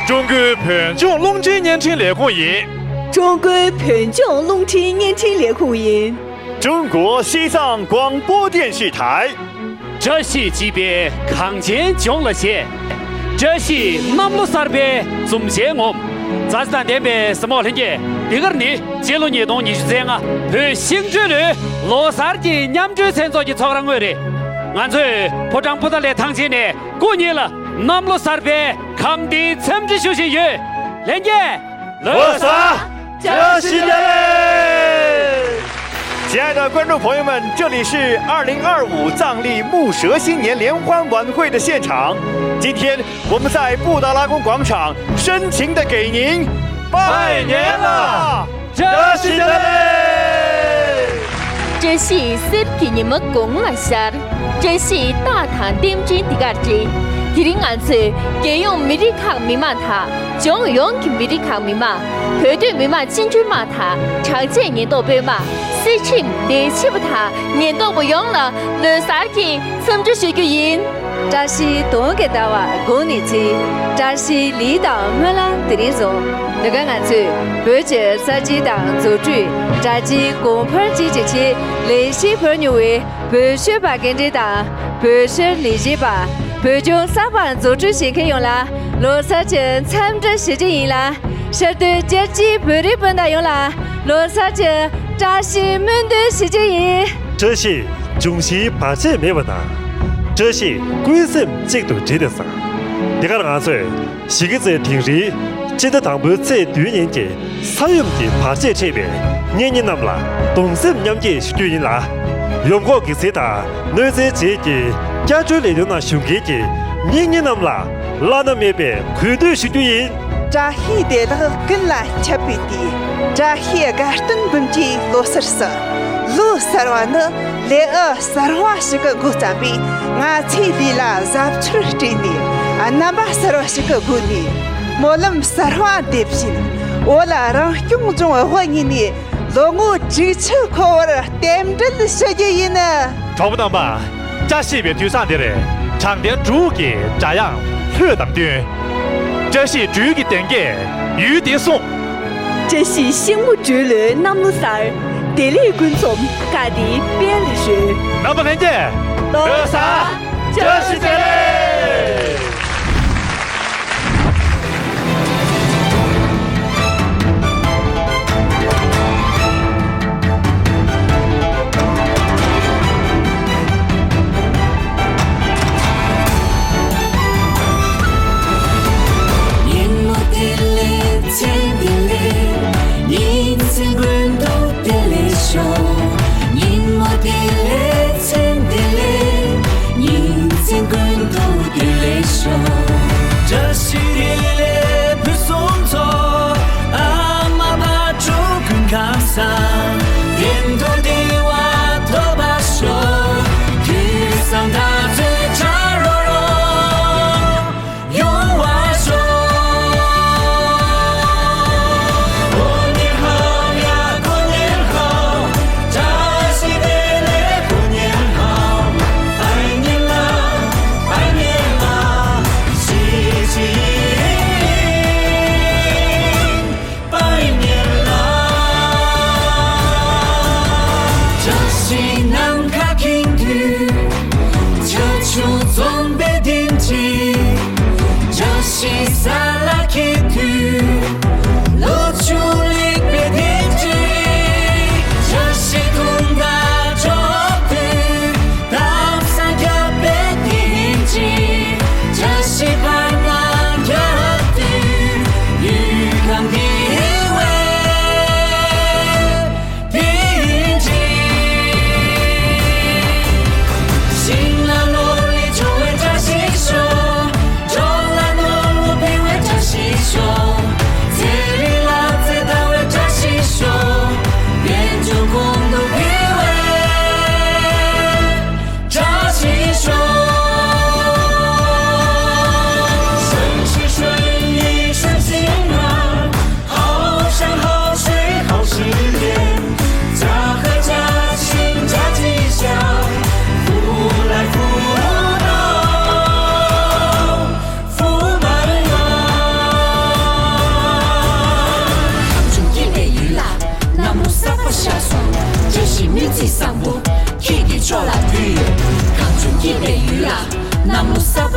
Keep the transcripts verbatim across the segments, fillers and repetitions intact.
ཀྲུང་གོའི་བོད་ལྗོངས་རླུང་འཕྲིན་བརྙན་འཕྲིན་ལས་ཁུངས་ཡིན། ཀྲུང་གོའི་བོད་ལྗོངས་རླུང་འཕྲིན་བརྙན་འཕྲིན་ལས་ཁུངས་ཡིན། 中国西藏广播电视台། བཀྲ་ཤིས་དཔྱིད་དཔལ་གངས་ཅན་ལྗོངས་ལ་བཞད། བཀྲ་ཤིས་གནམ་ལོ་གསར་པའི་འཛུམ་ཞལ་ངོམ། མཛའ་བརྩེ་དང་ལྡན་པའི་གཟིགས་མོ་བོ་ལྷན་རྒྱས། འདི་གར་ནི་སྤྱི་ལོ་ཉིས་སྟོང་ཉི་ཤུ་རྩ་ལྔ་བོད་ཤིང་འབྲུག་ལོའི་ལོ་གསར་གྱི་མཉམ་སྤྲོའི་མཚན་ཚོགས་ཀྱི་ཚོགས་ར་དངོས་རེད། ང་ཚོས་ཕོ་བྲང་པོ་ཏཱ་ལའི་ཐང་ཆེན་ནས་སྐུ་ཉིད་ལ་གནམ་ལོ་གསར་པའི་ཁམས་བདེའི་འཚམས་འདྲི་ཞུ་བཞིན་ཡོད། ལྷན་རྒྱས། ལོ་གསར་བཀྲ་ཤིས་བདེ་ལེགས། 亲爱的观众朋友们，这里是二零二五藏历木蛇新年联欢晚会的现场。今天我们在布达拉宫广场深情的给您拜年了。 བཀྲ་ཤིས་བདེ་ལེགས། བཀྲ་ཤིས་གསེར་གྱི་ཉི་མ་གོང་ལ་ཤར། བཀྲ་ཤིས་རྟགས་དང་རྟེན་འབྲེལ་འདི་གར་བྲིས། དེ་རིང་ང་ཚོས་རྒྱལ་ཡོངས་མི་རིགས་ཁག་མི་མང་དང་ལྗོངས་ཡོངས་ཀྱི་མི་རིགས་ཁག་མི་མང་། བོད་སྡོད་མི་མང་སྤྱི་འཐུས་མང་དང་དྲག་ཆས་ཉེན་རྟོག་པའི་དམག་སྲིད་ཁྲིམས་ལས་བྱེད་པ་དང་ཉེན་རྟོག་པ་ཡོངས་ལ་ལོ་གསར་གྱི་འཚམས་འདྲི་ཞུ་རྒྱུ་ཡིན། བཀྲ་ཤིས་གདོང་གི་ཟླ་བ་དགུང་ནས་ཚེས། བཀྲ་ཤིས་ལུས་དང་སྨོན་ལམ་དེ་རིང་བཟང་། འདི་ག་ང་ཚོས་བོད་ཀྱི་གསར་བརྗེ་དང་རྫོགས་སྤྲོས། དྲ་རྒྱའི་གོང་འཕེལ་བཅས་ཀྱི་ཆེད་ལས་གཞི་སྤེལ་མྱོང་བའི་བོད་ཤོད་པ་རྒན་གྲས་དང་བོད་ཤོད་ལས་བྱེད་པ། བོད་ལྗོངས་གསར་པ་རྫོགས་སྤྲོས་བྱེད་མཁན་ཡོངས་ལ་ལོ་གསར་གྱི་འཚམས་འདྲི་ཞུ་རྒྱུ་ཡིན་ལ། ཤར་སྡོད་རྒྱལ་སྤྱིའི་བོད་རིགས་སྤུན་ཟླ་ཡོངས་ལ་ལོ་གསར་གྱི་བཀྲ་ཤིས་སྨོན་འདུན་ཞུ་རྒྱུ་ཡིན། བཀྲ་ཤིས་འབྱུང་བཞིའི་བར་ཆད་མེད་པ་དང་། བཀྲ་ཤིས་ཀུན་སེམས་གཅིག་ཏུ་བསྒྲིལ་ཏེ་བསང་། འདི་གར་ང་ཚོས་གཞིས་ཀ་རྩེ་དིང་རིའི་སྤྱི་ཟླ་དང་པོའི་ཚེས་བདུན་ཉིན་གྱི་ས་ཡོམ་གྱི་བར་ཆད་འཕྲད་པའི་གཉེན་ཉེ་རྣམས་ལ་གདུང་སེམས་མཉམ་སྐྱེད་ཞུ་རྒྱུ་ཡིན་ལ། ཡོམ་འགོག་གི་ཟས་དང་གནོད་འཚེའི་རྗེས་ཀྱི་བསྐྱར་སྤྲོད་ལས་དོན་ནང་ཞུགས་མཁན་གྱི་གཉེན་ཉེ་རྣམས་ལ་བླ་ན་མེད་པའི་གུས་འདུད་ཞུ་རྒྱུ་ཡིན། བཀྲ་ཤིས་བདེ་ལེགས་ཀུན་ལ་ཁྱབ་པའི་དུས། བཀྲ་ཤིས་དགའ་སྟོན་འབུམ་གྱིས་ལོ་གསར་བསུ། ལོ་གསར་བ་ནི་ལེའུ་གསར་བ་ཞིག་གི་འགོ་བརྩམས་པས། ང་ཚོའི་ལུས་ལ་གཟབ་མཆོར་སྤྲས་ནས། རྣམ་པ་གསར་བ་ཞིག་གི་སྒོ་ནས། སྨོན་ལམ་གསར་བ་འདེབས་བཞིན། འོ་ལ་རང་སྐྱོང་ལྗོངས་དབུ་བརྙེས་ནས། ལོ་ངོ་དྲུག་ཅུ་འཁོར་བར་རྟེན་འབྲེལ་ཞུ་རྒྱུ་ཡིན། གྲོགས་པོ་རྣམ་པ། བཀྲ་ཤིས་པའི་དུས་བཟང་འདིར་དྲང་བདེན་དྲུག་གི་སྒྲ་དབྱངས་ལྷོད་དང་བསྟུན། བཀྲ་ཤིས་སྦྲུལ་གྱི་གདན་བརྒྱད་ཡུལ་འདིར་གསུངས། བཀྲ་ཤིས་ཤིང་མོ་སྦྲུལ་ལོའི་གནམ་ལོ་གསར། བདེ་ལེགས་ཀུན་འཛོམས་ཀ་བདེའི་དཔལ་ལ་རོལ། རྣམ་པ་ལྷན་རྒྱས། ལོ་གསར། བཀྲ་ཤིས་བདེ་ལེགས། ཉིན་མོ་བདེ་ལེགས་མཚན་བདེ་ལེགས། ཉིན་མཚན་ཀུན་ཏུ་བདེ་ལེགས་ཤོག་ཉིན་མོ་བདེ་ལེགས་མཚན་བདེ་ལེགས། ཉིན་མཚན་ཀུན་ཏུ་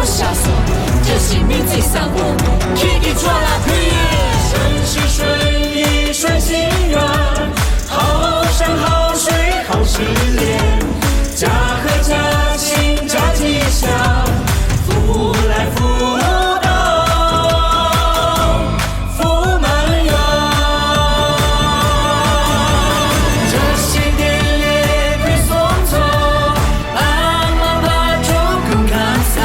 ཤ་སོ། བཀྲ་ཤིས་སྨན་རྩིས་བཟང་པོ། ཁྱེད་ཀྱི་ཕྱོགས་ལ་ཕུལ་ཡོད། 顺时顺意顺心愿，好山好水好事业，家和家兴家吉祥，福来福到福满园。这些年也可送走，阿拉巴珠更看上。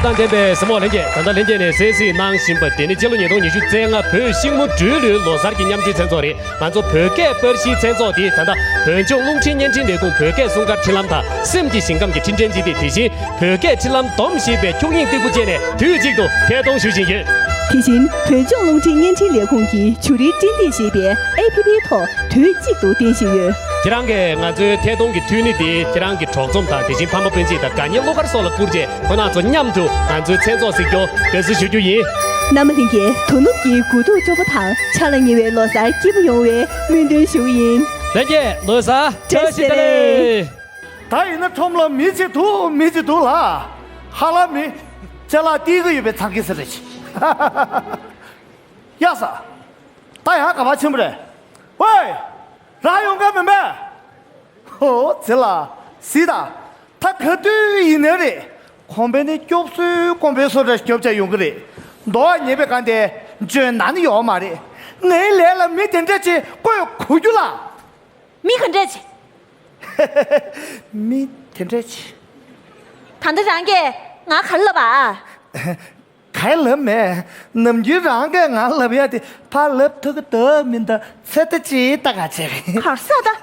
དང་ལྡན་པའི་གཟིགས་མོ་ལྷན་རྒྱས། ད་ལྟ་ལྷན་རྒྱས་ནས་གསན་གཟིགས་གནང་བཞིན་པ་དེ་ནི་སྤྱི་ལོ་ཉིས་སྟོང་ཉི་ཤུ་རྩ་ལྔ་བོད་ཤིང་མོ་སྦྲུལ་ལོའི་ལོ་གསར་གྱི་མཉམ་འབྲེལ་མཚན་ཚོགས་རེད། ང་ཚོ་བོད་སྐད་པར་གཞིའི་མཚན་ཚོགས་འདི་ད་ལྟ་བོད་ལྗོངས་རླུང་འཕྲིན་བརྙན་འཕྲིན་ལས་ཁུངས་བོད་སྐད་སྲུང་སྐར་འཕྲིན་ལམ་དང་སེམས་ཀྱི་ཞིང་ཁམས་ཀྱི་འཕྲིན་ཕྲན་སྤྱི་བདེ། དེ་བཞིན་བོད་སྐད་འཕྲིན་ལམ་སྡོམ་ཞེས་པའི་འཁྱུག་དབྱིངས་སྟེགས་བུ་བཅས་ནས་དུས་གཅིག་ཏུ་ཐད་གཏོང་ཞུ་བཞིན་ཡོད། དེ་བཞིན་བོད་ལྗོངས་རླུང་འཕྲིན་བརྙན་འཕྲིན་ལས་ཁུངས་ཀྱི་བྱུ་རུའི་སྤྲིན་སྟེགས་ཞེས་པའི་ཨེ་ཕི་ཕི་ཐོག་དུས་གཅིག་ཏུ་བསྟན་བཞིན་ཡོད། ཁྱེད་རང་གིས་ང་ཚོའི་ཐད་གཏོང་གི་འཐུས་མི་དེ་ཁྱེད་རང་གི་གྲོགས་ཚོམ་དང་དེ་བཞིན་ཕ་མ་སྤུན་མཆེད་དང་དགའ་ཉེ་བློ་དཀར་སོགས་ལ་བསྐུར་རྗེས། ཁོང་རྣམ་ཚོ་མཉམ་དུ་ང་ཚོའི་མཚན་ཚོགས་གཟིགས་རྒྱུ་དགའ་བསུ་ཞུ་རྒྱུ་ཡིན། རྣམ་པ་ལྷན་རྒྱས། དོ་ནུབ་ཀྱི་དགུ་ཐུག་སྤྲོ་པོ་དང་འཆར་ལ་ཉེ་བའི་ལོ་གསར་སྐྱིད་པོ་ཡོང་བའི་སྨོན་འདུན་ཞུ་གི་ཡིན། ལྷན་རྒྱས་ལོ་གསར་བཀྲ་ཤིས་བདེ་ལེགས། ད་ཡིན་ན་ཁྲོམ་ལ་མི་ཅིག་འདུག་མི་ཅིག་འདུག་ལ། ཧ་ལམ་མི་ཅ་ལག་སྟེར་གི་ཡོད་པའི་ཚང་གི་ཟེར་རེད། ཡ་ས། ད་ཡང་ག་པར་ཕྱིན་པ་རེད། ཝེ། རང་ཡོང་མཁན་མིན་པས། ཧོ་ཙི་ལ། སི་ད། ད་ག་དུས་ཡིན་ནའི་རེད། ཁོང་པས་ནི་སྐྱོབ་གསོའི་ཀོང་པོའི་སོ་ར་སྐྱོབ་བྱ་ཡོང་གི་རེད། མདོ་བ་ཉེས་པའི་གང་དེ་འཇོན་ན་ནི་ཡོག་མ་རེད། ངའི་ལས་ལ་མི་དེ་འདྲ་ཅིག་བསྐོས་གོ་རྒྱུ་ལ། མི་ག་འདྲ་ཅིག་མི་དེ་འདྲ་ཅིག་ད་ལྟ་རང་གིས་ང་ག་རེ་ལབ་ཨ། ག་ལབ་མེད། ནམ་རྒྱུན་རང་གིས་ང་ལབ་ཡ་དེ་ཕར་ལབ་ཐུབ་ཀྱི་འདུག་མི་འདུག་ཚེ་ལྟ་ཅིག་ལྟ་ག་བྱས་རེད། གར་ས་ད།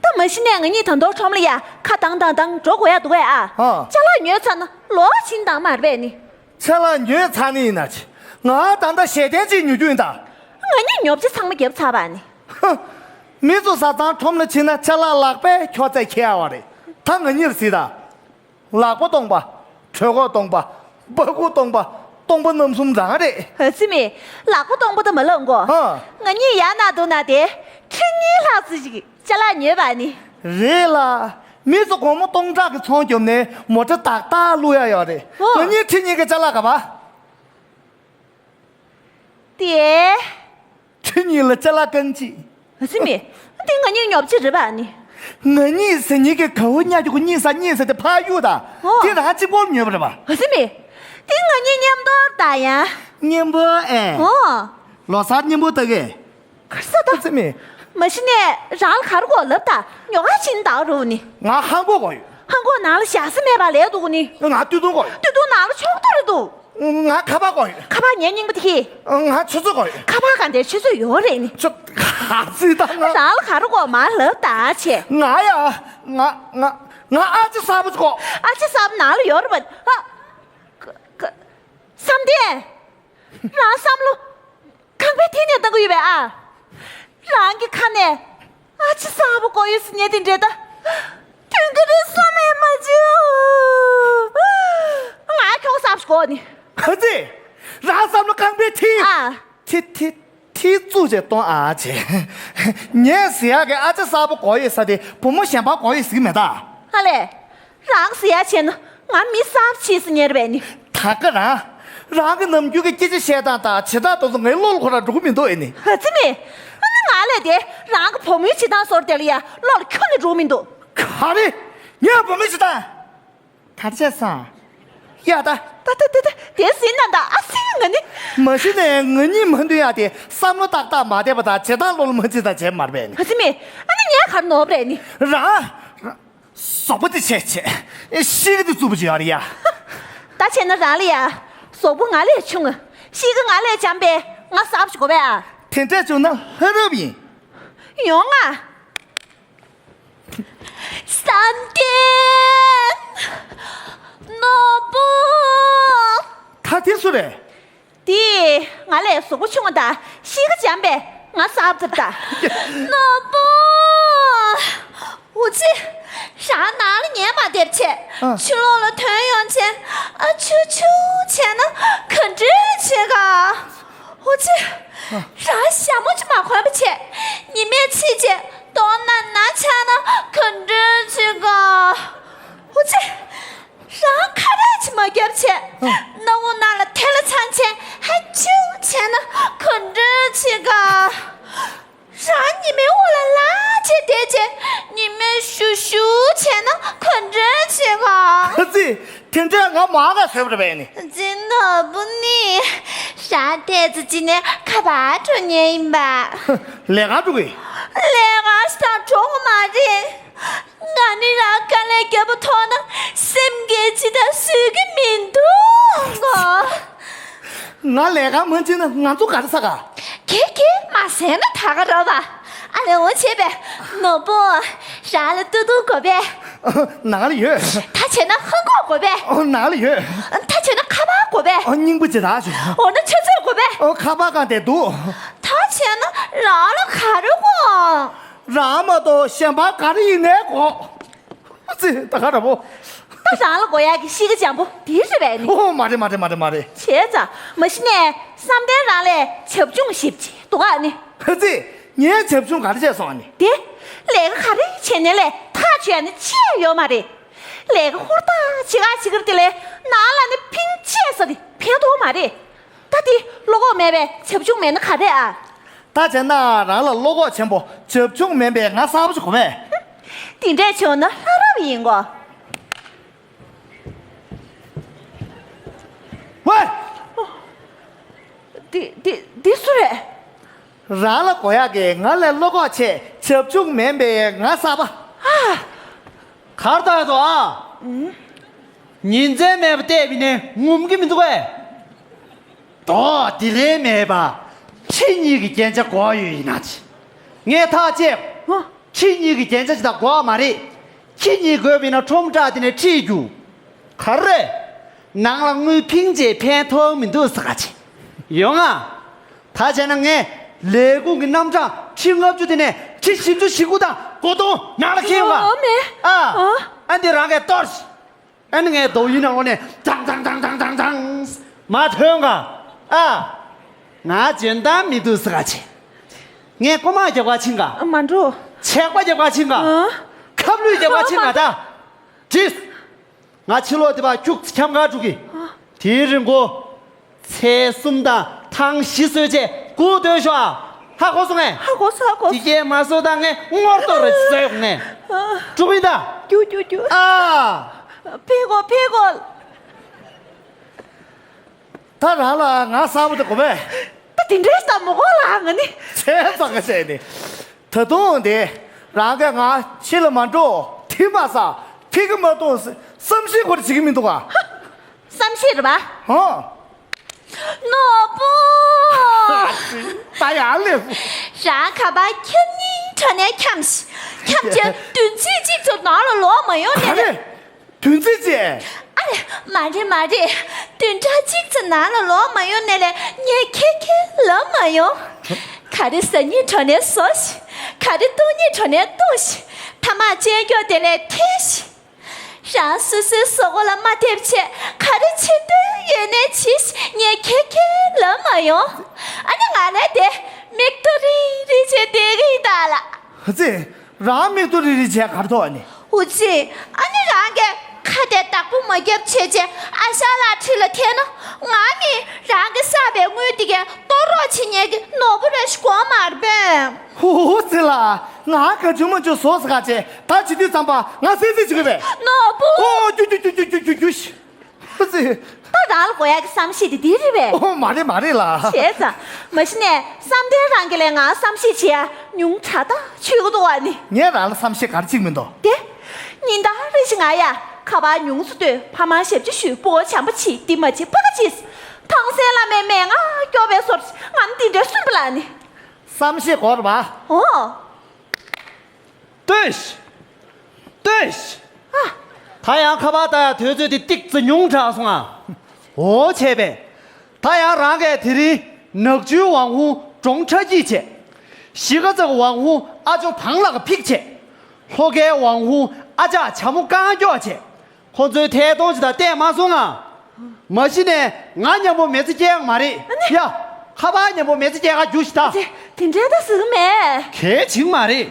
ད་མ་གཞི་ནས་ང་གཉིས་ད་དུང་ཁྲོམ་ལ་ཡ་ཁ་བཏང་བཏང་བཏང་འགྲོ་དགོས་ཡ་འདུག་གས་ཨ། ཨ། ཅ་ལག་ཉོས་ཚར་ན་ལོག་ཕྱིན་བཏང་མ་རེད་པས་ནི། ཅ་ལག་ཉོས་ཚར་ནི་ཡིན་ན་ཅི། ང་ད་ལྟ་ཞལ་ཏེན་ཅིག་ཉོ་རྒྱུ་ཡིན་ད། ང་གཉིས་ཉོ་ཆ་ཚང་མ་བརྒྱབ་ཚར་བ་ནི། ཧ། མི་ཚོ་བཟའ་ཚང་ཁྲོམ་ལ་ཕྱིན་ན་ཅ་ལག་ལག་པས་ཁྱོ་ཚད་ཁྱེར་ཡ་བ་རེད། ད་ང་གཉིས་ལ་གཟིགས་ད། ལག་པ་སྟོང་པ། གྲོད་ཁོག་སྟོང་པ། སྦ་ཁུག་སྟོང་པ། སྟོང་པ་རྣམ་གསུམ་རང་རེད། ཨ་ཙི་མི། ལག་པ་སྟོང་པ་ད་མ་ལབ་གོ། ཧ། ང་གཉིས་ཡར་ན་འདུག་ན་དེ། ཁྲི་གཉིས་ལྷག་ཙམ་ཞིག་ཅ་ལག་ཉོས་པ་ནི། རེད་ལ། མི་ཚོ་སྒོར་མོ་སྟོང་ཕྲག་གི་ཚོང་རྒྱབ་ནས་མོ་ཊ་ཏག་ཏག་བླུག་ཡ་ཡོད་རེད། ཨོ། ང་གཉིས་ཁྲི་གཉིས་ཀྱི་ཅ་ལག་ག་པ། དེ། ཁྱེད་གཉིས་ལ་ཅ་ལག་རྐང་གཅིག་ཨ་ཙི་མི། དེ་ང་གཉིས་ཉོ་ཆ་རེད་པ་ནི། ང་གཉིས་ཟེར་མཁན་གྱི་ག་བུ་ཉག་གཅིག་གཉིས་ས་གཉིས་ས་དེ་ཕར་གཡུག་ད། ཨོ། དེ་རང་གཅིག་པོར་ཉོས་པ་རེད་པ། ཨ་ཙི་མི། དེ་ང་གཉིས་མཉམ་དུ་ད་ཡ། མཉམ་པོ་ཨེ། ཨོ། ལོ་གསར་མཉམ་པོ་ད་གས། གར་ས་ད། ཨ་ཙི་མི། མ་གཞི་ནས་རང་ལ་ག་རེ་དགོས་ལབ་ད། ཉོ་ག་ཕྱིན་ད་རུ་ནི། ང་ལྷམ་གོག་དགོས་ཡོད། ལྷམ་གོག་ནང་ལ་བཞག་ས་མེད་པ་ལས་འདུག་ནི། ང་སྟོད་ཐུང་དགོས་ཡོད། སྟོད་ཐུང་ནང་ལ་ཕྱོགས་ཐོ་རེ་འདུག་ང་ཁ་པར་དགོས་ཡོད། ཁ་པར་ངའི་རྙིང་པ་དེ་ཁྱེར། ང་ཆུ་ཚོད་དགོས་ཡོད། ཁ་པར་གང་དེ་ཆུ་ཚོད་ཡོད་རེད་ནི། ཆུ། ག་ཚོད་ད་ང་། རང་ལ་ག་རེ་དགོས་མ་ལབ་ད་བྱས། ང་ཡ། ང་ང་ང་ཨ་ཅེ་གསར་པ་ཅིག་དགོས། ཨ་ཅེ་གསར་པ་ནང་ལ་ཡོད་རེད་པ། ཨ། ཀ་ཀ་བསམ་གཏན། རང་བསམ་བློ། ཁང་པའི་མཐིལ་ནས་ལྟ་གི་ཡོད་པས་ཨ། རང་གི་ཁ་ནས་ཨ་ཅེ་གསར་པ་དགོས་ཡོད་ཟེར་ཉན་དེ་འདྲས་ད། དོན་གྱི་རེད་བསམ་མེད་མ་བྱེད། ང་ཁྱོད་གསར་པ་ཞིག་དགོས་ནི། ག་ཚོད། རང་བསམ་བློ་ཁང་པའི་མཐིལ། ཨ། མཐིལ་མཐིལ་མཐིལ་བཙུགས་བྱས་གཏོང་ཨ་བྱས། ངས་ཟེར་ཡག་གི་ཨ་ཅེ་གསར་པ་དགོས་ཡོད་ས་དེ་བུ་མོ་གཞན་པ་དགོས་ཡོད་ཟེར་གི་མེད་ད། ཨ་ལས། རང་ཟེར་ཡ་བྱས་ན་ང་མི་གསར་པ་ཆགས་སོང་ཉེར་བས་ནི། ད་ག་རང་། རང་གི་ནམ་རྒྱུན་གྱི་སྐད་ཆ་བཤད་སྟངས་དང་བྱེད་སྟངས་དེ་ཚོ་ངའི་བློ་ལ་ཁོ་རང་འགྲོ་གི་མི་འདུག་ཨེ་ནི། ཨ་ཙི་མི། ཨ་ནི་ང་ལས་དེ་རང་གི་བུ་མོའི་བྱེད་སྟངས་སོར་དེ་ལ་ཡ་བློ་ལ་ཁྱོན་ནས་འགྲོ་གི་མི་འདུག་ག་རེ། ངའི་བུ་མོའི་བྱེད་སྟངས། ག་རེ་བྱས་སོང་། ཡ་ད། ད་ད་ད་ད་དེ་ཟིན་ན་ད་ཨ་སི་ང་ནི། མ་གཞི་ནས་ང་གཉིས་མ་འདུན་ཡ་དེ་བསམ་བློ་ཏག་ཏག་མ་བསྡད་པ་དང་བྱེད་སྟངས་བློ་ལ་མ་བྱེད་ད་བྱས་མ་རེད་པས་ནི། ཨ་ཙི་མི། ཨ་ནི་ངས་ག་རེ་ནོར་བ་རེད་ནི། རང་། ཟོག་པོ་དེ་བྱས་བྱས། ཤི་གི་དེ་རྩུབ་པོ་ཅིག་ཡོད་རེད་ཡ། ད་བྱས་ན་རང་ལ་ཡ། ཟོག་པོ་ང་ལས་ཆུང་ང་། ཤི་གི་ང་ལས་འཇམ་པས་ང་གསར་པ་ཞིག་དགོས་པས་ཨ། དེ་འདྲ་བྱུང་ན་ཧ་རབ་ཡིན། ཡོང་ང་། བསམ་གཏན། ནོར་བུ། ད་དེ་སུ་རེད། དེ་ང་ལས་གཟུགས་པོ་ཆུང་བ་དང་གཤིས་ཀ་འཇམ་པས་ང་གསར་པ་ཚར་ད། ནོར་བུ། འུ་ཅི། རང་ནང་ལ་ཉལ་མ་བསྡད་བྱས། ཨ། ཕྱི་ལོགས་ལ་ཐོན་ཡོང་བྱས། ཨ་ཆུ་ཆུ་བྱས་ན་ག་འདྲ་བྱེད་ག་འུ་ཅི། ཨ། རང་ཞྭ་མོ་ཅིག་མ་གོན་པ་བྱས། ཉི་མས་འཚིག་བྱས་གདོང་ན་ན་ཆགས་ན་ག་འདྲ་བྱེད་ག་འུ་ཅི། རང་ཁ་རས་ཅིག་མ་བརྒྱབ་བྱས། ཨ། སྣ་བུག་ནང་ལ་ཐལ་ལ་ཚང་བྱས་ཧ་ཆིའུ་བྱས་ན་ག་འདྲ་བྱེད་ག་རང་ཉི་མའི་འོག་ལ་ལྷག་བྱས་བསྡད་བྱས་ཉི་མས་ཞུ་ཞུ་བྱས་ན་ག་འདྲ་བྱེད་ག་ཨ་ཙི། དེ་འདྲས་ང་མང་ག་བཟོས་པ་རེད་པས་ནི། ཙི་ནོར་བུ་ནི། རང་ཏོག་ཙམ་ཅིག་ནས་ཁ་པར་འགྲོ་མཁན་ཡིན་པ། ལས་ཀ་འགྲོ་གི་ལས་ཀ་ཞིག་དང་འགྲོ་གི་མ་རེད། ཨ་ནི་རང་དཀའ་ལས་བརྒྱབ་པ་མཐོང་ན་སེམས་འགུལ་ཅི་ད་བཟོད་ཀྱི་མི་འདུག་གོ། ང་ལས་ཀ་མ་བྱེད་ན་ང་ཚོ་ག་རེ་ཟ་ག། ཁྱེད་ཀྱིས་མ་ཟས་ན་ད་ག་རོ་བ། ཨ་ལས་འོ་བྱས་པས་ནོར་བུ། རང་ལ་ཏུ་ཏུ་དགོས་པས། ནང་ལ་ཡོད། ད་བྱས་ན་ཧང་གོག་དགོས་པས། ནང་ལ་ཡོད། ད་བྱས་ན་ཁ་པར་དགོས་པས། སྙིང་པོ་ཇི་ལྟར་བྱུང་། འོ་ན་ཆུ་ཚོད་དགོས་པས། ཁ་པར་གང་དེ་འདུག་ད་བྱས་ན་རང་ལ་ག་རེ་དགོས། རང་མ་གཏོགས་གཞན་པ་ག་རེ་ཡིན་ནའི་དགོས། ཙི་ད་ག་ར་བོ། ད་རང་ལ་དགོས་ཡག་གི་གཤིས་ཀ་འཇམ་པོ་འདི་རེད་པས་ནི། ཨོ་མ་རེད་མ་རེད་མ་རེད་མ་རེད། བྱས་ཙང་མ་གཞི་ནས་བསམ་གཏན་རང་ལས་བྱབ་ཆུང་ཞིབ་ཅིག་འདུག་ཨ་ནི། ཧ་ཙི། ངའི་བྱབ་ཆུང་ག་རེ་བྱས་སོང་ཨ་ནི། དེ། ལས་ཀ་ག་རེ་བྱས་ནས་ལས་ཐག་ཆོད་ནི་ཅི་ཡང་ཡོད་མ་རེད། ལས་ཀ་ཧུར་ཐག་བྱེད་ག་བྱེད་ཀར་དེ་ལས་ནང་ལ་ནི་ཕིང་ཆད་ས་དེ་ཕན་ཐོགས་མ་རེད། ད་དེ་བློ་ཁོག་མེད་པའི་བྱབ་ཆུང་མེད་ན་ག་རེད་ཨ། ད་བྱས་ན་རང་ལ་བློ་ཁོག་ཆེན་པོ་བྱབ་ཆུང་མིན་པའི་ང་གསར་པ་ཞིག་གོ་བས། དེ་འདྲས་བྱུང་ན་ལྷ་རབ་ཡིན་གོ། ཝེ། འདི་འདི་འདི་སུ་རེད། རང་ལ་དགོས་ཡག་གི་ང་ལས་བློ་ཁོག་ཆེ་བྱབ་ཆུང་མིན་པའི་ང་གསར་པ། ཨ། གར་ལྟ་ཡོད་དོ་ཨ། ཉིན་མཚན་མེད་པ་བལྟས་པ་ཡིན་ནའི་ངོམ་གྱི་མི་འདུག་གས། དོ་དེ་ལས་མེད་པ། ཁྱེད་གཉིས་ཀྱི་རྒྱན་ཆ་གོ་ཡོད་ཡིན་ན་ཅི། ངས་ཐག་བཅད། ཧོ། ཁྱེད་གཉིས་ཀྱི་རྒྱན་ཆ་ཅི་དང་གོ་བ་མ་རེད། ཁྱེད་གཉིས་དགོས་པ་ཡིན་ན་ཁྲོམ་བསྒྲགས་དེ་ནས་ཁྲིད་རྒྱུ། ག་རེ། ནང་ལ་དངུལ་ཕིང་ཅེས་ཕན་ཐོགས་མི་འདུག་ཟེར་ག་ཅི། ཡོང་ང་། ད་བྱས་ན་ངས་ལས་ཁུངས་ཀྱི་རྣམ་གྲངས་ཁྲི་ལྔ་བཅུ་དེ་ནས་ཁྲི་བཞི་བཅུ་ཞེ་དགུ་དང་སྒོར་དུང་ནང་ལ་ཁྱེར་ཡོང་ང་། ཨོ་མེ། ཨ། ཨོ། ཨ་འདི་རང་གས་གཏོར། ཨ་ནི་ངས་རྡོ་ཡིན་ནང་ལོགས་ནས་ཏང་ཏང་ཏང་ཏང་ཏང་ཏང་མ་ཐོན་ག། ཨ། ང་འཇོན་ཐང་མི་འདུག་ཟེར་ག་ཆེ། ངས་རྐུ་མ་རྒྱབ་ག་ཕྱིན་ག། མ་འགྲོ། ཆད་པ་རྒྱབ་ག་ཕྱིན་ག། ཨ། ཁབ་ལུད་རྒྱབ་ག་ཕྱིན་ག་ད། ཇིས། ང་ཕྱི་ལོགས་དེ་བ་ཁྱུག་ཙམ་འཁྱམ་ག་འགྲོ་གི། དེའི་རིང་གོ། ཚེ་གསུམ་དང་ཐང་བཞི་གསོལ་ཆས་སྒུག་སྡོད་ཤོག་ཨ། ཧ་གོ་སོང་ངས། ཧ་གོ་སོང་ཧ་གོ་སོང་། དེ་གས་མ་བཟོ་ད་ངས་སྔོར་ཏོ་རེ་བཟོས་ཡོང་ངས། ཨ། འགྲོ་གི་ཡིན་ད། རྒྱུག་རྒྱུག་རྒྱུག་ཨ། ཕེ་གོ་ཕེ་གོ། ད་རང་ལ་ང་གསར་པ་དེ་གོ་བས། ད་དེ་འདྲའི་ས་མོ་གོ་ལ་ང་ནི། ཚེ་ཙག་ག་བྱས་ནི། ད་དུང་དེ་རང་གིས་ང་ཕྱི་ལ་མ་འགྲོ་དེ་མ་ཟ་ཕི་གི་མ་གཏོང་བསམ་ཤེས་ཁོ་ར་བྱེད་ཀྱི་མི་འདུག་ག། བསམ་ཤེས་རེད་པ། ཧོ། ནོར་བུ། ད་ཡར་སླེབས། རང་ཁ་པར་འཁྱམ་སྙིང་བྲོ་ནས་འཁྱམ་ཤི། འཁྱམ་བྱས་བདུན་ཚིགས་གཅིག་ཙམ་ནང་ལ་ལོག་མ་ཡོང་ནས། ག་རེ། བདུན་ཚིགས་གཅིག་ཨ་རེ། མ་རེད་མ་རེད། བདུན་ཕྲག་གཅིག་ཙམ་ནང་ལ་ལོག་མ་ཡོང་ནས་ལས་ངས་ཁྱེད་ཁྱེད་ལབ་མ་ཡོང་། ག་རེ་ཟ་སྙིང་བྲོ་ནས་ཟོ་ཤི། ག་རེ་བཏུང་སྙིང་བྲོ་ནས་བཏུང་ཤི། ཐ་མག་ཅན་སྐྱོ་དེ་ལས་ཐལ་ཤི། རང་སོ་སོའི་སོ་གོ་ལ་མ་ཐེབས་ཆེད་ག་རེ་བྱེད་འདོད་ཡོད་ནས་བྱིས་ཤིག་ངས་ཁྱེད་ཁྱེད་ལབ་མ་ཡོང་། ཨ་ནི་ང་ལ་དེ་མིག་ཏོ་རིལ་རིལ་བྱས་བསྡད་ཀྱི་ཡིན་ད་ལ། ཧ་ཙི། རང་མིག་ཏོ་རིལ་རིལ་བྱས་ག་རེ་ཐོག་ཨ་ནི། ཨུ་ཙི། ཨ་ནི་རང་གིས་ཁ་དེ་བདག་པོ་མ་རྒྱབ་བྱས་བྱས་ཨ་ཤ་ལགས་འཁྲིས་ལ་ཐལ་ན་ང་ནི་རང་གིས་བསགས་པའི་དངུལ་དེ་གས་གཏོར་རོགས་བྱེད་མཁན་གྱི་ནོར་བུ་རེ་ཞིག་དགོས་མ་རེད་པས། ཧུ་ཧུ་ཙི་ལ། ང་ག་ཅུང་མ་ཅུང་བཟོ་ཟེར་ག་བྱས་ད་བྱེད་དུས་ཙམ་པ་ང་སེམས་སེམས་བྱེད་དགོས་པས། ནོར་བུ། ཨོ་ཀྱུ་ཀྱུ་ཀྱུ་ཀྱུ་ཀྱུ་ཀྱུ་ཀྱུ་ཤི། ཨ་ཙི། ད་རང་ལ་དགོས་ཡག་གི་བསམ་ཤེས་དེ་འདི་རེད་པས། ཨོ་མ་རེད་མ་རེད་ལ། བྱས་ཙང་མ་གཞི་ནས་བསམ་གཏན་རང་གི་ལས་ང་བསམ་ཤེས་བྱེད་ཡ་ཉུང་དྲགས་ད་ཆོད་གི་འདུག་བ་ནི། ངས་རང་ལ་བསམ་ཤེས་ག་རེ་བྱེད་ཀྱི་མི་འདུག་དེ། ཉིན་ལྟར་རེ་བཞིན་ང་ཡ་ཁ་པར་ཉུང་སུ་ལྟོས་ཕ་མར་ཞབས་ཕྱི་ཞུས་སྤུ་གུ་བྱམས་པོ་བྱེད་འདི་མ་བྱེད་ཕ་ག་བྱེད། ཐང་སན་བླ་མའི་མན་ངག་སྐྱོར་བའི་སོར་ང་འདི་འདྲའི་སུན་པ་ལ་ནི། བསམ་ཤེས་དགོས་རེད་པ། ཨོ། ལྟོས་ཤིག་ལྟོས་ཤིག་ཨ། ད་ཡང་ཁ་པར་ལྟ་ཡག་དུས་ཚོད་དེ་ཏིག་ཙམ་ཉུང་དྲགས་སོང་ཨ། འོ་བྱས་པས། ད་ཡང་རང་གིས་དེ་རིང་ནག་ཆུའི་ཝང་ཧུང་གྲོང་ཁྲ་སྐྱིད་བྱས། གཞིས་ཀ་རྩེ་གི་ཝང་ཧུང་ཨ་ཇོ་བང་ལག་ཕིག་བྱས། ལྷོ་ཁའི་ཝང་ཧུང་ཨ་ཅག་བྱ་མོ་རྐང་མགྱོགས་བྱས། ཁོ་ཚོའི་ཐད་གཏོང་ཅིག་དང་བལྟས་མ་སོང་ང་། མ་གཞི་ནས་ང་མཉམ་པོ་མི་ཚེ་སྐྱེལ་ཡག་མ་རེད། ཨ་ནི། ཡ། ཁ་པར་མཉམ་པོ་མི་ཚེ་སྐྱེལ་ག་རྒྱུགས་ཤིག་ད། དེ་དེ་འདྲའི་ད་ཟིག་མེད། གལ་ཆེན་མ་རེད།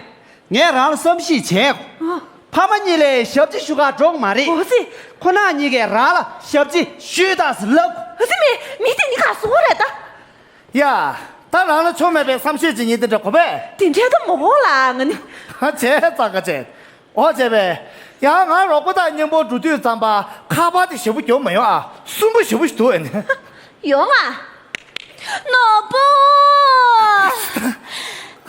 ངས་རང་ལ་བསམ་ཤེས་བྱས། ཨ། ཕ་མ་གཉིས་ལ་ཞབས་ཕྱི་ཞུ་ག་འགྲོ་གི་མ་རེད། འོ་ཙི། ཁོ་ན་གཉིས་ཀས་རང་ལ་ཞབས་ཕྱི་ཞུས་དང་ཟེར་ལབ། འོ་ཙི་མི་མི་དེ་ནི་ག་སོང་རེད་ད། ཡ། ད་རང་ལ་ཆོ་མེད་པའི་བསམ་ཤེས་ཅིག་ཉིན་དེ་འདྲ་གོ་བས། དེ་འདྲའི་ད་མོ་གོ་ལ་ང་ནི། ཧ་བྱས་ཙང་ཀ་བྱས། འོ་བྱས་པས། ཡང་ང་རོགས་པ་དང་མཉམ་པོ་འགྲོ་དུས་ཙམ་པ་ཁ་པར་དེ་ཞེ་པོ་རྒྱོབ་མ་ཡོང་ཨ། སུན་པོ་ཞེ་པོ་ཞིག་འདུག་ཨ་ནི། ཡོང་ཨ། ནོར་བུ།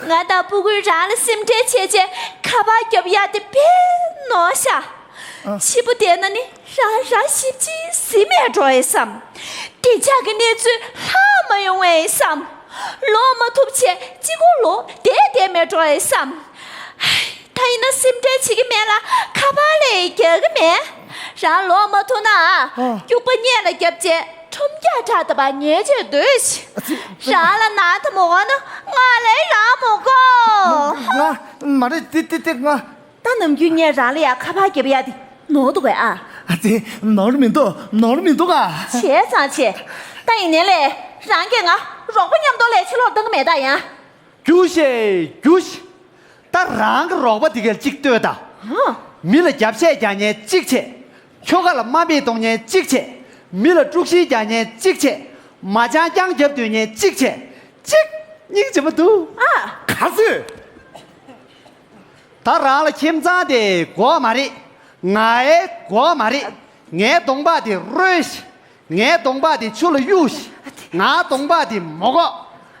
ང་དང་སྤུ་གུས་རང་ལ་སེམས་ཁྲལ་བྱས་བྱས་ཁ་པར་རྒྱོབ་ཡག་དེ་དཔེ་ ལྟོས་ཤག་ཕྱི་པོ་བསྡད་ན་ནི་རང་རང་ཞིབ་ཅིང་ཟིན་མེད་འགྲོ་ཡི་བསམ། བདེ་འཇགས་ཀྱི་གནས་ཚུལ་ལྷག་མ་ཡོང་བས་བསམ། ལོག་མ་ཐུབ་བྱས་གཅིག་པོ་ལོག་བསྡད་བསྡད་མེད་འགྲོ་ཡི་བསམ། ད་ཡིན་ན་སེམས་ཁྲལ་བྱེད་ཀྱི་མེད་ལ་ཁ་པར་ལས་རྒྱག་གི་མེད། རང་ལོག་མ་ཐུབ་ན་ཨ། སྐྱུག་པ་སྔོན་ལ་བརྒྱབ་བྱས་ཁྲོམ་རྒྱག་དྲག་ད་པ་ཉལ་བྱས་སྡོད་ཤིག་ཨ་ཙི། རང་ལ་ན་ད་མོ་གོ་ན་ང་ལ་རང་མོ་གོ་ང་མ་རེད། དེ་དེ་དེ་ང་། ད་ནམ་རྒྱུན་ངས་རང་ལ་ཡ་ཁ་པར་རྒྱབ་ཡ་དེ་ནོར་འདུག་གས་ཨ། ཨ་ཙི། ནོར་མི་འདུག་ནོར་མི་འདུག་ཨ། བྱས་ཙང་བྱས། ད་ཡིན་ནའི་ལས་རང་གིས་ང་རོགས་པ་མཉམ་དུ་ལས་ཕྱི་ལོགས་བཏང་གི་མེད་ད་ཡང་། རྒྱུགས་ཤིག་རྒྱུགས་ཤིག་ད་རང་གི་རོགས་པ་དེ་གས་གཅིག་ལྟོས་དང་། ཧ། མི་ལ་རྒྱབ་ཤད་རྒྱག་མཁན་གཅིག་བྱས། ཁྱོ་ག་ལ་དམའ་འབེབས་གཏོང་མཁན་གཅིག་བྱས། མི་ལ་དཀྲུག་ཤིང་རྒྱག་མཁན་གཅིག་བྱས། མ་ཅང་རྐྱང་རྒྱབ་སྡོད་མཁན་གཅིག་བྱས། གཅིག་སྙིང་རྗེ་མོ་འདུག་ཨ། ག་ཚོད། ད་རང་ལ་ཁྱིམ་ཚང་དེ་དགོས་མ་རེད། ང་ཨེ་དགོས་མ་རེད། ངའི་གདོང་པ་དེ་རོལ་ཞིག་ངའི་གདོང་པ་དེ་ཆུ་ལ་གཡུག་ཞིག་ང་གདོང་པ་དེ་མོ་གོ་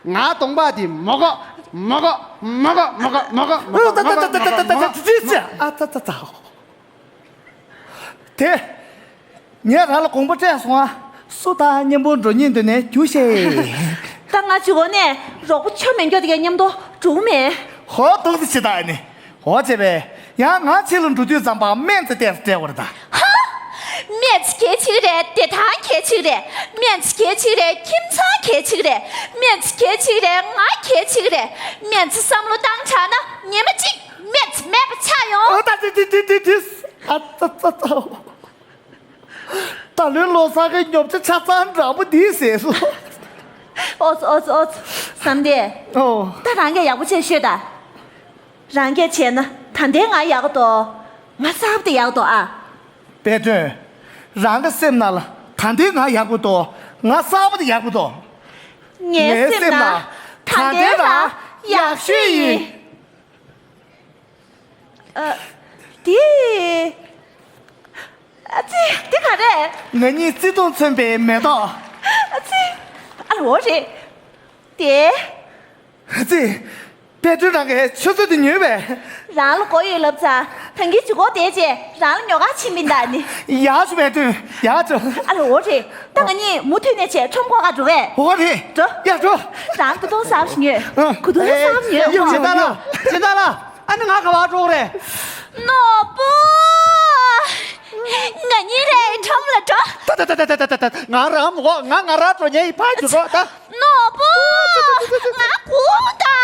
ང་གདོང་པ་དེ་མོ་གོ་མོ་གོ་མོ་གོ་མོ་གོ་མོ་གོ་མོ་གོ་མོ་གོ་ཨ་ཙི་ཙི། ངས་རང་ལ་དགོངས་པ་སྤྲད་སོང་ཨ། སུ་དང་མཉམ་པོ་འགྲོ་སྙིང་འདོད་ནས་རྒྱུགས་ཤིག་ད་ང་ཅིག་འོ་ནས་རོགས་པ་ཆོ་མེད་མགྱོགས་དེ་གས་མཉམ་དུ་འགྲོ་མེད། ཧོ་ཏོག་ཙི་ཆེ་ད་ཨ་ནི། ཧོ་བྱས་པས། ཡང་ང་ཕྱི་ལ་འགྲོ་དུས་ཙམ་པ་སྨན་རྩི་ཏོག་ཙི་སྤྲད་དགོས་རེད་ད། ཧ། སྨན་རྩི་གལ་ཆེ་གི་རེད། བདེ་ཐང་གལ་ཆེ་གི་རེད། སྨན་རྩི་གལ་ཆེ་གི་རེད། ཁྱིམ་ཚང་གལ་ཆེ་གི་རེད། སྨན་རྩི་གལ་ཆེ་གི་རེད། ང་གལ་ཆེ་གི་རེད། སྨན་རྩི་བསམ་བློ་བཏང་དྲགས་ན་ཉི་མ་གཅིག་སྨན་རྩི་མེད་པ་ཆགས་ཡོང་། ཨ་ད་དེ་དེ་དེ་དེ་དེ། ཨ་ཙ་ཙ་ཙ། ད་ལོའི་ལོ་གསར་གྱི་ཉོ་ཆ་ཆ་ཚང་འདྲ་པོ་འདི་ཟེར་སོང་། ཨོ་ཙི་ཨོ་ཙི་ཨོ་ཙི། བསམ་གཏན། ཨོ། ད་རང་གིས་ཡག་པོ་བྱས་ཤོད་ད། རང་གིས་བྱས་ན་ད་ལྟའི་ང་ཡག་པོ་འདུག་ང་གསར་པ་དེ་ཡག་པོ་འདུག་ཨ། དཔལ་སྒྲོན། རང་གི་སེམས་ནང་ལ་ད་ལྟའི་ང་ཡག་པོ་འདུག་ང་གསར་པ་དེ་ཡག་པོ་འདུག་ངའི་སེམས་ནང་ད་ལྟའི་རང་ཡག་ཤོས་ཡིན། ཨ། དེ། ཨ་ཙི། དེ་ག་རེད། ང་གཉིས་བརྩེ་དུང་མཚོན་པའི་མེ་ཏོག་ཨ་ཙི། ཨ་ལོ་རེད། དེ། ཨ་ཙི། དཔལ་སྒྲོན་རང་གིས་ཆུ་ཚོད་དེ་ཉོས་པས། རང་ལ་མགོ་ཡོད་ལབ་ཙང་ད་གིན་ཇུ་གོ་དེ་རྗེས་རང་ལ་ཉོ་ག་ཕྱིན་པིན་ད་ནི། ཡག་ཆུ་དཔལ་སྒྲོན་ཡག་ཆུ། ཨ་ལོ་རེད། ད་ང་གཉིས་མུ་མཐུད་ནས་བྱས་ཁྲོམ་སྐོར་ག་འགྲོ་གས། འོ་རེད། འགྲོ། ཡ་འགྲོ། རང་གོས་ཐུང་གསར་པ་ཞིག་ཉོས། ཨ། གོས་ཐུང་གསར་པ་ཉོས། ཡ་ཡ། སྦྱིན་བདག་ལགས། སྦྱིན་བདག་ལགས། ཨ་ནི་ང་ག་པར་འགྲོ་དགོས་རེད། ནོར་བུ། ང་གཉིས་རེད་ཁྲོམ་ལ་འགྲོ། ད་ད་ད་ང་རང་མོ་ང་ང་རང་འགྲོ་ཉེ་ཡི་ཕར་འགྱུར་རོགས་ད། ནོར་བུ། ང་སྒུག་དང་།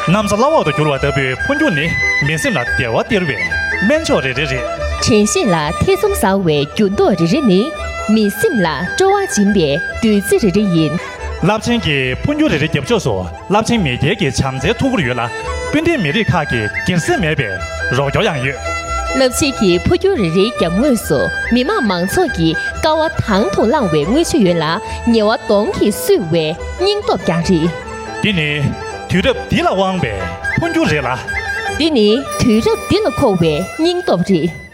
གནམ་ས་བླ་འོག་ཏུ་གྱུར་བ་ལྟ་བུའི་འཕོ་འགྱུར་ནི་མི་སེམས་ལ་བདེ་བ་སྟེར་བའི་སྨན་མཆོག་རེ་རེ་རེད། དྲན་ཤེས་ལ་ཐེ་ཚོམ་ཟ་བའི་འགྱུར་ལྡོག་རེ་རེ་ནི་མི་སེམས་ལ་སྤྲོ་བ་སྦྱིན་པའི་བདུད་རྩི་རེ་རེ་ཡིན། རླབས་ཆེན་གྱི་འཕོ་འགྱུར་རེ་རེའི་རྒྱབ་ཕྱོགས་སུ་རླབས་ཆེན་མི་སྒེར་གྱི་བྱམས་བརྩེའི་ཐུགས་ཁུར་ཡོད་ལ། སྤུན་ཟླའི་མི་རིགས་ཁག་གི་སྒེར་སེམས་མེད་པའི་རོགས་སྐྱོར་ཡང་ཡོད། རླབས་ཆེན་གྱི་འཕོ་འགྱུར་རེ་རེའི་རྒྱབ་ངོས་སུ་མི་དམངས་མང་ཚོགས་ཀྱི་དཀའ་བ་དང་དུ་བླངས་བའི་དངུལ་ཆུ་ཡོད་ལ། ཉེ་བ་གདོང་གིས་བསུས་བའི་སྙིང་སྟོབས་ཀྱང་རེད། འདི་ནི་དུས་རབས་འདི་ལ་དབང་བའི་འཕོ་འགྱུར་རེད་ལ། འདི་ནི་དུས་རབས་འདི་ལ་མཁོ་བའི་སྙིང་སྟོབས་རེད།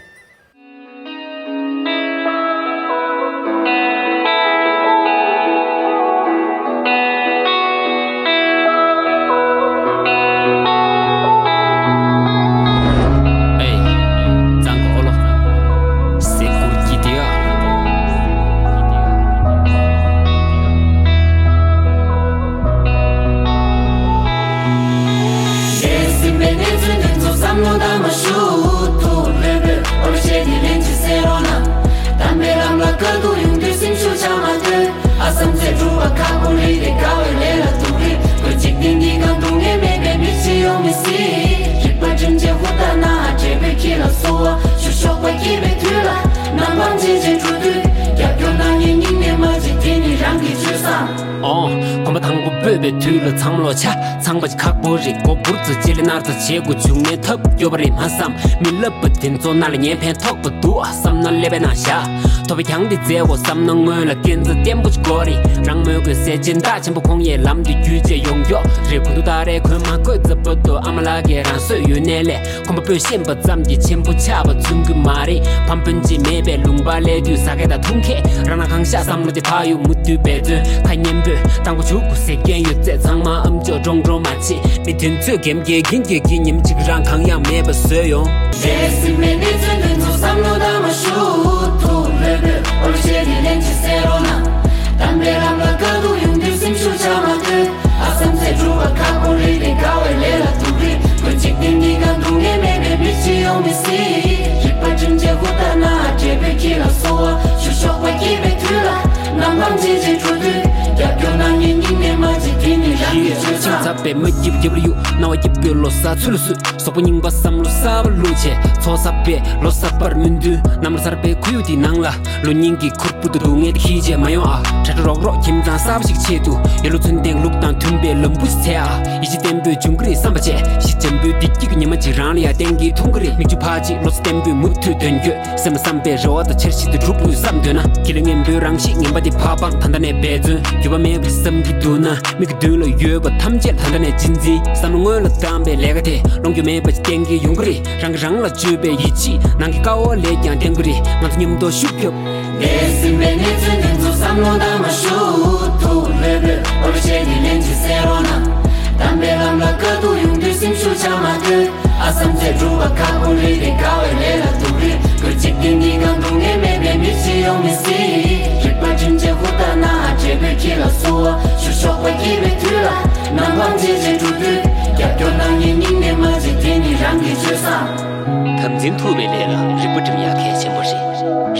ཨོ། གོམ་པ་དང་པོ་སྤོས་པའི་དུས་ལ་ཚང་མ་ལོག་ཆ། ཚངས་པ་ཅིག་ཁག་པོ་རེད། མགོ་འབུར་ཙམ་ཅིག་ལ་མནར་ཚ་བྱེད་དགོས་བྱུང་ནས་ཐབས་སྐྱོ་པོ་རེད་མ་བསམ། མི་ལབ་པ་དེ་ཚོ་ནང་ལ་ངའི་ཕན་ཐོགས་པ་འདུག་བསམ་ན་ཀླད་པའི་ནང་བཞག་ཐོབ་པའི་གྱང་དེ་བཙལ་དགོས་བསམ་ན་སྔོན་ལ་སྐས་འཛེག་བརྟན་པོ་ཅིག་དགོས་རེད། རང་མོས་གུས་སེ་ཅན་བདག་ཆེན་པོ་ཁོང་ཡས་ལམ་དེ་བརྒྱུད་བྱས་ཡོང་མགྱོགས་རེད། གོས་ཐུང་སྟ་རེ་གོན་མ་དགོས་ཙམ་པོ་འདུག་ཨ་མ་ལགས་ཀྱིས་རང་བཟོས་ཡོད་ནའི་ལས། གོམ་པ་སྤོས་ཤེས་པ་ཙམ་གྱིས་ཆེན་པོ་ཆགས་པ་མཚོན་གྱི་མ་རེད། ཨམ་སྤུན་གཅིག་མེད་པའི་ལུང་པ་སླེབས་དུས་ཟ་མཁན་དང་འཐུང་མཁན་རང་ན་གང་ཤ་བསམ་བློ་དེ་ཕར་གཡུག་མུ་མཐུད་འབད་བརྩོན་ཁ་སྙན་པོས་དང་པོ་བྱུག་གོ་ཟེར་མཁན་ཡོད་ཚད་ཚང་མ་ཨམ་ཅོག་ཀྲོང་ཀྲོང་མ་བྱེད། མི་དེ་ཚོས་གེམ་རྒྱག་གིན་རྒྱག་གིན་ཉིན་གཅིག་རང་གང་ཡང་མེད་པ་བཟོས་ཡོང་། འདས་ཟིན་པའི་གནས་ཚུལ་འདི་ཚོ་བསམ་བློ་བཏང་མ་ཞུ་ཐུག་ལྷོད་པོས་ཨོ་ལོ་བཤད་དེ་ལན་ཅིག་གསན་རོགས་གནང་། དམ་པའི་ལམ་ལ་དཀའ་སྡུག་ཡོང་དུས་སེམས་ཤུགས་ཆག་མ་སྡོད། ཨ་བསམ་ཚེ་སྒྲུབ་པ་ཁག་པོ་རེད་དེ་དགའ་བའི་ལས་ལ་སྡུག་རེད། ཀུན་གཅིག་བསྟེན་གྱིན་གང་སྡུག་བསྔལ་མེད་པའི་མི་ཅི་ཡོང་མི་སྲིད། རིག་པ་བསྒྲིམས་བྱས་ཧུར་ཐག་ན་འབྲས་བུ་ཁྱེད་ལ་གསོལ་བ་ཞུ། ཆོག་པ་སྐྱིད་པའི་དུས་ལ་ནམ་འཕང་མཇལ་རྗེས་འགྲོ་དུས་རྒྱབ་སྐྱོར་གནང་མཁན་སྙིང་ནས་མ་བརྗེད་དེ་ནི་རང་གི་བརྗོད་བྱ། ཚ་བའི་མ་སྐྱིད་རྒྱབ་ལ་གཡུག་སྣང་བ་སྐྱིད་པའི་ལོ་གསར་ཚུལ་ལ་བསུ། སོག་པོ་རྙིང་པ་བསམ་བློ་གསར་པ་བླུགས་བྱས་ཚོགས་གསར་པའི་ལོ་གསར་པར་སྨོན་འདུན། གནམ་ལོ་གསར་པའི་ཁོར་ཡུག་འདི་ནང་ལ་ལོ་རྙིང་གི་ཁུར་པོ་དུ་སྡུག་བསྔལ་འཁྱེར་བྱས་མ་ཡོང་ཨ། དྲ་གྲོགས་རོགས་རོགས་ཁྱིམ་ཚང་གསར་པ་ཞིག་ཆེད་དུ་ཡ་ལོ་ཚུན་ལྡན་ལུགས་དང་མཐུན་པའི་ལམ་བུ་ཞིག་འཚོལ་ཨ། ཡིད་ཆེས་བརྟན་པོས་འབྱུང་གི་རེད་བསམ་པ་བྱས། ཞི་འཇམ་པོའི་བདེ་སྐྱིད་ཀྱི་ཉི་མ་གཅིག་རང་ལ་ཡང་བསྟན་གྱི་འཐུང་གི་རེད། མིག་ཆུ་ཕར་གཅིག་བློ་གསལ་བརྟན་པོས་མུ་མཐུད་དོན་འཁྱོལ། སེམས་ལ་བསམ་པའི་རེ་བ་དང་འཆར་གཞི་དེ་འགྲུབ་དགོས་བསམ་འདོད་ན། གྱི་ལ་ངན་པོའི་རང་གཤིས་ངན་པ་དེ་ཕར་སྤངས་ད་ལྟ་ནས་འབད་བརྩོན། འགྱུར་བ་མེད་པ་རེད་བསམ་གྱི་འདུག་ན། མིག་གི་མདུན་ལ་ཡོད་པ་ཐམས་ཅད་ད་ལྟ་ནས་གཅེས་འཛིན། བསམ་བློ་སྔོན་ལ་བཏང་པའི་ལས་ཀ་དེ་ལོང་རྒྱུ་མེད་པ་ཞིག་བསྟན་གྱི་ཡོང་གི་རེད། རང་གིས་རང་ལ་བཅོལ་བའི་ཡིད་ཆེས་ནང་གི་དཀའ་བ་ལས་ཀྱང་བརྟན་གྱི་རེད། ང་ཚོ་མཉམ་དུ་ཤུགས་རྒྱོབ། འདས་ཟིན་པའི་གནས་ཚུལ་འདི་ཚོ་བསམ་བློ་བཏང་མ་ཞུ་ཐུག་ལྷོད་པོས་ཨོ་ལོ་བཤད་དེ་ལན་ཅིག་གསན་རོགས་གནང་། དམ་པའི་ལམ་ལ་དཀའ་སྡུག་ཡོང་དུས་སེམས་ཤུགས་ཆག་མ་སྡོད། ཨ་བསམ་ཚེ་སྒྲུབ་པ་ཁག་པོ་རེད་དེ་དགའ་བའི་ལས་ལ་སྡུག་རེད། ཀུན་གཅིག་བསྟེན་གྱིན་གང་སྡུག་བསྔལ་མེད་པའི་མི་ཞིག་ཡོང་མི་སྲིད། རིག་པ་བསྒྲིམས་བྱས་ཧུར་ཐག་ན་འབྲས་བུ་ཁྱེད་ལ་གསོལ་བ་ཞུ། ཆོག་པ་སྐྱིད་པའི་དུས་ལ་ནམ་འཕང་མཇལ་རྗེས་འགྲོ་དུས་རྒྱབ་སྐྱོར་གནང་མཁན་སྙིང་ནས་མ་བརྗེད་དེ་ནི་རང་གི་སྤྱོད་བཟང་། དམ་འཛིན་ཐུབ་པའི་ལས་ལ་རིག་པ་བསྒྲིམ་ཡག་གལ་ཆེན་པོ་རེད།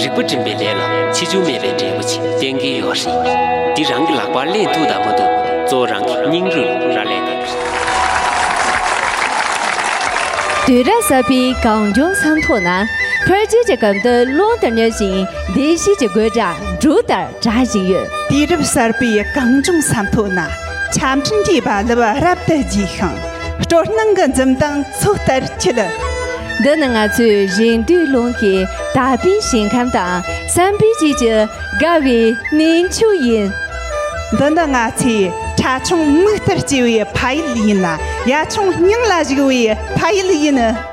རིག་པ་བསྒྲིམས་པའི་ལས་ལ་ཆེ་ཆུང་མེད་པའི་འབྲས་བུ་ཅིག་བསྟན་གྱི་ཡོད་རེད། འདི་རང་གི་ལག་པར་ལེན་ཐུབ་དང་མ་ཐུབ་གཙོ་བོ་རང་གི་སྙིང་རུས་ལ་རག་ལས་ཏེ། དུས་རབས་གསར་པའི་གངས་ལྗོངས་ས་ཐོག་ན་ཕལ་ཆེར་གྱི་གམ་དུ་རླུང་ལྟར་མྱོས་ཤིང་བདེ་སྐྱིད་ཀྱི་དགོད་སྒྲ་འབྲུག་ལྟར་བསྒྲགས་བཞིན་ཡོད། དུས་རབས་གསར་པའི་གངས་ལྗོངས་ས་ཐོག་ན་ཆ་འཕྲིན་གྱི་རྦ་རླབས་རབ་ཏུ་རྒྱས་ཤིང་སྤྲོ་སྣང་གི་འཛུམ་མདངས་མཚོ་ལྟར་འཁྱིལ། འདི་ནི་ང་ཚོའི་རེ་འདོད་ཀླུང་གི་དག་པའི་ཞིང་ཁམས་དང་བསམ་པའི་དཔྱིད་ཀྱི་དགའ་བའི་གནས་མཆོག་ཡིན། འདི་ནི་ང་ཚོའི་ཁྲ་ཆུང་མིག་ལྟར་གཅེས་པའི་ཕ་ཡུལ་ཡིན་ལ། ཡ་ཆུང་སྙིང་ལ་ཞུགས་པའི་ཕ་ཡུལ་ཡིན།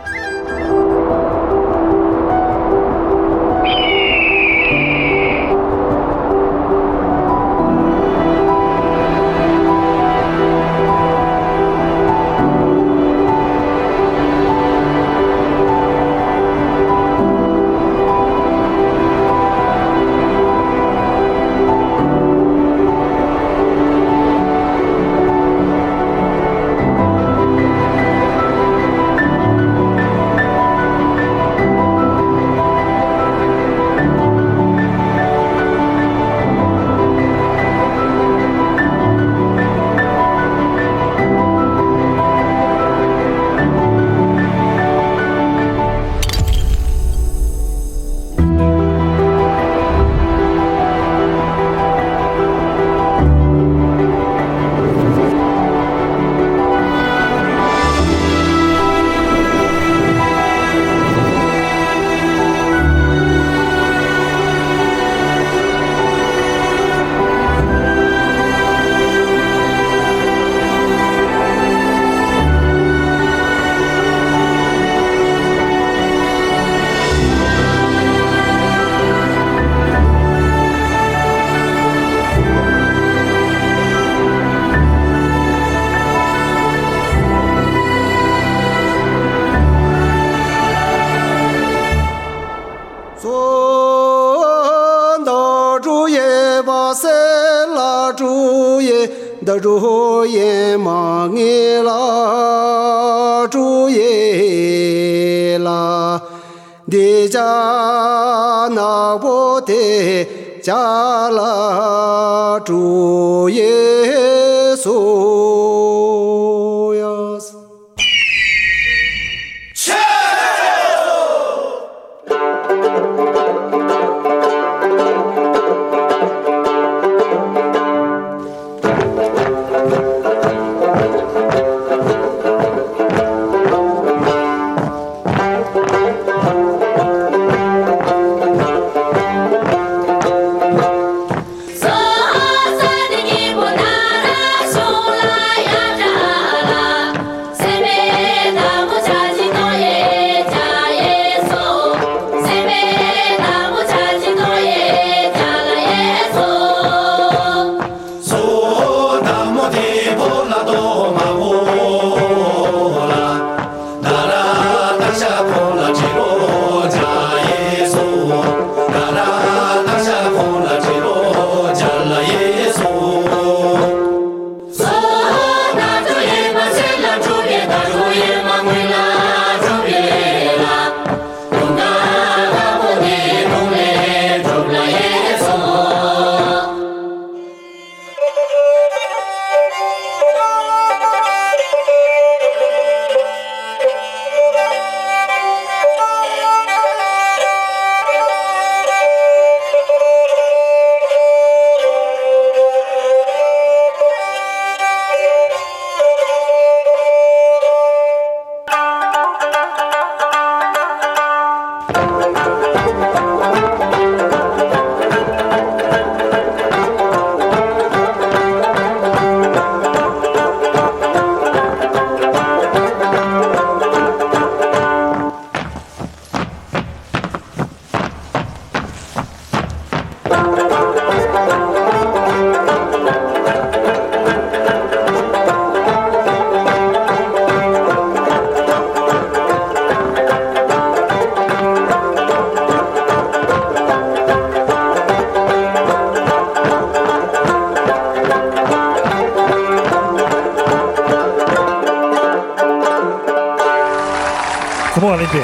ལེན་པས།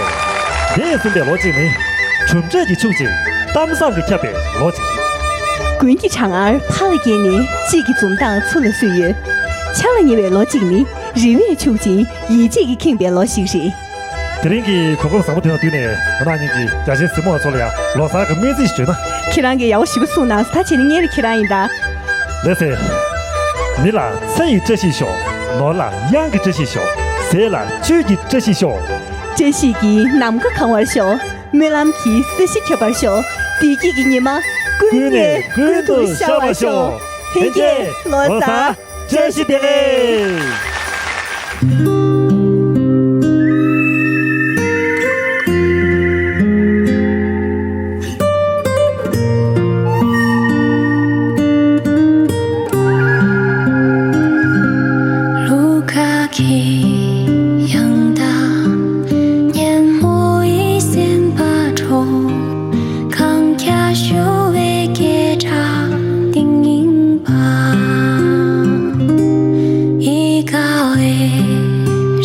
དེས་ཟིན་པའི་ལོ་གཅིག་ནི། གྲུབ་འབྲས་ཀྱིས་ཕྱུག་ཅིང་གཏམ་བཟང་གིས་ཁྱབ་པའི་ལོ་གཅིག་རེད། ཀུན་གྱི་གྲང་ངར་ཕར་ལ་བསྐྱལ་ནས། དཔྱིད་ཀྱི་འཛུམ་མདངས་ཚུར་ལ་བསུས་ཡོད། ཆགས་ལ་ཉེ་བའི་ལོ་གཅིག་ནི། རེ་བས་ཕྱུག་ཅིང་ཡིད་ཆེས་ཀྱིས་ཁེངས་པའི་ལོ་ཞིག་རེད། དེ་རིང་གི་གོ་སྐབས་བཟང་པོ་དེ་དང་བསྟུན་ནས། ང་རང་ཉིད་ཀྱིས་རྒྱ་ཆེའི་གཟིགས་མོ་བ་ཚོ་ལ་ཡང་ལོ་གསར་གྱི་སྨོན་ཚིག་ཞུས་ན། ཁྱེད་རང་གིས་ཡག་པོ་ཞེ་པོ་གསུངས་གནང་སོང་། ད་བྱས་ན་སྙན་རེ་ཁྱེད་རང་ཡིན་ད། ལགས་སེ། མི་ལ་ཚེ་ཡི་བཀྲ་ཤིས་ཤོག་ནོར་ལ་གཡང་གི་བཀྲ་ཤིས་ཤོག་ཟས་ལ་བཅུད་ཀྱི་བཀྲ་ཤིས་ཤོག་བཀྲ་ཤིས་ཀྱི་ནམ་མཁའ་གང་བར་ཤོག་སྨོན་ལམ་གྱི་ས་གཞི་ཁྱབ་པར་ཤོག་བདེ་སྐྱིད་ཀྱི་ཉི་མ་ཀུན་ནས་ཀུན་ཏུ་ཤར་བར་ཤོག་ལྷན་རྒྱས་ལོ་གསར་བཀྲ་ཤིས་བདེ་ལེགས། གང་ཁྱབ་ཞུ་བའི་སྐད་སྒྲ་དེ་ཉིད་པ། ཨི་ཀ་བའི་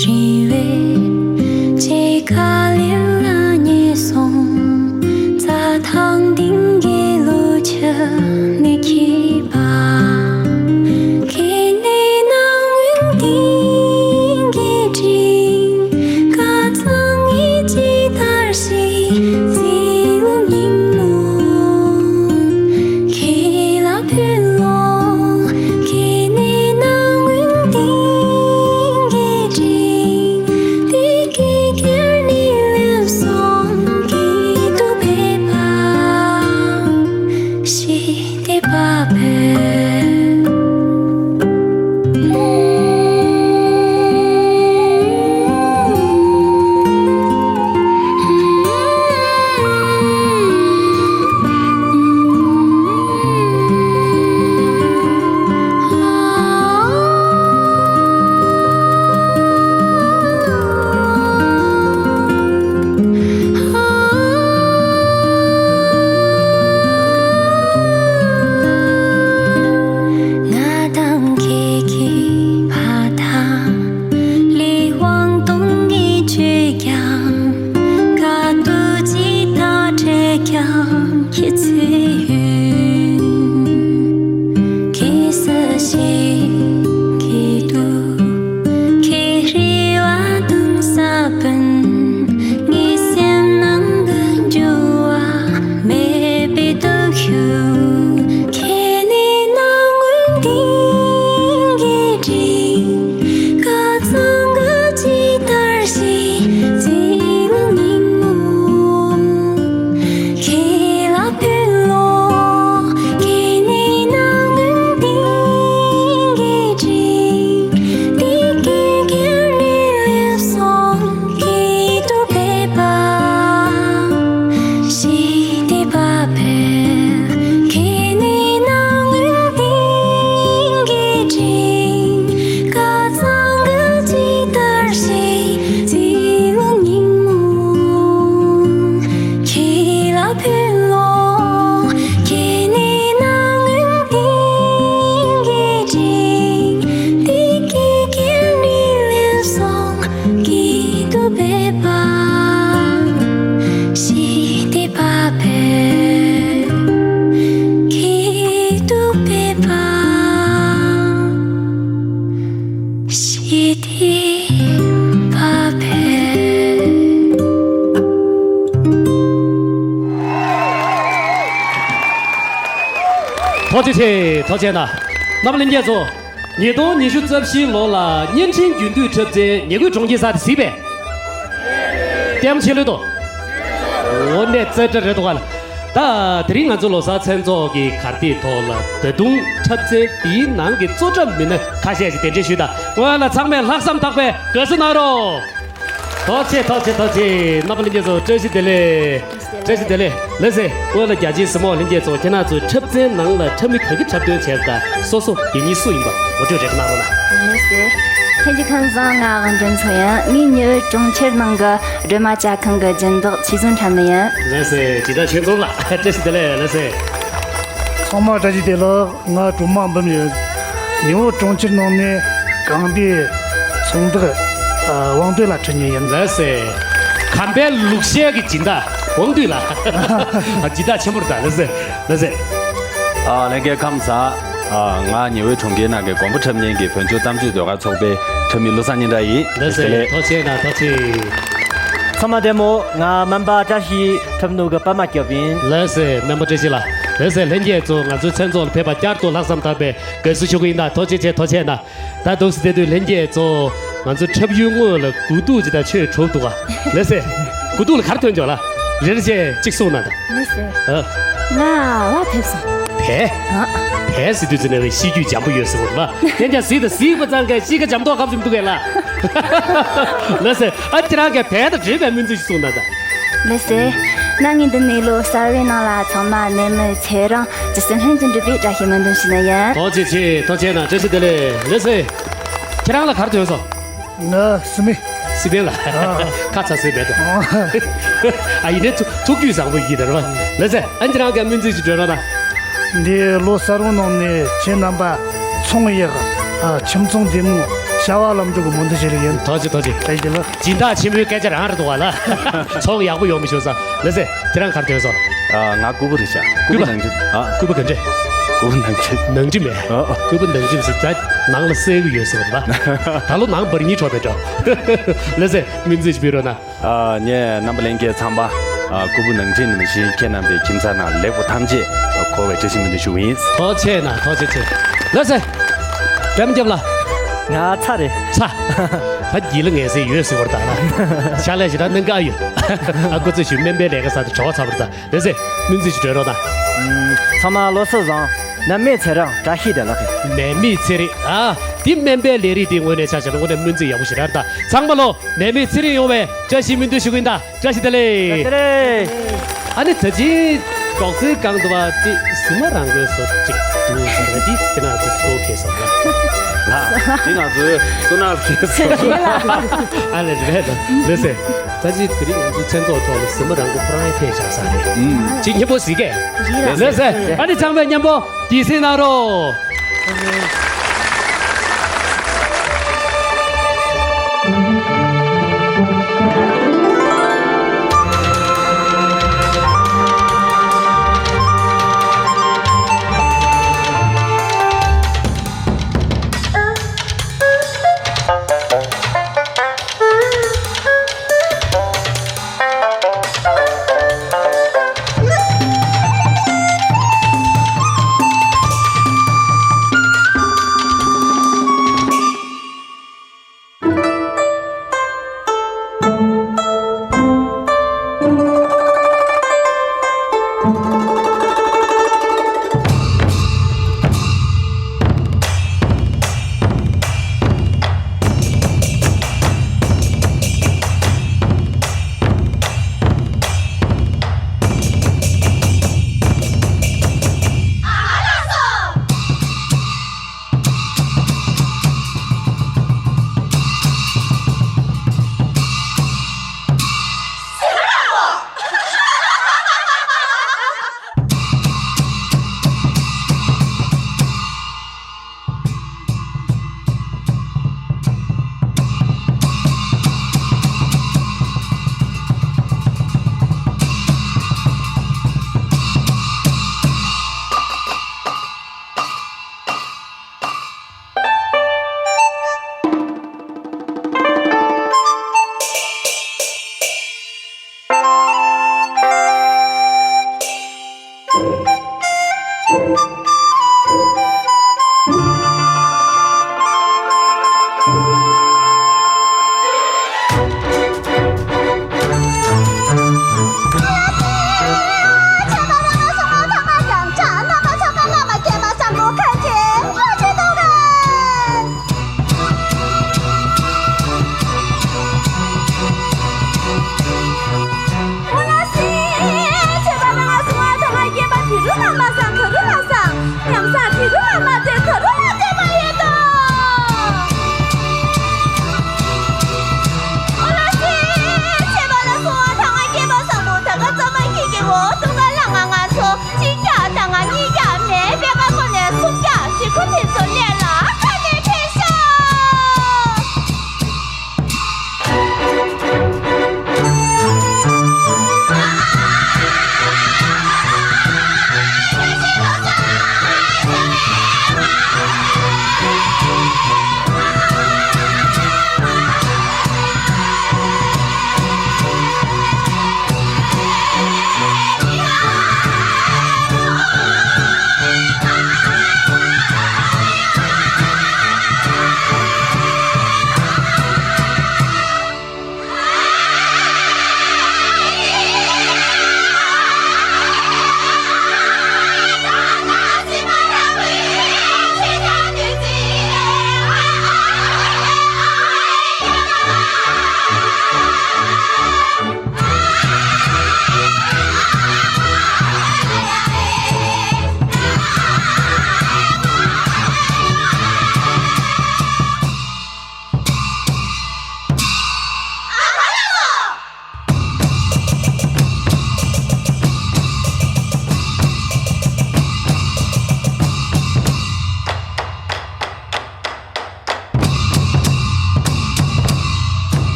རི་བས་ཅི་ག་ལིབ་ལ་ཉེ་སོང་། རྩྭ་ཐང་སྡིངས་ཀྱི་ལུག་ཁྱུ་ནི་ཁྱིམ་པ། ཁྱེད་ནི་སྣང་བའི་སྟེང་གི་སྤྲིན། ཀ་ཚང་གི་ཇི་ལྟར་ཞིག་བརྩེ་བའི་ཉིན་མོ། ཁྱེད་ལ་ཕུལ་ལོ། ཁྱེད་ནི་སྣང་བའི་སྟེང་གི་སྤྲིན། བདེ་སྐྱིད་ཀྱི་ནི་ལེབ་སོང་། སྐྱིད་སྡུག་ཕལ་པ་ཞི་བདེ་བག་ཕེབས། ང་དང་ཁྱེད་ཀྱི་ཕ་དང་ལས་དབང་སྟོང་གི་ཆོས་ཀྱང་དཀའ་སྡུག་ཅི་ལྟར་འཕྲད་ཀྱང་ཁྱེད་ཚེ་ཡུན། ཁྱེད་ས་ཞིག་གི་དུ། ཁྱེད་རེ་བ་དང་ས་བོན། ངའི་སེམས་ནང་གི་འགྱུར་བ་མེད་པའི་སྟོབས་ཤུགས། ཁྱེད་ནི་སྣང་བའི་སྟེང་གི་སྤྲིན། ཀ་ཚང་གི་ཇི་ལྟར་ཞིག་བརྩེ་བའི་ཉིན་མོ། ཁྱེད་ལ་ཕུལ་ལོ། ཁྱེད་ནི་སྣང་བའི་སྟེང་གི་སྤྲིན། བདེ་སྐྱིད་ཀྱི་ནི་ལེབ་སོང་། སྐྱིད་སྡུག་ཕལ་པ་ཞི་བདེ་བག་ཕེབས། ཁྱེད་ནི་སྣང་བའི་སྟེང་གི་སྤྲིན། ཀ་ཚང་གི་ཇི་ལྟར་ཞིག་བརྩེ་བའི་ཉིན་མོ། ཁྱེད་ལ་ཕུལ་ལོ། ཁྱེད་ནི་སྣང་བའི་སྟེང་གི་སྤྲིན། བདེ་སྐྱིད་ཀྱི་ནི་ལེབ་སོང་། སྐྱིད་སྡུག་ཕལ་པ་ཞི་བདེ་བག་ཕེབས། སྐྱིད་སྡུག་ཕལ་པ་ཞི་བདེ་བག་ཕེབས། ཐུགས་རྗེ་ཆེ། ཐུགས་རྗེ་གནང་། རྣམ་པ་ལྷན་རྒྱས་ཚོ། ཉིས་སྟོང་ཉི་ཤུ་རྩ་བཞིའི་ལོ་ལ་བརྙན་འཕྲིན་རྒྱུན་མཐུད་འཁྲབ་ཚན་ཉེ་དགུའི་གྲོང་ཁྱེར་གསར་དེ་གཟིགས་པས། ལྟད་མོ་ཆེ་ལོས་དོ། འོ་ནས་རྩེ་གྲ་རེད་དོ་ག་ལ། ད་དེ་རིང་ང་ཚོ་ལོ་གསར་མཚན་ཚོགས་ཀྱི་གར་སྟེགས་ཐོག་ལ་ད་དུང་འཁྲབ་ཚན་འདིའི་ནང་གི་གཙོ་འཁྲབ་མི་སྣ་ཁ་ཤས་ཤིག་གདན་འདྲེན་ཞུས་དང་། སྔོན་ལ་ཚང་མས་ལྷག་བསམ་དག་པའི་དགའ་བསུ་གནང་རོགས། ཐུགས་རྗེ་ཆེ། ཐུགས་རྗེ་ཆེ། ཐུགས་རྗེ་ཆེ། རྣམ་པ་ལྷན་རྒྱས་ཚོ་བཀྲ་ཤིས་བདེ་ལེགས། བཀྲ་ཤིས་བདེ་ལེགས། ལགས་སེ། སྔོན་ལ་རྒྱ་ཆེའི་གཟིགས་མོ་བ་ལྷན་རྒྱས་ཚོ། ཁྱེད་རང་ཚོའི་འཁྲབ་ཚན་ནང་ལ་འཁྲབ་མི་ག་གིས་འཁྲབ་སྟོན་བྱས་པ་དང་སོ་སོ་རྒྱལ་ཉིན་སུ་ཡིན་པ་ངོ་སྤྲོད་རེ་གནང་རོགས་གནང་། ལགས་སེ། ལྷན་རྒྱས་ཁམས་བཟང་། ང་དབང་ཅན་མཚོ་ཡིན། ངའི་ཉེ་བའི་གྲོང་ཁྱེར་ནང་གི་སྒྲོལ་མ་ཇ་ཁང་གི་སྦྱིན་བདག་ཆོས་བཟང་ཁྲ་མི་ཡིན། ལགས་སེ། དྲིལ་བསྒྲགས་ཆོས་བཟང་ལགས། བཀྲ་ཤིས་བདེ་ལེགས། ལགས་སེ། ཚང་མ་བཀྲ་ཤིས་བདེ་ལེགས། ང་སྒྲོལ་མ་འབུམ་ཡིན། ཉི་འོད་གྲོང་ཁྱེར་ནང་ནས་གངས་ཏི་ཚོང་བདག་ཨ་དབང་འདུས་ལགས་འཁྲབ་མཁན་ཡིན། ལགས་སེ། གམ་པའི་ལུག་ཤའི་གི་སྦྱིན་བདག་དབང་འདུས་ལགས། སྦྱིན་བདག་ཆེན་པོ་རེད་ད། ལགས་སེ། ལགས་སེ། ཨ། ལྷན་རྒྱས་ཁམས་བཟང་། ཨ། ང་ཉི་འོད་གྲོང་ཁྱེར་ནང་གི་མགོན་པོ་འཁྲབ་མཁན་གྱི་བོད་ལྗོངས་གཏམ་བརྗོད་ཟློས་གར་ཚོགས་པའི་འཁྲབ་མི་བློ་བཟང་སྙན་གྲགས་ཡིན། ལགས་སེ། བཀྲ་ཤིས་བདེ་ལེགས། ཐུགས་རྗེ་གནང་། ཐུགས་རྗེ་ཆེ། ཚང་མ་བདེ་མོ། ང་སྨན་པ་བཀྲ་ཤིས་འཁྲབ་ནུས་ཀྱི་པད་མ་སྐྱབས་ཡིན། ལགས་སེ། སྨན་པ་བཀྲ་ཤིས་ལགས། ལགས་སེ། ལྷན་རྒྱས་ཚོ་ང་ཚོའི་མཚན་ཚོགས་ལ་ཕེབས་པར་བསྐྱར་དུ་ལྷག་བསམ་དག་པའི་དགའ་བསུ་ཞུ་གི་ཡིན་ད། ཐུགས་རྗེ་ཆེ། ཐུགས་རྗེ་གནང་། ད་འདུག་སེ་བསྡད་དུས་ལྷན་རྒྱས་ཚོ། ང་ཚོ་འཁྲབ་ཡུལ་དངོས་ལ་དགུ་ཐུག་ཅིག་དང་ཆོས་གྲུབ་འདུག་ག་ལགས་སེ། དགུ་ཐུག་ལ་ག་རེ་ཐོན་བྱུང་ལ། རེ་རེ་བྱས་གཅིག་གསུངས་གནང་དང་། ལགས་སེ། ཨ། ང་བ་ཕེབས་སོང་། བས། ཨ། བས་ཟེར་དུས་ཙི་ནས་ཤེས་རྒྱུད་འཇམ་པོ་ཡོད་ཟེར་བ་རེད་པ། དེ་ཀྱང་གཟིགས་དང་གཟིགས་པ་ཙང་གས་གཤིས་ཀ་འཇམ་ཏོག་ཁ་བཟུམ་འདུག་གས་ལ། ལགས་སེ། ཨ། ཁྱེད་རང་གིས་བས་དང་འབྲེལ་བའི་སྨོན་ཚིག་ཅིག་གསུངས་གནང་དང་། ལགས་སེ། གནངས་ཉིན་འདི་ནས་ལོ་གསར་བའི་ནང་ལ་ཚང་མ་ནད་མེད་ཚེ་རིང་ཇི་སྲིད་ལྷུན་གྱིས་འགྲུབ་པའི་བཀྲ་ཤིས་སྨོན་འདུན་ཞུ་ནི་ཡིན། ཐུགས་རྗེ་ཆེ། ཐུགས་རྗེ་གནང་། བཀྲ་ཤིས་བདེ་ལེགས། ལགས་སེ། ཁྱེད་རང་ལ་ག་རེ་ཐོན་སོང་། ང་སི་མི། སི་པན་ལ། ཨ། ཁ་ཚ་སེ་བས་དོ། ཨ། ཡིན་ནའི་ཐུགས་ཐུགས་རྒྱུད་བཟང་པོ་ཡིན་ད་རེད་པ། ལགས་སེ། ཨ། ཁྱེད་རང་གིས་སྨོན་ཚིག་ཅིག་སྒྲོན་རོགས་གནང་། འདི་ལོ་གསར་བའི་ནང་ནས་ཁྱེད་རྣམ་པ་ཚོང་ཡག་ཨ། ཁྱིམ་ཚང་བདེ་མོ། བྱ་བ་ལམ་འགྲོ་གི་སྨོན་འདུན་ཞུ་ལེ་ཡིན། ཐུགས་རྗེ་ཆེ། ཐུགས་རྗེ་ཆེ། ཨེ་ཡིན་ལ། སྦྱིན་བདག་ཆེན་པོའི་སྐད་ཆ་རང་རེད་འདུག་ག་ལ། ཚོང་ཡག་པོ་ཡོང་མི་ཤོག་ཟེར། ལགས་སེ། ཁྱེད་རང་ག་རེ་ཐོན་སོང་། ཨ། ང་ལྐུགས་པ་རེད་ཤག་ལྐུགས་པ། ལྐུགས་པ་ནང་ཁྲོལ། ཨ། ལྐུགས་པ་ནང་ཁྲོལ། ནང་ཁྲོལ་མེད། ཨ། ལྐུགས་པ་ནང་ཁྲོལ་ཟེར། ད་ནང་ལ་གསལ་གི་ཡོད་ཟེར་བ་རེད་པ། ད་ལོ་ནང་འབར་ཉིན་འཕྲོ་བའི་འགྲོ། ལགས་སེ། སྨོན་ཚིག་ཅིག་ཕུལ་རོགས་གནང་། ཨ། ངས་རྣམ་པ་ལྷན་རྒྱས་ཚང་མ། ཨ། ལྐུགས་པ་ནང་ཁྲོལ་ནང་བཞིན་ཁྱེད་རྣམ་པའི་ཁྱིམ་ཚང་ནང་ལེགས་པོ་ཐམས་ཅད་འཁོར་བའི་བཀྲ་ཤིས་སྨོན་འདུན་ཞུ་གི་ཡིན། ཐུགས་རྗེ་གནང་། ཐུགས་རྗེ་ཆེ། ལགས་སེ། བདེ་མོ་རྒྱབ་ལ། ང་ཚ་རེད། ཚ། ད་སྒྱིད་ལ་ངལ་སེ་ཡོད་ཟེར་བ་རེད་ད་ལ། ཕྱག་ལས་ཞེ་དྲག་གནང་གི་ཨ་ཡོད། ཨ། སྐུ་ཚེ་ཞུ། སྨན་པའི་ལས་ཀ་ཟེར་དེ་བྲོ་བ་ཚ་བ་རེད་ད། ལགས་སེ། སྨོན་ཚིག་ཅིག་སྒྲོན་རོགས་གནང་། ཚང་མ་ལོ་གསར་བཟང་། ནད་མེད་ཚེ་རིང་། བཀྲ་ཤིས་བདེ་ལེགས། ནད་མེད་ཚེ་རིང་། ཨ། འདི་སྨན་པའི་ལས་རིགས་འདི་ངོས་ནས་ཆ་བཞག་ན་དངོས་གནས་སྨོན་ཚིག་ཡག་པོ་ཞེ་དྲག་རེད་ད། ཚང་མ་ལོ་ནད་མེད་ཚེ་རིང་ཡོང་བའི་བཀྲ་ཤིས་སྨོན་འདུན་ཞུ་གི་ཡིན་ད། བཀྲ་ཤིས་བདེ་ལེགས། བཀྲ་ཤིས་བདེ་ལེགས། ཨ་ནི་ད་ཅི་སྒོག་ཙེའི་སྒང་དུ་བ་ཅི་གཟིམ་མ་རང་གོས་སོ་ཅིག་འདུག་ཟེར་བ་འདི་དེ་ན་ཅིག་གཙོ་བོ་ཁེལ་སོང་ལ། ལ། འདི་ང་ཚོའི་གཙུག་ན་ལ་ཁེལ་སོང་། ཨ་ལེ་རེད་ད། ལགས་སེ། ད་ཅི་དེ་རིང་ང་ཚོའི་མཚན་ཚོགས་ཐོག་ལ་གཟིམ་མ་རང་གོས་ཁོ་རང་ཡང་ཕེབས་བཞག་ས་རེད། ཨུམ། ཅིག་སྙན་པོ་གཟིགས་གས། ལགས་སེ། ཨ་ནི་ཚང་མས་མཉམ་པོ་དགྱེས་གཟིགས་གནང་རོགས།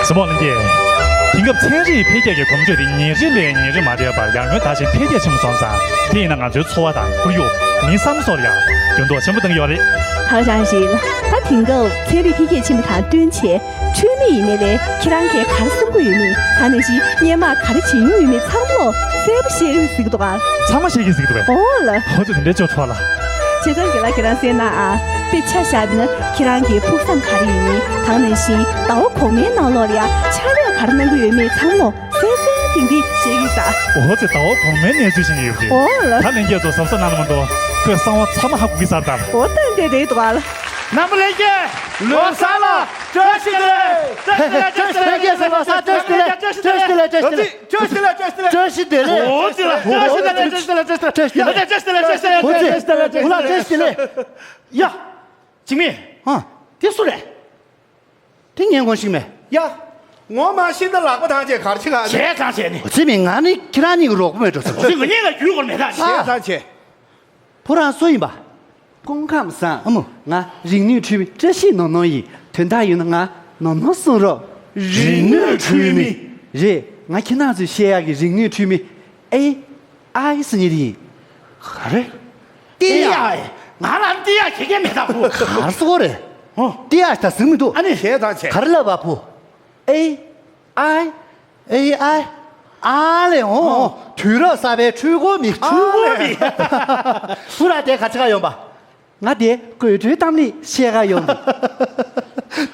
གཟིགས་མོ་ལྷན་རྒྱས། དེང་སྐབས་ཚན་རིག་འཕེལ་རྒྱས་ཀྱི་གོམ་བགྲོད་དེ་ཉིན་རེ་ལས་ཉིན་རེ་མ་བསྡད་པར་ཡར་ངོའི་ཟླ་བཞིན་འཕེལ་རྒྱས་ཆེན་པོ་སོང་ཙང་། དེ་ཡིན་ན་ང་ཚོའི་འཚོ་བ་དང་ཁོར་ཡུག་མིའི་བསམ་བློ་སོགས་ལ་ཡང་འགྱུར་ལྡོག་ཆེན་པོ་བཏང་གི་ཡོད་རེད། ཧ་ཅང་ཞིག་ད་དེང་སྐབས་ཚན་རིག་འཕེལ་རྒྱས་ཕྱིན་པ་དང་བསྟུན་བྱས། འཕྲུལ་མི་ཡིན་ནའི་ལས་ཁྱེད་རང་གིས་ག་རེ་བསམ་གྱི་ཡོད་མེད། ད་ནང་བཞིན་སྔོན་མ་ག་རེ་བྱེད་མྱོང་ཡོད་མེད་ཚང་མ་གསལ་པོ་ཤེས་ཀྱི་ཟིག་འདུག་ག་ཚང་མ་ཤེས་ཀྱི་ཟིག་འདུག་གས། ཨོ་ལ། ཧོ་ཙི་དེ་འདྲའི་ཅོ་ཁྲོ་ལ། བྱས་ཙང་རྒན་ལགས་ཁྱེད་རང་གསན་ན་ཨ། དཔེ་ཆ་བཞག་ན་ཁྱེད་རང་གི་ཕུགས་བསམ་ག་རེ་ཡིན་མིན། ད་ནང་བཞིན་ཟླ་བ་གོང་མའི་ནང་ལོགས་ལ་ཡ་ཕྱག་ལས་ག་རེ་གནང་གི་ཡོད་མེད་ཚང་མ་གསལ་གསལ་ཐིང་ཐིང་ཤེས་ཀྱི་ས། ཨོ་ཙི་ཟླ་བ་གོང་མའི་གནས་ཚུལ་ཤེས་ཀྱི་ཡོད་རེད། ཨོ་ལ། ད་ལྷན་རྒྱས་ཚོ་གཟབ་གཟབ་གནང་ན་མ་གཏོགས་ཁོས་གསང་བ་ཚང་མ་ཧ་གོ་གི་ས་རེད་ད། ཨོ་ད་འདྲ་རེད་འདུག་ཨ་ལ། རྣམ་པ་ལྷན་རྒྱས་ལོ་གསར་ལ་བཀྲ་ཤིས་བདེ་ལེགས། བཀྲ་ཤིས་བདེ་ལེགས། བཀྲ་ཤིས་བདེ་ལེགས། བཀྲ་ཤིས་བདེ་ལེགས། བཀྲ་ཤིས་བདེ་ལེགས། བཀྲ་ཤིས་བདེ་ལེགས། བཀྲ་ཤིས་བདེ་ལེགས། བཀྲ་ཤིས་བདེ་ལེགས། བཀྲ་ཤིས་བདེ་ལེགས། ཨོ་ཙི་ལ་བཀྲ་ཤིས་བདེ་ལེགས། བཀྲ་ཤིས་བདེ་ལེགས། བཀྲ་ཤིས་བདེ་ལེགས། བཀྲ་ཤིས་བདེ་ལེགས། བཀྲ་ཤིས་བདེ་ལེགས། ཨོ་ཙི། བཀྲ་ཤིས་བདེ་ལེགས། བཀྲ་ཤིས་བདེ་ལེགས། བཀྲ་ཤིས་བདེ་ལེགས། ཡ། འཇིགས་མེད། ཨ། དེ་སུ་རེད། དེ་ངས་ངོ་ཤེས་མེད། ཡ། ངོ་མ་ཤེས་ན་ལག་པ་ཐང་ཆད་གར་ཆི་ག་ནི། བྱས་ཙང་བྱས་ནི། ཨོ་ཙི་མི་ང་ནི་ཁྱེད་རང་གཉིས་ཀྱི་རོགས་པ་མེད་འགྲོ་ཟེར། ཨོ་ཙི་ང་གཉིས་ལ་རྒྱུས་སྐོར་མེད་ད་ནི། བྱས་ཙང་བྱས། བུ་རང་སུ་ཡིན་པ། སྐུ་ཁམས་བཟང་། ཨ་མོ། ང་རིག་ནུས་འཕྲུལ་མི་བཀྲ་ཤིས་ནོར་ནོར་ཡིན། དོན་དག་ཡོད་ན་ང་ནོར་ནོར་གསུང་རོགས། རིག་ནུས་འཕྲུལ་མི། རེད། ང་ཁྱེད་རང་ཚོས་བཤད་ཡག་གི་རིག་ནུས་འཕྲུལ་མི། ཨེ་ཨའི་ཟེར་མཁན་དེ་ཡིན། ག་རེ། ཏི་ཡ། ང་ལ་ཏི་ཡ་ཁྱེད་ཀྱིས་མེད་ད་བུ། ག་རེ་ཟེར་གོ་རེད། ཨོ། ཏི་ཡ་ད་ཟིན་མི་འདུག་ཨ་ནི་བྱས་ཙང་བྱས། ག་རེ་ལབ་པ་བུ། ཨེ་ཨའི། ཨེ་ཨའི། ཨ་ལེ་འོ། དུས་རབས་གསར་པའི་འཕྲུལ་འཁོར་མི། འཕྲུལ་འཁོར་མི། བུ་ར་དེ་ག་ཆ་ག་ཡོང་པ། ང་དེ་དགོད་བྲོའི་གཏམ་གླེང་བཤད་ག་ཡོང་དུ།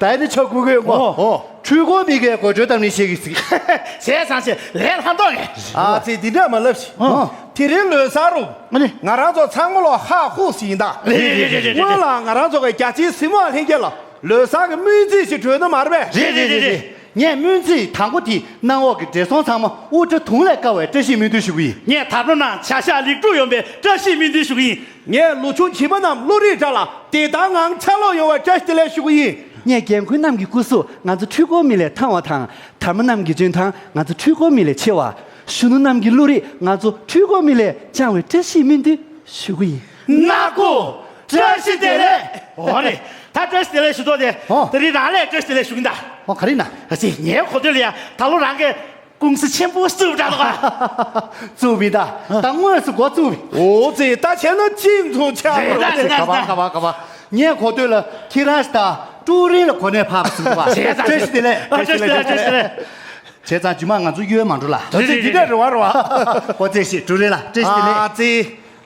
ད་ནི་ཆོ་གུ་གུ་ཡོང་པ། ཨོ། འཕྲུལ་འཁོར་མི་གའི་དགོད་བྲོའི་གཏམ་གླེང་བཤད་གི་ཟིག་བྱས་ཙང་བྱས་ལས་ལྷ་མདོག་ངས། ཨ་ཙི་འདི་འདྲ་མ་ལབ་ཤིག་ཨོ། དེ་རིང་ལོ་གསར་རུ། ཨ་ནི། ང་རང་ཚོ་ཚང་མ་ལོ་ཧ་ཧུ་ཟིན་ད། རེད་རེད་རེད་རེད། སྔོན་ལ་ང་རང་ཚོ་གི་རྒྱ་ཆེའི་གཟིགས་མོ་ལྷན་རྒྱས་ལ་ལོ་གསར་གི་སྨོན་ཚིག་ཞིག་གྲོལ་ན་མ་རེད་པས། རེད་རེད་རེད་རེད། ངས་སྨོན་ཚིག་དང་པོ་དེ་གནམ་འོག་གི་བགྲེས་སོང་ཚང་མ་དབུ་སྐྲ་དུང་ལས་དཀར་བའི་བཀྲ་ཤིས་སྨོན་འདུན་ཞུ་གི་ཡིན། ངས་དར་ལོ་ནང་བྱ་ཤ་ལེགས་གྲུབ་ཡོང་བའི་བཀྲ་ཤིས་སྨོན་འདུན་ཞུ་གི་ཡིན། ངས་ལོ་ཆུང་བྱིས་པ་རྣམས་བློ་རིག་བཀྲ་ལ་བདེ་ཐང་ངང་ཆ་ལོག་ཡོང་བའི་བཀྲ་ཤིས་བདེ་ལེགས་ཞུ་གི་ཡིན། ངས་རྒན་འཁོགས་རྣམས་ཀྱི་སྐུ་གཟུགས་ང་ཚོ་འཕྲུལ་འཁོར་མི་ལས་ཐང་བ་དང་། དར་མ་རྣམས་ཀྱི་འཇོན་ཐང་ང་ཚོ་འཕྲུལ་འཁོར་མི་ལས་ཆེ་བ། གཞོན་ནུ་རྣམས་ཀྱི་བློ་རིག་ང་ཚོ་འཕྲུལ་འཁོར་མི་ལས་སྤྱང་བའི་བཀྲ་ཤིས་སྨོན་འདུན་ཞུ་གི་ཡིན། ནག་པོ། བཀྲ་ཤིས་བདེ་ལེགས། འོ་རེད། ད་བཀྲ་ཤིས་བདེ་ལེགས་ཞུ་ཐོག་དེ། ཨོ། དེ་རིང་རང་ལས་བཀྲ་ཤིས་བདེ་ལེགས་ཞུ་གི་ཡིན་ད། ཨོ་ག་རེ་ན། ཨ་ཙི་ངའི་གོ་ཐོས་ལ་ཡ་ད་ལོ་རང་གིས། ཀུང་སི་ཆེན་པོ་བཙུགས་འདྲ་འདུག་ཨ། བཙུགས་མི་ད། ད་དངོས་སུ་འགོ་བཙུགས་མི། འོ་ཙི་ད་བྱས་ན་གཅིག་མཚུངས་ཆགས་རེད་ད་རེད་ད་ག་བ་རེད་ད། ག་བ་ག་བ། ངས་གོ་ཐོས་ལ་ཁྱེད་རང་ཞིག་ད་ཀྲུའུ་རིན་ལ་གོ་གནས་ཕབ་ཟིན་འདུག་ཨ། བྱས་ཙང་བཀྲ་ཤིས་བདེ་ལེགས། ཨ་བཀྲ་ཤིས་བདེ་ལེགས་བཀྲ་ཤིས་བདེ་ལེགས། བྱས་ཙང་རྗེས་མ་ང་ཚོ་གཡོལ་མ་འགྲོ་ལ། འོ་ཙི་འདི་འདྲ་རེད་བ་རེད་བ། འོ་ཙི་ཞིག་ཀྲུའུ་རིན་ལ་བཀྲ་ཤིས་བདེ་ལེགས། ཨ་ཙི།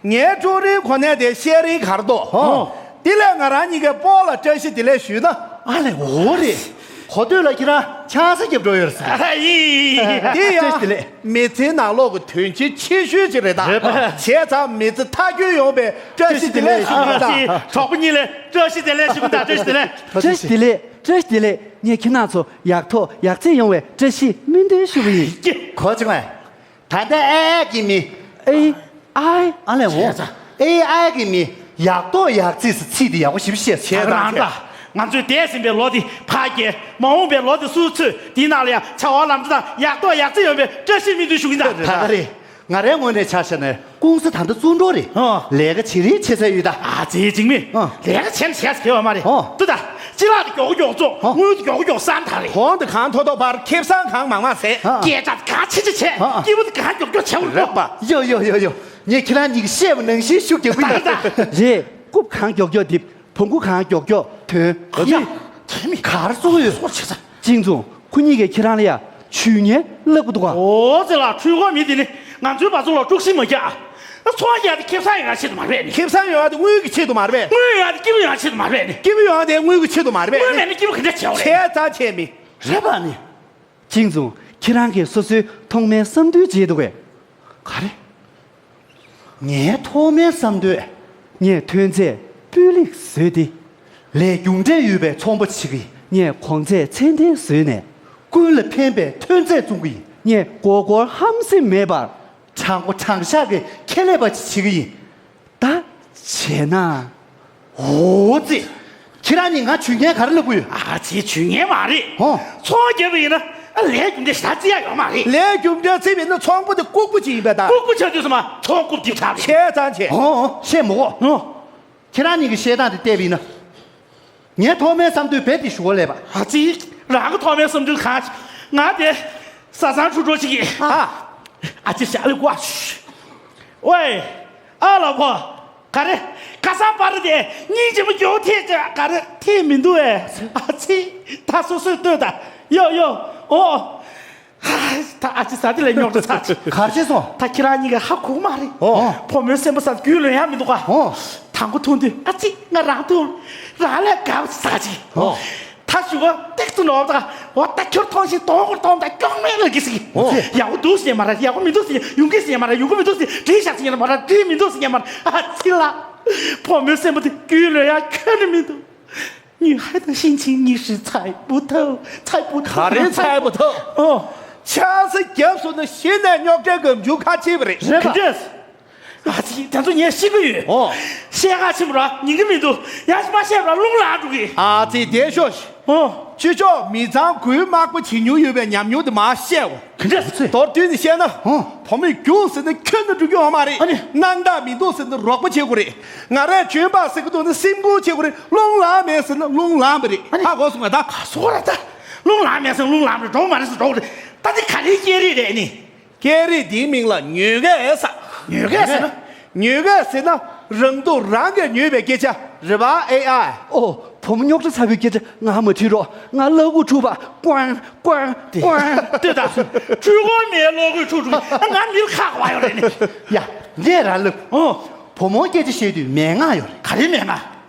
ངའི་ཀྲུའུ་རིན་གོ་གནས་དེ་བཤད་རིན་གར་འདུག་ཧོ། དེ་ལས་ང་རང་གཉིས་ཀའི་སྤོ་ལ་བཀྲ་ཤིས་བདེ་ལེགས་ཞུས་ན། ཨ་ལས་འོ་རེད། གོ་ཐོས་ལ་ཁྱེད་རང་ཆང་ས་རྒྱབ་འགྲོ་ཡོད་རེད་ཟེར། ཨ་ཡི། དེ་ཡང་བཀྲ་ཤིས་བདེ་ལེགས། མི་ཚེའི་ནང་ལོག་གི་དོན་ཆེན་ཆེ་ཤོས་ཅིག་རེད་ད། རེད་པ། བྱས་ཙང་མི་ཚེ་མཐའ་འཁྱོལ་ཡོང་བའི་བཀྲ་ཤིས་བདེ་ལེགས་ཞུ་གི་ཡིན་ད། ཨ་ཙི་གྲོགས་པོ་གཉིས་ལ་བཀྲ་ཤིས་བདེ་ལེགས་ཞུ་གི་ཡིན་ད། བཀྲ་ཤིས་བདེ་ལེགས། བཀྲ་ཤིས་བདེ་ལེགས། བཀྲ་ཤིས་བདེ་ལེགས། ངས་ཁྱེད་རང་ཚོ་ཡག་ཐོག་ཡག་བརྩེགས་ཡོང་བའི་བཀྲ་ཤིས་སྨོན་འདུན་ཞུ་གི་ཡིན། ཀྱེ། གོ་བྱུང་ངས། ད་ལྟ་ཨེ་ཨའི་གི་མི། ཨེ་ཨའི། ཨ་ལས་འོ། བྱས་ཙང་། ཨེ་ཨའི་གི་མི་ཡག་ཐོག་ཡག་བརྩེགས་སུ་ཚིག་དེ་ཡག་པོ་ཞིབ་བཤད་སོང་། ད་ག་རང་ད། ང་ཚོའི་འདས་ཟིན་པའི་ལོ་འདི་ཕར་བསྐྱལ། མ་འོངས་པའི་ལོ་འདི་སུ་ཚོད་འདིའི་ནང་ལ་ཡང་བྱ་བ་ལམ་འགྲོ་དང་ཡག་ཐོག་ཡག་བརྩེགས་ཡོང་བའི་བཀྲ་ཤིས་སྨོན་འདུན་ཞུ་གི་ཡིན་ད། ད་ག་རེད། ང་རའི་ངོས་ནས་ཆ་བཞག་ན་ཀུང་སི་ད་ལྟ་བཙུགས་འགྲོ་རེད། ཨ། ལས་ཀ་བྱེད་རིན་ཆེ་ས་ཡོད་ད། ཨ་ཙི་འཇིགས་མེད། ཨ། ལས་ཀ་བྱས་ན་བྱས་ཟེར་གྱི་ཡོད་མ་རེད། ཨ། ཏུ་ད། ཅི་ལག་དེ་མགྱོགས་མགྱོགས་བཙོང་། ཨ། དངུལ་དེ་མགྱོགས་མགྱོགས་བསགས་ད་རེད། གོང་དེ་གང་མཐོ་མཐོ་བར་ཁེ་བཟང་གང་མང་མང་ཟད། ཨ། སྐད་ཆ་གང་ཆེ་ཆེ་བྱས། ཨ། སྐྱིད་པོ་དེ་གང་མགྱོགས་མགྱོགས་བྱས་འོང་རོགས་པ། ཡོ་ཡོ་ཡོ་ཡོ། ངས་ཁྱེད་རང་གཉིས་ཀྱིས་བཤད་པ་ནང་བཞིན་ཤུགས་རྒྱག་གི་ཡིན། ད་ད། རེད། རྐུབ་གང་མགྱོགས་མགྱོགས་རྡིབ། བོང་གུ་གང་མགྱོགས་མགྱོགས་ཐོན། ཡ། དེ་མི་གར་སོང་ཡོད། སོ་ཆེ་ས། ཅིང་ཙུང་། ཁོ་གཉིས་ཀས་ཁྱེད་རང་ལ་ཡ་ཇུས་ངན་བསླབ་གི་འདུག་ག་འོ་ཙི་ལ་འཕྲུལ་འཁོར་མི་དེ་ནི་ང་ཚོའི་བ་ཚོ་ལ་དཀྲུག་ཤིང་མ་རྒྱག་ཚོང་རྒྱག་དེ་ཁེ་བཟང་ཡོང་ཡ་ཆེད་དུ་མ་རེད་ནི། ཁེ་བཟང་ཡོང་ཡ་དེ་དངུལ་གྱི་ཆེད་དུ་མ་རེད། དངུལ་ཡོང་ཡ་དེ་སྐྱིད་པོ་ཡོང་ཡ་ཆེད་དུ་མ་རེད་ནི། སྐྱིད་པོ་ཡོང་ཡ་དེ་དངུལ་གྱི་ཆེད་དུ་མ་རེད། དངུལ་མེད་ན་སྐྱིད་པོ་ག་འདྲ་བྱེད་འོ་རེད། བྱས་ཙང་བྱས་མི། རེད་པ་ནི། ཅིང་ཙུང་། ཁྱེད་རང་གིས་སོ་སོའི་ཐོག་མའི་བསམ་འདུན་བརྗེད་འདུག་གས། ག་རེ། ངའི་ཐོག་མའི་བསམ་འདུན། ངས་ཐོན་རྫས་སྤུས་ལེགས་བཟོས་ཏེ། ལས་རྒྱུ་འབྲས་ཡོད་པའི་ཚོང་པ་བྱེད་ཀྱི་ཡིན། ངས་གོང་ཚད་ཚད་ལྡན་བཟོས་ནས། ཀུན་ལ་ཕན་པའི་ཐོན་རྫས་བཙོང་གི་ཡིན། ངས་མགོ་སྐོར་ཧམ་སེམས་མེད་པར། དྲང་པོ་དྲང་བཞག་གི་ཁེ་ལས་པ་ཅིག་བྱེད་ཀྱི་ཡིན། ད་བྱས་ན། འོ་ཙི། ཁྱེད་རང་གཉིས་ང་ཇུས་ངན་ག་རེ་ལབ་ཀྱི་ཡོད། ཨ་ཙི་ཇུས་ངན་མ་རེད། ཧོ། ཚོང་རྒྱབ་པ་ཡིན་ན་ཨ་ལས་རྒྱུ་འབྲས་ཞེ་དྲག་བརྩི་ཡ་ཡོད་མ་རེད། ལས་རྒྱུ་འབྲས་བརྩིས་པ་ཡིན་ན་ཚོང་པ་དེ་ལྐུགས་པ་ཅིག་ཡིན་པས་ད། ལྐུགས་པ་ཆགས་དུས་ཙམ་མ་ཚོང་རྐུབ་རྡིབ་དྲགས་རེད། བྱས་ཙང་བྱས། ཧོ་ཧོ་བཤད་མི་དགོས། ཧོ། ཁྱེད་རང་གཉིས་ཀྱི་བཤད་སྟངས་དེ་བལྟས་པ་ཡིན་ན། ངའི་ཐོག་མའི་བསམ་འདུན་རྦད་དེ་ཞུ་བ་ལས་པ། ཨ་ཙི། རང་གི་ཐོག་མའི་བསམ་ཚུལ་གང་ང་དེ་ས་སང་ཁྲུ་ཁྲོ་ཞིག་གིས་ཨ། ཨ་ཅེ་ཞག་ལས་ཀོ་ཨ་ཤུ། ཝེ། ཨ་ལ་ཕོ། ག་རེ། ཁ་སང་པར་དེ་སྙིང་རྗེ་མོ་མགྱོགས་ཐེབས་ཀྱི་ག་རེ་ཐེབས་མི་འདུག་ཨེ། ཨ་ཙི། ད་སོ་སོས་ལྟོས་ད། ཡོ་ཡོ། ཨོ། ད་ཨ་ཅེ་ས་དེ་ལས་རྙོག་དྲ་ཚ་ཅི། གར་བྱས་སོང་། ད་ཁྱེད་རང་གཉིས་ཀ་ཧ་གོ་མ་རེད། ཨོ། བུ་མོའི་སེམས་པ་ས་རྒྱུས་ལོན་ཡ་མི་འདུག་ག་ཨོ། དང་པོ་མཐོང་དུས་ཨ་ཙི་ང་རང་མཐོང་། རང་ལས་དགའ་བ་ས་ཅི། ཨོ། ད་ཞུ་བ་ཏེག་ཏུ་ནོར་ད། འོ་ད་ཁྱོད་མཐོང་ཞིག་དོང་གོར་དོང་ད་སྐྱོང་མེད་ལ་གི་སི། ཨོ། ཡག་པོ་འདུག་ཟེར་མ་ར་ཡག་པོ་མི་འདུག་ཟེར་ཡོང་གི་ཟེར་མ་ར་ཡོང་གི་མི་འདུག་ཟེར་བྲིས་ཤག་ཟེར་མ་ར་བྲིས་མི་འདུག་ཟེར་མ་ར་ཨ་ཙི་ལ། བུ་མོའི་སེམས་པ་དེ་རྒྱུས་ལོན་ཡ་ཁྱོན་ནས་མི་འདུག 女孩的心情你是猜不透，猜不透。 ག་རེ་猜不透། ཨོ། ཆང་ས་རྒྱབ་སོང་ན་གཞི་ནས་རྙོག་དྲའི་སྒམ་ཆུང་ཁ་ཕྱེས་པ་རེད། རེད་པ། ག་འདྲས། ཨ་ཙི་དེ་ཚོ་ངས་ཤེས་ཀྱི་ཡོད། ཨོ། བཤད་ག་ཕྱིན་པ་ར་ཉན་གི་མི་འདུག་ཡང་ཞིག་མ་བཤད་པ་ར་རླུང་ལངས་འགྲོ་གི། ཨ་ཙི་བདེ་ཤོག་ཨོ། ཅི་ཆོག་མི་ཚང་གུས་དམག་པ་བྱེད་མྱོང་ཡོད་པའི་ཉམས་མྱོང་དེ་མ་བཤད་འོ། ག་འདྲས། མདོར་བསྡུས་ནས་བཤད་ན། ཨོ། བུ་མོས་རྒྱུགས་ཟེར་ན་ཁྱོན་ནས་འགྲོ་རྒྱུ་ཡོད་མ་རེད། ཨ་ནི། སྣང་དག་མི་འདུག་ཟེར་ན་རོགས་པ་བྱེད་དགོས་རེད། ང་རས་གྱོན་པ་ཟེར་གི་འདུག་ན་སེམས་ཁུར་བྱེད་དགོས་རེད། རླུང་ལངས་མེད་ཟེར་ན་རླུང་ལངས་པ་རེད། ཨ་ནི། ཧ་གོ་སོང་ང་ད། ག་སོ་ར་ད། རླུང་ལངས་མེད་ཟེར་ན་རླུང་ལངས་པ་རེད། འགྲོ་མ་རེད་ཟེར་འགྲོ་རེད། ད་འདི་ག་རེའི་སྐད་རིགས་རེད་ནི། སྐད་རིགས་འདིའི་མིང་ལ་ཉོས་གས་ཟེར། ཉོས་གས་ཟེར་ན། ཉོས་གས་ཟེར་ན་རང་སྡུག་རང་གིས་ཉོས་པའི་སྐད་ཆ་རེད་པ། ཨེ་ཨ། ཨོ། བུ་མོ་རྙོག་དྲ་ཚ་བོའི་སྐད་ཆ་ང་མ་དྲིས་རོགས། ང་གློག་སྐུད་འཁྲུག་པ་ཀོང་ཀོང་ཀོང་། ལྟོས་དང་། འཁྲུལ་འཁོར་མེད་གློག་སྐུད་འཁྲུག་འཁྲུག་ང་མིར་ཁག་པ་ཡོད་རེད་ནི། ཡ། ངས་རང་ལབ། ཨོ། བུ་མོ་སྐད་ཆ་བཤད་དུས་མན་ངག་ཡོད་རེད། ག་རེ་མན་ངག་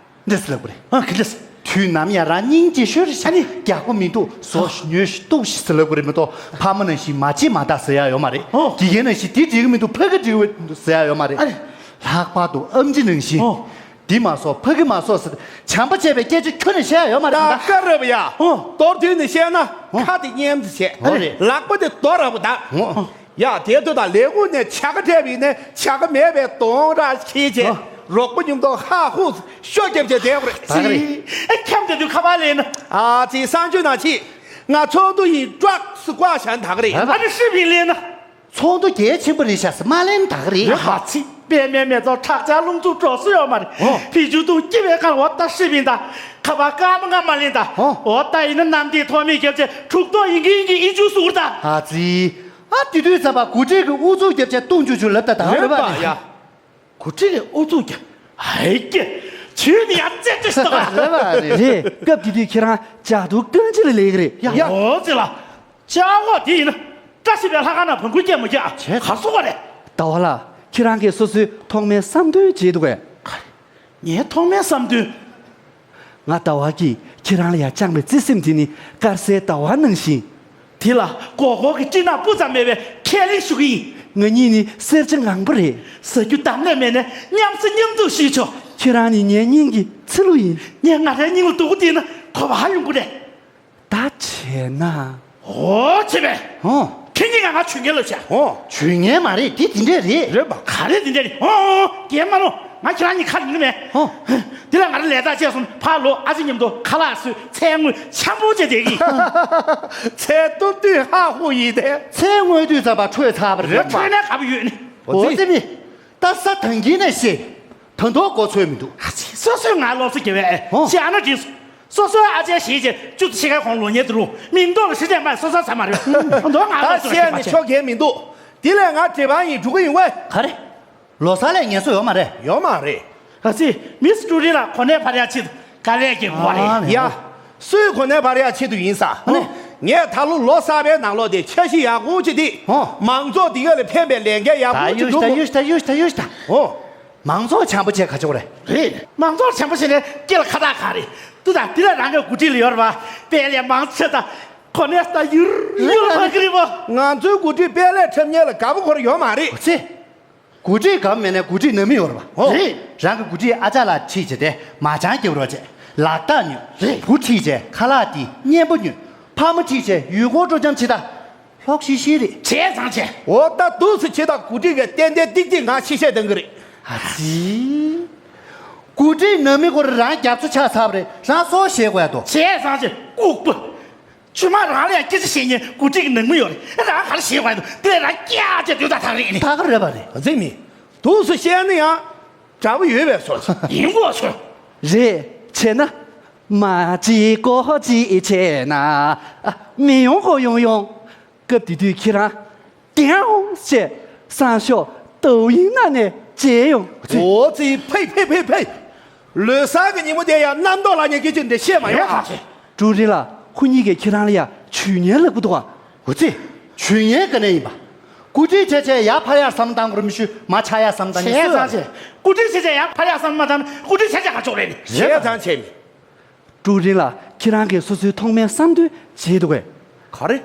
འདི་ཟེར་ལབ་དགོས་རེད། ཨ་ག་འདྲས། དུས་ནམ་ཡང་རང་སྙིང་རྗེ་ཤོས་རེད་ཤག་ཨ་ནི། རྒྱག་པོ་མི་འདུག་ཟོ་ཉོས་ཤིག་གཏུགས་ཤིག་ཟེར་ལབ་དགོས་རེད་མ་གཏོགས་ཕ་མ་ནང་བཞིན་མ་བྱེད་མ་ད་ཟེར་ཡ་ཡོད་མ་རེད། ཨོ། དགེ་རྒན་ནང་བཞིན་འདི་འགྲིག་གི་མི་འདུག་ཕ་གི་འགྲིག་གི་མི་འདུག་ཟེར་ཡ་ཡོད་མ་རེད། ཨ་ནི། ལྷག་པར་དུ་ཨམ་ཆི་ནང་བཞིན། ཨོ། འདི་མ་སོ་ཕ་གི་མ་སོ་ཟེར་བྱམས་པ་བྱས་པའི་སྐད་ཆ་ཁྱོན་ནས་བཤད་ཡ་ཡོད་མ་རེད་ད། ད་ཀ་རེད་པ་ཡ། ཨོ། མདོར་བསྡུས་ནས་བཤད་ན། ཨོ། ཁ་དེ་མཉམ་དུ་བྱས། ཨོ་རེད། ལག་པ་དེ་རྡོ་ར་བོ་ད། ཨོ། ཡ་དེ་དུས་ད་ལས་ཁུངས་ནས་བྱ་དགའ་སྤྲད་པ་ཡིན་ནའི་བྱ་དགའ་མེད་པའི་གདོང་ར་ཁྱེར་བྱས། ཨ། རོགས་པ་མཉམ་དུ་ཧ་ཧུ་ཤོ་རྒྱབ་བྱས་བསྡད་པ་རེད། ད་ག་རེད། ཨེ་ཁྱམས་དེ་དུས་ཁ་པར་ལེན་ན། ཨ་ཙི་གསང་སྤྱོད་ནང་ཆེ། ང་ཚོགས་འདུ་ཡིན་ཀྲོག་སུ་བཀག་བཞག་ད་ག་རེད། ཨ་ནི་ཧྲི་ཕིང་ལེན་ན། ཚོགས་འདུ་གལ་ཆེན་པོ་རེད་ཤག་ཟེར་མ་ལེན་ད་ག་རེད། ཨ་ཙི་པད་མའི་མེ་ཏོག་ཁྲག་ཆག་རླུང་འཚུབ་འགྲོ་སུ་ཡོད་མ་རེད། ཨོ། ཕི་ཆུ་དུང་སྐྱི་བའི་ཁང་འོ་ད་ཧྲི་ཕིང་ད། ཁ་པར་སྐར་མ་ལྔ་མ་ལེན་ད། ཨོ། འོ་ད་ཡིན་ན་གནམ་བདེ་ཐོག་མེད་རྒྱབ་བྱས་འཁྲུག་ཐོག་ཡིན་གི་ཡིན་གི་ཨི་ཆུ་སུར་ད། ཨ་ཙི། ཨ་དེ་དུས་ཙམ་པ་འགོ་ཁྲིད་ཀྱི་ཨུ་ཚུགས་རྒྱབ་བྱས་ལྟུང་བཅུག་བཅུག་ལབ་ད་ད་རེད་པ་ཡ། འགོ་ཁྲིད་ཀྱི་ཨུ་ཚུགས་རྒྱབ། ཧའི་ཀྱེ། ཆུ་ནི་ཡ་ཙེ་ཙེ་ཤི་ཏོག་ཨ། རེད་པ་རེད། རེད། སྐབས་དེ་དུས་ཁྱེད་རང་ལྕགས་རྡོ་རྐང་ཅི་ལ་ལེགས་རེད་ཡ། ཡ། འོ་ཙི་ལ། ལྕགས་འོག་དེ་ཡིན་ན། བཀྲ་ཤིས་པའི་ལྷ་ཁང་ནང་བོང་ཀུ་སྐྱེས་མ་སྐྱེས་ཨ། བྱས་གར་སོང་བ་རེད། ཟླ་བ་ལགས་ཁྱེད་རང་གིས་སོ་སོའི་ཐོག་མའི་བསམ་དོན་བརྗེད་འདུག་གས། ངའི་ཐོག་མའི་བསམ་དོན། ང་ཟླ་བ་གིས་ཁྱེད་རང་ལ་ཡ་བཅངས་པའི་བརྩེ་སེམས་དེ་ནི་དཀར་གསལ་ཟླ་བ་ནང་བཞིན། དེ་ལ་སྒོར་སྒོར་གྱི་སྤྲིན་ནག་སྤུ་ཙམ་མེད་པའི་ཁས་ལེན་ཞུ་གི་ཡིན། ང་གཉིས་ནི་གསེར་བྱེ་ངང་པ་རེད། ཟ་རྒྱུ་དམ་ལས་མེད་ནས་མཉམ་ཟ་མཉམ་འཐུང་ཞུས་ཆོག་ཁྱེད་རང་ནི་ངའི་སྙིང་གི་ཚི་ལུ་ཡིན། ངས་ང་རའི་སྙིང་ལ་སྡུག་པོ་བསྡད་ན་གོ་བ་ཧ་ཡོང་གི་རེད། ད་བྱས་ན། ཨོ་བྱས་པས། ཨོ། ཁྱེད་གཉིས་ཀ་ང་ཇུས་ངན་ལབ་བྱ། ཨོ། ཇུས་ངན་མ་རེད་དེ་དེ་འདྲས་རེད། རེད་པ། ག་རེ་དེ་འདྲས་རེད། ཨོ་ཨོ་ཨོ་རྒན་མ་ནོ། ང་ཁྱེད་རང་གཉིས་ཁ་ལེན་གི་མེད། ཨོ། དེ་ལ་ང་རང་ལས་ཐག་བཅད་སོང་ཕར་ལོག་ཨ་ཅེ་མཉམ་དུ་ཁ་ལག་བཟོས་ཚལ་དངོས་འཆམ་པོ་བྱས་བསྡད་ཀྱི་ཡིན། ཚལ་གཏུབ་དུས་ཧ་ཧུ་ཡིན་ཏེ། ཚལ་དངོས་དུས་ཙམ་པ་འཕྲོད་ཚར་བ་རེད། འཕྲོད་ན་ག་པ་ཡོད་ནི། ཨོ་ཙི་མི། ད་ས་ཐང་གི་ནས་ཤེས། ད་མདོ་གོ་ཚོད་མི་འདུག་ཨ་ཙི་སོ་སོས་ང་སློབ་གསོ་རྒྱབ་པས་ཨེ། ཧོ། ཅི་ཨ་ན་དྲིས་སོ། སོ་སོའི་ཨ་ཅེ་ཞེས་བྱས་བཅུ་ཕྱེད་ཀའི་གོང་ལོ་ཉེར་དྲུག་མིང་འདོགས་ལ་ཧྲི་ཅན་མ་སོ་སོ་ས་མ་རེད། མདོ་ང་ད་སློབ་གསོ་བཤད་རྒྱབ་ནས་པ་ཆོག་གས་མི་འདུག་དེ་ལས་ང་དྲི་བ་ཡིན་འགྲོ་གི་ཡིན་ཝེ། ག་རེ། ལོ་གསར་ལ་ངལ་གསོ་ཡོད་མ་རེད། ཡོད་མ་རེད། ཨ་ཙི། མིས་ཀྲུ་རི་ལ་གོ་གནས་འཕར་ཡག་ཆེད་དུ་དཀའ་ལས་རྒྱག་དགོས་པ་རེད། ཨ་ནི། ཡ། སུའི་གོ་གནས་འཕར་ཡག་ཆེད་དུ་ཡིན་ས། ཨ་ནི། ངས་ད་ལོ་ལོ་གསར་པའི་ནང་ལོགས་དེ་འཆར་གཞི་ཡག་པོ་ཅིག་བཏིང་། ཨོ། མང་ཚོགས་འདི་ག་ལ་ཕན་པའི་ལས་འགན་ཡག་པོ་ཅིག་སྒྲུབ་དགོས། ད་ཡུས་ད་ཡུས་ད་ཡུས་ད་ཡུས་ད། ཨོ། མང་ཚོགས་བྱམས་པོ་བྱས་ག་ཆོག་རེད། རེད། མང་ཚོགས་བྱམས་པོ་བྱས་ནས་སྐེ་ལ་ཁ་བཏགས་གང་རེད། ཏུ་ད་འདི་ལ་རང་གི་འགོ་ཁྲིད་ལ་ཡོད་རེད་པ། དཔལ་ལས་མང་ཆེ་ད། གོ་གནས་ད་ཡུར་ཡུར་ལ་ཕ་གི་རེད་པ། ང་ཚོའི་འགོ་ཁྲིད་དཔལ་ལས་འཁྲབ་མཁན་ལ་དགའ་པོ་ཁོར་ཡོད་མ་རེད། ཨོ་ཙི། འགོ་ཁྲིད་སྒམ་མེད་ནས་འགོ་ཁྲིད་ནང་མི་ཡོད་རེད་པ། ཨོ། རེད། རང་གི་འགོ་ཁྲིད་ཨ་ཅག་ལ་ཁྲིད་བྱས་ཏེ་མ་ཅང་རྒྱབ་རོགས་བྱས། ལག་རྟགས་ཉོས། རེད། བུ་ཁྲིད་བྱས་ཁ་ལག་དེ་སྙན་པོ་ཉོས། ཕ་མ་ཁྲིད་བྱས་ཡུལ་སྐོར་སྤྲོ་འཆམ་བྱེད་ད། ལྷོག་ཤི་ཤི་རེད། བྱས་ཙང་བྱས། འོ་ད་འདུག་སེ་བྱེད་ད་འགོ་ཁྲིད་ཀྱི་ཏན་ཏན་ཏིག་ཏིག་ང་ཕྱི་བཤད་གཏང་གི་རེད། ཨ་ཙི། འགོ་ཁྲིད་ནང་མི་ཁོ་རང་རྒྱབ་ཚོ་ཆགས་ཚར་བ་རེད་རང་སོ་བཤད་དགོས་ཡ་དོ། བྱས་ཙང་བྱས་ལྐུགས་པ། ཆུ་མ་རང་ལ་ཡང་སྐད་ཆ་བཤད་མཁན་འགོ་ཁྲིད་ཀྱི་ནང་མི་ཡོད་རེད་རང་ག་རེ་བཤད་དགོས་ཡ་དོ་དེ་ལས་རང་སྐྱག་ཅེས་སྡོད་ད་ཐག་རེད་ནི། ད་ག་རེད་པ་རེད། ཨ་ཙི་མི། འདུག་སེ་བཤད་ན་ཡང་དགྲ་བོ་ཡོད་པའི་བཟོ་ཅིག་ཡིན་དགོས་སོ། རེད། བྱས་ན། མ་གཅིག་གོ་གཅིག་བྱས་ན། ཨ། མི་ཡོང་གོ་ཡོང་ཡོང་། སྐབས་དེ་དུས་ཁྱེད་རང་ཏེའོ་ཞེས་སང་ཞོགས་ཏོའུ་ཡིན་ན་ནས་བྱས་ཡོང་། འོ་ཙི། ཕེ་ཕེ་ཕེ་ཕེ། ལོ་གསར་གྱི་ཉིན་མོ་དེ་ཡང་རྣམ་རྟོག་ལངས་ནས་སྐད་ཆ་འདི་བཤད་མ་ཡོང་ཨ། ཀྲུའུ་རིན་ལགས། ཁོ་གཉིས་ཀྱིས་ཁྱེད་རང་ལ་ཡ་ཇུས་ངན་ལབ་ཀྱི་འདུག་ཨ། འོ་ཙི། ཇུས་ངན་ག་ནས་ཡིན་པ། སྐུ་དྲིན་ཆེ་ཆེ་ཡར་ཕར་ཡར་བསམ་བློ་བཏང་དགོས་རེད་མི་ཞུ། མར་ཆ་ཡར་བསམ་བློ་བཏང་ནས་བྱས་ཙང་བྱས། སྐུ་དྲིན་ཆེ་ཆེ་ཡར་ཕར་ཡར་བསམ་བློ་མ་བཏང་ན་སྐུ་དྲིན་ཆེ་ཆེ་ག་ཆོག་རེད་ནི། བྱས་ཙང་བྱས་མི། ཀྲུའུ་རིན་ལགས། ཁྱེད་རང་གིས་སོ་སོའི་ཐོག་མའི་བསམ་འདུན་བརྗེད་འདུག་གས། ག་རེ།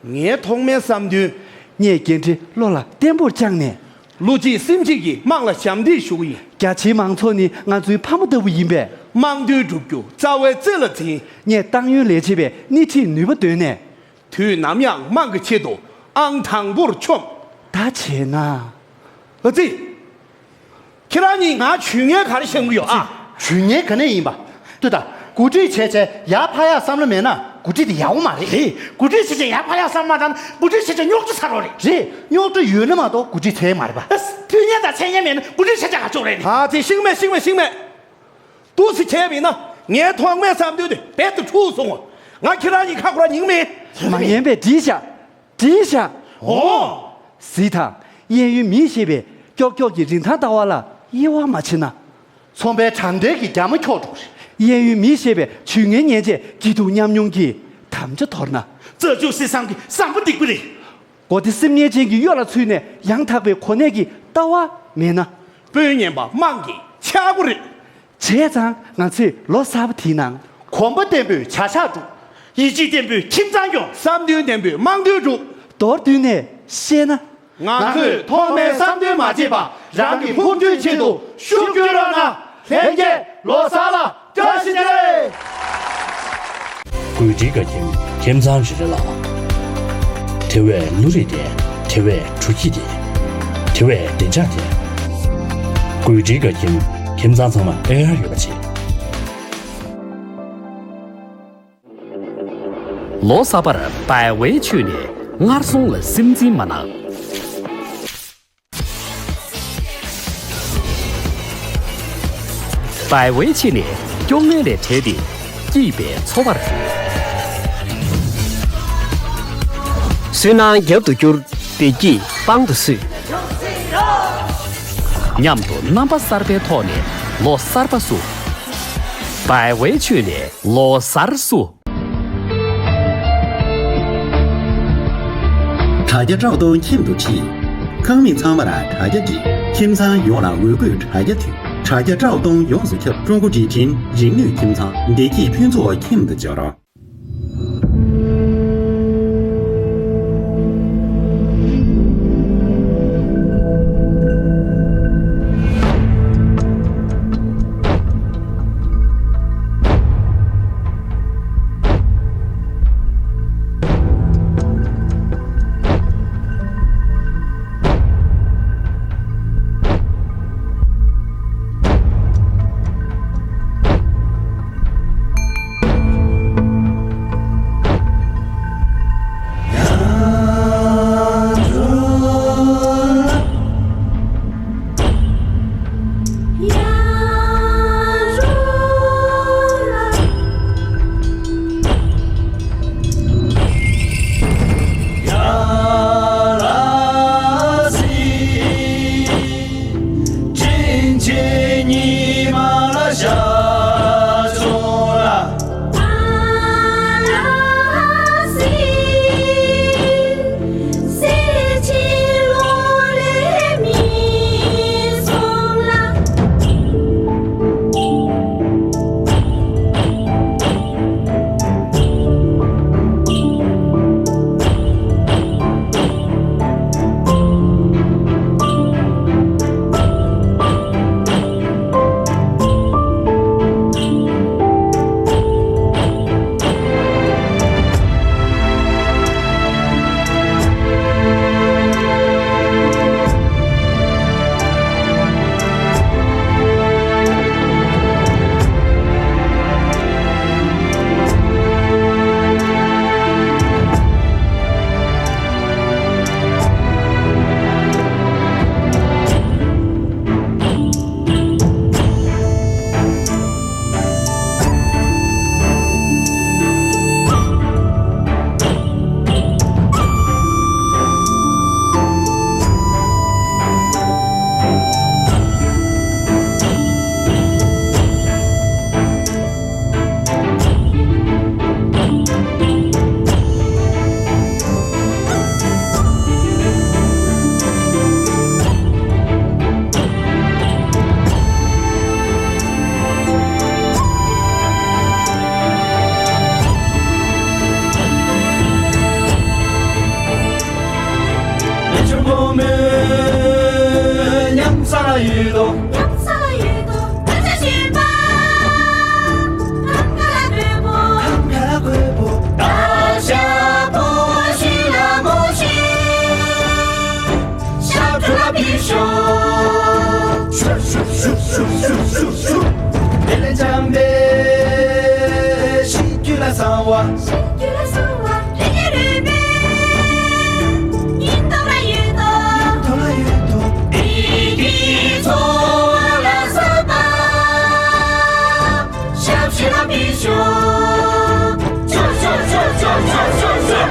ངའི་ཐོག་མའི་བསམ་འདུན། ངས་འགན་འཁྲི་བློ་ལ་བརྟན་པོར་བཅངས་ནས། བློ་གཅིག་སེམས་གཅིག་གིས་དམངས་ལ་ཞབས་འདེགས་ཞུ་གི་ཡིན། རྒྱ་ཆེའི་མང་ཚོགས་ནི་ང་ཚོའི་ཕ་མ་ལྟ་བུ་ཡིན་པས། དམངས་དོན་བསྒྲུབ་རྒྱུ་རྩ་བའི་རྩེ་ལ་འཛིན། ངས་ཏང་ཡོན་ལས་བྱེད་པའི་སྣེ་ཁྲིད་ནུས་པ་འདོན་ནས། དུས་ནམ་ཡང་དམངས་ཀྱི་ཆེད་དུ་ཨང་དང་པོར་མཆོངས། ད་བྱས་ན། ཨ་ཙི། ཁྱེད་རང་གཉིས་ང་ཇུས་ངན་ག་རེ་བཤད་ཀྱི་ཡོད་ཨ། ཇུས་ངན་ག་ནས་ཡིན་པ། ལྟོས་དང་། འགོ་ཁྲིད་བྱས་བྱས་ཡར་ཕར་ཡར་བསམ་བློ་མེད་ན་འགོ་ཁྲིད་དེ་ཡག་པོ་མ་རེད། རེད། འགོ་ཁྲིད་བྱས་བྱས་ཡར་ཕར་ཡར་བསམ་བློ་མ་བཏང་ན་འགོ་ཁྲིད་བྱས་བྱས་རྙོག་དྲ་ཚ་རོགས་རེད། རེད། རྙོག་དྲ་ཡོད་ན་མ་གཏོགས་འགོ་ཁྲིད་བྱས་མ་རེད་པ། ཨ། དུས་ངན་དང་མཚན་སྙན་མེད་ན་འགོ་ཁྲིད་བྱས་བྱས་ག་ཆོག་རེད་ནི། ཨ་ཙི། ཤིང་མེད་ཤིང་མེད་ཤིང་མེད། འདུག་སེ་བྱས་པ་ཡིན་ན་ངའི་ཐོག་མའི་བསམ་འདུན་དེ་རྦད་དེ་འཁྲུགས་སོང་ངོ་། ང་ཁྱེད་རང་གཉིས་ཁ་ཁོ་ར་ཉིན་མེད། མ་ཉན་པས་འགྲིག་ཤག་འགྲིག་ཤག་འོ། གཟིགས་དང་། གཡས་གཡོན་མིས་བཤད་པའི་ཀྱོག་ཀྱོག་གི་རིན་ཐང་ལྟ་བ་ལ་དབྱེ་བ་མ་ཕྱེ་ན། ཚོང་པའི་དྲང་བདེན་གྱི་རྒྱ་མ་འཁྱོག་འགྲོ་རེད། གཡས་གཡོན་མིས་བཤད་པའི་ཇུས་ངན་ཉན་བྱས་སྐྱིད་སྡུག་མཉམ་མྱོང་གི་དམ་བཅའ་དོར་ན། རྩ་བཅུ་སྲིད་བཟང་གི་བཟང་པོ་སྡིག་པ་རེད། མགོ་བདེ་སེམས་ཉེས་ཅན་གྱི་གཡོ་ལ་ཚུད་ནས་ཡང་དག་པའི་གོ་གནས་ཀྱི་ལྟ་བ་མེད་ན། དཔོན་ངན་པ་དམངས་ཀྱི་ཆག་སྒོ་རེད། བྱས་ཙང་ང་ཚོས་ལོ་གསར་པ་དེའི་ནང་། གོམ་པ་བརྟན་པོས་བྱ་གཞག་སྒྲུབ། ཡིད་ཆེས་བརྟན་པོས་ཁྱིམ་ཚང་སྐྱོང་། བསམ་འདུན་བརྟན་པོས་དམངས་འདུན་སྒྲུབ། མདོར་བསྡུས་ནས་བཤད་ན། ང་ཚོས་ཐོག་མའི་བསམ་འདུན་མ་བརྗེད་པར་རང་གི་ཕུགས་འདུན་ཆེད་དུ་ཤུགས་སྐྱོན་རོགས་གནང་། ལྷན་རྒྱས་ལོ་གསར་ལ་བཀྲ་ཤིས་བདེ་ལེགས། བཀོད་སྒྲིག་བཀའ་ཁྱིམ། ཁྱིམ་ཚང་རེ་རེ་ལ། དེ་བས་བློ་རིག་ལྡན། དེ་བས་འགྲོ་སྐྱིད་ལྡན། དེ་བས་བདེ་འཇགས་ལྡན། བཀོད་སྒྲིག་བཀའ་ཁྱིམ། ཁྱིམ་ཚང་ཚང་མ་ཨེ་ཨར་ཡོད་པ་བྱེད། ལོ་གསར་པར་བའི་ཝེ་ཆོས་ནས་སྔར་སོང་ལ་སེམས་འཛིན་མ་གནང་། བའི་ཝེ་ཆེ་ནས་སྐྱོ་ངལ་ལས་བྲལ་ཏེ་སྐྱིད་པའི་འཚོ་བར་བསུ། སུན་སྣང་རྒྱབ་ཏུ་བསྐྱུར། བདེ་སྐྱིད་པང་དུ་བསུས། མཉམ་དུ་རྣམ་པ་གསར་པའི་ཐོག་ནས་ལོ་གསར་པ་བསུ། བའི་ཝེ་ཆེ་ནས་ལོ་གསར་བསུ། དྲ་རྒྱ་ཀྲའོ་ཏུང་ཁྱིམ་དུ་ཁྲིད། ཁང་མིག་ཚང་མར་དྲ་རྒྱ་སྒྲིག། ཁྱིམ་ཚང་ཡོངས་ལ་འོས་བསྐོས་དྲ་རྒྱ་མཐུད། དྲ་རྒྱ་ཀྲའོ་ཏུང་ཡོངས་སུ་ཁྱབ། ཀྲུང་གོ་ཌི་ཁྲིན་རིག་ནུས་ཁྱིམ་ཚང་། བདེ་སྐྱིད་ཕུན་ཚོགས་ཁྱིམ་དུ་སྦྱོར། ཉམས་ས་ལ་ཡོད་དོ་ད་ཆ་ཤེས་པ། ཁམས་ཁ་ལ་དགོས་པོ། ཁམས་ཁ་ལ་དགོས་པོ། ད་ཤ་པོ་ཤི་ལ་མོ་ཤི། ཤ་བྲུ་ལ་པི་ཤོ། ཤུ་ཤུ་ཤུ་ཤུ་ཤུ་ཤུ་ཤུ། དེ་ལས་འཇམ་པའི་ཤི་རྒྱུ་ལ་གསང་བ། ཤི་རྒྱུ་ལ་གསང་བ། རེ་རེ་རེ་པའི། ཉིན་ཐོ་ར་ཡོད་དོ། ཉིན་ཐོ་ར་ཡོད་དོ། དེ་དེའི་འཚོ་བ་ལ་གསོན་པ། ཞབས་ཕྱི་ལ་ཕེབས་ཤོག་ཤོག་ཤོག་ཤོག་ཤོག་ཤོག་ཤོག་ཤོག་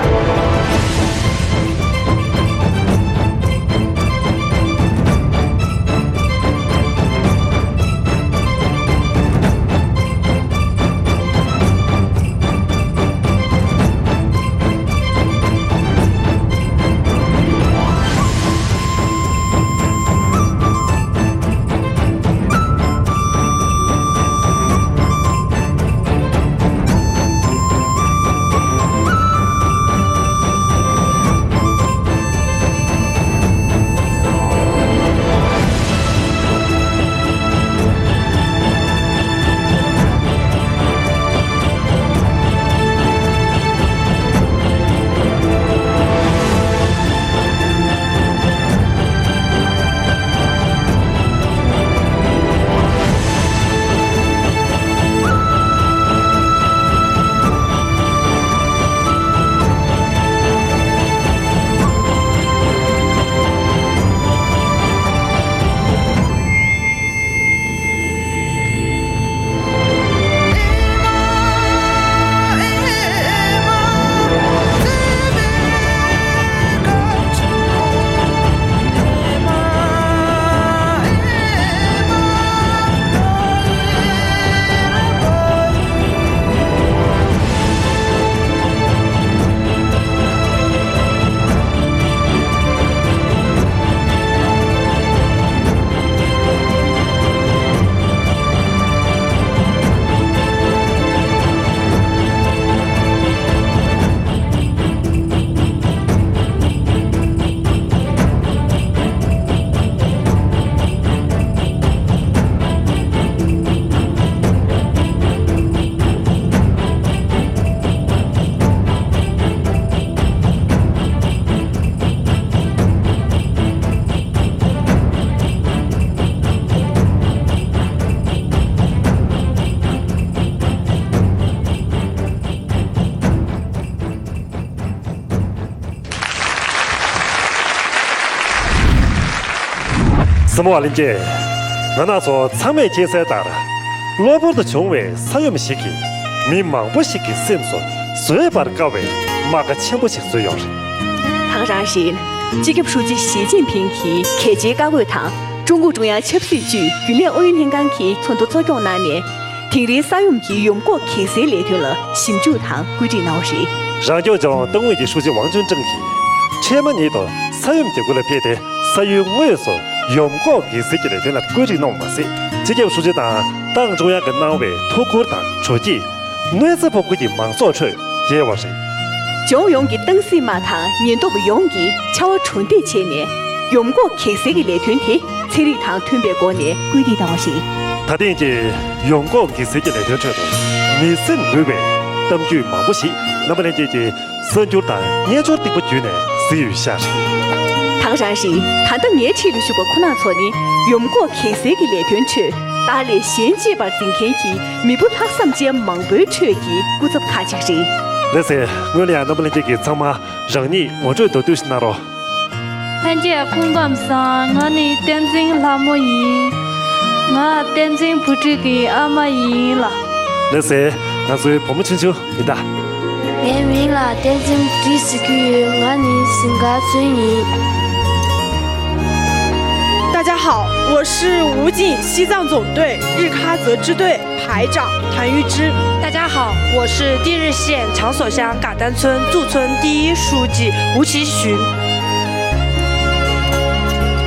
སྲིན་མོ་བ་ལན་ཅན། ང་རང་ཚོ་ཚང་མས་མཁྱེན་གསལ་ལྟར། གློ་བུར་དུ་བྱུང་བའི་ས་ཡོམ་ཞིག་གིས་མི་མང་པོ་ཞིག་གི་སེམས་སུ་བཟོད་པར་དཀའ་བའི་རྨ་ཁ་ཆེན་པོ་ཞིག་བཟོས་ཡོད་རེད། ད་ག་རང་བཞིན། སྤྱི་ཁྱབ་ཧྲུའུ་ཅི་ཞི་ཅིན་ཕིང་གིས་གལ་ཆེའི་བཀའ་བཀོད་དང་། ཀྲུང་གུང་ཀྲུང་དབྱང་ཆབ་སྲིད་ཅུས་རྒྱུན་ལས་ཨུ་ཡོན་ལྷན་ཁང་གིས་ཚོགས་འདུ་གཙོ་སྐྱོང་གནང་ནས། དིང་རིའི་ས་ཡོམ་གྱི་ཡོམ་འགོག་གེགས་སེལ་ལས་དོན་ལ་ཞིབ་འཇུག་དང་བཀོད་སྒྲིག་གནང་བ་རེད། རང་སྐྱོང་ལྗོངས་ཏང་ཨུད་ཀྱི་ཧྲུའུ་ཅི་ཝང་ཅུན་ཀྲེང་གིས་འཕྲལ་མ་ཉིད་དུ་ས་ཡོམ་གྱི་སྒོ་ལ་ཕེབས་ཏེ། ས་ཡུལ་དངོས་སུ་ཡོམ་འགོག་གེགས་སེལ་གྱི་ལས་དོན་ལ་བཀོད་སྒྲིག་གནང་བ་མ་ཟད། སྤྱི་ཁྱབ་ཧྲུའུ་ཅི་དང་ཏང་ཀྲུང་དབྱང་གིས་གནང་བའི་ཐུགས་ཁུར་དང་དྲོ་སྐྱིད། གནོད་འཚེ་ཕོག་ཁུལ་གྱི་མང་ཚོགས་ཁྲོད་སྐྱེལ་བ་རེད། ལྗོངས་ཡོངས་ཀྱི་ཏང་སྲིད་དམག་དང་ཉེན་རྟོག་པ་ཡོངས་ཀྱིས་ཕྱར་བ་གྲུ་འདེགས་བྱས་ནས། ཡོམ་འགོག་གེགས་སེལ་གྱི་ལས་དོན་དེ་ཚན་རིག་དང་མཐུན་པའི་སྒོ་ནས་སྐུལ་འདེད་བཏང་བ་རེད། ད་ཐེངས་ཀྱི་ཡོམ་འགོག་གེགས་སེལ་གྱི་ལས་དོན་ཁྲོད་དུ། མི་སེམས་འགུལ་བའི་གཏམ་རྒྱུད་མང་པོ་ཞིག་རྣམ་པ་ལྷན་རྒྱས་ཀྱིས་གསར་འགྱུར་དང་སྙན་ཞུ་རྟིང་པ་བརྒྱུད་ནས་གཟིགས་ཡོད་ཤག་རེད། ད་ག་རང་བཞིན། ད་ལྟ་ངའི་འཁྲིས་ལ་བཞུགས་པ་ཁོང་རྣམ་ཚོ་ནི། ཡོམ་འགོག་གེགས་སེལ་གྱི་ལས་དོན་ཁྲོད་བདག་ལས་གཞན་གཅེས་པར་འཛིན་མཁན་གྱི་མི་བུ་ལྷག་བསམ་ཅན་མང་པོའི་ཁྲོད་ཀྱི་སྐུ་ཚབ་ཁག་ཅིག་རེད། ལགས་སེ། སྔོན་ལ་ཡང་རྣམ་པ་ལྷན་རྒྱས་ཀྱིས་ཚང་མ་རང་ཉིད་ངོ་སྤྲོད་མདོར་བསྡུས་ཤིག་གནང་རོགས། ལྷན་རྒྱས་སྐུ་ཁམས་བཟང་། ང་ནི་བསྟན་འཛིན་ལྷ་མོ་ཡིན། ང་བསྟན་འཛིན་བུ་ཁྲིད་ཀྱི་ཨ་མ་ཡིན་ལ། ལགས་སེ། ང་ཚོའི་བུ་མོ་ཆུང་ཆུང་ཡིན་ད། ངའི་མིང་ལ་བསྟན་འཛིན་བུ་ཁྲིད་ཟེར་གྱི་ཡོད། ང་ནི་ཟིང་དཀར་ཚོན་ཡིན། 大家好，我是武警西藏总队日喀则支队排长 团玉芝。大家好，我是地日县长所乡嘎丹村驻村第一书记吴奇寻。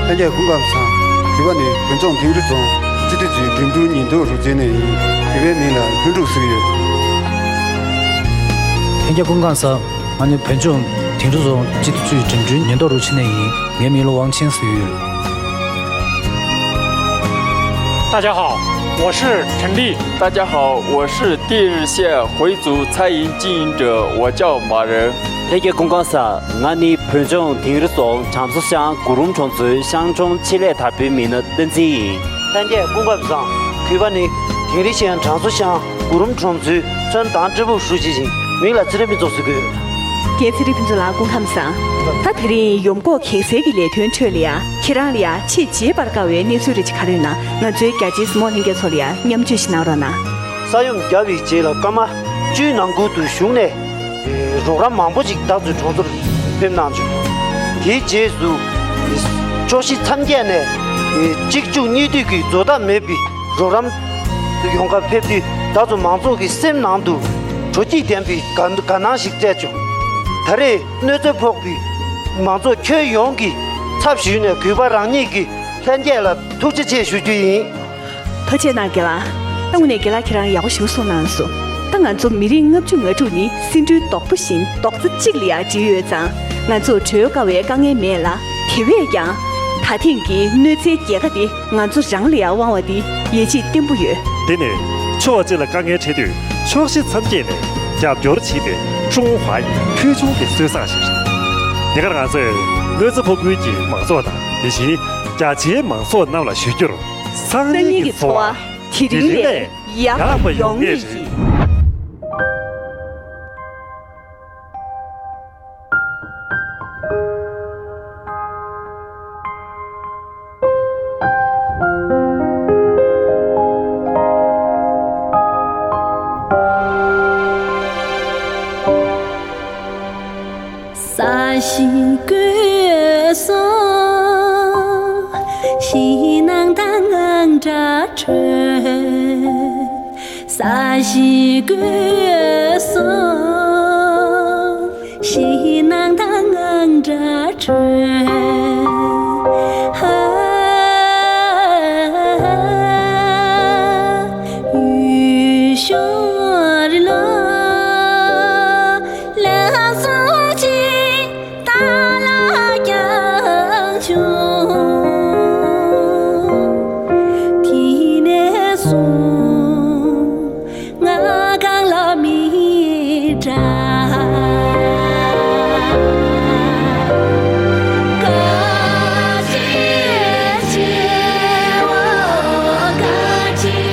ལྷན་རྒྱས་སྐུ་ཁམས་བཟང་། བོད་པ་ནི་བོད་ལྗོངས་དིང་རི་རྫོང་སྤྱི་བདེ་ཅུས་འགྲིམ་འགྲུལ་ཉེན་རྟོག་རུ་འཛིན་ནས་ཡིན། བོད་པའི་མིང་ལ་ལྷུན་གྲུབ་ཟེར་གྱི་ཡོད། ལྷན་རྒྱས་སྐུ་ཁམས་བཟང་། ང་ནི་བོད་ལྗོངས་དིང་རི་རྫོང་སྤྱི་བདེ་ཅུས་འགྲིམ་འགྲུལ་ཉེན་རྟོག་རུ་ཆེན་ནས་ཡིན། ངའི་མིང་ལ་ཝང་ཆིན་ཟེར་གྱི་ཡོད། 大家好，我是陈丽。大家好，我是第二线回族餐饮经营者，我叫马仁。 ལྷན་རྒྱས་སྐུ་ཁམས་བཟང་། ང་ནི་བོད་ལྗོངས་དིང་རི་རྫོང་གྲམ་སོ་ཤང་གུ་རུམ་གྲོང་ཚོའི་ཤང་གྲོང་ཆེད་ལས་དར་སྤེལ་མི་སྣ་བསྟན་འཛིན་ཡིན། ལྷན་རྒྱས་སྐུ་ཁམས་བཟང་། གུས་པ་ནི་དིང་རི་ཤང་གྲམ་སོ་ཤང་གུ་རུམ་གྲོང་ཚོའི་ཚོན་མདངས་སྤྲས་པའི་ཧྲུའུ་ཅི་ཡིན། མིང་ལ་ཚེ་རིང་ཕུན་ཚོགས་ཟེར་གི་ཡོད། རྒན་ཚེ་རིང་ཕུན་ཚོགས་ལགས་སྐུ་ཁམས་བཟང་། ད་དེ་རིང་ཡོམ་འགོག་གེགས་སེལ་གྱི་ལས་དོན་ཁྲོད་ལ་ཡ། ཁྱེད་རང་ལ་ཡ་ཆེས་བརྗེད་པར་དཀའ་བའི་གནས་ཚུལ་རེ་ཅིག་ག་རེ་ཡོད་ན་ང་ཚོའི་རྒྱ་ཆེའི་གཟིགས་མོ་ལྷན་རྒྱས་ཚོ་ལ་ཡ་མཉམ་སྤྱོད་ཞིག་གནང་རོགས་གནང་། ས་ཡོམ་བརྒྱབ་པའི་རྗེས་ལ་སྐར་མ་བཅུའི་ནང་ཁུལ་དུ་གཞུང་ནས་རོགས་རམ་མང་པོ་ཅིག་བདག་ཚོའི་གྲོང་ཚོར་ཕེབས་གནང་བྱུང་། དེའི་རྗེས་སུ་ཕྱོགས་བཞི་མཚམས་བརྒྱད་ནས་གཅིག་མཇུག་གཉིས་མཐུད་ཀྱིས་རྫོགས་མཐའ་མེད་པའི་རོགས་རམ་ཡོང་གར་ཕེབས་དུས། བདག་ཚོ་མང་ཚོགས་ཀྱི་སེམས་ནང་དུ་དྲོ་སྐྱིད་ལྡན་པའི་དགའ་དགའ་སྣང་ཞིག་སྤྲད་བྱུང་། ད་རེས་གནོད་འཚེ་ཕོག་པའི་མང་ཚོགས་ཁྱོན་ཡོངས་ཀྱི་ཚབ་ཞུས་ནས་གུས་པ་རང་ཉིད་ཀྱི་ལྷན་རྒྱས་ལ་ཐུགས་རྗེ་ཆེ་ཞུ་རྒྱུ་ཡིན། ཐུགས་རྗེ་ཆེ་གནང་རྒན་ལགས། ད་དངོས་གནས་རྒན་ལགས་ཁྱེད་རང་ཡག་པོ་ཞིག་གསུངས་གནང་སོང་། ད་ང་ཚོ་མི་རིགས་ལྔ་བཅུ་ང་དྲུག་ནི་སེ་འབྲུའི་རྡོག་པོ་བཞིན་རྡོག་རྩ་གཅིག་ལ་ཡ་སྒྲིལ་ཡོད་ཙང་། ང་ཚོར་གྲོལ་དཀའ་བའི་དཀའ་ངལ་མེད་ལ། དེ་བས་ཀྱང་ད་ཐེངས་ཀྱི་གནོད་འཚེའི་རྒྱལ་ཁ་དེ་ང་ཚོ་རང་ལ་ཡ་དབང་བ་དེ་ཡིད་ཆེས་བརྟན་པོ་ཡོད། དེ་ནས་ཕྱོགས་གཅིག་ལ་དཀའ་ངལ་འཕྲད་དུས་ཕྱོགས་བཞི་མཚམས་བརྒྱད་ནས་རྒྱབ་སྐྱོར་བྱེད་པའི་ཀྲུང་ཧྭའི་ཕུལ་བྱུང་གི་སྲོལ་བཟང་ཞིག་རེད། དེ་གར་ང་ཚོས་གནོད་འཚེ་ཕོག་ཁུལ་གྱི་མང་ཚོགས་དང་དེ་བཞིན་རྒྱ་ཆེའི་མང་ཚོགས་རྣམས་ལ་ཞུ་རྒྱུར། སང་ཉིན་གྱི་འཚོ་བ་དེ་རིང་ལས་ཡག་པ་ཡོང་ངེས་ཡིན། ས་གཞི་བརྐོས་སོང་། ཞིང་ནང་དང་ངང་སྒྲ་གྲོལ། ས་གཞི་བརྐོས་སོང་། ཞིང་ནང་དང་ངང་སྒྲ་གྲོལ། ཧ། ཡུལ་ཤོར་ལོ། ལགས་སོ་ཅི། ཏཱ་ལ་རྒྱང་ཆུང་། དེ་ནས་བཟུང་ང་གང་ལ་མི་འདྲ། དཀའ་སྤྱད་ཆེ་བ་དཀའ་སྤྱད་ཆེ།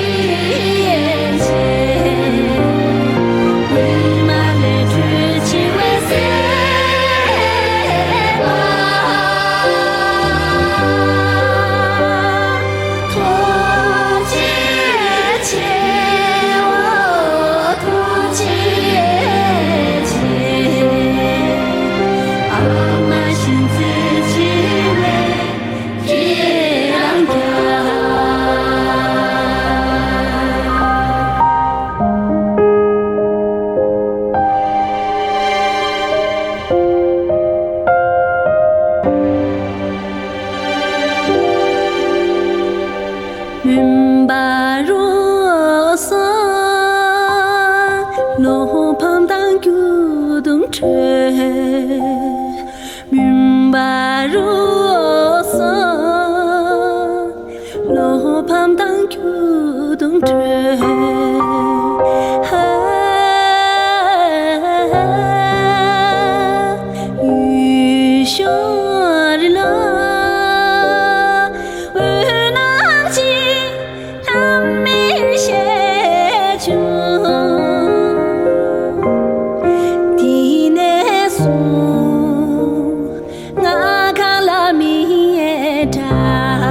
མུན་པ་རོ་སོ། བློ་ཕམ་དང་སྐྱོ་གདུང་ཁྲོད། མུན་པ་རོ་སོ། བློ་ཕམ་དང་སྐྱོ་གདུང་ཁྲོད། ཧ། ཡུལ་ཤོར་ལོ། འོད་སྣང་ཅིག་ལྷམ་མེ་བཞད་བྱུང་། དེ་ནས་བཟུང་ང་གང་ལ་མི་འདྲ།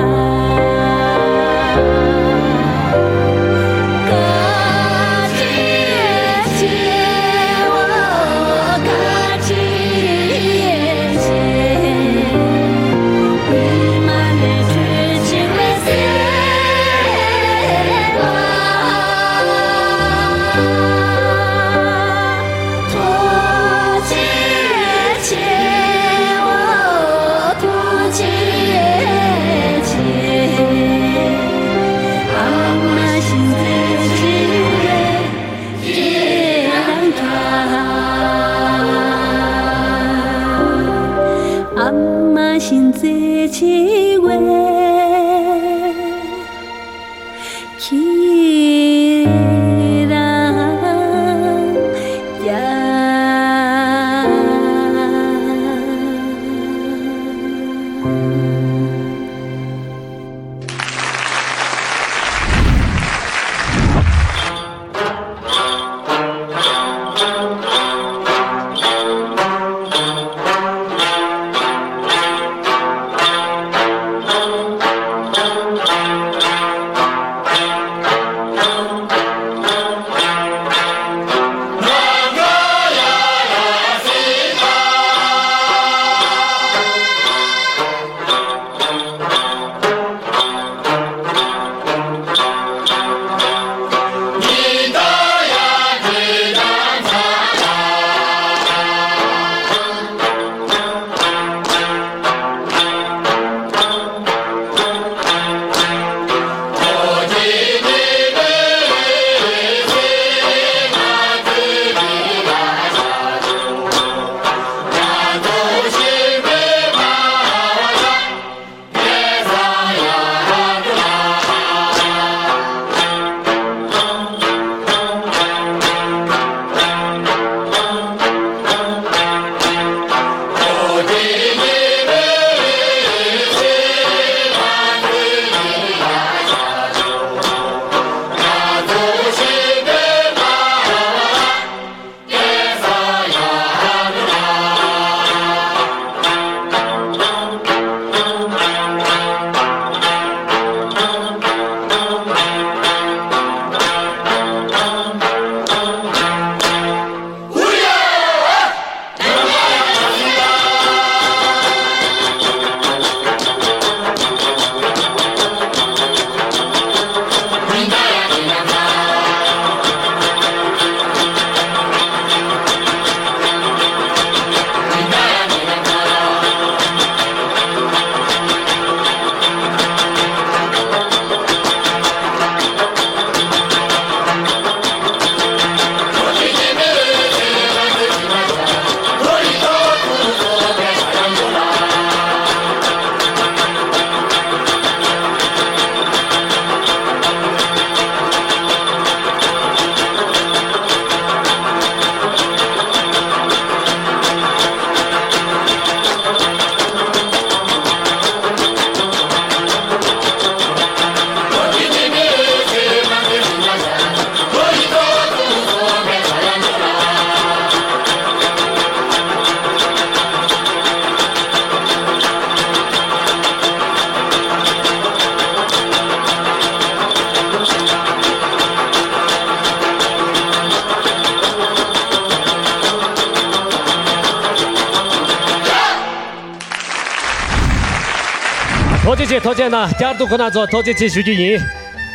ཐུགས་རྗེ་ཆེ། ཐུགས་རྗེ་གནང་། བསྐྱར་དུ་ཁོང་རྣམ་ཚོར་ཐུགས་རྗེ་ཆེ་ཞུ་རྒྱུ་ཡིན།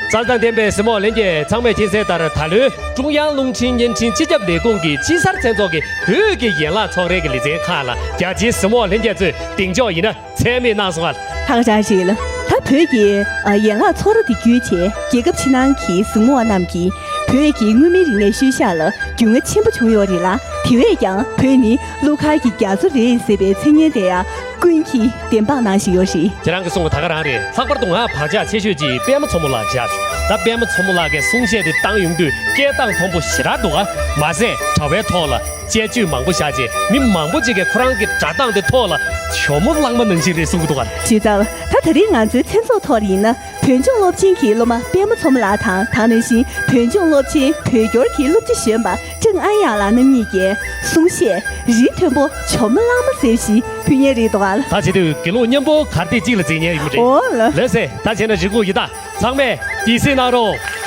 མཛའ་དང་ལྡན་པའི་གཟིགས་མོ་བ་ལྷན་རྒྱས་ཚང་མས་མཁྱེན་གསལ་ལྟར། ད་ལོའི་ཀྲུང་དབྱང་རླུང་འཕྲིན་བརྙན་འཕྲིན་སྤྱི་ཁྱབ་ལས་ཁུངས་ཀྱི་དཔྱིད་གསར་མཚན་ཚོགས་ཀྱི་བོད་ཀྱི་ཡན་ལག་ཚོགས་རའི་གི་ལེ་ཚན་ཁག་ལ་རྒྱ་ཆེའི་གཟིགས་མོ་བ་ལྷན་རྒྱས་ཚོས་གདེང་འཇོག་ཡིན་ན། མཚན་སྨད་གནང་སོང་ཨ། ད་ག་རང་རེད་ལ། ད་བོད་ཀྱི་ཨ་ཡན་ལག་ཚོགས་ར་དེ་བརྒྱུད་བྱས་རྒྱལ་ཁབ་ཕྱི་ནང་གི་གཟིགས་མོ་བ་རྣམས་ཀྱིས་བོད་ཀྱི་མངོན་མིན་རིག་གནས་ཤུལ་བཞག་ལ་རྒྱུས་མངའ་ཆེན་པོ་བྱུང་ཡོད་རེད་ལ། དེ་བས་ཀྱང་བོད་ནི་གླུ་གར་གྱི་རྒྱ་མཚོ་རེད་ཟེར་བའི་མཚན་སྙན་དེ་ཡང་ཀུན་གྱིས་བདེན་དཔང་གནང་བཞིན་ཡོད་རེད། ཁྱེད་རང་གིས་གསུངས་པ་ད་ག་རང་རེད། ལྷག་པར་དུ་ང་བག་ཆགས་ཆེ་ཤོས་ཅིག་པད་མ་མཚོ་མོ་ལགས་བཞག་བྱུང་། ད་པད་མ་མཚོ་མོ་ལགས་ཀྱི་གསུང་བཤད་དེ་བཏང་ཡོང་དུས་སྐད་གདངས་མཐོན་པོ་ཞེ་དྲག་འདུག་ག་མ་ཟད་དྲ་བའི་ཐོག་ལ། དཔྱད་བརྗོད་མང་པོ་བཞག་རྗེས་མི་མང་པོ་ཅིག་གིས་ཁོ་རང་གི་སྒྲ་གདངས་དེ་ཐོག་ལ་ཇོ་མོ་གླང་མ་ནང་བཞིན་རེད་གསུང་གི་འདུག་ག་ཇི་ལྟར་ད་ད་རེས་ང་ཚོའི་མཚན་ཚོགས་ཐོག་ལ་ཡིན་ན་བོད་ལྗོངས་སློབ་ཆེན་གྱི་སློབ་མ་པད་མ་མཚོ་མོ་ལགས་དང་། ད་ག་ནང་བཞིན་བོད་ལྗོངས་སློབ་ཆེན་བོད་སྐྱོར་གྱི་སློབ་སྤྱི་གཞོན་པ་ཀྲང་ཨན་ཡང་ལགས་རྣམ་གཉིས་ཀྱིས་གསུང་བཤད་རིགས་མཐོན་པོ་ཇོ་མོ་གླང་མ་ཟེར་ཞིག་ཕུལ་མཁན་རེད་འདུག་ག་ད་བྱེད་དུས་དགེ་སློང་མཉམ་པོ་གར་སྟེགས་གཅིག་ལ་འཛེགས་མཁན་ཡིན་པ་རེད། འོ་ལགས། ལགས་སེ། ད་བྱས་ན་རེ་སྒུག་ཡི་ད། ཚང་མས་དགྱེས་གཟིགས་གནང་རོགས།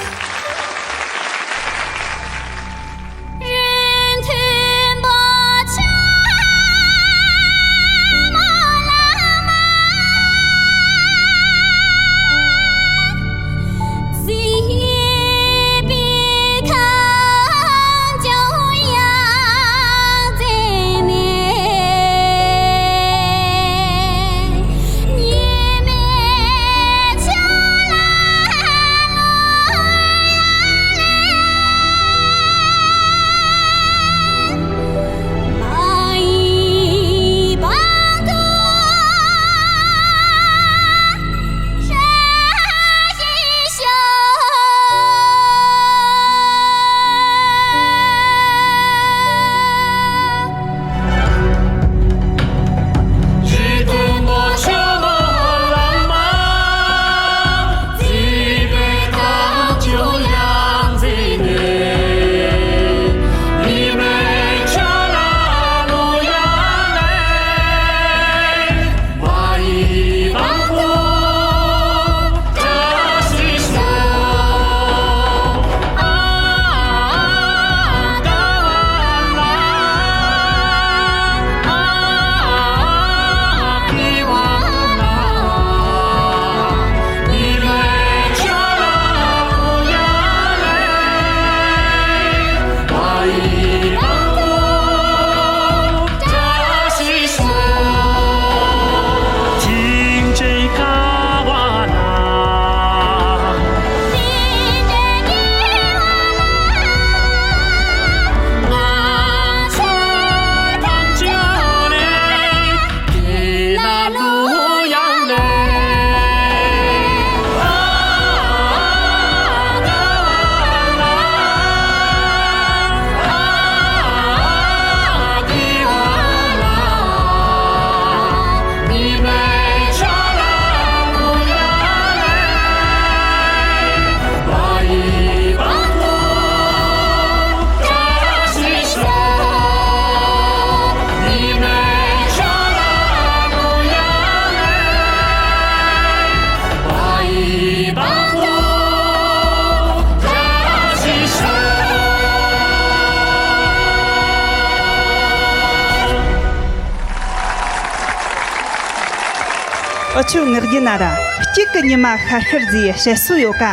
ཨ་ཆོས་ངག་རྒྱུན་ན་ར་གཅིག་གི་ཉི་མ་ཤར་ཤར་ཟེར་བཤད་སྲོལ་ཡོད་ཀ་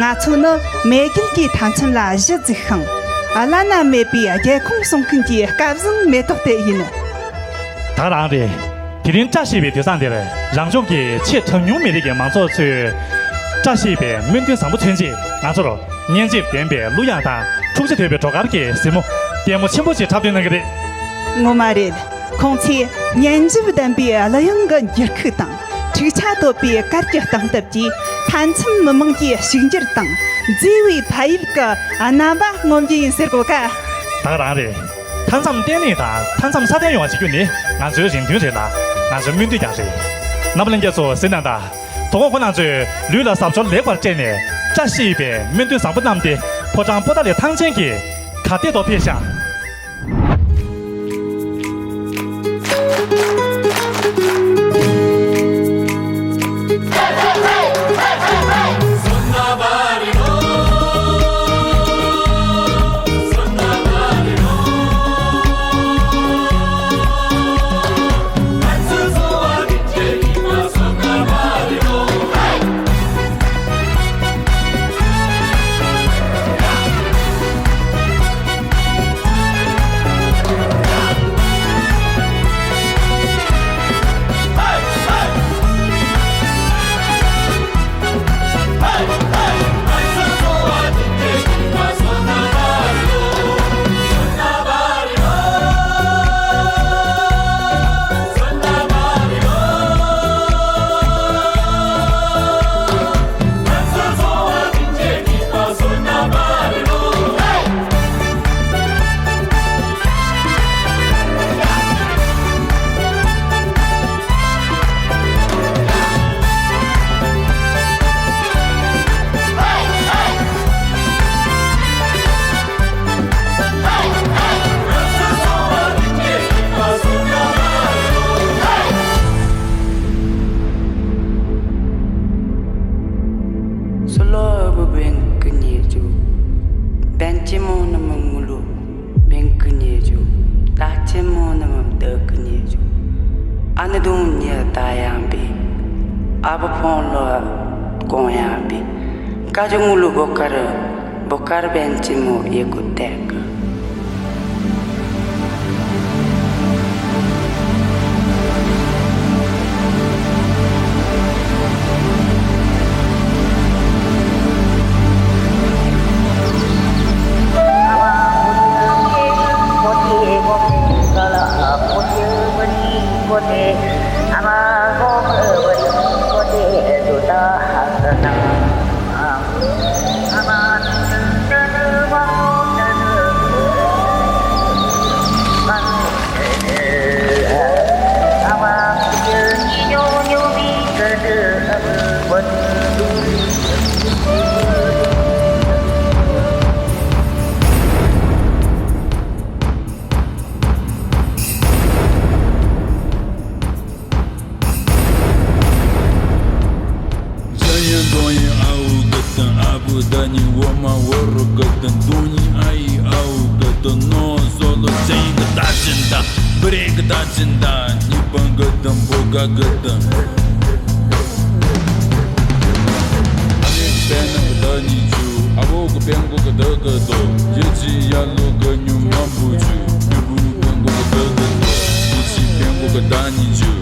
ང་ཚོ་ནི་མེས་རྒྱལ་གྱི་མཐའ་མཚམས་ལ་གཞི་བཙུགས་ཤིང་། བླ་ན་མེད་པའི་རྒྱལ་ཁོངས་སྲུང་མཁན་གྱི་སྐལ་བཟང་མེ་ཏོག་དེ་ཡིན། ད་རང་རེད། དེ་རིང་བཀྲ་ཤིས་པའི་དུས་བཟང་འདིར་རང་ལྗོངས་ཀྱི་ཆེས་གྲངས་ཉུང་མི་རིགས་ཀྱི་མང་ཚོགས་ཚོས་བཀྲ་ཤིས་པའི་སྨོན་འདུན་བཟང་པོ་མཚོན་ཆེད་ང་ཚོར་སྙན་འཇེབས་ལྡན་པའི་གླུ་དབྱངས་དང་འཁྲུག་ཆ་དོད་པའི་བྲོ་གར་གྱི་གཟིགས་མོ་ལྟད་མོ་ཆེན་པོ་ཞིག་འཁྲབ་སྟོན་གནང་གི་རེད། ངོ་མ་རེད། ཁོང་ཚོས་སྙན་འཇེབས་ལྡན་པའི་གླུ་དབྱངས་ཀྱི་འགྱུར་ཁུག་དང་འཁྲུག་ཆ་དོད་པའི་གར་གྱི་སྟངས་སྟབས་ཀྱིས་མཐའ་མཚམས་མི་དམངས་ཀྱི་ཕྱུག་འགྱུར་དང་མཛེས་པའི་ཕ་ཡུལ་གྱི་རྣམ་པ་ངོམ་གྱི་ཡིན་ཟེར་གོ་ཀ་ད་ག་རང་རེད། མཐའ་མཚམས་བརྟན་ལྷིང་དང་མཐའ་མཚམས་སྲ་བརྟན་ཡོང་བ་བྱེད་རྒྱུ་ནི་ང་ཚོའི་རེ་འདུན་རེད་ལ། ང་ཚོའི་སྨོན་འདུན་ཀྱང་རེད། རྣམ་པ་ལྷན་རྒྱས་ཚོ་གཟིགས་གནང་དང་། དོ་དགོང་ཁོང་རྣམ་ཚོས་ལུས་ལ་གཟབ་མཆོར་ལེགས་པར་སྤྲས་ནས་བཀྲ་ཤིས་པའི་སྨོན་འདུན་བཟང་པོ་བསྣམས་ཏེ་ཕོ་བྲང་པོ་ཏཱ་ལའི་ཐང་ཆེན་གྱི་གར་སྟེགས་ཐོག་ཕེབས་ཤག་ཨ་ནེ་དུང་ཉི་ད་ཡང་པི། ཨ་བ་ཕོང་ལོ་གོང་ཡང་པི། ཀ་ཅོ་ངུ་ལུ་བོ་ཀར་བོ་ཀར་བན་ཅི་མོ་ཡེ་གུ་ཏེ་གི། འཇམ་ཡང་འདོང་ཡང་ཨ་འུ་གི་དང་ཨ་བུ་ད་ནི་འོ་མ་འོ་རུ་གི་དང་འདོང་ནི་ཨ་ཡི་ཨ་འུ་གི་དང་ནོ་སོ་ལོ་ཅན་གི་ད་ཅན་ད་བི་རེ་གི་ད་ཅན་ད་ཉི་པང་གི་དང་བོ་ག་གི་དང་ཨ་ནི་པན་ན་གི་ད་ནི་ཇུ་ཨ་བོ་གི་པན་གོ་གི་ད་གི་དོ་ཡེ་ཅི་ཡ་ལོ་གི་ཉུ་མ་བུ་ཇུ་ཉུ་བུ་པན་གོ་གི་ད་གི་དོ་ཡེ་ཅི་པན་གོ་གི་ད་ནི་ཇུ།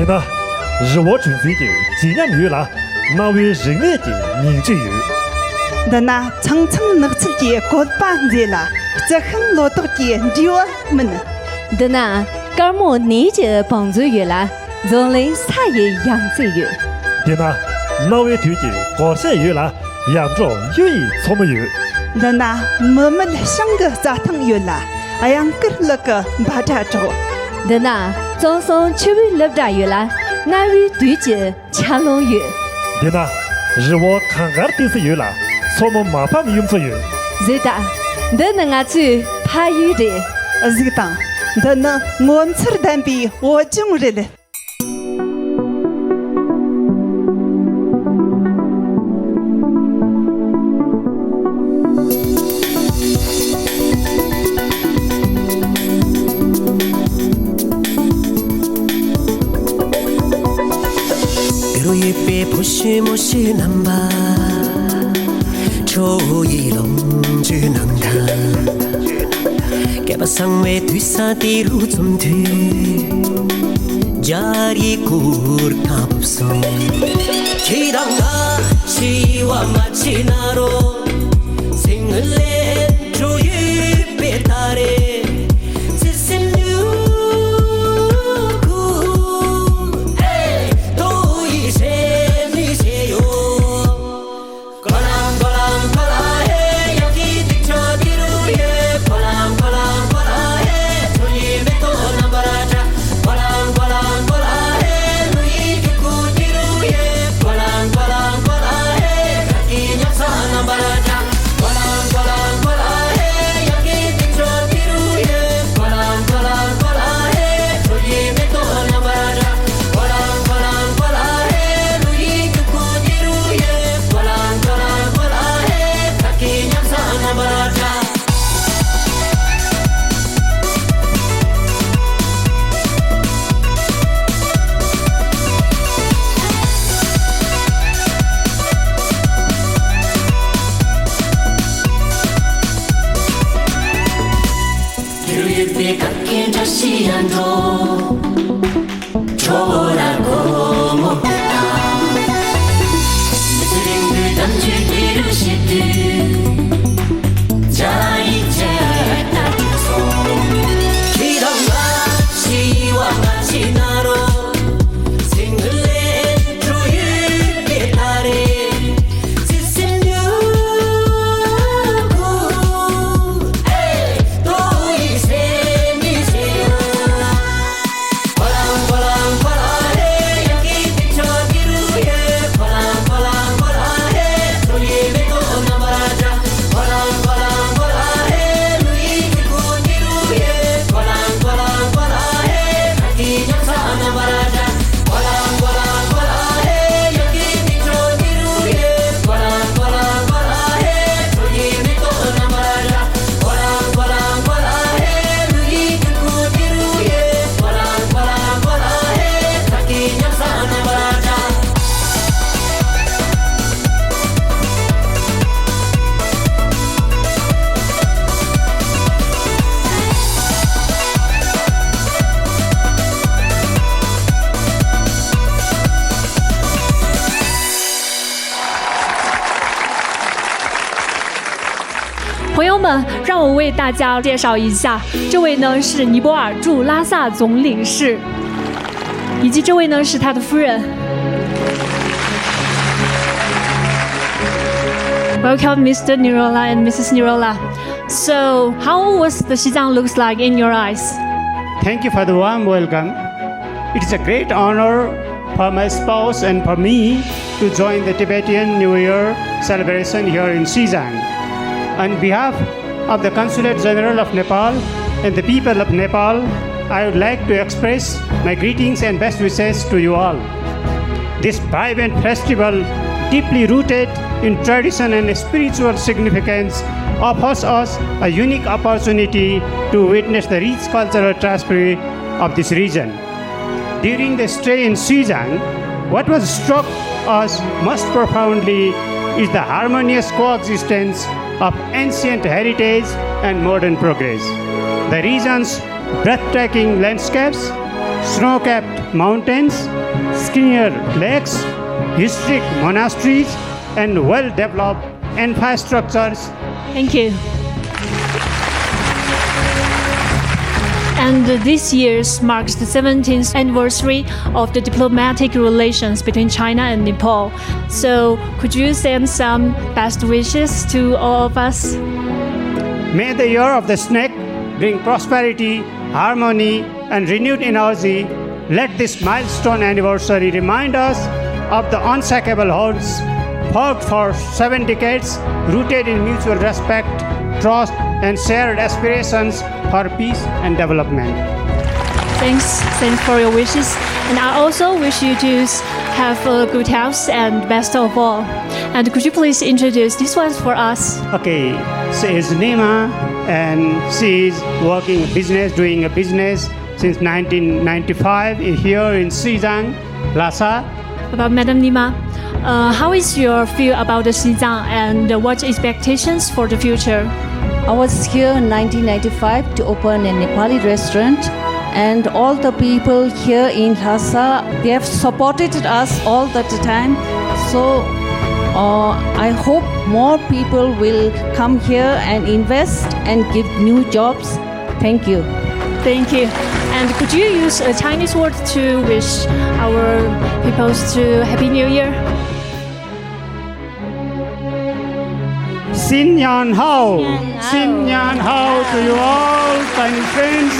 དེ་ན་རི་བོ་ཆུ་འཛིན་གྱི་བརྗིད་ཉམས་ཡོད་ལ། གནའ་བོའི་རིག་གནས་ཀྱི་ཉིང་བཅུད་ཡོད། འདི་ན་ཚང་ཚང་ནགས་ཚལ་གྱི་བཀོད་པ་མཛེས་ལ། རྩི་ཤིང་ལོ་ཏོག་གི་འབྲས་བུ་སྨིན། འདི་ན་དཀར་མོ་ནས་ཀྱི་བང་མཛོད་ཡོད་ལ། འཛམ་གླིང་ས་ཡི་ཡང་རྩེ་ཡོད། འདི་ན་གནའ་བོའི་དུས་ཀྱི་སྒོར་གཞས་ཡོད་ལ། ཡར་འབྲོག་གཡུ་ཡི་མཚོ་མོ་ཡོད། འདི་ན་མི་མེད་བྱང་གི་རྩྭ་ཐང་ཡོད་ལ། གཡང་དཀར་ལག་གི་འབའ་སྒྲ་སྒྲོག། འདི་ན་གཙང་གསུམ་ཆུ་བོའི་ལུ་སྒྲ་ཡོད་ལ། གནའ་བོའི་དུས་ཀྱི་ཆར་རླུང་ཡོད། འདི་ན་རི་བོ་གངས་དཀར་ཏི་སེ་ཡོད་ལ། མཚོ་མོ་མ་ཕམ་གཡུ་མཚོ་ཡོད། གཟིགས་དང་། འདི་ནི་ང་ཚོའི་ཕ་ཡུལ་རེད། གཟིགས་དང་། འདི་ནི་ངོ་མཚར་ལྡན་པའི་བོད་ལྗོངས་རེད། བསྐལ་པ་བཟང་བའི་དུས་ས་དེ་རུ་འཛོམས་དུས། སྦྱར་ཡི་གུར་དང་ཕུབ་སོང་། ཁྱེད་དང་ང་འཆི་བ་མ་མཆིས་ན་རོ། སིང་ལེ་འགྲོ་ཡི་པེ་ཏ་རེ། སི་སི་ཉུ་གུ། ཨེ། ཏོ་ཡི་ཤེ་མི་ཤེ་ཡོ།朋友们，让我为大家介绍一下，这位呢是尼泊尔驻拉萨总领事，以及这位呢是他的夫人。Welcome, Mister Nirola and Missus Nirola. So, how was the Shizang looks like in your eyes? Thank you for the warm welcome. It is a great honor for my spouse and for me to join the Tibetan New Year celebration here in Shizang. On behalf of the Consulate General of Nepal and the people of Nepal, I would like to express my greetings and best wishes to you all. This vibrant festival, deeply rooted in tradition and spiritual significance, offers us a unique opportunity to witness the rich cultural tapestry of this region. During the stay in Xizang, what was struck us most profoundly is the harmonious coexistence of ancient heritage and modern progress. The region's breathtaking landscapes, snow-capped mountains, clear lakes, historic monasteries, and well-developed infrastructures. Thank you. And this year marks the seventeenth anniversary of the diplomatic relations between China and Nepal. So, could you send some best wishes to all of us? May the year of the snake bring prosperity, harmony, and renewed energy. Let this milestone anniversary remind us of the unshakable bonds forged for seven decades, rooted in mutual respect, trust, and shared aspirations for peace and development. Thanks, thanks for your wishes. And I also wish you to have a good health and best of all. And could you please introduce this one for us? Okay, she is Nima, and she is working business, doing a business since nineteen ninety-five here in Xizang, Lhasa. About Madam Nima, uh, how is your feel about the Xizang and what expectations for the future? I was here in nineteen ninety-five to open a Nepali restaurant, and all the people here in Lhasa, they have supported us all the time. So, uh, I hope more people will come here and invest and give new jobs. Thank you. Thank you. And could you use a Chinese word to wish our peoples to Happy New Year? 新年好! 新年好! 新年好 to you all, Chinese friends,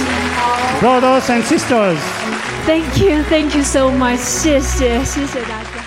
brothers and sisters. Thank you, thank you so much. 谢谢，谢谢大家。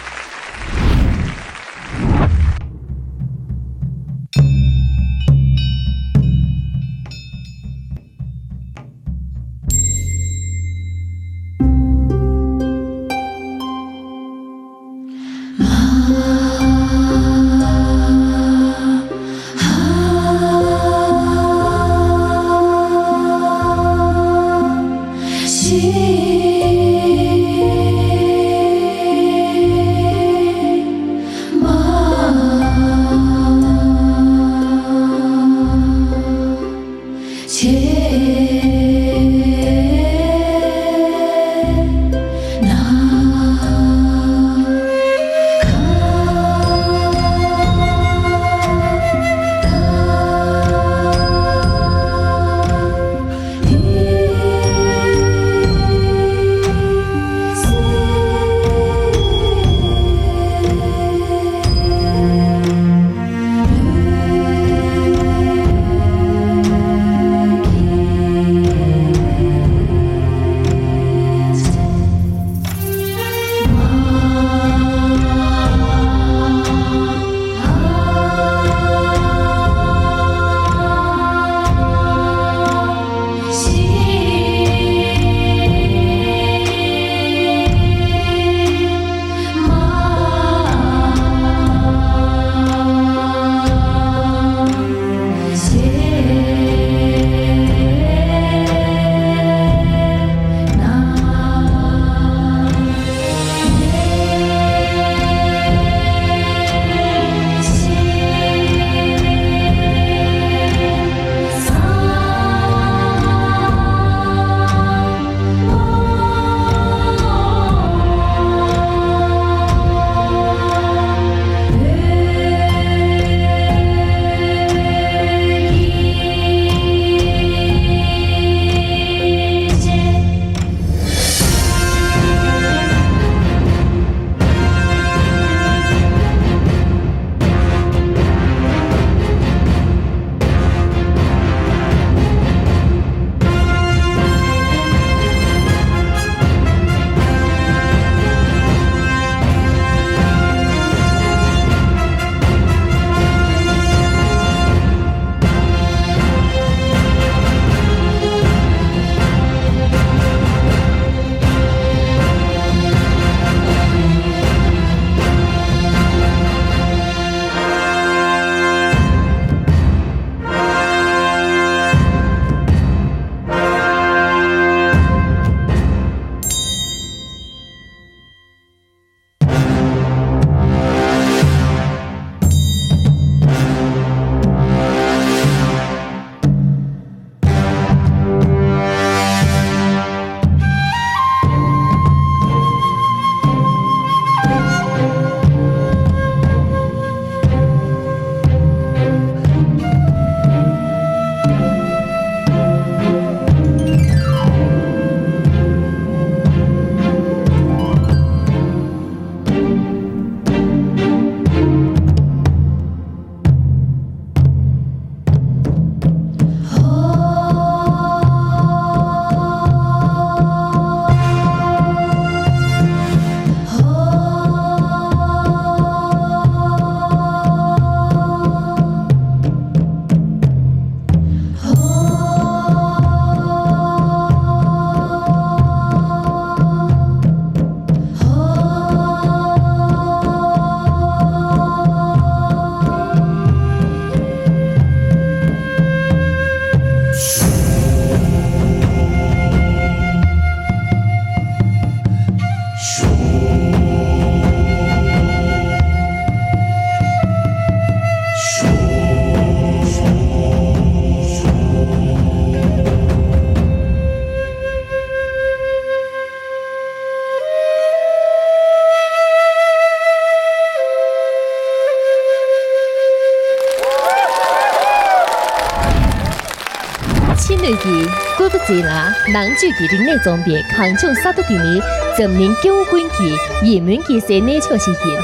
ཕྱི་སྣོད་ཀྱི་ཀུ་པ་ཛི་ལ་ནང་བཅུད་ཀྱི་རིག་གནས་འཛོམས་པའི་གངས་ལྗོངས་ས་མཐོ་འདི་ནི་འཛམ་གླིང་སྐྱེ་བོ་ཀུན་གྱི་ཡིད་སྨོན་སྐྱེ་སའི་གནས་མཆོག་ཞིག་ཡིན།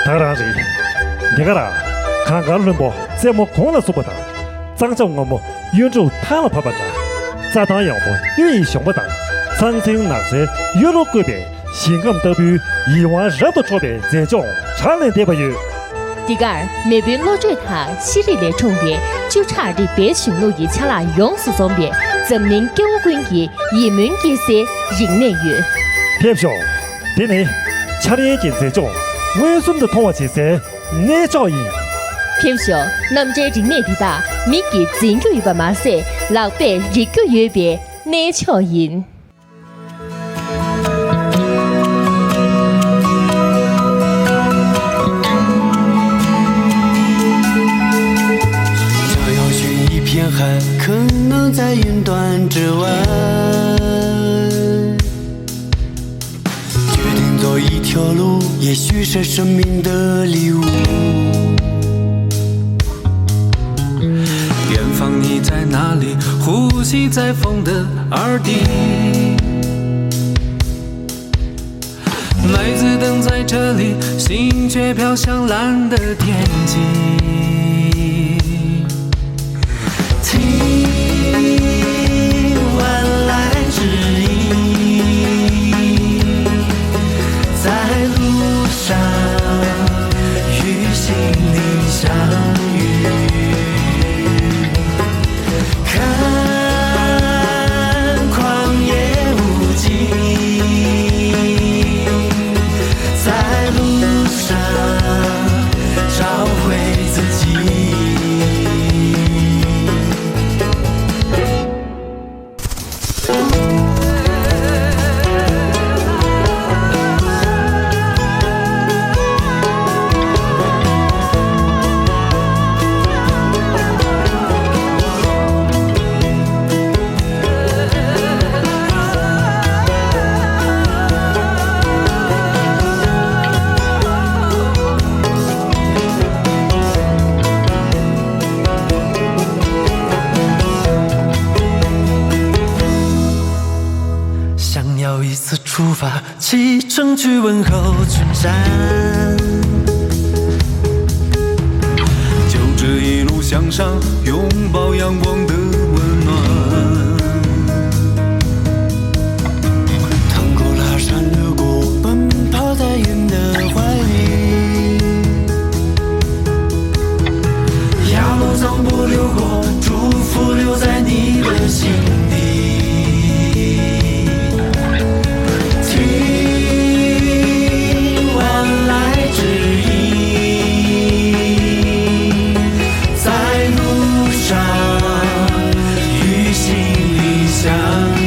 ད་རང་རེད། འདི་ག་ར་གངས་དཀར་ལྷུན་པོ་རྩེ་མོ་གུང་ལ་ཟུག་པ་དང་། གཙང་ཆབ་སྔོན་མོ་གཡུ་འབྲུག་ཐང་ལ་བབས་པ་འདྲ། རྩྭ་ཐང་ཡངས་པོ་གཡུ་ཡིས་ཕྱུག་པ་དང་། ཚང་ཚིང་ནགས་ཚལ་གཡུ་ལོ་བཀོད་པའི་ཞིང་ཁམས་ལྟ་བུའི་ཡིད་དབང་རབ་ཏུ་འཕྲོག་པའི་མཛེས་ལྗོངས་གྲངས་ལས་འདས་པ་ཡོད། འདི་གར་མེས་པོའི་བློ་གྲོས་དང་ཤེས་རིག་ལས་འཁྲུངས་པའི་བཅུ་ཕྲག་རིག་པའི་གཞུང་ལུགས་ཀྱི་ཆ་ལག་ཡོངས་སུ་འཛོམས་པའི་འཛམ་གླིང་སྐྱེ་བོ་ཀུན་གྱི་ཡིད་སྨོན་སྐྱེ་སའི་རིག་གནས་ཡོད། ཕེབས་ཤོག་འདི་ནི་འཆར་ཡན་གྱི་མཛེས་ལྗོངས་མངོན་སུམ་དུ་མཐོང་བ་བྱེད་སའི་གནས་མཆོག་ཡིན། ཕེབས་ཤོག་རྣམ་གྲྭའི་རིག་གནས་འདི་དག་མིག་གིས་འཛིན་རྒྱུ་ཡོད་པ་མ་ཟད། ལག་པས་རེག་རྒྱུ་ཡོད་པའི་གནས་མཆོག་ཡིན། 想要寻一片海，可能在云端之外。决定做一条路，也许是生命的礼物。远方你在哪里？呼吸在风的耳底。 麦子等在这里，心却飘向蓝的天际。听晚来指引，在路上与心灵相遇。 看旷野无际，在路上找回自己。 想要一次出发，启程去问候群山。就这一路向上，拥抱阳光的温暖。趟过拉山越谷，奔跑在云的怀里。 压落藏不留过，祝福留在你的心底。听晚来指引，在路上与心灵相遇。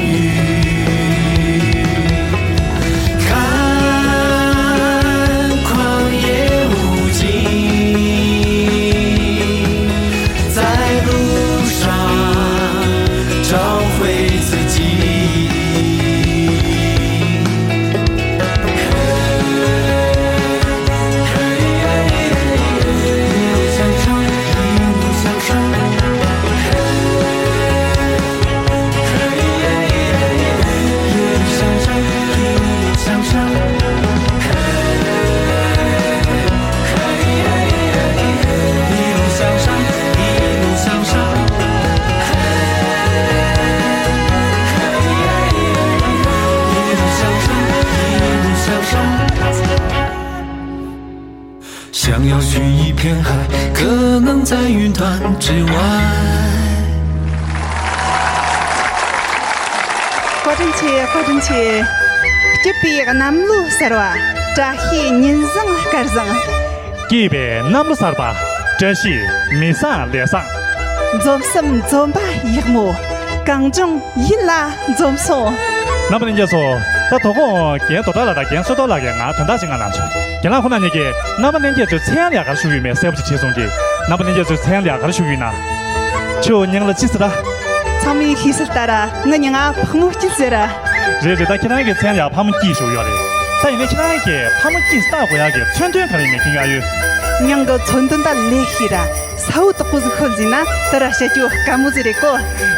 看旷野无际，在路上找回自己。想要寻一片海，可能在云端之外。 བཀའ་དྲིན་ཆེ། བཀའ་དྲིན་ཆེ། སྐྱིད་པའི་གནམ་ལོ་གསར་བ། བཀྲ་ཤིས་ཉིན་བཟང་སྐར་བཟང་། སྐྱིད་པའི་གནམ་ལོ་གསར་པ། བཀྲ་ཤིས་མི་བཟང་ལས་བཟང་། འཛོམས་སམ་འཛོམས་པ་ཡག་མོ། གངས་ལྗོངས་ཡིད་ལ་འཛོམས་སོང་། རྣམ་པ་ལྷན་རྒྱས་ཚོ། ད་དོ་དགོང་རྒན་བསོད་རྡོར་ལགས་དང་རྒན་བསོད་རྡོར་ལགས་ཀྱིས་ང་དོན་དག་ཅིག་ང་ལ་བྱུང་། རྒན་ལགས་ཁོང་རྣམ་གཉིས་ཀྱིས་རྣམ་པ་ལྷན་རྒྱས་ཚོའི་མཚན་ཡང་ལས་ཀར་ཞུགས་ཡོད་མེད་གསལ་པོ་ཅིག་བྱས་སོང་གི། རྣམ་པ་ལྷན་རྒྱས་ཚོའི་མཚན་ལས་ཀར་ཞུགས་ཡོད་ན། ཁྱོད་མིང་ལ་ཅི་ཟེར་ད། ཚང་མས་ཤེས་གསལ་ལྟར་ངའི་མིང་ང་ཕག་མོ་སྐྱིད་ཟེར། རེད་རེད། ད་ཁྱེད་རང་གི་མཚན་ལ་ཕག་མོ་སྐྱིད་ཞུ་ཡོད་རེད། ད་ཡིན་ནའི་ཁྱེད་རང་གིས་ཕག་མོ་སྐྱིད་བཏགས་དགོས་ཡག་གི་མཚོན་དོན་ག་རེ་ཡིན་མིན་མཁྱེན་གྱི་ཨ་ཡོད། ཉང་གི་མཚོན་དོན་དང་ལས་ཤེས་ར་ས་བོ་དག་པོ་ཟིག་ཤོད་ཟིན་ན་དེ་ར་བཤད་རྒྱུ་དཀའ་མོ་ཟིག་རེད་གོ།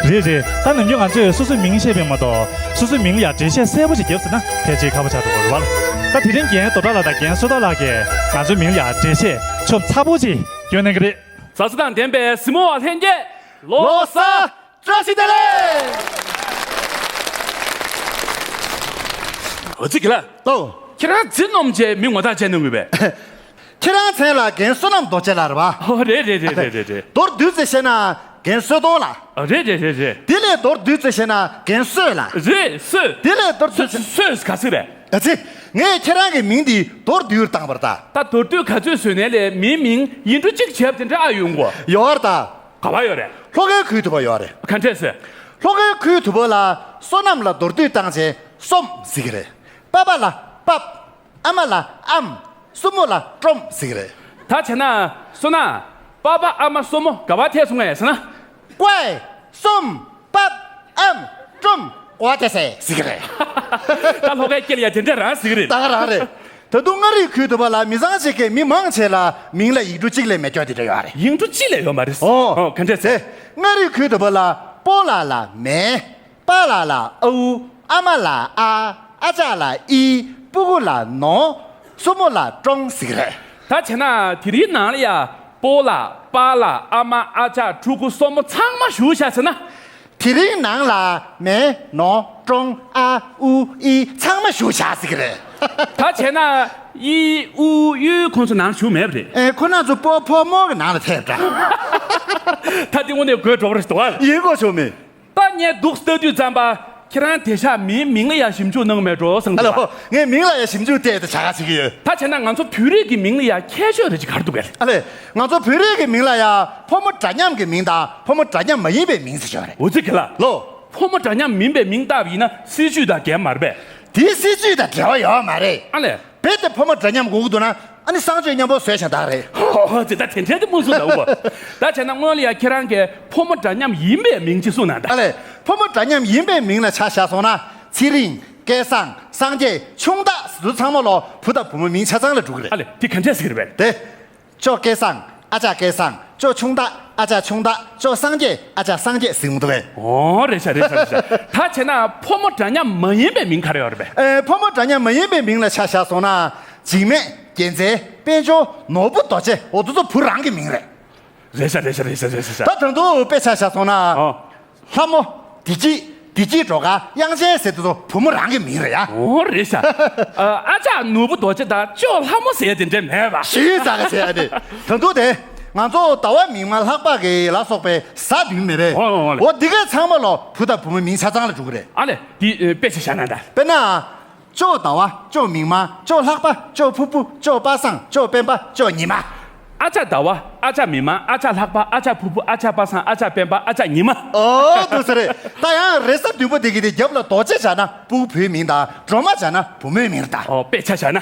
རེད་རེད། ད་ནམ་རྒྱུན་ང་ཚོས་སོ་སོའི་མིང་བཤད་པས་མ་གཏོགས་སོ་སོའི་མིང་ལ་ཡང་འགྲེལ་བཤད་གསལ་པོ་ཞིག་བརྒྱབ་ཟིན་ན་ཕལ་ཆེར་ཁག་པོ་ཆགས་འགྲོ་གི་རེད་བ། ད་དེ་རིང་རྒན་རྡོ་གྲགས་ལགས་དང་རྒན་བསོད་རྡོར་ལགས་ཀྱིས་ང་ཚོའི་མིང་ལ་ཡང་འགྲེལ་བཤད་ཆོབ་ཚ་པོ་ཅིག་སྐྱོན་གནང་གི་རེད། མཛའ་བརྩེ་དང་ལྡན་པའི་གཟིགས་མོ་བ་ལྷན་རྒྱས། ལོ་གསར་བཀྲ་ཤིས་བདེ་ལེགས། འོ་ཙི་གི་ལ། ལོ། ཁྱེད་རང་ཛི་ནོམ་ཅེ་མི་ངོ་ཐག་བཅད་ནི་ངུས་པས། ཁྱེད་རང་མཚན་ལ་རྒན་བསོད་ནམས་རྡོ་རྗེ་ལགས་རེད་བ། ཨོ་རེད་རེད་རེད་རེད་རེད། མདོར་བསྡུས་ཙམ་བཤད་ན་རྒན་བསོད་རྡོར་ལགས། ཨོ་རེད་རེད་རེད་རེད། དེ་ལས་མདོར་བསྡུས་ཙམ་བཤད་ན་རྒན་བསོད་ལགས། རེད་བསོད། དེ་ལས་མདོར་བསྡུས་ཙམ། བསོད་ག་ཚིག་རེད། ཨ་ཙི། ངས་ཁྱེད་རང་གི་མིང་འདི་མདོར་བསྡུས་བཏང་བར་ད། ད་མདོར་བསྡུས་ག་ཚོད་བཟོས་ནས་ལས་མིའི་མིང་ཡིག་འབྲུ་གཅིག་བྱས་པ་དེ་འདྲ་ཨ་ཡོང་གོ། ཡོད་རེད་ད། ག་བ་ཡོད་རེད། ལྷོ་ཁའི་ཁུལ་དུ་བ་ཡོད་རེད། ག་འདྲས་ཟེར། ལྷོ་ཁའི་ཁུལ་དུ་བ་ལ་བསོད་ནམས་ལ་མདོར་བསྡུས་བཏང་བྱས་སོམ་ཟེར་གི་རེད། པ་པ་ལ་པབ། ཨ་མ་ལ་ཨམ། སྲུ་མོ་ལ་ཀྲོམ་ཟེར་གི་རེད། ད་བྱས་ན་བསོད་ནམས། པ་པ་ཨ་མ་སྲུ་མོ་ག་བ་ཐད་སོང་ངས་ཟེར་ན། ཀོའི། སོམ། པབ། ཨམ། ཀྲོམ། ཀོ་བ་ཐད་ཟེར་ཟེར་གི་རེད། ད་ལྷོ་ཁའི་སྐད་ལ་ཡ་དེ་འདྲ་རང་ཟེར་གི་རེད། ད་ག་རང་རེད། ད་དུང་མངའ་རིས་ཁུལ་དུ་བ་ལ་མི་ཚང་ཞིག་གིས་མི་མང་ཆེ་ལ་མིང་ལ་ཡིག་འབྲུ་གཅིག་ལས་མེད་སྐྱོ་དེ་འདྲ་ཡོད་རེད། ཡིག་འབྲུ་གཅིག་ལས་ཡོད་མ་རེད། ཨོ། ཨོ་ག་འདྲས་ཟེར། མངའ་རིས་ཁུལ་དུ་བ་ལ་པོ་ལ་ལ་མེ། པ་ལ་ལ་ཨའུ། ཨ་མ་ལ་ཨ། ཨ་ཅག་ལ་ཨི། སྤུ་གུ་ལ་ནོ། སྲུ་མོ་ལ་ཀྲོང་ཟེར་གི་རེད། ད་བྱས་ན་དེ་རིང་ནང་ལ་ཡ་པོ་ལ་པ་ལ་ཨ་མ་ཨ་ཅག་ཕྲུ་གུ་སྲུ་མོ་ཚང་མ་ཞུགས་བཞག་ཟེར་ན། དེ་རིང་ནང་ལ་མེ་ནོ་ཀྲོང་ཨ་ཨུ་ཨི་ཚང་མ་ཞུགས་བཞག་ཟེར་གི་རེད། ད་བྱས་ན་ཨི་ཨུ་ཡུ་ཁོང་ཚོ་ནང་ཞུགས་མེད་པ་རེད། ཨེ་ཁོ་རང་ཚོ་པོ་ཕོ་མོ་གི་ནང་ལ་ཐེབས་འདྲ། ད་དེ་དངོས་གནས་དགོད་བྲོ་བ་རེད་འདུག་ཨ། ཡིན་གོ་ཆོག་མེད། ད་ངས་འདུག་ལྟ་དུས་ཙམ་པ་ཁྱེད་རང་དེ་ཤག་མིའི་མིང་ལ་ཡང་ཞིབ་འཇུག་གནང་མེད་འགྲོ་བསམ་ཨ་གི་ལོ། ངས་མིང་ལ་ཡང་ཞིབ་འཇུག་བལྟས་ཏེ་བྱ་ག་བྱེད་ཀྱི་ཡོད། ད་བྱས་ན་ང་ཚོ་བོད་རིགས་ཀྱི་མིང་ལ་ཡང་ཁྱད་ཆོས་རེ་ཅིག་ག་རེ་འདུག་གས། ཨ་ལས། ང་ཚོ་བོད་རིགས་ཀྱི་མིང་ལ་ཡང་ཕོ་མོ་འདྲ་མཉམ་གྱི་མིང་དང་ཕོ་མོ་འདྲ་མཉམ་མ་ཡིན་པའི་མིང་ཟེར་ཡོད་རེད། འོ་ཙི་གི་ལ། ལོ། ཕོ་མོ་འདྲ་མཉམ་མིན་པའི་མིང་བཏགས་པ་ཡིན་ན་སྲིད་ཇུས་དང་འགལ་མ་རེད་པས། དེའི་སྲིད་ཇུས་དང་འབྲེལ་བ་ཡོད་མ་རེད། ཨ་ལས། རྦད་དེ་ཕོ་མོ་འདྲ་མཉམ་དགོས་ཀྱི་འདུག་ན་ཨ་ནི་གསང་སྤྱོད་མཉམ་པོ་བཟོས་ཤིང་དག་རེད། ཧོ་ཧོ་ཙི་ད་དེ་འདྲའི་དེ་མུ་སུ་ལ་འུ་བ། ད་བྱས་ན་སྔོན་ལ་ཡ་ཁྱེད་རང་གིས་ཕོ་མོ་འདྲ་མཉམ་ཡིན་པའི་མིང་ཅིག་གསུངས་གནང་དང་། ཨ་ལས། ཕོ་མོ་འདྲ་མཉམ་ཡིན་པའི་མིང་ལ་ཆ་བཞག་སོང་ན་ཚེ་རིང་། སྐལ་བཟང་། སངས་རྒྱས། ཆུང་བདག་ཟེར་དུས་ཚང་མ་ལོ་བུ་དང་བུ་མོའི་མིང་ཆ་ཚང་ལ་འགྲོ་གི་རེད། ཨ་ལས་དེ་ག་འདྲས་ཟེར་གི་རེད་པས། དེ། ཅོ་སྐལ་བཟང་། ཨ་ཅག་སྐལ་བཟང་། ཅོ་ཆུང་བདག། ཨ་ཅག་ཆུང་བདག། ཅོ་སངས་རྒྱས། ཨ་ཅག་སངས་རྒྱས་ཟེར་གི་འདུག་གས། ཨོ་རེད་ཤག་རེད་ཤག་རེད་ཤག་ད་བྱས་ན་ཕོ་མོ་འདྲ་མཉམ་མ་ཡིན་པའི་མིང་ག་རེ་ཡོད་རེད་པས། ཨེ། ཕོ་མོ་འདྲ་མཉམ་མ་ཡིན་པའི་མིང་ལ་ཆ་བཞག་སོང་ན། འཇིགས་མེད། རྒྱལ་མཚན། དཔལ་འབྱོར། ནོར་བུ་རྡོ་རྗེ། འོ་དེ་ཚོ་བུ་རང་གི་མིང་རེད། རེད་ཤག་རེད་ཤག་རེད་ཤག་རེད་ཤག་ད་ད་དུང་དཔེ་ཆ་བཞག་སོང་ན། ཨོ། ལྷ་མོ། བདེ་སྐྱིད། བདེ་སྐྱིད་སྒྲོལ་དཀར། དབྱངས་ཅན་ཟེར་དེ་ཚོ་བུ་མོ་རང་གི་མིང་རེད་ཡ། ཨོ་རེད་ཤག་ཨ་ཅག་ནོར་བུ་རྡོ་རྗེ་དང་ཅོ་ལྷ་མོ་ཟེར་དེ་འདྲ་མེད་པ། ཞེས་ཟ་ག་བྱས་ཨ་ནི། ད་དུང་དེ། ང་ཚོ་ཟླ་བ་མིག་དམར་ལྷག་པ་གི་ལ་སོགས་པའི་གཟའ་བདུན་མེད་པས། ཨོ་ཨོ་ཨོ་ལེ། འོ་འདི་གའི་ཚང་མ་ལོ་བུ་དང་བུ་མོའི་མིང་ཆ་ཚང་ལ་འགྲོ་གི་རེད། ཨ་ལས་འདི་དཔེ་ཆ་བཞག་ན་ད། དཔེར་ན། ཅོ་ཟླ་བ། ཅོ་མིག་དམར། ཅོ་ལྷག་པ། ཅོ་ཕུར་བུ། ཅོ་པ་སངས། ཅོ་སྤེན་པ། ཅོ་ཉི་མ། ཨ་ཅག་ཟླ་བ། ཨ་ཅག་མིག་དམར། ཨ་ཅག་ལྷག་པ། ཨ་ཅག་ཕུར་བུ། ཨ་ཅག་པ་སངས། ཨ་ཅག་སྤེན་པ། ཨ་ཅག་ཉི་མ། ཨོ་འདུག་སེ་རེད། ད་ཡང་རེས་གཟའ་བདུན་པོ་འདི་གི་དེ་རྒྱབ་ལ་རྡོ་རྗེ་བཞག་ན་སྤུ་གུ་བུའི་མིང་དང་སྒྲོལ་མ་བཞག་ན་བུ་མོའི་མིང་དང་། ཨོ་དཔེ་ཆ་བཞག་ན།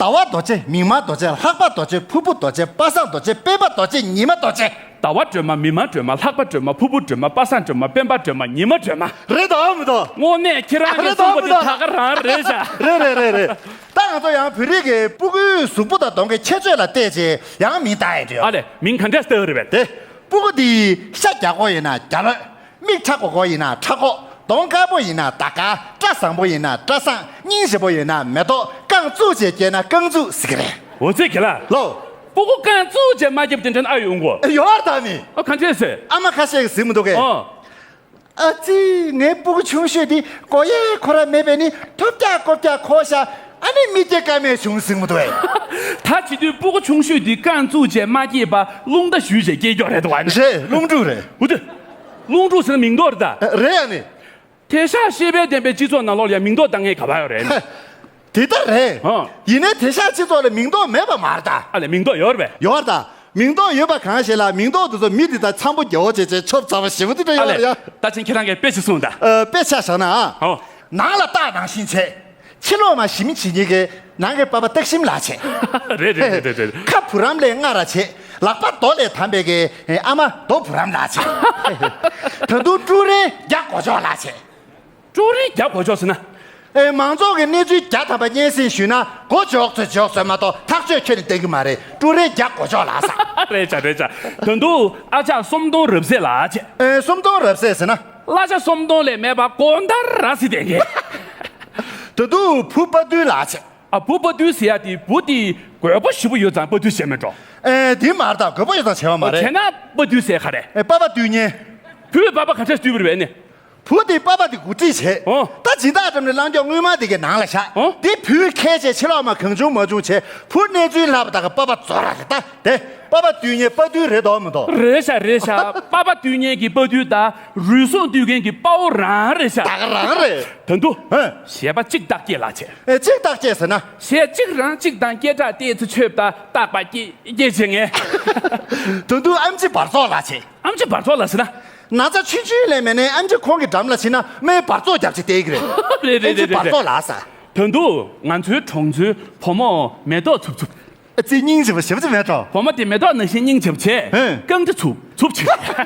ཟླ་བ་རྡོ་རྗེ། མིག་དམར་རྡོ་རྗེ། ལྷག་པ་རྡོ་རྗེ། ཕུར་བུ་རྡོ་རྗེ། པ་སངས་རྡོ་རྗེ། སྤེན་པ་རྡོ་རྗེ། ཉི་མ་རྡོ་རྗེ། ཟླ་བ་སྒྲོལ་མ། མིག་དམར་སྒྲོལ་མ། ལྷག་པ་སྒྲོལ་མ། ཕུར་བུ་སྒྲོལ་མ། པ་སངས་སྒྲོལ་མ། སྤེན་པ་སྒྲོལ་མ། ཉི་མ་སྒྲོལ་མ། རེད་དམ་མི་འདུག་དངོས་གནས་ཁྱེད་རང་གིས་རེད་གསུངས་པ་དེ་མི་འདུག་ད་ག་རང་རེད་ཤག་རེད་རེད་རེད་རེད། ད་ང་ཚོ་ཡང་བོད་རིགས་ཀྱི་སྤུ་གུའི་གཟུགས་པོ་དང་གདོང་གི་ཁྱད་ཆོས་ལ་བལྟས་རྗེས་ཡང་མིང་བཏགས་ཡས་འདྲ་ཡོད། ཨ་ལས་མིང་ག་འདྲས་བཏགས་རེད་པས། དེ། སྤུ་གུ་འདི་ཤ་རྒྱགས་པོ་ཡིན་ན་རྒྱ་ལོད། མིག་ཁྲ་གོ་གོ་ཡིན་ན་ཁྲ་གོ། གདོང་དཀར་པོ་ཡིན་ན་ཟླ་དཀར། སྐྲ་བཟང་པོ་ཡིན་ན་སྐྲ་བཟང་། སྙིང་རྗེ་པོ་ཡིན་ན་མེ་ཏོག་རྐང་བཙུགས་བྱས་སྐྱེས་ན་རྐང་བཙུགས་ཟེར་གི་རེད། འོ་ཙི་གི་ལ། ལོ། སྤུ་གུ་རྐང་བཙུགས་བྱས་མ་སྐྱེས་པ་དེ་འདྲ་ཨ་ཡོང་གོ། ཡོད་ད་ནི། ཨ་ག་འདྲས་ཟེར། ཨ་མ་ཁ་ཤས་ཀྱིས་ཟེར་མི་འདུག་གས། ཨོ། ཨ་ཙི། ངའི་སྤུ་གུ་ཆུང་ཤོས་འདི་མགོ་ཡས་ཁོ་ར་མེད་པས་ནི་ཐོབ་རྒྱག་ཀོབ་རྒྱག་ཁོ་ཤ། ཨ་ནི་མི་སྐྱེ་ཀ་མེད་བྱུང་ཟིན་མི་འདུག་ཨེ། ད་བྱེད་དུས་སྤུ་གུ་ཆུང་ཤོས་འདི་རྐང་བཙུགས་བྱས་མ་སྐྱེས་པ་རླུང་རྟ་ཞུས་བྱས་སྐྱེས་ཀྱོག་རེད་འདུག་ཨ་ནི། རེད། རླུང་འབྲུག་རེད། འུ་དུ། རླུང་འབྲུག་ཟེར་ན་མིང་འདོགས་རེད་ད། རེད་ཨ་ནི། དེང་སང་ཤེས་དཔལ་ལྡན་པའི་སྤྱི་ཚོགས་ནང་ལོགས་ལ་ཡང་མིང་འདོགས་བཏང་མཁན་ག་པར་ཡོད་རེད། དེ་ལྟར་རེད། ཨ། ཡིན་ནའི་དེང་སང་སྤྱི་ཚོགས་ལ་མིང་འདོགས་མེད་པ་མ་རེད་ད། ཨ་ལས་མིང་འདོགས་ཡོད་རེད་པས། ཡོད་རེད་ད། མིང་འདོགས་ཡོད་པ་གང་ཞིག་ལ་མིང་འདོགས་དེ་ཚོ་མི་དེ་དང་འཆམ་པོ་རྒྱལ་བོ་བྱས་བྱས་ཆོབ་ཚ་བ་ཞེ་པོ་དེ་འདྲ་ཨ་ཡོད་རེད་ལས་ཡ། ད་ཕྱིན་ཁྱེད་རང་གིས་དཔེ་ཅིག་གསུངས་དང་། ཨ། དཔེ་ཆ་བཞག་ན་ཨ། ཨོ། ནང་ལ་སྟག་ནང་བཞིན་བྱས། ཕྱི་ལོགས་མ་ཞིམ་བྱེད་མཁན་གྱི་ནང་གི་པ་པ་སྟག་ཞིམ་ལགས་བྱས། རེད་རེད་རེད་རེད། ཁ་བུ་རམ་ལས་སྔ་ར་བྱས། ལག་པ་རྡོ་ལས་དམ་པའི་གི་ཨ་མ་རྡོ་བུ་རམ་ལགས་བྱས། ད་དུང་ཀྲུའུ་རེན་རྒྱ་གོ་ཅོག་ལགས་བྱས། ཀྲུའུ་རེན་རྒྱ་གོ་ཅོག་ཟེར་ན། ཨེ། མང་ཚོགས་ཀྱི་གནས་ཚུལ་བརྒྱ་ཐམ་པ་སྙན་སེང་ཞུས་ན་མགོ་འཇོག་ཚོད་འཇོག་ཚོད་མ་གཏོགས་ཐག་གཅོད་ཁྱོན་ནས་གཏོང་གི་མ་རེད། ཀྲུའུ་རེན་རྒྱ་མགོ་ཅོག་ལགས་སོ། རེད་ཤག་རེད་ཤག་ད་དུང་ཨ་ཅག་གསོམ་སྟོང་རབ་གསལ་ལགས་བྱས། ཨེ། གསོམ་སྟོང་རབ་གསལ་ཟེར་ན། གླ་ཆ་གསོམ་སྟོང་ལས་མེད་པ་དགོང་དག་ར་བཟི་བསྡད་མཁན། ད་དུང་བུ་དཔའ་རྟུལ་ལགས་བྱས། ཨ། བུ་དཔའ་རྟུལ་ཟེར་ཡ་དེ་བུ་དེ་དགོས་པ་ཞེ་པོ་ཡོད་ཙང་དཔའ་རྟུལ་ཟེར་མེད་འགྲོ། ཨེ། དེ་མ་རེད་ད། དགོས་པ་ཡོད་ཙང་བྱས་པ་མ་རེད། བྱས་ན་དཔའ་རྟུལ་ཟེར་ག་རེད། ཨེ། པ་ཕ་རྟུལ་ཉན། བུས་པ་ཕ་ག་འདྲས་རྟུལ་བ་རེད་ནི། བུ་དེ་པ་ཕ་དེ་འགོ་ཁྲིད་བྱས། ཨོ། ད་སྦྱིན་བདག་འགྲམ་ནས་བླངས་ཀྱོག་དངུལ་མ་དེ་གའི་ནང་ལ་བཞག་ཨོ། དེ་བུས་ཁྱེར་བྱས་ཕྱི་ལོགས་མ་གང་བྱུང་མ་བྱུང་བྱས། བུ་གནས་ཚུལ་ལྷག་པ་ད་ག་པ་ཕ་རྫོགས་ར་རེད་ད། དེ་པ་ཕ་རྟུལ་ཉན་དཔའ་རྟུལ་རེད་དོ་མི་དོ། རེད་ཤག་རེད་ཤག་པ་ཕ་རྟུལ་ཉན་གྱི་དཔའ་རྟུལ་དང་རུལ་སུངས་རྟུལ་མཁན་གྱི་དཔའ་བོ་རང་རེད་ཤག་ད་ག་རང་རེད། ད་དུང་། ཨེ། གཞས་པ་གཅིག་རྟགས་བསྐྱེད་ལགས་བྱས། ཨེ། གཅིག་རྟགས་བསྐྱེད་ཟེར་ན། གཞས་གཅིག་རང་གཅིག་དང་སྐད་གྲགས་ཏོག་ཙམ་ཆོད་པ་ད་རྟགས་པ་བསྐྱེད་བསྐྱེད་བྱེད་ངེས། ད་དུང་ཨེམ་ཆི་འབར་ཚོགས་ལགས་བྱས། ཨེམ་ཆི་འབར་ཚོགས་ལགས་ཟེར་ན། ན་ཚ་ཆུང་ཆུང་ལས་མེད་ནའི་ཨེམ་ཆི་ཁོང་གི་འགྲམ་ལ་ཕྱིན་ན་སྨན་འབར་ཚོགས་རྒྱབ་བྱས་བསྡད་ཀྱི་རེད། རེད་རེད་ཨེམ་ཆི་རེད་འབར་རེད། ཚོགས་ལགས་ཟེར། ད་དུང་ང་ཚོའི་གྲོང་ཚོའི་བུ་མོ་མེ་ཏོག་འཚུབ་འཚུབ། ཨ་ཙི། སྙིང་རྗེ་པོ་ཞེ་པོ་ཅིག་མེད་འགྲོ། བུ་མོ་དེ་མེ་ཏོག་ནང་བཞིན་སྙིང་རྗེ་པོ་བྱས། ཧེ། རྐང་དྲི་འཚུབ་འཚུབ་བྱས།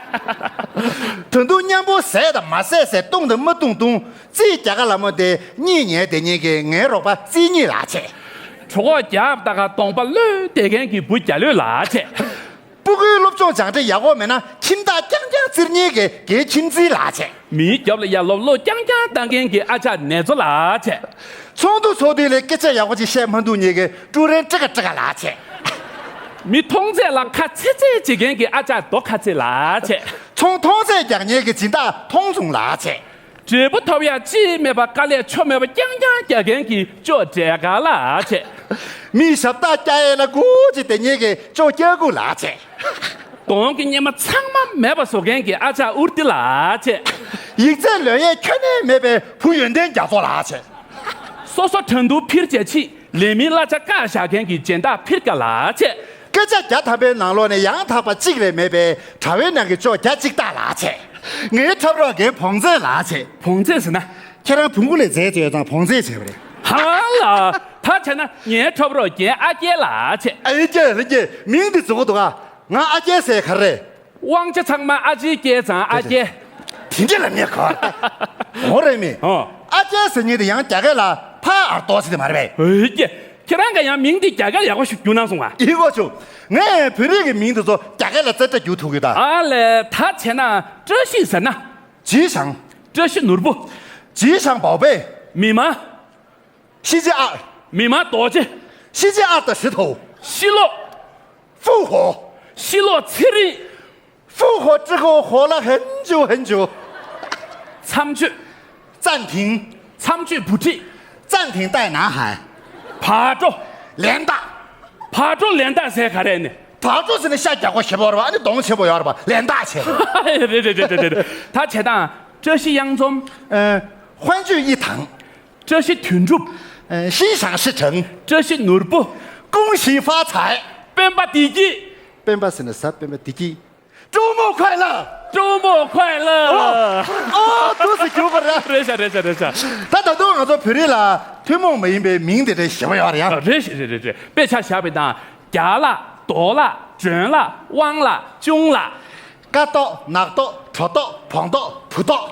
ད་དུང་མཉམ་པོ་ཟས་དང་མ་ཟས་ཟས། བཏུང་དང་མ་བཏུང་བཏུང་། རྩིས་རྒྱག་ག་ལ་མོ་དེ་གཉིད་ཉལ་བསྡད་མཁན་གྱི་ངའི་རོགས་པ་རྩིས་གཉིས་ལགས་བྱས། གྲོད་ཁོག་རྒྱགས་ད་ག་གདོང་པ་གློད་བསྡད་མཁན་གྱི་བུ་རྒྱ་ལོས་ལགས་བྱས། སྤུ་གུའི་སློབ་སྦྱོང་སྦྱང་འབྲས་ཡག་པོ་མེད་ན་ཁྱིམ་བདག་རྐྱང་རྐྱང་བཙིར་མཁན་གྱི་རྒན་ཁྱིམ་མཚེས་ལགས་བྱས། མིའི་རྒྱབ་ལ་ཡར་ལོག་ལོག་རྐྱང་རྐྱང་བཏང་མཁན་གྱི་ཨ་ཅག་ནེ་ཙོ་ལགས་བྱས། ཚོགས་འདུ་ཚོགས་དུས་ལ་སྐད་ཆ་ཡག་པོ་ཅིག་བཤད་མ་འདུག་མཁན་གྱི་ཀྲུའུ་རེན་ཀྲི་ཀ་ཀྲི་ཀ་ལགས་བྱས། མི་མཐོང་ཚད་ལ་ཁ་ཚེ་ཚེ་བྱེད་མཁན་གྱི་ཨ་ཅག་རྡོ་ཁ་ཚེ་ལགས་བྱས། ཚོང་མཐོང་ཚད་རྒྱག་མཁན་གྱི་སྦྱིན་བདག་མཐོང་བྱུང་ལགས་བྱས། འབྲས་བུ་ཐོབ་ཡག་ཅིག་མེད་པ་དཀའ་ལས་ཆོ་མེད་པ་རྐྱང་རྐྱང་རྒྱག་མཁན་གྱི་ཅོ་འདྲེ་ག་ལགས་བྱས། མི་ཞབས་སྟེགས་རྒྱག་ཡས་ལ་སྒུག་ཅིག་བསྡད་མཁན་གྱི་ཅོ་སྐྱ་གུ་ལགས་བྱས། གདོང་གི་གཉེར་མ་ཚང་མ་མེད་པ་བཟོ་མཁན་གྱི་ཨ་ཅག་ཨུར་ཏི་ལགས་བྱས། ཡིག་ཚད་ལོན་ཡས་ཁྱོན་ནས་མེད་པའི་བུ་ཡོན་ཏན་རྒྱ་མཚོ་ལགས་བྱས། སོ་སོ་དྲང་བསྡུར་ཕིར་བྱས་ཕྱིན། ལས་མིའི་གླ་ཆ་བཀག་བཞག་མཁན་གྱི་སྦྱིན་བདག་ཕིར་ཀ་ལགས་བྱས། སྐད་ཆ་བརྒྱ་ཐམ་པའི་ནང་ལོགས་ནས་ཡང་དག་པ་གཅིག་ལས་མེད་པའི་དྲ་བའི་ནང་གི་ཅོ་བརྒྱ་གཅིག་སྟག་ལགས་བྱས། ངའི་འཁྲབ་རོགས་རྒན་བོང་རྫས་ལགས་བྱས། བོང་རྫས་ཟེར་ན། ཁྱེད་རང་བོང་གུ་ལས་རྫས་ཅིག་ཡོད་ཙང་བོང་རྫས་བྱས་པ་རེད། ཧ་ལ། ད་བྱས་ན་ངའི་འཁྲབ་རོགས་རྒན་ཨ་རྒྱལ་ལགས་བྱས། ཨ་རྒྱལ། ཨ་རྒྱལ། མིང་འདི་རྫིག་པོ་འདུག་ཨ། ང་ཨ་རྒྱལ་ཟེར་ག་རེ་རེད། དབང་ཆ་ཚང་མ་ཨ་ཅེའི་རྒྱལ་ཙང་ཨ་རྒྱལ། དེ་འདྲ་ལབ་ནས་ག་རེ། འོ་རེད་མི། ཨོ། ཨ་རྒྱལ་ཟེར་མཁན་དེ་ཡང་རྒྱ་སྐད་ལ་ཕ་ཨར་ཏོ་ཟེར་དེ་མ་རེད་པས། ཨེ་ཀྱེ། ཁྱེད་རང་ག་ཡང་མིང་འདི་རྒྱ་སྐད་ཡག་པོ་ཞིག་བསྒྱུར་གནང་སོང་ང་། ཡིན་གོ་ཆུ། ངས་བོད་རིགས་ཀྱི་མིང་དེ་ཚོ་རྒྱ་སྐད་ལ་རྩེ་གྲ་བསྒྱུར་ཐུབ་ཀྱི་ད། ཨ་ལས། ད་བྱས་ན་བཀྲ་ཤིས་ཟེར་ན། ཅི་ཞང་། བཀྲ་ཤིས་ནོར་བུ། ཅི་ཞང་宝贝། མི་མ། 世界二། མི་མ་རྡོ་རྗེ། 世界二的石头། ཤི་ལོ། 复活། ཤི་ལོ་ཚེ་རིང་། 复活之后活了很久很久。 མཚམས་གཅོད། 暂停། མཚམས་གཅོད་བུ་ཁྲིད། 暂停带男孩། བག་གྲོ། 连打། བག་གྲོ་连打ཟེར་ག་རེ་ནི། བག་གྲོ་ཟེར་ནི་ཤ་རྒྱགས་པོ་ཞེ་པོ་རེད་པ། ཨ་ནི་གདོང་ཆེན་པོ་ཡོད་རེད་པ། 连打ཆེ། རེད་རེད་རེད་རེད། ད་བྱས་ཙང་བཀྲ་ཤིས་གཡང་འཛོམས། 呃，欢聚一堂། བཀྲ་ཤིས་དོན་གྲུབ། 呃，心想事成། བཀྲ་ཤིས་ནོར་བུ། 恭喜发财། སྤེན་པ་བདེ་སྐྱིད། སྤེན་པ་ཟེར་ན་གཟའ་སྤེན་པ་བདེ་སྐྱིད། 周末快乐། 周末快乐། ཨོ། ཨོ། འདུག་སེ་གྱུར་པ་རེད། རེད་ཤག་རེད་ཤག་རེད་ཤག་ད་ད་དུང་ང་ཚོ་བོད་རིགས་ལ་ཐུན་མོང་མ་ཡིན་པའི་མིང་དེ་འདྲ་ཞེ་པོ་ཡོད་རེད་ཡ། རེད་ཤག་རེད་རེད་རེད། དཔེ་ཆ་བཞག་པ་དང་། རྒྱ་ལགས། རྡོ་ལགས། ཇོན་ལགས། དབང་ལགས། ཅུང་ལགས། ཀ་ཏོག་ནག་ཏོག་གྲོ་ཏོག་བོང་ཏོག་བུ་ཏོག་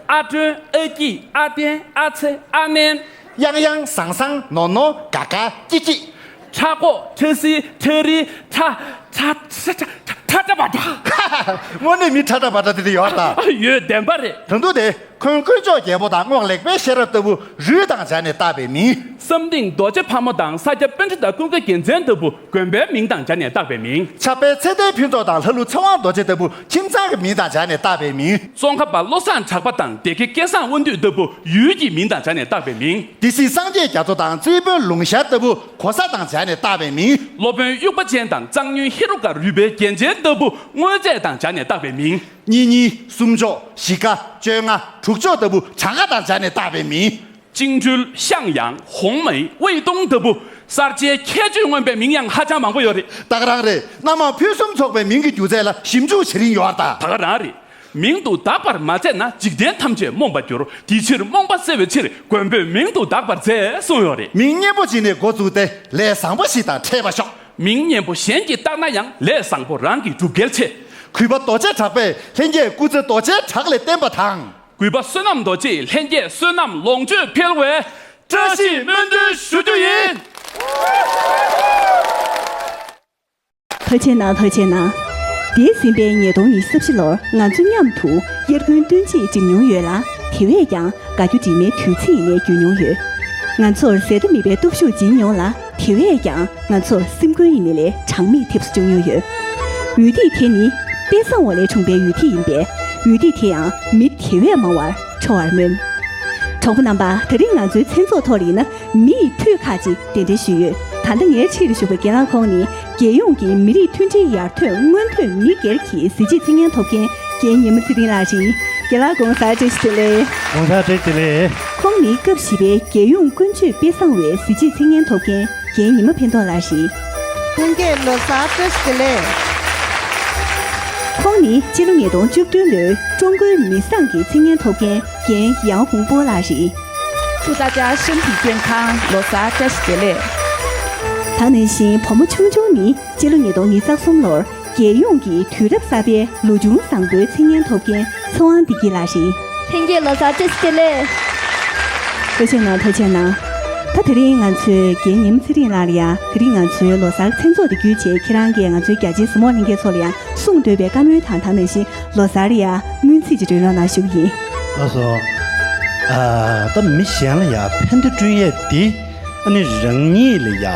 ཨ་སྒྲོན། ཨ་སྐྱིད། ཨ་བརྟན། ཨ་ཚེ། ཨ་ནན། གཡང་གཡང་། ཟང་ཟང་། ནོར་ནོར། དགའ་དགའ། སྐྱིད་སྐྱིད། ཁྲ་ཁོག་ཁྲ་སིལ། ཁྲ་རིལ། ཁྲ་ཁྲ་ཁྲ་ཁྲ་ཁྲ་ཁྲ་བ་ཁྲ། དངོས་གནས་མི་ཁྲ་ཁྲ་བ་ཁྲ་དེ་དེ་ཡོད་ད། ཡོད། བདེན་པ་རེད། ད་དུང་དེ། འཁོན་དཀོན་མཆོག་རྒྱལ་པོ་དང་རྔོག་ལེགས་པའི་ཤེས་རབ་ལྟ་བུ། རུས་དང་སྦྱར་ནས་བཏགས་པའི་མིང་། བསམ་གཏིང་རྡོ་རྗེ་ཕག་མོ་དང་ས་སྐྱ་པཎྜི་ཏ་ཀུན་དགའ་རྒྱལ་མཚན་ལྟ་བུ། དགོན་པའི་མིང་དང་སྦྱར་ནས་བཏགས་པའི་མིང་། ཕྱག་དཔེ་ཚེ་བརྟན་ཕུན་ཚོགས་དང་ལྷ་ཀླུ་ཚེ་དབང་རྡོ་རྗེ་ལྟ་བུ། ཁྱིམ་ཚང་གི་མིང་དང་སྦྱར་ནས་བཏགས་པའི་མིང་། ཙོང་ཁ་པ་བློ་བཟང་གྲགས་པ་དང་སྡེ་དགེ་སྐལ་བཟང་དབང་འདུས་ལྟ་བུ། ཡུལ་གྱི་མིང་དང་སྦྱར་ནས་བཏགས་པའི་མིང་། སྡེ་སྲིད་སངས་རྒྱས་རྒྱ་མཚོ་དང་རྩེ་དཔོན་ལུང་ཤར་ལྟ་བུ། གོ་ས་དང་སྦྱར་ནས་བཏགས་པའི་མིང་། སློབ་དཔོན་དབྱུག་པ་ཅན་དང་གཙང་སྨྱོན་ཧེ་རུ་ཀ་རུས་པའི་རྒྱན་ཅན་ལྟ་བུ། དངོས་རྫས་དང་སྦྱར་ནས་བཏགས་པའི་མིང་། གཉིས་གཉིས། གསུམ་བཅུ། བཞི་ཀ། བཅོ་ལྔ། དྲུག་ཅུ་ལྟ་བུ། གྲངས་ཀ་དང་སྦྱར་ནས་བཏགས་པའི་མིང་། ཅིང་ཀྲུལ། ཤང་ཡང་། ཧོང་མེ། དབུས་སྟོང་ལྟ་བུ། གསར་བརྗེའི་ཁྱད་ཆོས་མངོན་པའི་མིང་ཡང་ཧ་ཅང་མང་པོ་ཡོད་རེད། ད་ག་རང་རེད། སྣ་མང་ཕུན་སུམ་ཚོགས་པའི་མིང་གི་སྒྱུ་རྩལ་ལ་ཞིབ་འཇུག་བྱེད་རིན་ཡོད་ད། ད་ག་རང་རེད། མིང་དུ་གདགས་པར་མ་མཛད་ན། འཇིག་རྟེན་ཐམས་ཅད་རྨོངས་པར་འགྱུར། དེ་ཕྱིར་རྨོངས་པ་སེལ་བའི་ཕྱིར། མགོན་པོས་མིང་དུ་གདགས་པར་མཛད་གསུངས་ཡོད་རེད། མིང་སྙན་པོ་ཅིག་ནས་འགོ་བཙུགས་ཏེ་ལས་བཟང་པོ་ཞིག་དང་འཕྲད་པར་ཤོག་མིང་སྙན་པོ་གཞན་གྱིས་བཏགས་ན་ཡང་། ལས་བཟང་པོ་རང་གིས་སྒྲུབ་གལ་ཆེ། གུས་པ་རྡོ་རྗེ་གྲགས་པས་ལྷན་རྒྱས་སྐུ་ཚེ་རྡོ་རྗེའི་བྲག་ལས་བརྟན་པ་དང་། གུས་པ་བསོད་ནམས་རྡོ་རྗེས་ལྷན་རྒྱས་བསོད་ནམས་ལོངས་སྤྱོད་འཕེལ་བའི་ བཀྲ་ཤིས་སྨོན་འདུན་ཞུ་རྒྱུ་ཡིན། ལྷོད་ཆེན་ན་ལྷོད་ཆེན་ན། འདས་ཟིན་པའི་ཉིས་སྟོང་ཉི་ཤུ་རྩ་བཞི་ལོར་ང་ཚོ་མཉམ་དུ་དབྱར་དགུན་སྟོན་དཔྱིད་འགྲིམ་མྱོང་ཡོད་ལ། དེ་བས་ཀྱང་དགའ་སྐྱོ་དྲི་མའི་དུས་ཚིགས་ནས་བརྒྱུད་མྱོང་ཡོད། ང་ཚོར་ཟད་མཐའ་མེད་པའི་སྟོབས་ཤུགས་སྦྱིན་མྱོང་ལ། དེ་བས་ཀྱང་ང་ཚོར་སེམས་ཁུར་ཡིན་ནའི་ལས་གྲངས་མེད་ཐེབས་སུ་བཅུག་མྱོང་ཡོད། འོས་ཐིག་དེ་ནི་དཔེ་བཟང་བ་ལས་བྱུང་པའི་འོས་ཐིག་ཡིན་པས། འོས་ཐིག་དེ་ཡང་མི་དེ་བས་མང་བར་འཕྲོ་བར་སྨོན། གྲོགས་པོ་རྣམ་པ། ད་རིང་ང་ཚོའི་མཚན་ཚོགས་ཐོག་ལ་ཡིན་ན་མི་ཡི་ཕུད་ཁག་ཅིག་གདན་འདྲེན་ཞུས་ཡོད། ད་ལྟ་ངའི་འཁྲིས་ལ་བཞུགས་པའི་རྒན་ལགས་ཁོང་ནི་རྒྱལ་ཡོངས་ཀྱི་མི་རིགས་མཐུན་སྒྲིལ་ཡར་ཐོན་སྔོན་ཐོན་མི་སྒེར་གྱི་གཟི་བརྗིད་མཚན་སྙན་ཐོབ་མཁན་རྒན་ཉི་མ་ཚེ་རིང་ལགས་རེད། རྒན་ལགས་དགོང་དག་བཀྲ་ཤིས་བདེ་ལེགས། དགོང་དག་བཀྲ་ཤིས་བདེ་ལེགས། ཁོང་ནི་སྐབས་བཞི་པའི་རྒྱལ་ཡོངས་ཀུན་སྤྱོད་དཔེ་བཟང་བའི་གཟི་བརྗིད་མཚན་སྙན་ཐོབ་མཁན་རྒན་ཉི་མ་ཕན་ཐོགས་ལགས་རེད། ལྷན་རྒྱས་ལོ་གསར་བཀྲ་ཤིས་བདེ་ལེགས། ཁོང་ནི་སྤྱི་ལོ་ཉིས་སྟོང་བཅུ་བདུན་ལོའི་ཀྲུང་གོའི་མི་བཟང་གི་མཚན་སྙན་ཐོབ་མཁན་རྒན་ཡང་ཧུང་པོ་ལགས་རེད། 祝大家身体健康，ལོ་གསར་བཀྲ་ཤིས་བདེ་ལེགས། ད་ནང་བཞིན་བུ་མོ་ཆུང་ཆུང་ནི་སྤྱི་ལོ་ཉིས་སྟོང་ཉི་ཤུ་རྩ་གསུམ་ལོར་རྒྱལ་ཡོངས་ཀྱི་དུས་རབས་གསར་པའི་ལོ་ཆུང་བཟང་པོའི་མཚན་སྙན་ཐོབ་མཁན་ཚེ་དབང་བདེ་སྐྱིད་ལགས་རེད། ལྷན་རྒྱས་ལོ་གསར་བཀྲ་ཤིས་བདེ་ལེགས། ཐུགས་རྗེ་གནང་། ཐུགས་རྗེ་གནང་། ད་དེ་རིང་ང་ཚོས་རྒན་ཉི་མ་ཚེ་རིང་ལགས་ལ་ཡ། དེ་རིང་ང་ཚོའི་ལོ་གསར་མཚན་ཚོགས་དེ་བརྒྱུད་བྱས་ཁྱེད་རང་གིས་ང་ཚོའི་རྒྱ་ཆེའི་གཟིགས་མོ་བ་ལྷན་རྒྱས་ཚོ་ལ་ཡ་གསུང་འདོད་པའི་བཀའ་མོལ་དང་། ད་ནང་བཞིན་ལོ་གསར་ལ་ཡ་སྨོན་ཚིག་ཅིག་སྒྲོན་རོགས་གནང་ཞུ་གི་ཡིན། ལགས་སོ། ཨ། ད་མི་གཞན་ལ་ཡ་ཕན་བདེ་བསྐྲུན་ཡས་འདི། ཨ་ནི་རང་ཉིད་ལ་ཡ།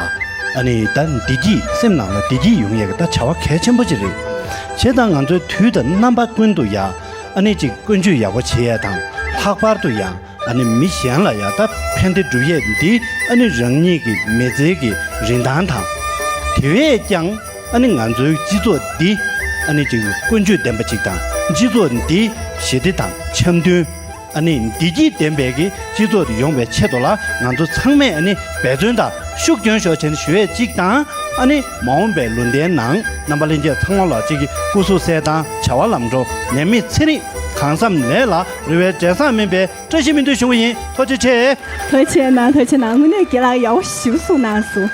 ཨ་ནི་ད་བདེ་སྐྱིད། སེམས་ནང་ལ་བདེ་སྐྱིད་ཡོང་ཡས་ཀྱི་ད་བྱ་བ་གལ་ཆེན་པོ་ཅིག་རེད། བྱས་ཙང་ང་ཚོའི་དུས་དང་རྣམ་པ་ཀུན་ཏུ་ཡ། ཨ་ནི་ཅིག་ཀུན་སྤྱོད་ཡག་པོ་བྱེད་ཡས་དང་། ལྷག་པར་དུ་ཡ། ཨ་ནི་མི་གཞན་ལ་ཡ་ད་ཕན་བདེ་སྒྲུབ་ཡས་འདི། ཨ་ནི་རང་ཉིད་ཀྱི་མི་ཚེ་གི་རིན་ཐང་དང་། དེ་བས་ཀྱང་། ཨ་ནི་ང་ཚོའི་སྤྱི་ཚོགས་འདི། ཨ་ནི་ཅིག་ཀུན་སྤྱོད་ལྡན་པ་ཅིག་དང་། སྤྱི་ཚོགས་འདི་ཞི་བདེ་དང་འཆམ་མཐུན། ཨ་ནི་བདེ་སྐྱིད་ལྡན་པའི་གི་སྤྱི་ཚོགས་དེ་ཡོང་བའི་ཆེད་དུ་ལ་ང་ཚོ་ཚང་མས་ཨ་ནི་འབད་བརྩོན་དང་ཤུགས་སྐྱོན་ཤོག་ཅེས་ཞུ་ཡས་གཅིག་དང་། ཨ་ནི་མ་འོངས་པའི་ལོ་ཟླའི་ནང་རྣམ་པ་ལྷན་རྒྱས་ཚང་མ་ལ་གཅིག་གི་སྐུ་གཟུགས་གསལ་ཐང་། བྱ་བ་ལམ་འགྲོ། ཉེས་མེད་ཚེ་རིང་། གང་བསམ་ལས་ལ་རེ་བའི་འབྲས་བཟང་སྨིན་པའི་བཀྲ་ཤིས་སྨོན་འདུན་ཞུ་བ་ཡིན། ཐུགས་རྗེ་ཆེ། ཐུགས་རྗེ་གནང་། ཐུགས་རྗེ་གནང་། དངོས་གནས་རྒན་ལགས་ཡག་པོ་ཞེ་པོ་གསུངས་གནང་སོང་།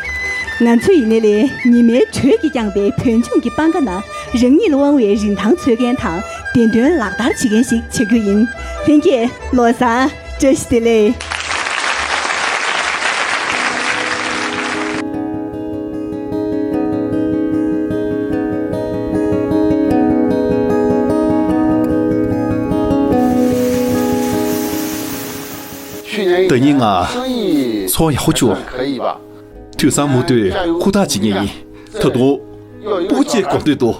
ང་ཚོ་ཡིན་ནའི་ལས་ཉི་མའི་དྲོད་ཀྱིས་བསྐྱངས་པའི་བོད་ལྗོངས་ཀྱི་པང་ཁ་ན་རང་ཉིད་ལ་དབང་བའི་རིན་ཐང་འཚོལ་མཁན་དང་། བདེན་དོན་ལག་བསྟར་བྱེད་མཁན་ཞིག་བྱ་རྒྱུ་ཡིན། ལྷན་རྒྱས་ལོ་གསར་བཀྲ་ཤིས་བདེ་ལེགས། ཟླ་ཉིན་ང་ཚོ་ཡག་པོ་བྱུང་། དུས་སང་མུ་མཐུད་ཧུར་ཐག་བྱེད་ངེས་ཡིན། ད་དུང་སྤུ་གུ་སྐྱེ་དགོས་འདོད་འདུག་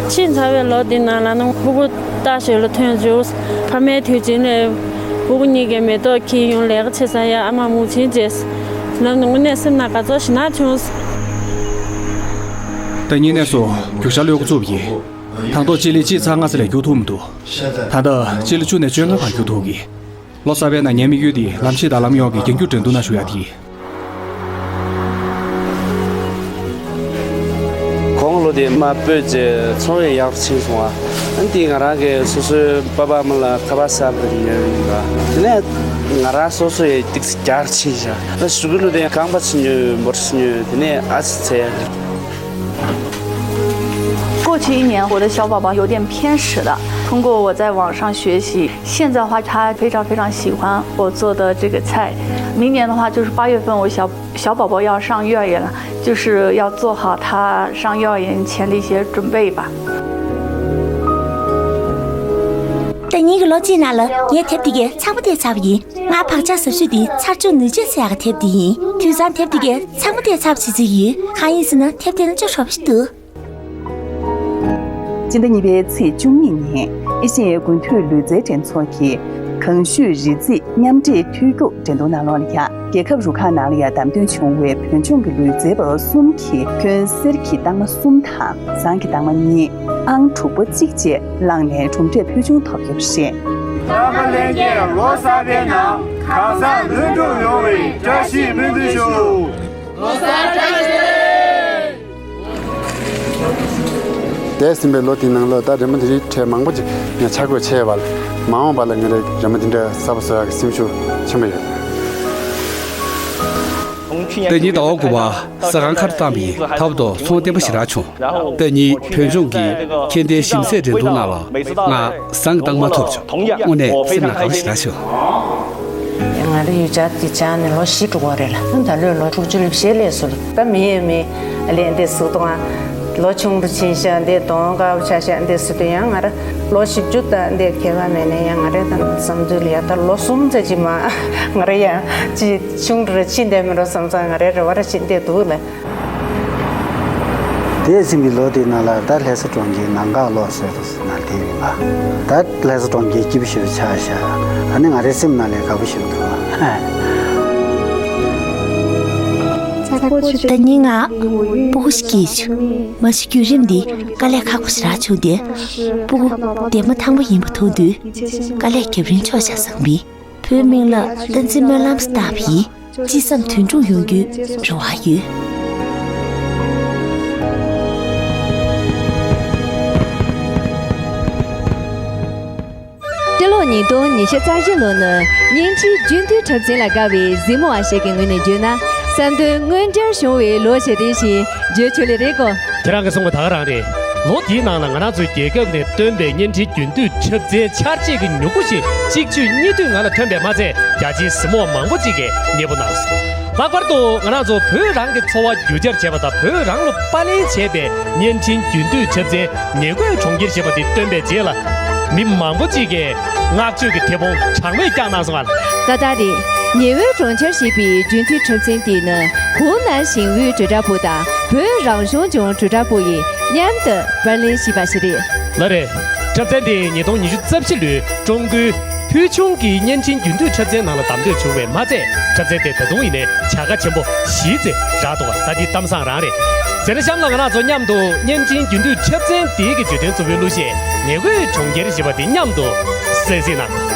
ཕྱིན་ཚར་བའི་ལོ་འདི་ནང་ལ་ནི་སྤུ་གུ་ལྟ་ཞོར་ལ་ཐོན་བྱུང་། ཕ་མའི་དུས་ཆེན་ལ་སྤུ་གུ་གཉིས་ཀྱི་མེ་ཏོག་འཁྱེར་ཡོང་ལས་ཀ་བྱེད་ས་ཡ། ཨ་མ་མུ་ཆེན་བྱས། ལམ་ནི་དངོས་གནས་སེམས་ནང་དགའ་ཚོར་ཞེ་དྲག་བྱུང་། ད་ཉིན་ནས་སོ་རྒྱུགས་ཤར་གློད་འགོ་ཚུགས་པ་ཡིན། དང་ཐོག་སྤྱི་ལེ་གཅིག་ཚེག་ལྔ་ཙམ་ལས་རྒྱུགས་ཐུབ་མི་འདུག་ད་ལྟ་སྤྱི་ལེ་བཅུ་ནས་བཅོ་ལྔ་བར་རྒྱུགས་ཐུབ་གི། ལོ་གསར་པའི་ནང་ངའི་དམིགས་ཡུལ་དེ་ལམ་ཤེས་དང་ལམ་ཡོངས་ཀྱི་རྒྱན་རྒྱུག་འགྲན་བསྡུར་ནང་ཞུགས་ཡག་དེ་ཡིན། གོང་ལོ་དེ་མ་སྤོས་རྗེས་ཚོང་བས་ཡག་རུ་ཕྱིན་སོང་བ། ཨ་ནི་དེ་ང་རང་གི་སོ་སོའི་པ་ཕ་མ་ལ་ཁ་པར་གསར་པ་ཉོས་ཡིན་པ། དེ་ནས་ང་རང་སོ་སོ་ཡི་ཏིག་ཙི་རྒྱག་ཕྱིན་བཞག་ད་གཞུག་གི་ལོ་དེ་རྐང་པ་ཅིག་ཉོས། འབོར་ཅིག་ཉོས། དེ་ནས་ཨ་ཙི་ཚེ། 过去一年，我的小宝宝有点偏食的。通过我在网上学习，现在的话，他非常非常喜欢我做的这个菜。明年的话，就是八月份，我小小宝宝要上幼儿园了，就是要做好他上幼儿园前的一些准备吧。 ད་ཉིད་ཀྱི་ལོ་གཅིག་ནང་ལ་ངའི་དེབ་དེ་གའི་ཚང་མ་བལྟས་ཚར་བ་ཡིན། ང་བག་ཆགས་ཟབ་ཤོས་དེ་ཚར་གཅོད་ནུས་ཆེ་ཟེར་ཡག་གི་དེབ་དེ་ཡིན། དུས་སང་དེབ་དེ་གའི་ཚང་མ་བལྟས་ཚར་བ་ཞིག་བརྩི་གི་ཡོད། གང་ཡིན་ཟེར་ན་དེབ་དེ་ན་ཅུང་ཤོབ་ཞིག་འདུག་སྤྱི་ཟླ་གཉིས་པའི་ཚེས་བཅུ་གཉིས་ཉིན་ཨེ་ཤེ་ཡའི་དགུན་དུས་ལུས་རྩལ་འགྲན་ཚོགས་ཀྱི་གངས་ཤུད་རི་རྩེས་མཉམ་འབྲེལ་མཐུད་རྒྱུགས་འགྲན་བསྡུར་ནང་ལོགས་ལ་ཡ། རྒྱལ་ཁབ་རུ་ཁག་ནང་ལ་ཡ་བདམས་ཐོན་བྱུང་བའི་བོད་ལྗོངས་ཀྱི་ལུས་རྩལ་པ་གསུམ་གྱིས་ཁྱོན་གསེར་གྱི་རྟགས་མ་གསུམ་དང་ཟངས་ཀྱི་རྟགས་མ་གཉིས། ཨང་དྲུག་པ་གཅིག་བཅས་བླངས་ནས་གྲུབ་འབྲས་ཕུལ་བྱུང་ཐོབ་ཡོད་པ་རེད། རྣམ་པ་ལྷན་རྒྱས་ལོ་གསར་པའི་ནང་གང་བཟང་ལྷུན་གྲུབ་ཡོང་བའི་བཀྲ་ཤིས་སྨོན་འདུན་ཞུ། ལོ་གསར་བཀྲ་ཤིས་བདེ་ལེགས། འདས་ཟིན་པའི་ལོ་དེའི་ནང་ལ་ད་རི་མོ་འདི་འདྲའི་གྲས་མང་པོ་ཅིག་ངས་འཆར་འགོད་བྱས་པ་ལ། མ་འོངས་པ་ལ་ངས་རི་མོ་འདི་འདྲ་གསར་པ་བཟོ་ཡག་གི་སེམས་ཤུགས་ཆེན་པོ་ཡོད། ཟླ་ཉིན་ཟླ་བ་དགུ་པ་ཟ་ཁང་ཁར་བཏང་བའི་ཐབ་ཏོ་ཚོང་བརྟན་པོ་ཞེ་དྲག་བྱུང་། ཟླ་ཉིན་བོད་ལྗོངས་ཀྱི་ཁྱད་ལྡན་ཞིམ་ཟས་འགྲན་བསྡུར་ནང་ལ་ང་བཟང་བཏང་མ་ཐུབ་བྱུང་། དངོས་གནས་སེམས་ནང་དགའ་པོ་ཞེ་དྲག་བྱུང་། ང་རང་ཡུལ་གྱར་དེ་བྱས་ནས་ལོ་བཞི་འགྲོ་གི་རེད་ལ། ད་ལོས་ལོ་དྲུག་ཅུ་རེ་བཞི་སླེབས་སོང་། ད་མི་ཡས་མི་ལས་འདི་སུ་དང་ལོ་ཆུང་རུ་ཕྱིན་ཤག་འདི་གདོང་དཀར་པོ་ཆགས་ཤག་འདི་སུ་དུ་ཡང་ང་རང་ལོ་བཞི་བཅུ་ད་འདི་ཁྱད་པར་མེད་ནས་ཡང་ང་རང་དང་བསམ་ཚུལ་ཡ་ད་ལོ་གསུམ་ཙམ་ཅིག་མ་ང་རང་ཡང་ཅི་ཆུང་རུ་ཕྱིན་བསྡད་མི་འགྲོ་བསམ་ཙང་ང་རང་རེ་བ་ར་ཕྱིན་བསྡད་འདུག་ལ། དེ་ཟིན་པའི་ལོ་དེའི་ནང་ལ་ད་ལྷ་ས་གྲོང་ཁྱེར་ནང་འགག་ལོག་སོད་དུ་ཟིན་ན་དེ་ཡིན་པ། ད་ལྷ་ས་གྲོང་ཁྱེར་སྐྱིད་པོ་ཞིག་ཆགས་ཤག་ཨ་ནི་ང་རའི་སེམས་ནང་ལས་དགའ་པོ་ཞིག་འདུག་ད་ནི་ང་སྤུ་གུ་ཞིག་སྐྱེས་བྱུང་། མ་གཞི་བརྒྱུད་རིམ་འདི་དཀའ་ལས་ཁག་པོ་ཞེ་དྲག་བྱུང་སྟེ། སྤུ་གུ་འདན་མ་དང་པོ་ཡིན་པ་མཐོང་དུས་དཀའ་ལས་རྒྱབ་རིན་ཆོག་ཆགས་སོང་བས། བོད་མིང་ལ་བསྟན་འཛིན་སྨོན་ལམ་ཟེར་བཏགས་པ་ཡིན། ཅི་བསམ་དོན་འགྲུབ་ཡོང་རྒྱུའི་རེ་བ་ཡོད། སྤྱི་ལོ་ཉིས་སྟོང་ཉི་ཤུ་རྩ་བཞི་ལོ་ནི་བརྙན་འཕྲིན་རྒྱུན་མཐུད་འཁྲབ་ཚན་ལ་དགའ་བའི་གཟིགས་མོ་བ་ཞིག་གི་ངོས་ནས་བརྗོད་ན། བསམ་དོན་མངོན་འགྱུར་བྱུང་བའི་ལོ་ཞིག་རེད་ཞེས་བརྗོད་ཆོག་ལེ་རེད་གོ། ཁྱེད་རང་གིས་གསུངས་པ་ད་ག་རང་རེད། ལོ་འདིའི་ནང་ལ་ང་རང་ཚོའི་རྒྱལ་ཁབ་ནས་བཏོན་པའི་བརྙན་འཕྲིན་རྒྱུན་མཐུད་འཁྲབ་ཚན་འཆར་ཅན་གྱི་མྱུ་གུ་ཞིག་གཅིག་མཆོད་གཉིས་བསྡུས་ངང་ལ་ཐོན་པས་མ་ཚད། རྒྱ་ཆེའི་གཟིགས་མོ་བ་མང་པོ་ཅིག་གིས་མཉེས་པོ་གནང་སོང་། ལྷག་པར་དུ་ང་རང་ཚོ་བོད་རང་གི་འཚོ་བ་རྒྱུ་ཆར་བྱས་པ་དང་བོད་རང་ལ་པར་ལེན་བྱས་པའི་བརྙན་འཕྲིན་རྒྱུན་མཐུད་འཁྲབ་ཚན་ཉེ་བའི་གྲོང་ཁྱེར་ཞེས་པ་དེ་བཏོན་པའི་རྗེས་ལ། མི་མང་པོ་ཅིག་གིས་བསྔགས་བརྗོད་ཀྱི་མཐེ་བོང་གྲངས་མེད་བཀྱགས་གནང་སོང་བ། ད་ལྟ་རེད། ཉེ་བའི་གྲོང་ཁྱེར་ཞེས་པའི་རྒྱུན་མཐུད་འཁྲབ་ཚན་དེ་ནི་ཧུའུ་ནན་ཞིང་ཝུའུ་དྲིལ་བསྒྲགས་པུའུ་དང་བོད་རང་སྐྱོང་ལྗོངས་དྲིལ་བསྒྲགས་པུའུ་ཡིས་མཉམ་དུ་པར་ལེན་བྱས་པ་ཞིག་རེད། ལགས་རེད། འཁྲབ་ཚན་དེ་ཉིས་སྟོང་ཉི་ཤུ་རྩ་བཞི་ལོའི་ཀྲུང་གོའི་ཕུལ་བྱུང་གི་བརྙན་འཕྲིན་རྒྱུན་མཐུད་འཁྲབ་ཚན་ནང་ལ་བདམས་ཐོན་བྱུང་བས་མ་ཚད། འཁྲབ་ཚན་དེ་ད་དུང་ཡིན་ནའི་བྱ་དགའ་ཆེན་པོ་གཞི་རྩའི་རག་འདུག་ག་ད་འདི་གཏམ་བཟང་རང་རེད། དེ་ནས་གཤམ་ལ་ང་རང་ཚོ་མཉམ་དུ་བརྙན་འཕྲིན་རྒྱུན་མཐུད་འཁྲབ་ཚན་དེའི་གི་བརྗོད་དོན་གཙོ་བོའི་གླུ་གཞས་ཉེ་བའི་གྲོང་ཁྱེར་ཞེས་པ་དེ་མཉམ་དུ་གསན་གཟིགས་གནང་།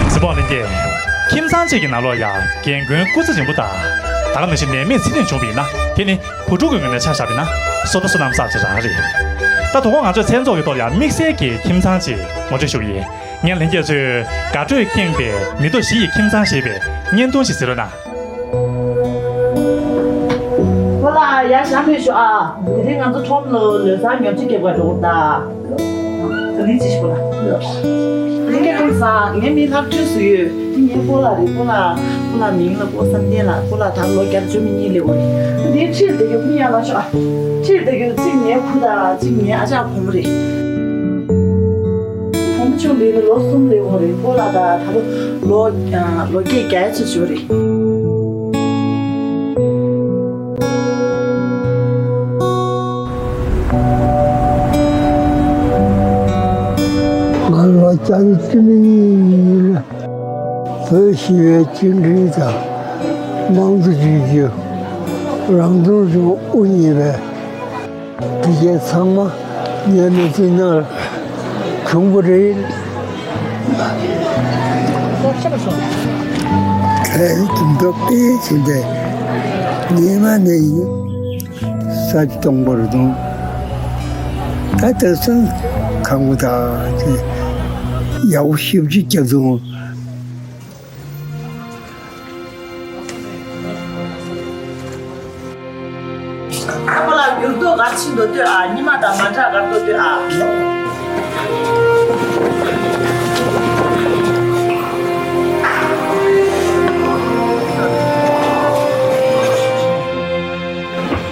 གཟིགས་པ་ལྷན་རྒྱས། ཁྱིམ་ཚང་གཅིག་གི་ནང་ལོགས་ཡ་རྒན་རྒོན་སྐུ་ཚེ་རིང་པོ་དང་། ད་ག་ནང་བཞིན་ནད་མེད་ཚེ་རིང་བྱུང་བ་ཡིན་ན། དེ་ནི་བུ་ཕྲུག་གི་ངོས་ནས་ཆ་བཞག་པ་ཡིན་ན་བསོད་བདེ་བསོད་ནམས་བསགས་ཅིག་རང་རེད། ད་དོ་དགོང་ང་ཚོས་མཚན་ཚོགས་ཀྱི་ཐོག་ལ་ཡ་དམིགས་བསལ་གྱི་ཁྱིམ་ཚང་ཅིག་ངོ་སྤྲོད་ཞུ་གི་ཡིན། ངས་ལྷན་རྒྱས་ཚོས་དགའ་སྤྲོས་ཁེངས་པའི་མི་ཐོག་བཞི་ཡི་ཁྱིམ་ཚང་ཞེས་པའི་བརྙན་ཐུང་ཞིག་གཟིགས་རོགས་གནང་། ཁོ་ལ་ཡར་ཞལ་ཕུལ་ཤོག་ཨ། དེ་རིང་ང་ཚོ་ཁྲོམ་ལ་ལོ་གསར་ཉོ་ཆ་རྒྱག་པར་འགྲོ་གི་ད། ད་ལན་ཅི་ཞིག་ཁོ་ལ། ལྷན་རྒྱས་ཁམས་བཟང་། ངའི་མིང་ལྷག་སྤྲོས་སུ་ཡོད། འདི་ངའི་སྤོ་ལགས་རེད། སྤོ་ལགས། སྤོ་ལགས་མིང་ལ་སྤོ་བསམ་གཏན་ལགས། སྤོ་ལགས་ད་ལོ་བརྒྱད་ཅུ་མི་གཉིས་སླེབས་པ་རེད། འདི་ཁྲིར་བསྡད་རྒྱུ་ཁོ་ཡར་ལངས་ཤོག་ཨ། ཁྲིར་བསྡད་རྒྱུ་གཅིག་ངའི་བུ་དང་གཅིག་ངའི་ཨ་ཅག་བུ་མོ་རེད། བུ་མོ་ཆུང་འདི་ལོ་གསུམ་སླེབས་པ་རེད། སྤོ་ལགས་ད་ད་ལོ་ལོ་ལོ་བརྒྱད་བརྒྱད་ཅུ་ཅིག་རེད། ང་ལོ་བརྒྱད་ཅུ་མི་གཉིས་ཡིན་ལ། བོད་ཞི་བའི་བཅིངས་འགྲོལ་དང་། དམངས་གཙོ་བཅོས་བསྒྱུར། རང་སྐྱོང་ལྗོངས་དབུ་བརྙེས་པའི་དེ་གའི་ཚང་མ་ངའི་མི་ཚེ་ནང་བྱུང་བ་རེད། ད་རེས་དུས་ཐོག་དེ་བྱས་ཏེ་ཉི་མ་ནས་ཡིན། ས་སྟོང་པར་དང་། ད་དེང་སང་ཁང་པ་དང་དེ་ཡག་པོ་ཞེ་པོ་ཅིག་བརྒྱབ་འདུག་ཨ་ཁོ་ལ་འགྱུར་ལྡོག་ག་རེ་ཕྱིན་འདུག་ལྟོས་ཨ། ཉི་མ་དང་མ་འདྲ་ག་རེ་འདུག་ལྟོས་ཨ།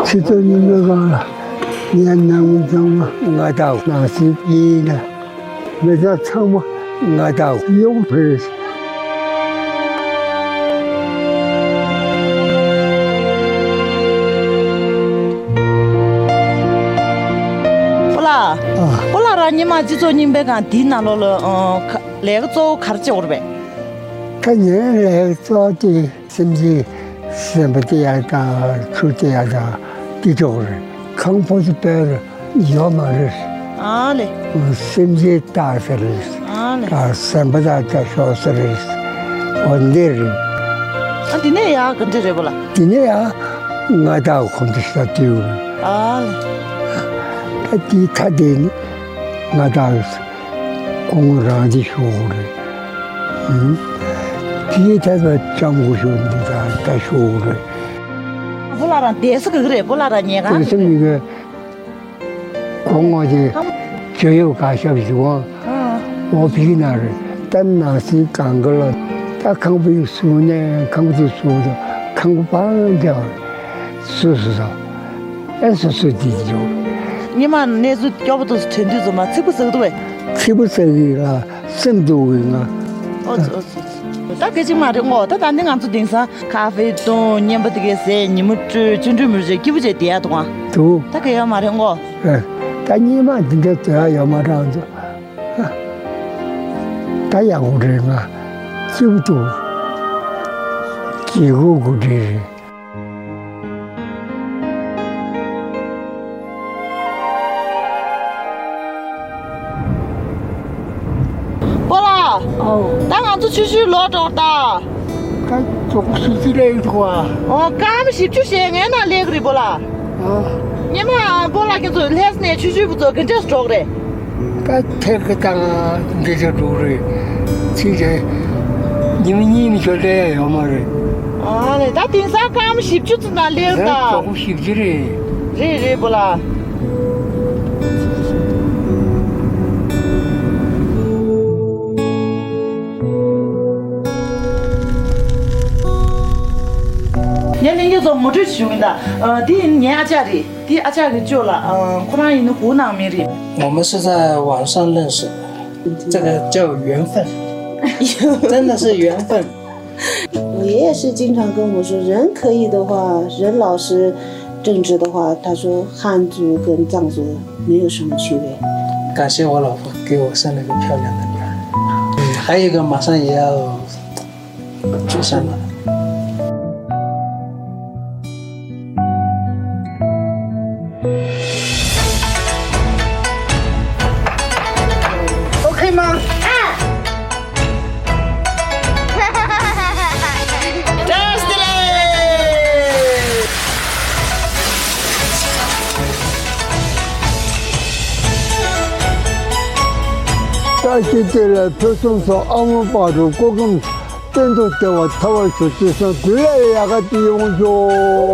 ཕྱི་ཚོ་ཉི་མའི་སྒང་ལ་ངའི་ནང་མི་ཚང་མ་ང་དང་ནང་སྲིད་ཡིན་ན། མི་ཚང་ཚང་མ་ང་དང་ཡོང་ཕེབས། སྤོ་ལགས། ཨ། སྤོ་ལགས་རང་ཉི་མ་སྤྱི་ཚོགས་རྙིང་པའི་སྒང་འདིའི་ནང་ལོགས་ལ་ཨ་ཁ་ལས་ཀ་གཙོ་བོ་ག་རེ་བྱེད་དགོས་རེད་པས། ད་ངའི་ལས་ཀ་གཙོ་བོ་དེ། སེམས་ཅན་གསོན་པོ་སྟེར་ཡག་དང་ཆུ་སྟེར་ཡག་དང་དེ་ཚོ་རེད། ཁང་པ་ཚོ་དཔེ་ཡོད་མ་རེད། ཨ་ལེ། སེམས་ཅན་ལྟ་ས་རེད། ཨ་ལེ། ད་གསོན་པོ་དང་ལྟ་ཤོག་ས་རེད། འོ་འདི་རེད། ཨ་དེ་ནས་ཡག་ག་འདྲ་རེད་པ་ལགས། དེ་ནས་ཡག་ང་དང་ཁོང་ཚོ་ཤ་སྟེར་ཡོད་རེད། ཨ་ལེ། ད་དེའི་ཐ་དེ་ནི་ང་དང་། ཁོང་རང་དེ་ཤོག་རེད། ཨུམ། དེའི་ཐད་ལ་ལྕམ་སྐུ་ཞབས་འདི་དང་ད་ཤོག་རེད། སྤོ་ལགས་རང་བསྡད་ས་ག་གི་རེད། སྤོ་ལགས་རང་ཉལ་ཁང་དེ་ས་མི་གི་ཁོང་ང་དེ་ཇོ་ཡོ་ག་ཤབ་ཞུ་བ། ཨོ་བི་ན་རེད། ད་ནང་སྲིད་གང་ག་ལ་ད་ཁང་པའི་སུ་ནས་ཁང་པ་དེ་སུ་དང་ཁང་པ་པང་རྒྱག་སུ་སུ་དང་། ཨེ་སོ་སོ་དེ་འཇོག་ཉི་མ་གནས་ཚུལ་སྐྱོ་པོ་དེ་ཚོ་ཐོན་དུས་ཚོད་མ་ཚིག་པ་ཟེར་གི་འདུག་བས། ཚིག་པ་ཟེར་གི་ལ་སེམས་སྡུག་གི་ང་། ཨོ་ཙི་ཨོ་ཙི་ཨོ་ཙི། ད་སྐད་ཅིག་མ་རེད་ངོ། ད་ད་ནི་ང་ཚོ་དེང་སང་ཁ་ཧྥེ་བཏུང་། རྔན་པ་དེ་གས་ཟས། ཉིན་མོ་བཀྲུས། ཆུ་འགྲུས་མི་རེད། སྐྱིད་པོ་བྱས་བསྡད་ཡ་འདུག་ཨ། འདུག་ད་ག་ཡོད་མ་རེད་ངོ། ཨེ། ད་སྔོན་མ་འདི་འདྲ་བཟོ་ཡ་ཡོད་མ་རེད་ང་ཚོ། ཨ། ད་ཡག་པོ་རེད། ང་སྐྱིད་པོ་འདུག་སྐྱིད་པོ་དགོས་འདྲ་རེད། སྤོ་ལགས། ཨོ། ད་ང་ཚོ་ཆུ་ཤུར་ལོག་འགྲོ་ད། ད་ཙོག་ཤུ་ཅི་ལས་ཡོད་ཀྱི་བ། ཨོ། སྐར་མ་བཞི་བཅུ་ཞིག་ངའི་ནང་སླེབས་ཀྱི་རེད་སྤོ་ལགས། ཨོ། སྔོན་མ་སྤོ་ལགས་ཁྱེད་ཚོ་ལྷས་ནས་ཆུ་ཤུར་བུ་ཚོ་ག་འདྲས་འགྲོ་གི་རེད། ད་ཐེར་གི་དང་འདི་ཚོ་འགྲོ་རེད། ཚིག་རེད། ཉི་མ་གཉིས་ནི་ཞོར་ལས་ཡོད་མ་རེད། ཨ་ནི་ད་དེང་སང་སྐར་མ་བཞི་བཅུ་ཙམ་ན་སླེབས་ད། ཙོག་པོ་བཞི་བཅུ་རེད། རེད་རེད་སྤོ་ལགས། ངས་ལྷན་རྒྱས་ཚོ་ངོ་སྤྲོད་ཞུ་གི་ཡིན་ད། ཨ། འདི་ཡིན་ངའི་ཨ་ཅག་རེད། འདི་ཨ་ཅག་གི་ཅོ་ལགས། ཨ། ཁོ་རང་ཡིན་ན་ཧུའུ་ནང་མི་རེད། 我们是在网上认识的，这个叫缘分，真的是缘分。我爷爷是经常跟我说，人可以的话，任老师任职的话，他说汉族跟藏族没有什么区别。感谢我老婆给我生了个漂亮的女儿，嗯，还有一个马上也要出生了。 OK 吗？啊！真是的嘞！ད་ཅི་དེ་ལ་ཕུན་སུམ་ཚོགས། ཨ་མ་པ་རུ་ཀོ་ཀམ། གཏན་དུ་བདེ་བ་ཐར་བར་ཤོག་ཅེས་གསུངས། དུས་ལ་ཡག་ག་དེ་ཡོང་ཤོག་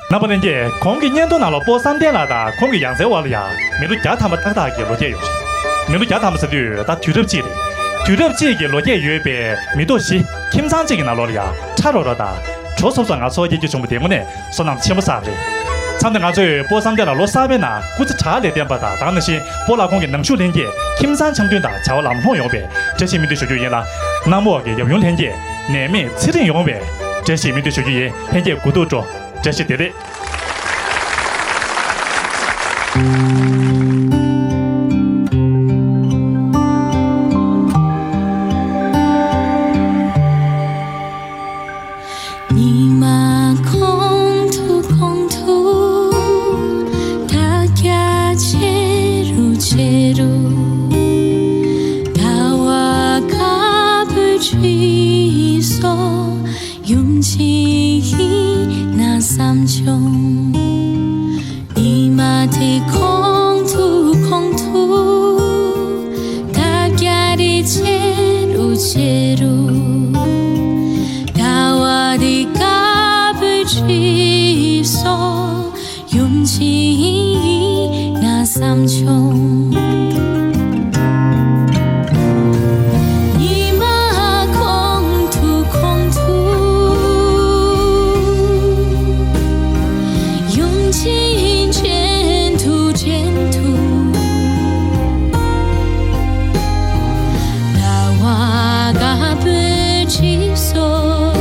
རྣམ་པ་ལྷན་རྒྱས། གོང་གི་བརྙན་ཐུང་ནང་ལ་སྤོ་བསམ་གཏན་ལགས་དང་ཁོང་གི་ཡང་སྲིད་བར་ལ་ཡང་མི་ལོ་བརྒྱ་ཐམ་པ་ཏག་ཏག་གི་ལོ་རྒྱུས་ཡོད་རེད། མི་ལོ་བརྒྱ་ཐམ་པ་ཟེར་དུས་ད་དུས་རབས་གཅིག་རེད། དུས་རབས་གཅིག་གི་ལོ་རྒྱུས་ཡོད་པའི་མི་ཐོག་བཞི་ཁྱིམ་ཚང་གཅིག་གི་ནང་ལོགས་ལ་ཡང་ཁྲ་རོ་རོ་དང་གྲོ་སོབ་སོབ་ངང་འཚོ་སྐྱེལ་རྒྱུ་བྱུང་བ་དེ་དངོས་གནས་བསོད་ནམས་ཆེན་པོ་བསགས་རེད། མཚམས་འདིར་ང་ཚོས་སྤོ་བསམ་གཏན་ལགས་ལོ་གསར་པའི་ནང་སྐུ་ཚེ་བྲག་ལས་བརྟན་པ་དང་། དེ་ནང་བཞིན་སྤོ་ལགས་ཁོང་གི་ནང་ཆོས་ལྷན་རྒྱས་ཁྱིམ་ཚང་འཆམ་མཐུན་དང་བྱ་བ་ལམ་ལྷོང་ཡོང་བའི་བཀྲ་ཤིས་སྨོན་འདུན་ཞུ་རྒྱུ་ཡིན་ལ། གནམ་འོག་གི་ཡབ་ཡུམ་ལྷན་རྒྱས་ནད་མེད་ཚེ་རིང་ཡོང་བའི་བཀྲ་ཤིས་སྨོན་འདུན་ཞུ་རྒྱུ་ཡིན། ལྷན་རྒྱས་གུ་དུག་སྤྲོ། བཀྲ་ཤིས་བདེ་ལེགས། ཉི་མ་གོང་དུ་གོང་དུ། བདག་རྒྱ་ཆེ་རུ་ཆེ་རུ། ཟླ་བ་དཀར་པོའི་དྲི་སོགས། ཡུམ་ཆེན་ཡིན་ན་བསམ་བྱུང་། ཉི་མ་དེ་གོང་དུ་གོང་དུ། བདག་རྒྱ་རེ་ཆེ་རུ་ཆེ་རུ། ཟླ་བ་དེ་དཀར་པོའི་དྲི་སོགས། ཡུམ་ཆེན་ཡིན་ན་བསམ་བྱུང་། ཉི་མ་གོང་དུ་གོང་དུ། ཡུམ་ཆེན་བྲན་དུ་བྲན་དུ། ཟླ་བ་དཀར་པོའི་དྲི་སོགས།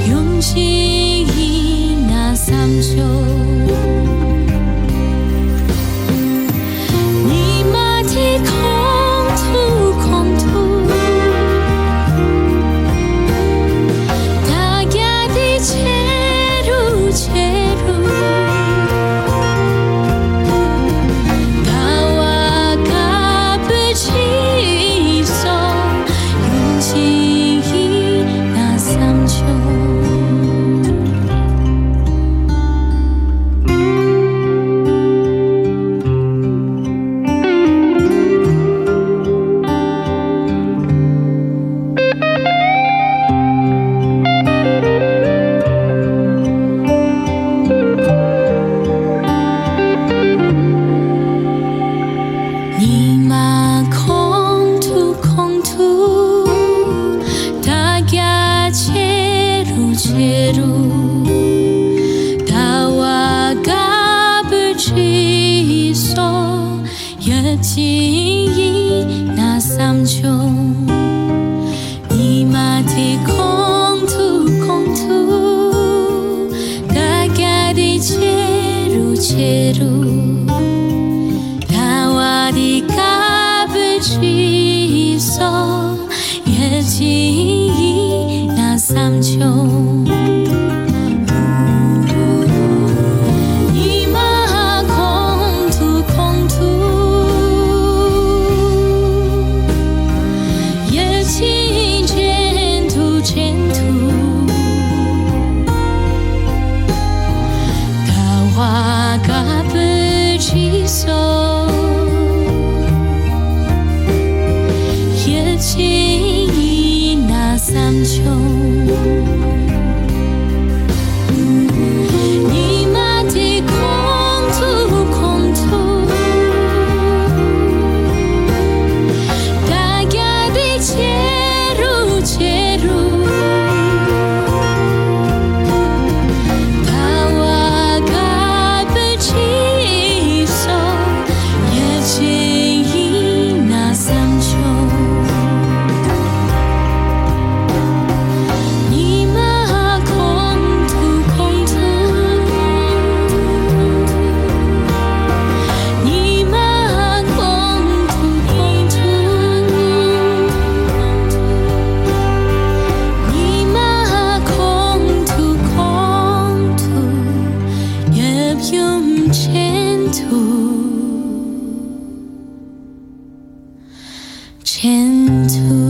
ཡུམ་ཆེན་ཡིན་ན་བསམ་བྱུང་། ཉི་མ་དེ་གོང་དུ་གོང་དུ། བདག་རྒྱ་དེ་ཆེ་རུ་ཆེ་རུ། ཟླ་བ་དཀར་པོའི་དྲི་སོགས། ཡུམ་ཆེན་ཡིན་ན་བསམ་བྱུང་། ཆེ་རུ། ཟླ་བ་འདི་དཀར་པོའི་རྗེས་སུ་ཡིད་ཆེས་ཡིན་ན་བསམ་བྱུང་། ཉི་མ་གོང་དུ་གོང་དུ། ཡིད་ཆེས་ཅན་དུ་ཅན་དུ། ཟླ་བ་དཀར་པོའི་རྗེས་སུ་ཡིད་ཆེས་ཡིན་ན་བསམ་བྱུང་། ཉི་མ་དེ་གོང་དུ་གོང་དུ། བདག་རྒྱ་དེ་ཆེ་རུ་ཆེ་རུ། ཟླ་བ་དཀར་པོའི་རྗེས་སུ་ཡིད་ཆེས་ཡིན་ན་བསམ་བྱུང་། ཉི་མ་གོང་དུ་གོང་དུ། ཉི་མ་གོང་དུ་གོང་དུ། ཉི་མ་གོང་དུ་གོང་དུ། ཡབ་ཡུམ་ཅན་དུ། ཅན་དུ།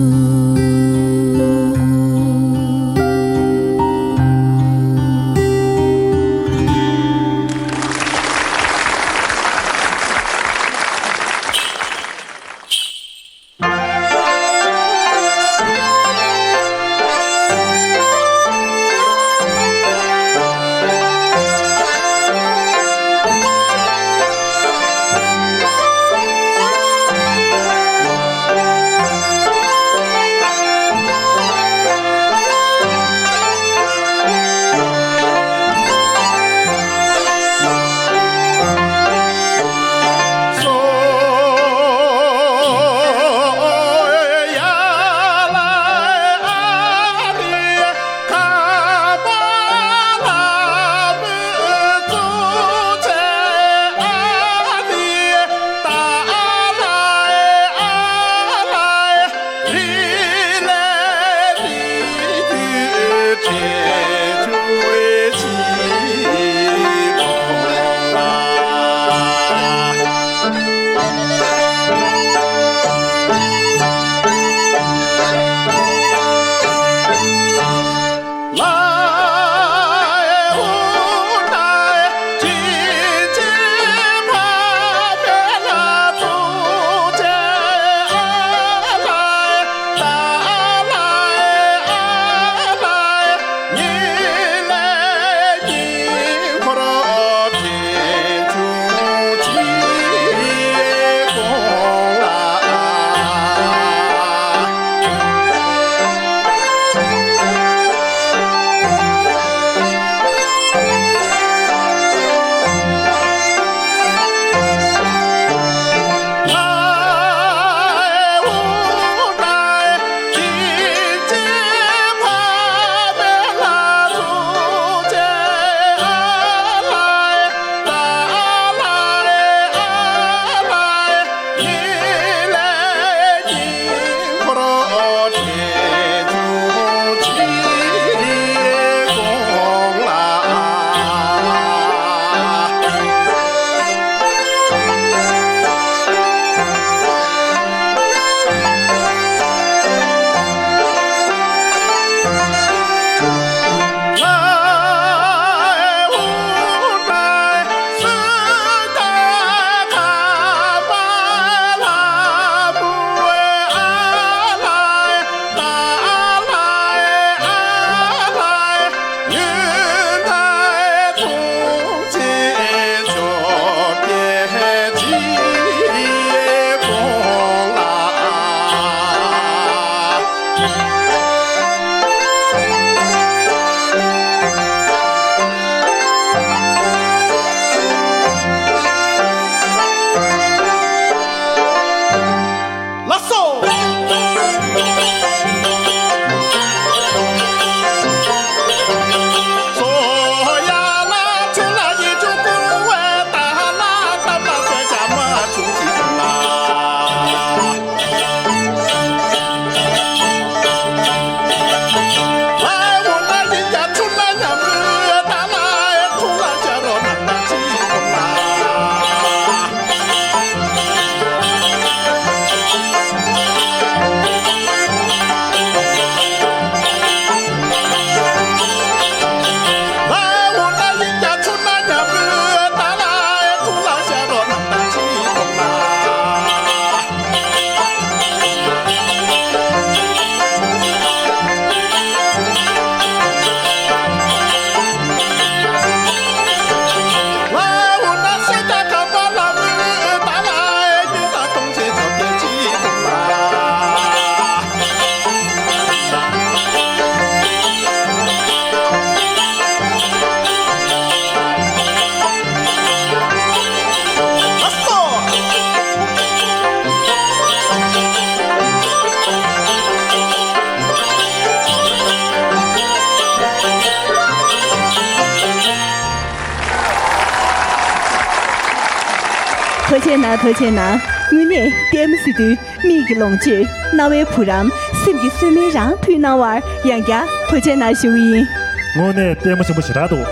ཐུགས་རྗེ་གནང་། ཐུགས་རྗེ་གནང་། དངོས་གནས་ལྟད་མོ་གཟིགས་དུས་མིག་གི་ལོངས་སྤྱོད། རྣ་བའི་བུ་རམ། སེམས་ཀྱི་གསོས་སྨན་རང་ཕུལ་གནང་བར་ཡང་བསྐྱར་ཐུགས་རྗེ་གནང་ཞུ་གི་ཡིན། དངོས་གནས་ལྟད་མོ་ཆེན་པོ་ཞེ་དྲག་འདུག་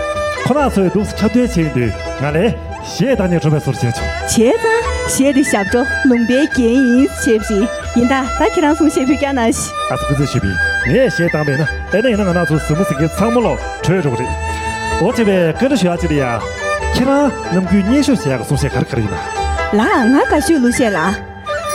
ཁོ་རང་ཚོས་འདུག་སེ་འཁྲབ་སྟོན་བྱེད་ཀྱི་འདུག་ང་ལས་གཞས་བཏང་ནས་འཁྲབ་པའི་བཟོ་འདྲ་བྱས་བྱུང་། བྱས་ཙང་གཞས་དེ་ཞབས་བྲོ་ལུང་པའི་རྒྱན་ཡིན་ཞེས་པ་ཞིག་ཡིན་ད། ད་ཁྱེད་རང་གསུང་བཤད་ཕུལ་རྒྱུ་གནང་ཞིག་ཨ་ཙི་སྐུ་ཚེ་ཞུས་པས། ངས་གཞས་བཏང་པས་ན། ཨེ་ན་ཡིན་ན་ང་རང་ཚོ་གཟིགས་མོ་གཟིགས་མཁན་ཚང་མ་ལོ་བྲོས་འགྲོ་གི་རེད། འོ་བྱས་པས་བཀའ་འདྲི་ཞུ་ཡག་ཅིག་རེད་ཡ། ཁྱེད་རང་ནམ་རྒྱུན་སྙན་ཞུ་བྱེད་ཡག་གི་གསུང་བཤད་ག་རེ་ག་རེ་ཡིན་ན། ལགས། ང་དགའ་ཤོས་གླུ་གཞས་ལ།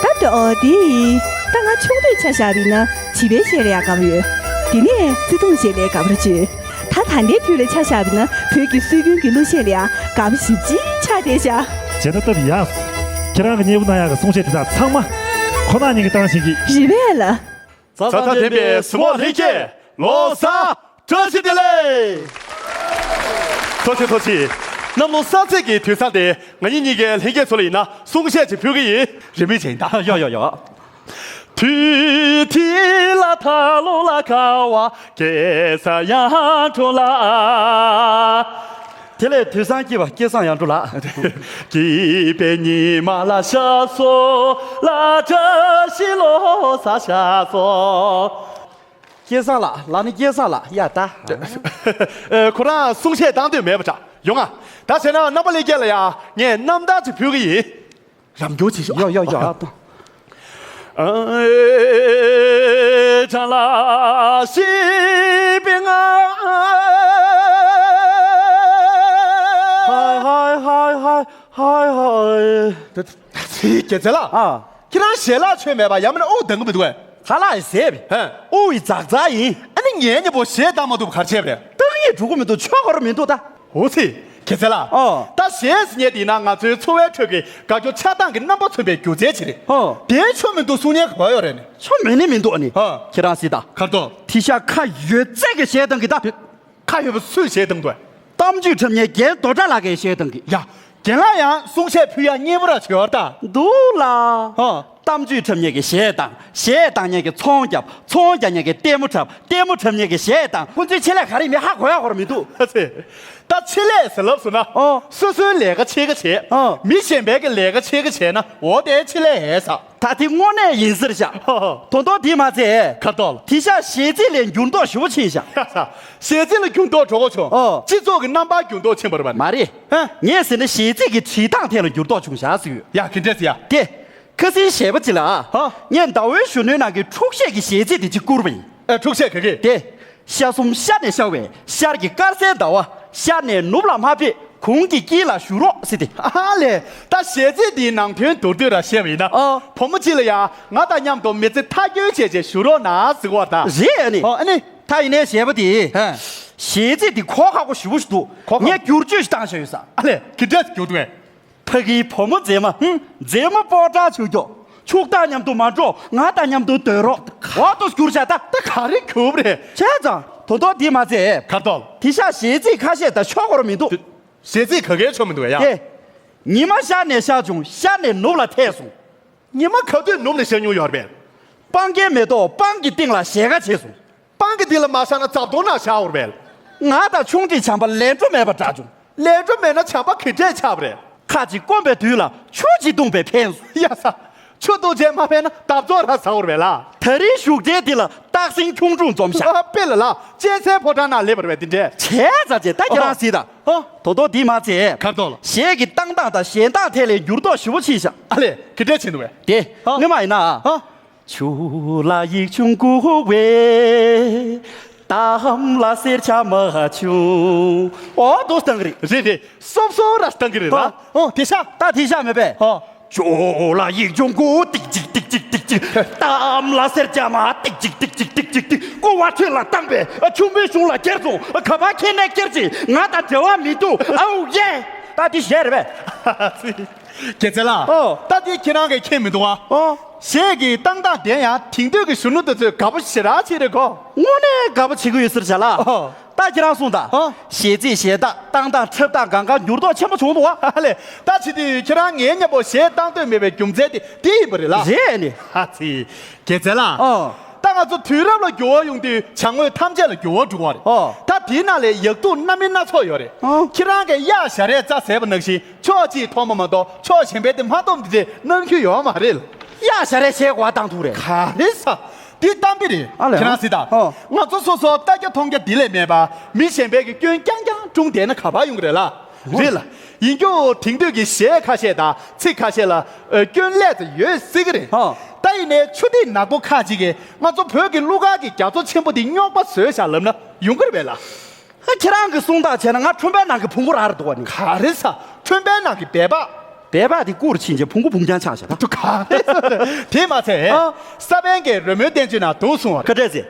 ད་ལྟ་འོ་དེ། ད་ང་ཆུང་དུས་ཆ་བཞག་པ་ཡིན་ན་བྱིས་པའི་གཞས་ལ་ཡང་དགའ་པོ་ཡོད། དེ་ནས་བརྩེ་དུང་གཞས་ལ་དགའ་པོ་བྱོས། ད་ད་ལྟའི་དུས་ལ་ཆ་བཞག་པ་ཡིན་ན་བོད་ཀྱི་སྲོལ་རྒྱུན་གྱི་གླུ་གཞས་ལ་ཡང་དགའ་པོ་ཞེ་པོ་ཅིག་ཆགས་བསྡད་ཤག་བྱས་ན་སྟབས་ཡག་ཁྱེད་རང་གི་སྙན་པོ་གནང་ཡག་གི་གསུང་བཤད་དེ་དག་ཚང་མ་ཁོ་ན་ཉིད་ཀྱིས་བཏང་ཤེས་ཀྱི། རེད་པས་ལགས། རྩ་དང་ལྡན་པའི་གཟིགས་མོ་ལྷན་རྒྱས། ལོ་གསར་བཀྲ་ཤིས་བདེ་ལེགས། ཐུགས་རྗེ་ཆེ། ཐུགས་རྗེ་ཆེ། གནམ་ལོ་གསར་ཚེས་ཀྱི་དུས་བཟང་དེ་ང་གཉིས་གཉིས་ཀའི་ལྷན་རྒྱས་ཚོ་ལ་ཡིན་ན་གསུང་བཤད་ཅིག་ཕུལ་གི་ཡིན། རིན་མེད་ཅན་ཡིན་ད། ཡོ་ཡོ་ཡོ། དུས་དེ་ལ་ཐ་ལོ་ལ་ཁ་བ་སྐལ་བཟང་ཡར་འགྲོ་ལ། དེ་ལས་དུས་བཟང་སྐྱིད་པ་སྐལ་བཟང་ཡར་འགྲོ་ལ། སྐྱིད་པའི་ཉི་མ་ལ་ཤར་སོང་ལ། བཀྲ་ཤིས་ལོ་གསར་ཤར་སོང་། སྐལ་བཟང་ལགས། ལགས་ནི་སྐལ་བཟང་ལགས། ཡ་ད། ཨ། ཁོ་རང་གསུང་བཤད་བཏང་འདོད་མེད་པ་འདྲ། ཡོང་ང་། ད་བྱས་ན་རྣམ་པ་ལྷན་རྒྱས་ལ་ཡང་ངས་རྣམ་ཐར་ཅིག་ཕུལ་གི་ཡིན། རམ་འགྱོག་བྱེད་ཤོག་ཡོ་ཡོ་ཡོ། ཨ། ཨ། ཨེ། ཅང་ལ་ཤི་པི་ང་། ཧའི་ཧའི་ཧའི་ཧའི་ཧའི་ཧའི། དེ། དེ་རྒྱལ་མཚན་ལགས། ཨ། ཁྱེད་རང་ཞལ་ལག་མཆོད་མེད་པ་ཡང་མིན་ན་དབུགས་ལྡང་གི་མི་འདུག་གས། ཁ་ལག་ཡི་ཟས་པས། ཧེ། དབུགས་ཡི་ཛག་ཛག་ཡིན། ཨ་ནི་ངའི་མཉམ་པོ་གཞས་བཏང་མ་ཐུབ་ག་རེ་བྱས་པ་རེད། བཏང་ཡི་འགྲོ་གི་མི་འདུག་ཆོག་གི་ར་མི་འདུག་ད། འོ་ཙི། རྒྱལ་མཚན་ལགས། ཨོ། ད་གཞས་ཟེར་མཁན་དེ་ཡིན་ན་ང་ཚོའི་འཚོ་བའི་ཁྲོད་ཀྱི་དགའ་སྐྱོ་ཆགས་སྡང་གི་རྣམ་པ་མཚོན་པའི་སྒྱུ་རྩལ་ཅིག་རེད། ཨོ། དེ་ཆོ་མི་འདུག་གསུང་མཁན་ག་པར་ཡོད་རེད་ནི། ཆོ་མེད་ནི་མི་འདུག་ཨ་ནི། ཨ། ཁྱེད་རང་གཟིགས་དང་། གར་ཏོ། དེ་ཤ་ཁ་ཡོད་ཚད་ཀྱི་གཞས་བཏང་གི་ད། ཁ་ཡོད་པ་སུས་གཞས་བཏང་འདུག་གས། གཏམ་རྒྱུད་འཁྲབ་མཁན་རྒན་རྡོ་བཀྲ་ལགས་ཀྱིས་གཞས་བཏང་གི། ཡ། རྒན་ལགས་ཡང་གསུང་བཤད་ཕུལ་ཡག་སྙན་པོ་ར་བྱེད་པ་ད། འདུག་ལ། ཧོ། གཏམ་རྒྱུད་འཁྲབ་མཁན་གྱིས་གཞས་བཏང་། གཞས་བཏང་མཁན་གྱིས་ཚོང་བརྒྱབ། ཚོང་རྒྱག་མཁན་གྱིས་ལྟད་མོ་འཁྲབ། ལྟད་མོ་འཁྲབ་མཁན་གྱིས་གཞས་བཏང་། ཁོ་ཚོའི་ཆེད་ལས་ག་རེ་མིན་ཧ་གོ་ཡག་གོ་ར་མི་འདུག་ཨ་ཙི། ད་ཆེད་ལས་ཟེར་ལབ་སོང་ན། ཨོ། སོ་སོའི་ལས་ཀ་ཕྱེད་ཀ་བྱས། ཨོ། མི་གཞན་པའི་གི་ལས་ཀ་ཕྱེད་ཀ་བྱས་ན་འོ་དེ་ཆེད་ལས་ཡིན་ས། ད་དེ་དངོས་གནས་ཡིན་ཟེར་བཞག་ཧོ་ཧོ། དོན་དག་དེ་མ་ཚད། ཁ་ཏོག་ལ། དེ་ཤ་གཞས་ཚིག་ལས་འགྱུར་ལྡོག་ཞེ་པོ་ཕྱིན་བཞག་ཡ་ས། གཞས་ཚིག་ལ་འགྱུར་ལྡོག་འགྲོ་གོ་བྱུང་། ཨོ། སྤྱི་ཚོགས་ཀྱི་རྣམ་པར་འགྱུར་ལྡོག་ཕྱིན་པ་རེད་པ། མ་རེད། ཧ། ངས་ཟེར་ན་གཞས་ཚིག་གི་བྲིས་སྟངས་ཐད་ལ་འགྱུར་ལྡོག་བྱུང་བཞག་ཟེར་གྱི་ཡོད། ཡ་གི་འདྲས་ཡ། དེ། ཁ་སང་གཞས་པ་ཅིག་ལ། ཧ། ངས་ཟླ་བའི་གཞོན་ནུའི་ནང་གི་འཁྲུག་གཞས་ཀྱི་གཞས་ཚིག་དེ་གཅིག་བསྐུར་བ་ཡིན། ཨ། འཁྲུག་གཞས་ག་གི། དེ། ཤར་གསུམ་ཤར་ནས་ཤར་བའི་ཤར་གྱི་དཀར་གསལ་ཟླ་བ། ཤར་ནས་ནུབ་ལ་མ་ཕེབས་གུང་གི་དཀྱིལ་ལ་བཞུགས་རོགས་ཟེར་ཏེ། ཨ་ལས། ད་གཞས་ཚིག་འདིའི་ནང་དོན་མདོར་བསྡུས་ར་བཤད་པ་ཡིན་ན། ཨ། བུ་མོ་གཅིག་ལ་ཡང་ང་དང་མཉམ་དུ་མི་ཚེ་མཐའ་འཁྱོལ་བྱས་བྱས་བཞུགས་རོགས་གནང་ཟེར་གོ་བ་ད། རེད་ཨ་ནི། ཨོ་ཨ་ནི། ད་ཡིན་ནའི་གཞས་པ་དེས། ཧ། གཞས་ཚིག་འདི་གོ་ཁག་པོ་ཞེ་པོ་ཞིག་འདུག་གོ་ཁག་ངས་བསྒྱུར་བཅོས་ཤིག་བཏང་བཞག་ཡོད་ས། ཨ་ལས། གི་འདྲས་བསྒྱུར་འདུག་གས། ཕ་གིའི་བུ་མོ་མཛེས་མ། ཧུམ། མཛེས་མ་སྤོ་བྲག་ཆོས་སྐྱོང་། ཕྱུག་བདག་མཉམ་དུ་མ་འགྲོགས། ང་དང་མཉམ་དུ་སྡོད་རོགས། འོ་དོ་བསྒྱུར་བཞག་ད། ད་ག་རེ་གྱུར་རེད། བྱས་ཙང་དོ་དོ་འདི་མ་ཚད། ཁ་ཏོག་ལ། དེ་ཤ་གཞས་ཚིག་ཁ་ཤས་ད་ཆོག་གོ་ར་མི་འདུག་གཞས་ཚིག་ག་གའི་ཆོག་མི་འདུག་ཡ། དེ། ཉི་མ་ཤར་ནས་ཤར་བྱུང་། ཤར་ནས་ནུབ་ལ་ཐལ་སོང་། ཉི་མ་ག་དུས་ནུབ་ནས་ཤར་མྱོང་ཡོད་རེད་པས། སྤང་རྒྱན་མེ་ཏོག་སྤང་གི་སྟེང་ལ་ཞལ་ཁ་བྱས་སོང་། སྤང་གི་སྟེང་ལ་མ་ཤར་ན་རྫབ་དོང་ནང་ཤར་འོར་བས། ང་དང་ཆུང་འདྲིས་བྱམས་པ་ལས་འཕྲོ་མེད་པ་འདྲ་བྱུང་། ལས་འཕྲོ་མེད་ན་བྱམས་པ་གི་འདྲས་ཆགས་པ་རེད། ཁ་ཅིག་སྐོམ་པའི་དུས་ལ་ཆུ་ཅིག་བཏུང་བས་ཕན་སོང་། ཡ་ས། ཆུ་བཏུང་བྱས་མ་ཕན་ན་འདབ་རྫོག་ར་ཟ་འོར་བས་ལ། ད་རིང་བཞུགས་གྲལ་འདི་ལ་སྟག་སེང་ཁྱུང་ཁྲུང་འཛོམས་ཤག་དཔེ་ལ་ལ་གཅན་གཟན་ཕོ་བྲང་ནང་སླེབས་པ་རེད་པས་འདི་འདྲས། བྱས་ཙང་བྱས་ད་ཁྱེད་རང་གཟིགས་དང་། ཨོ། དོ་དོ་འདི་མ་ཚད། ཁ་ཏོག་ལ། གཞས་ཀྱི་བཏང་སྟངས་དང་གཞས་གདངས་ཐད་ལ་འགྱུར་ལྡོག་ཞེ་པོ་ཕྱིན་ཤག་ཨ་ལས་གི་འདྲས་ཕྱིན་འདུག་བས། དེ། ཨ། སྔོན་མ་ཡིན་ན། ཨ། ཆུ་ལ་ཡིག་ཆུང་བསྒུགས་པས། གཏམ་ལ་སེར་ཆ་མ་བྱུང་། ཨོ་དོ་བཏང་གི་རེད། རེད་རེད། སོབ་སོབ་ར་བཏང་གི་རེད་ལ། ཨོ་དེ་ཤ། ད་དེ་ཤ་མེད་པས། ཨོ། ཇོ་ལ་ཡིག་ཆུང་གུ་ཏིག་ཅིག་ཏིག་ཅིག་ཏིག་ཅིག་གཏམ་ལ་སེར་སྐྱ་མ་ཏིག་ཅིག་ཏིག་ཅིག་ཏིག་ཅིག་ཏིག་ཀོ་བ་ཁྲི་ལ་བཏང་པས་ཆུ་མོའི་གཞུང་ལ་ཁྱེར་སོང་། ག་པ་ཁྱེར་ནས་ཁྱེར་ཅིག་ང་དང་འབྲེལ་བ་མི་འདུག་ཨའུ་ཡེ། ད་འདི་གཞས་རེད་པས། རྒྱལ་མཚན་ལགས། ཨོ། ད་འདི་ཁྱེད་རང་གིས་མཁྱེན་མི་འདུག་ཨ། ཨོ། གཞས་ཀྱི་བཏང་སྟངས་དེ་ཡང་དེང་དུས་ཀྱི་གཞོན་ནུ་དེ་ཚོས་དགའ་པོ་ཞེ་དྲག་བྱེད་རེད་གོ། དངོས་གནས་དགའ་པོ་བྱེད་ཀྱི་ཡོད་ཟེར་བྱ་ལ། ཨོ། ད་ཁྱེད་རང་གསུངས་དང་། ཨ། གཞས་ཚིག་གཞས་རྟགས་བཏང་སྟངས་འཁྲབ་སྟངས་སྒང་ག་འགྱུར་ལྡོག་ཆེན་པོ་བྱུང་འདུག་བ། ཨ་ལས། ད་བྱེད་དུས་ཁྱེད་རང་ངའི་མཉམ་པོ་གཞས་བཏང་འདོད་མེད་པའི་རྒྱུ་མཚན་དེ་དེ་ཡིན་པ་རེད་ལ། རེད་ཨ་ནི། ཨ་ཙི། རྒྱལ་མཚན་ལགས། ཨོ། ད་ང་ཚོ་དུས་རབས་ལ་འགྱུར་བ་ཡོང་དུས་བྱ་དངོས་ཐམས་ཅད་ལ་འགྱུར་བ་འགྲོ་གི་རེད། ཨོ། ད་དེའི་ནང་ལ་ཡག་སྡུག་སྣ་མིན་སྣ་ཚོགས་ཡོད་རེད། ཨོ། ཁྱེད་རང་གིས་གཡག་ཞལ་རས་རྩྭ་ཟས་པ་ནང་བཞིན་ཕྱོགས་གཅིག་མཐོང་བ་མ་གཏོགས་ཕྱོགས་གཞན་པའི་དེ་མ་མཐོང་དེ་སྣང་རྒྱུ་ཡོད་མ་རེད། གཡག་ཞལ་རས་ཞལ་གོ་བ་བཏང་ཐུབ་རེད། ག་རེ་ཟ། འདི་གཏམ་དཔེ་རེད། ཨ་ལས། ཁྱེད་རང་གཟིགས་དང་། ཨོ། ང་ཚོ་སོ་སོ་ལྟ་རྒྱ་མཐོང་རྒྱ་འདི་ལས་མེད་པ་མི་གཞན་པའི་གི་སྐྱོན་རྐྱང་རྐྱང་སྲུང་བསྡད་ན་ག་པར་ཡོང་གི་རེད་ལ། རེད་ལ། ཡིན་རྒྱུ་དེང་དུས་ཀྱི་གཞས་ཁ་ཤས་དང་ཚིག་ཁ་ཤས་ལ་ཨ་སྐྱོན་སླེབས་ཙམ་ཡོད་སྲིད་ཀྱི་རེད། ཧ། ད་ཡིན་ནའི་ཆུ་ཐིགས་ནག་པོ་ཁ་ཅིག་གིས་ང་ཚོ་བོད་ཀྱི་གླུ་གར་གྱི་རྒྱ་མཚོ་ཆེན་པོ་འདི་རྙོག་པ་བཟོས་བཞག་ལབ་ན་ཡོང་གི་རེད་པས་ལ། ཨ་ཁྱེད་རང་གི་གསུང་སྟངས་བྱས་ན་ང་ཁྲོན་པའི་ནང་གི་བོང་གུ་རང་རེད་འདུག་བ་ནི། ག་རེ་ཟ། ཁྲོན་པའི་ནང་གི་སྦལ་པ། སྦལ་པ་དེ་རྐུ་རུ་ཕྱིན་རྗེས་བོང་གུ་བུང་རྐྱང་ཆགས་བཞག་ད། ག་རེ་ཟ། དེ་མ་ཚད། ཨ། ས་པཎ་གྱིས་རོལ་མོའི་བསྟན་བཅོས་ནང་འདུག་གསུངས་པ་རེད། ག་འདྲས་ཟེར།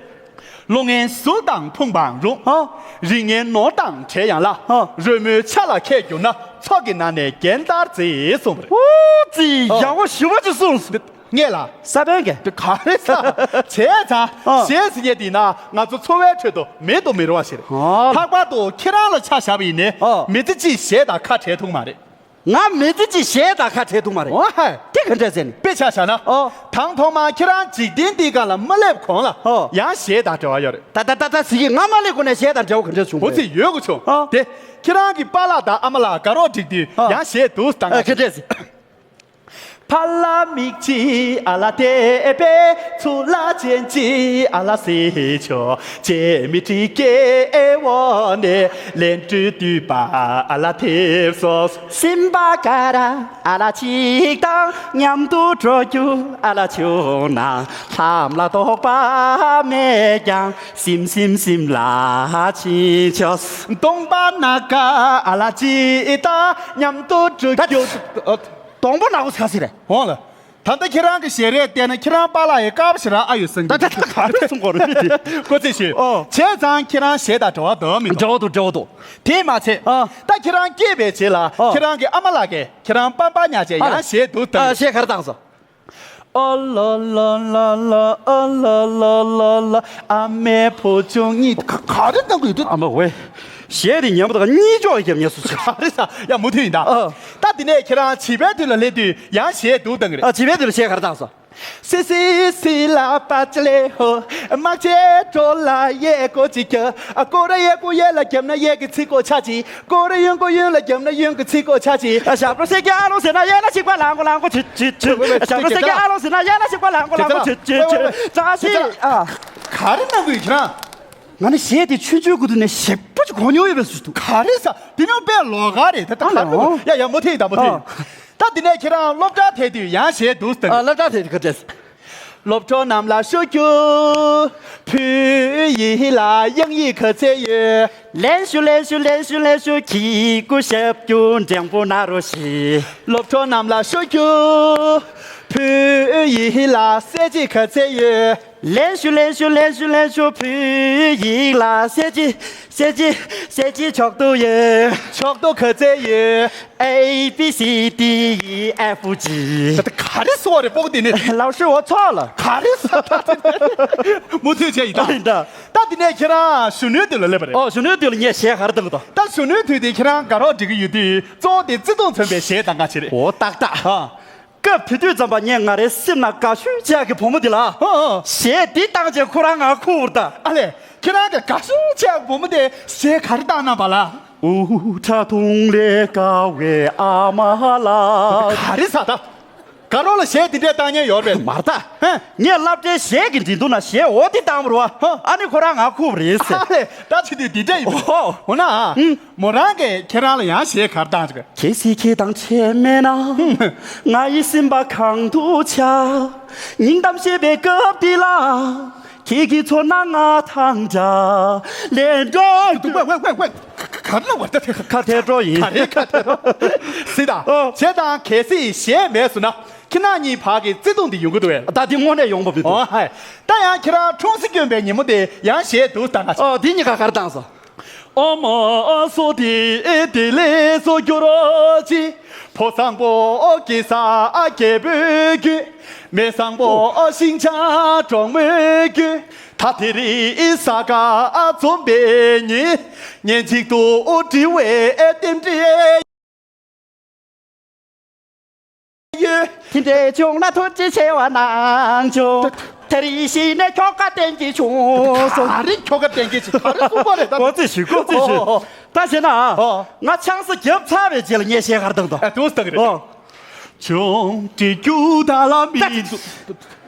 བློ་ངན་གཟུགས་དང་ཕུང་པའང་རུང་། ཨ། རིགས་ངན་ནོར་དང་བྲལ་ཡང་ལ། ཨ། རོལ་མོའི་ཆ་ལ་མཁས་གྱུར་ན། ཚོགས་ཀྱི་ནང་ནས་རྒྱན་ལྟར་མཛེས་གསུངས་པ་རེད། ཨོ་ཙི། ཨ། ཡག་པོ་ཞེ་པོ་ཅིག་གསུངས་སོང་། ངས་ལ། ས་པཎ་གྱིས། དེ་ག་རེ་ཟ། བྱས་ཙང་། ཨ། གཞས་ཟེར་མཁན་དེ་ན་ང་ཚོ་འཚོ་བའི་ཁྲོད་དུ་མེད་དུ་མི་རུང་བ་ཞིག་རེད། ཨ། ལྷག་པར་དུ་ཁྱེད་རང་ལ་ཆ་བཞག་པ་ཡིན་ནའི། ཨ། མི་ཚེ་གཅིག་གཞས་དང་ཁ་བྲལ་ཐུབ་མ་རེད། ང་མི་ཚེ་གཅིག་གཞས་དང་ཁ་བྲལ་ཐུབ་མ་རེད། ཨོ་ཧ། དེ་ག་འདྲ་ཟེར་ནས། དཔེ་ཆ་བཞག་ན། ཨོ། དང་ཐོག་མར་ཁྱེད་རང་འཇིག་རྟེན་འདིའི་སྒང་ལ་མ་སླེབས་གོང་ལ། ཨོ། ཡང་གཞས་དང་འབྲེལ་བ་ཡོད་རེད། ད་ད་ད་ད་ཟེར་གྱི་ང་མ་སླེབས་གོང་ནས་གཞས་དང་འབྲེལ་བ་ག་འདྲ་བྱུང་བ་རེད། འོ་ཙི་ཡོད་གི་བྱུང་། ཨོ། དེ། ཁྱེད་རང་གི་པཱ་ལགས་དང་ཨ་མ་ལགས་དགའ་རོགས་བསྒྲིགས་དུས། ཨོ། ཡང་གཞས་འདུག་སེ་བཏང་། ཨ་ག་འདྲ་ཟེར། ཕ་ལ་མིག་གཅིག་ཨ་ལ་དེ་པེ། ཚུ་ལ་ཅན་གཅིག་ཨ་ལ་སི་ཆོ། ཅེ་མི་ཏྲི་ཀེ་ཨེ་བོ་ནེ། ལན་ཏྲུ་ཏུ་པ་ཨ་ལ་ཐེབ་སོ། སིམ་པ་ཀ་ར་ཨ་ལ་གཅིག་དང་། མཉམ་དུ་འགྲོ་རྒྱུ་ཨ་ལ་བྱུང་ན། ལྷམ་ལ་དོགས་པ་མེད་ཀྱང་། སིམ་སིམ་སིམ་ལ་ཕྱིན་ཆོག་གདོང་པ་ནག་ཀ་ཨ་ལ་གཅིག་དང་། མཉམ་དུ་འགྲོ་རྒྱུ། གདོང་པ་ནག་པོ་ཟེར་ག་ཟེར་རེད། འོང་ལ། ད་ལྟ་ཁྱེད་རང་གི་ཞལ་རས་བལྟས་ན་ཁྱེད་རང་པཱ་ལགས་ཡི་དཀར་པོ་ཞེ་དྲག་ཨ་ཡོད་སེམས་ཀྱི། ད་ད་ད་ག་རེ་གསུང་གོ་རེད་དེ། ཀོ་ཚེ་ཞུས། ཨོ། བྱས་ཙང་ཁྱེད་རང་གཞས་དང་འབྲེལ་བ་འདུག་མི་འདུག་འབྲེལ་བ་འདུག་འབྲེལ་བ་འདུག་དེས་མ་ཚད། ཨ། ད་ཁྱེད་རང་སྐྱེས་པའི་རྗེས་ལ། ཨ། ཁྱེད་རང་གི་ཨ་མ་ལགས་ཀྱིས་ཁྱེད་རང་པཱ་པཱ་ཉག་ཅེས། ཨ། ཡང་གཞས་འདུག་ད། ཨ། གཞས་ག་རེ་བཏང་སོང་། ཨ་ལ་ལ་ལ་ལ་ཨ་ལ་ལ་ལ་ལ། ཨ་མའི་བུ་ཆུང་གཉིས། ག་ག་རེ་གཏང་གི་ཡོད་དུས། ཨ་མ་ཝེ། གཞས་དེ་ཉན་པ་དང་གཉིད་ཅོག་རྒྱབ་ཉན་སོང་ཟེར། ག་རེ་ཟ། ཡ་མུ་མཐུད་ཡིན་ད། ཨ། ད་དེ་ནས་ཁྱེད་རང་བྱིས་པའི་དུས་ལ་སླེབས་དུས་ཡང་གཞས་འདུག་གཏང་གི་རེད། ཨ། བྱིས་པའི་དུས་ལ་གཞས་ག་རེ་བཏང་སོང་། སི་སི་སི་ལ་པ་ཅ་ལེ་ཧོ། དམག་ཆས་གྲོ་ལ་གཡས་སྐོར་གཅིག་རྒྱབ། ཨ། སྐོར་ར་གཡས་སྐོར་གཡས་ལ་རྒྱབ་ན་གཡས་ཀྱི་ཚིག་གོ་ཆ་གཅིག་སྐོར་ར་གཡོན་སྐོར་གཡོན་ལ་རྒྱབ་ན་གཡོན་གྱི་ཚིག་གོ་ཆ་གཅིག་ཨ། ཞབས་བྲོ་སེ་ཀྱ་ཨ་ལོ་ཟེར་ན་གཡས་ན་གཅིག་པ་ལང་གོ་ལང་གོ་ཆི་ཆི་ཆི། ཨ། ཞབས་བྲོ་སེ་ཀྱ་ཨ་ལོ་ཟེར་ན་གཡས་ན་གཅིག་པ་ལང་གོ་ལང་གོ་ཆི་ཆི་ཆི། བཀྲ་ཤིས་ཨ། ག་རེ་གནང་གི་ཡོད་ཁྱེད་རང་། ང་ནི་གཞས་དེ་ཆུང་ཆུང་གི་དུས་ནས་ཞེ་པོ་ཅིག་གོ་མྱོང་ཡོད་པའི་བཟོ་འདུག་ག་རེ་ཟ། དེ་མྱོང་དཔེ་ལོགས་ཀ་རེད་ད། ད་ག་རེ། ཨ་ལེ། ཡ་ཡ་མུ་མཐུད་ད་མུ་མཐུད། ཨ། ད་དེ་ནས་ཁྱེད་རང་སློབ་གྲྭར་ཐད་དུས་ཡང་གཞས་འདུག་སྟངས། ཨ། སློབ་གྲྭར་ཐད་དུས་ག་འདྲས། སློབ་གྲོགས་རྣམས་ལ་ཞུ་རྒྱུ། བོད་ཡིག་ལ་དབྱངས་ཡིག་ག་ཚད་ཡོད། ལན་ཞུ་ལན་ཞུ་ལན་ཞུ་ལན་ཞུ། གི་གུ་ཞབས་ཀྱུ་འགྲེང་བུ་ན་རོ་བཞི། སློབ་གྲོགས་རྣམས་ལ་ཞུ་རྒྱུ། བོད་ཡིག་ལ་གསལ་བྱེད་ག་ཚད་ཡོད། ལན་ཞུ་ལན་ཞུ་ལན་ཞུ་ལན་ཞུ། བོད་ཡིག་ལ་གསལ་བྱེད། གསལ་བྱེད། གསལ་བྱེད་མཆོག་ཏུ་ཡོད། མཆོག་ཏུ་ག་ཚད་ཡོད། A B C D E F G། ད་ལྟ་ག་རེ་ཟེར་བ་རེད་པོ་དེ་ནི། 老师，我错了。ག་རེ་ཟེར་ད་དེ་ནི། མུ་མཐུད་བྱས་ཡིན་ད། ཡིན་ད། ད་དེ་ནས་ཁྱེད་རང་གཞོན་ནུའི་དུས་ལ་སླེབས་པ་རེད། ཨོ། གཞོན་ནུའི་དུས་ལ་ངས་གཞས་ག་རེ་བཏང་གི་འདུག་ད་གཞོན་ནུའི་དུས་དེ་ཁྱེད་རང་དགའ་རོགས་སྒྲིག་གི་ཡོད་དུས་གཙོ་བོ་དེ་བརྩེ་དུང་མཚོན་པའི་གཞས་གཏང་ག་བྱེད་རེད། ཨོ་ཏག་ཏག་ཨ། སྐབས་དེ་དུས་ཙམ་པ་ངས་ང་རའི་སེམས་ནང་དགའ་ཤོས་ཅག་གི་བུ་མོ་དེ་ལ། ཨོ་ཨོ། གཞས་འདི་བཏང་རྗེས་ཁོ་རང་ང་ཁུག་པ་རེད་ད། ཨ་ལས། ཁྱེད་རང་གི་དགའ་ཤོས་ཅག་གི་བུ་མོ་དེ་གཞས་ག་རེ་བཏང་གནང་བ་ལ། ཨུ་ཁྲ་ཐུང་ལེ་དགའ་བའི་ཨ་མ་ལགས། ག་རེ་ཟ་ད། དགའ་རོགས་ལ་གཞས་འདི་འདྲས་བཏང་མཁན་ཡོད་རེད་པས། མ་རེད་ད། ཧེ། ངས་སློབ་གྲྭའི་གཞས་ཀྱི་འགྲན་བསྡུར་ནང་གཞས་འོ་དེ་བཏང་བ་རེད་བ། ཧ། ཨ་ནི་ཁོ་རང་ང་ཁུག་པ་རེད་ཟེར། ཨ་ལས། ད་བྱེད་དུས་འདི་འདྲས་ཡིན་པ། ཨོ། འོ་ན། ཨུམ། མོ་རང་གིས་ཁྱེད་རང་ལ་ཡང་གཞས་ག་རེ་བཏང་བྱུང་། གལ་སྲིད་ཁྱེད་དང་བྱས་མེད་ན། ང་ཡི་སེམས་པ་གང་དུ་ཆགས། སྙིང་གཏམ་བཤད་པའི་སྐབས་འདི་ལ། ཁྱེད་ཀྱི་ཚོར་སྣང་ང་དང་འདྲ། ལན་འགྲོ། ཝེ་ཝེ་ཝེ་ཝེ། ག་ག་རེ་ལ་བར་ཐག་ཁ་ཐལ་འགྲོ་ཡིན། ག་རེ་ཁ་ཐལ་འགྲོ། སྲིད་དང་། ཨོ། བྱས་ཙང་གལ་སྲིད་གཞས་མེད་སོང་ན་ཁྱེད་རང་གཉིས་བར་གྱི་བརྩེ་དུང་འདི་ཡོང་གི་འདུག་གས། ད་འདི་དངོས་གནས་ཡོང་བ་མི་འདུག་ཨོ་ཧའི། ད་ཡང་ཁྱེད་རང་འཁྲུངས་ས་སྐྱོན་པའི་ཉིན་མོ་དེ་ཡང་གཞས་འདུག་སེ་བཏང་ག། ཨོ། འདི་གཉིས་ཀ་ག་རེ་བཏང་སོང་། ཨོ་མ་སོ་དེ་དེ་ལས་སོ་གྱུར་ཅི། ཕོ་བཟང་པོ་གེ་སར་རྒྱལ་པོའི་རྒྱུད། མེ་བཟང་པོ་ཤིང་བྱ་གྲོག་མོའི་རྒྱུད། ད་དེ་རིང་ས་ག་འཛོམས་པའི་ཉིན། ཉིན་གཅིག་ཏུ་འབྲེལ་བའི་རྟེན་འབྲེལ་ཡོད། དེ་འདྲའི་བྱུང་ན་ཐུགས་རྗེ་ཆེ་བ་གནང་བྱུང་། ད་རེས་ཤེས་ནས་ཁྱོ་ག་བསྟན་གྱི་བྱུང་སོང་། ད་རེས་ཁྱོ་ག་བསྟན་གྱི་བྱུང་། ད་རེས་གསུངས་པ་རེད་ད། ཀོ་ཙི་ཞུ་ཀོ་ཙི་ཞུ། ཨོ། ད་བྱས་ན། ཨོ། ང་ཆང་ས་བརྒྱབ་ཚར་བའི་རྗེས་ལ་ངས་གཞས་ག་རེ་བཏང་དང་། ཨ་དུང་བཏང་གི་རེད། ཨོ། ཆུང་དྲི་རྒྱུ་ད་ལ་མི་འདུག་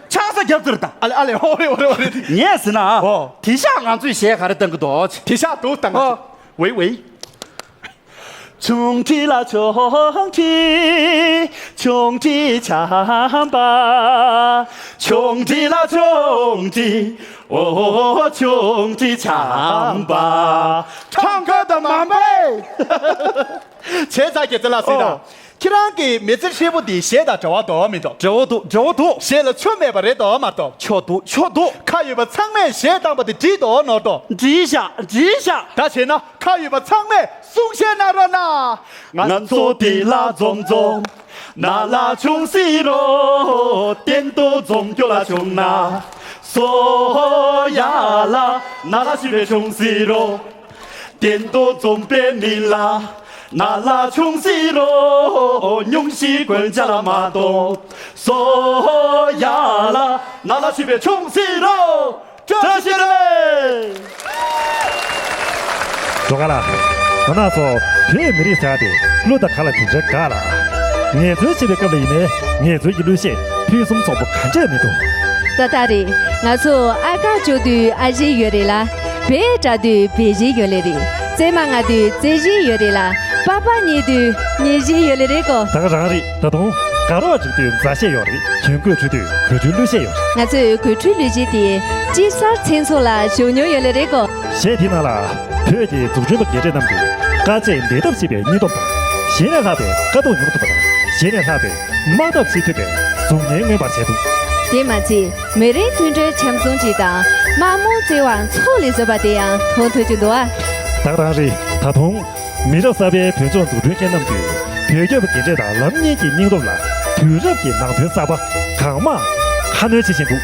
ཆང་ས་བརྒྱབ་ཚར་དང་། ཨ་ལེ་ཨ་ལེ། ཨོ་རེད་ཨོ་རེད་ཨོ་རེད། ངས་ཟེར་ན། ཨོ། དེ་ཤག་ང་ཚོས་གཞས་ག་རེ་བཏང་གི་འདུག་དེ་ཤག་དུང་བཏང་གི། ཨོ། ཝེ་ཝེ། ཆུང་དྲི་ལ་ཆུང་དྲི། ཆུང་དྲི་ཆམ་པ། ཆུང་དྲི་ལ་ཆུང་དྲི། ཨོ་ཆུང་དྲི་ཆམ་པ། ཁྲང་ཁ་དང་མམ་པའི། བྱས་ཙང་རྒྱལ་བཙུན་ལགས་སྲིད་དང་། ཨོ། ཁྱེད་རང་གི་མི་ཚེ་ཧྲིལ་པོ་འདི་གཞས་དང་འབྲེལ་བ་འདུག་མི་འདུག་འབྲེལ་བ་འདུག་འབྲེལ་བ་འདུག་གཞས་ལ་ཆོ་མེད་པ་རེད་འདུག་མ་གཏོགས། ཆོ་འདུག་ཆོ་འདུག་ཁ་ཡོད་པ་ཚང་མས་གཞས་བཏང་པ་དེ་འགྲིག་འདུག་ནོར་འདུག་འགྲིག་ཤག་འགྲིག་ཤག་ད་བྱས་ན་ཁ་ཡོད་པ་ཚང་མས་གསུང་བཤད་གནང་རོགས་གནང་། ང་ཚོ་འདི་ལ་འཛོམས་འཛོམས། ན་ལ་ཆུང་སྲིད་རོ། གཏན་དུ་འཛོམས་རྒྱུ་ལ་བྱུང་ན། སོ་ཡ་ལ་ན་ལ་ཞུ་བའི་ཆུང་སྲིད་རོ། གཏན་དུ་འཛོམས་པའི་མི་ལ་ན་ལ་ཆུང་སྲིད་རོ། སྙུང་གཞི་གོན་ཆ་ལ་མ་གཏོགས། སོ་ཡ་ལ་ན་ལ་ཞུ་བའི་ཆུང་སྲིད་རོ། བཀྲ་ཤིས་བདེ་ལེགས། སྒྲོལ་དཀར་ལགས། ང་རང་ཚོ་བོད་མི་རིགས་ཟེར་བ་དེ་གླུ་དང་ག་ལ་དེ་འདྲའི་དགའ་ལ། ངལ་རྩོལ་བྱེད་པའི་སྐབས་ལ་ཡིན་ནའི་ངལ་རྩོལ་གྱི་གླུ་གཞས་ཕུན་སུམ་ཚོགས་པོ་ག་འདྲས་མི་འདུག་ཏོ་ཏ་རེད། ང་ཚོ་ཨ་ཁ་ཅོ་དུས་ཨ་གཞས་ཡོད་རེད་ལ། བེ་དྲ་དུས་བེ་གཞས་ཡོད་ལེ་རེད། ཙེ་མ་ང་དུས་ཙེ་གཞས་ཡོད་རེད་ལ། པ་པ་ཉེ་དུས་ཉེ་གཞས་ཡོད་ལེ་རེད་གོ། ད་ག་རང་རེད། ད་དུང་དགའ་རོགས་སྒྲིག་དུས་མཛའ་གཞས་ཡོད་རེད། གྱོན་གོས་འཁྲུད་དུས་གོས་འཁྲུད་གླུ་གཞས་ཡོད་རེད། ང་ཚོས་གོས་འཁྲུད་གླུ་གཞས་དེ་དཔྱིད་གསར་མཚན་ཚོགས་ལ་ཞུགས་མྱོང་ཡོད་ལེ་རེད་གོ། གཞས་དེ་ནང་ལ་བོད་ཀྱི་འཛུགས་སྐྲུན་པ་རྒན་གྲས་རྣམས་ཀྱིས་དཀའ་སྤྱད་འབད་འཐབ་བྱེད་པའི་སྙིང་སྟོབས་དང་། གཞན་ལས་ལྷག་པའི་དཀའ་སྡུག་མྱོང་ཐུབ་པ་དང་། གཞན་ལས་ལྷག་པའི་དམག་འཐབ་བྱེད་ཐུབ་པའི་གཟུགས་བརྙན་མངོན་པར་བྱས་འདུག་དེ་མ་ཚད་མི་རིགས་མཐུན་སྒྲིལ་འཆམ་མཐུན་ཅིག་དང་དམག་མི་བརྩེ་བ་མཚོ་ལས་བཟོས་པ་དེ་ཡང་མཐོང་ཐོས་ཀྱི་འདུག་ཨ། ད་ག་རང་རེད། ད་དུང་མི་རབས་གསར་པའི་བོད་ལྗོངས་འཛུགས་སྐྲུན་མཁན་རྣམས་ཀྱིས་བོད་སྐྱོད་པ་རྒན་གྲས་དང་ལམ་གཉིས་ཀྱི་སྙིང་སྟོབས་ལ་དུས་རབས་ཀྱི་ནང་དོན་གསར་པ་གང་མང་ཁ་སྣོན་བྱེད་བཞིན་འདུག་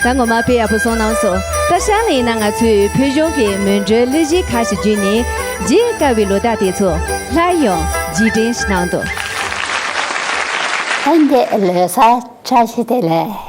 ད་ངོ་མ་དཔེ་ཡག་པོ་གསུངས་གནང་སོང་། ད་ཤར་ནས་ཡིན་ན་ང་ཚོས་བོད་གཞུང་གི་མོན་གྲོལ་གླུ་གཞས་ཁག་ཞིག་བརྒྱུད་ནས་བརྗེད་དཀའ་བའི་ལོ་རྟགས་དེ་ཚོ་སླར་ཡང་རྗེས་དྲན་ཞིག་གནང་འདུག་ཨ་འདི་ལོ་གསར་བཀྲ་ཤིས་བདེ་ལེགས།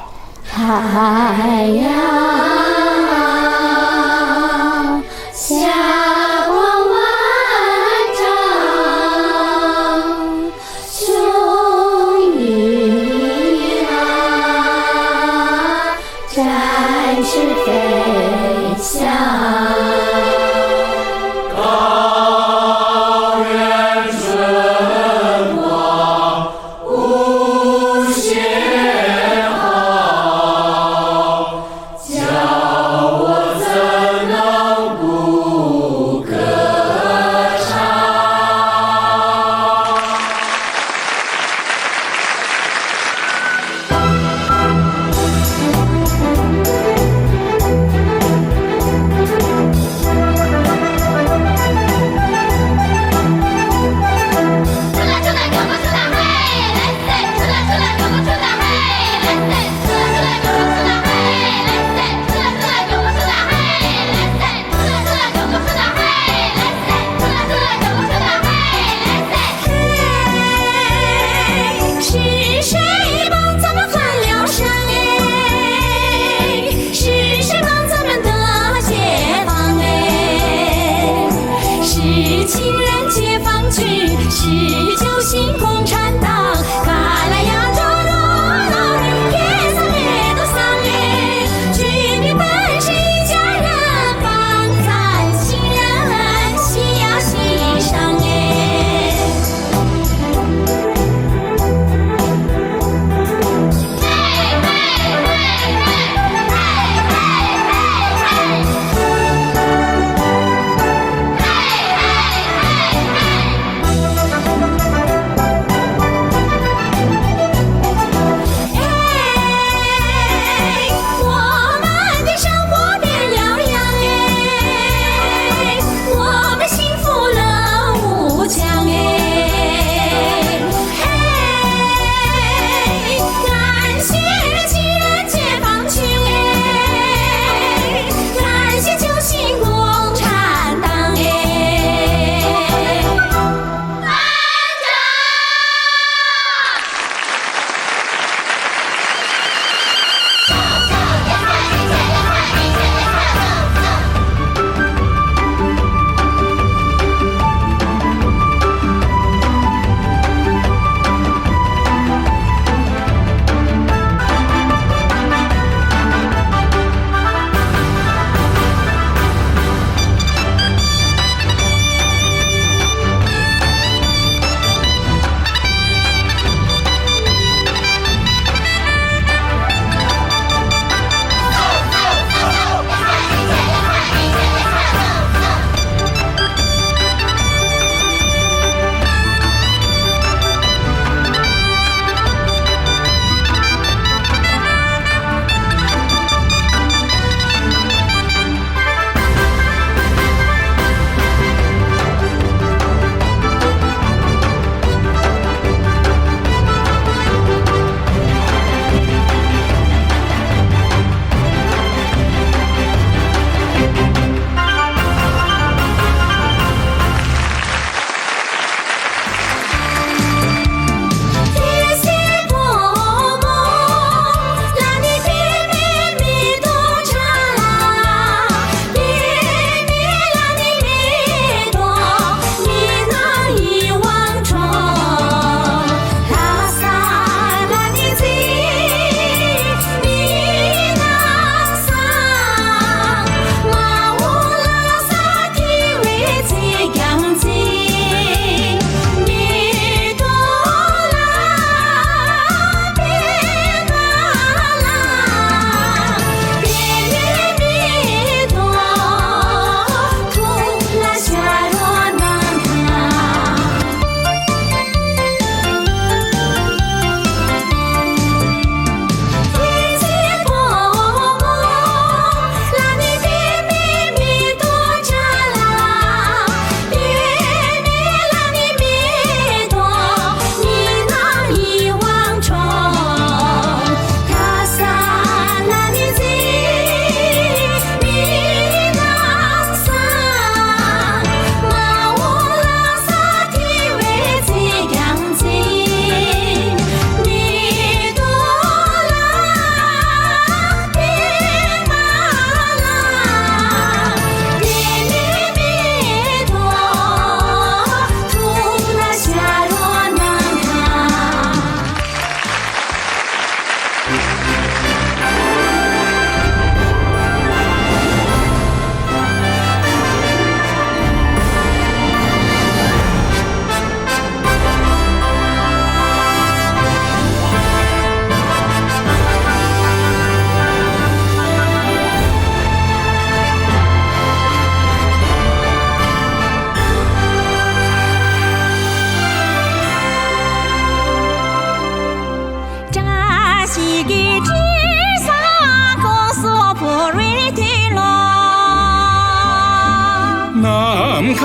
ཁ་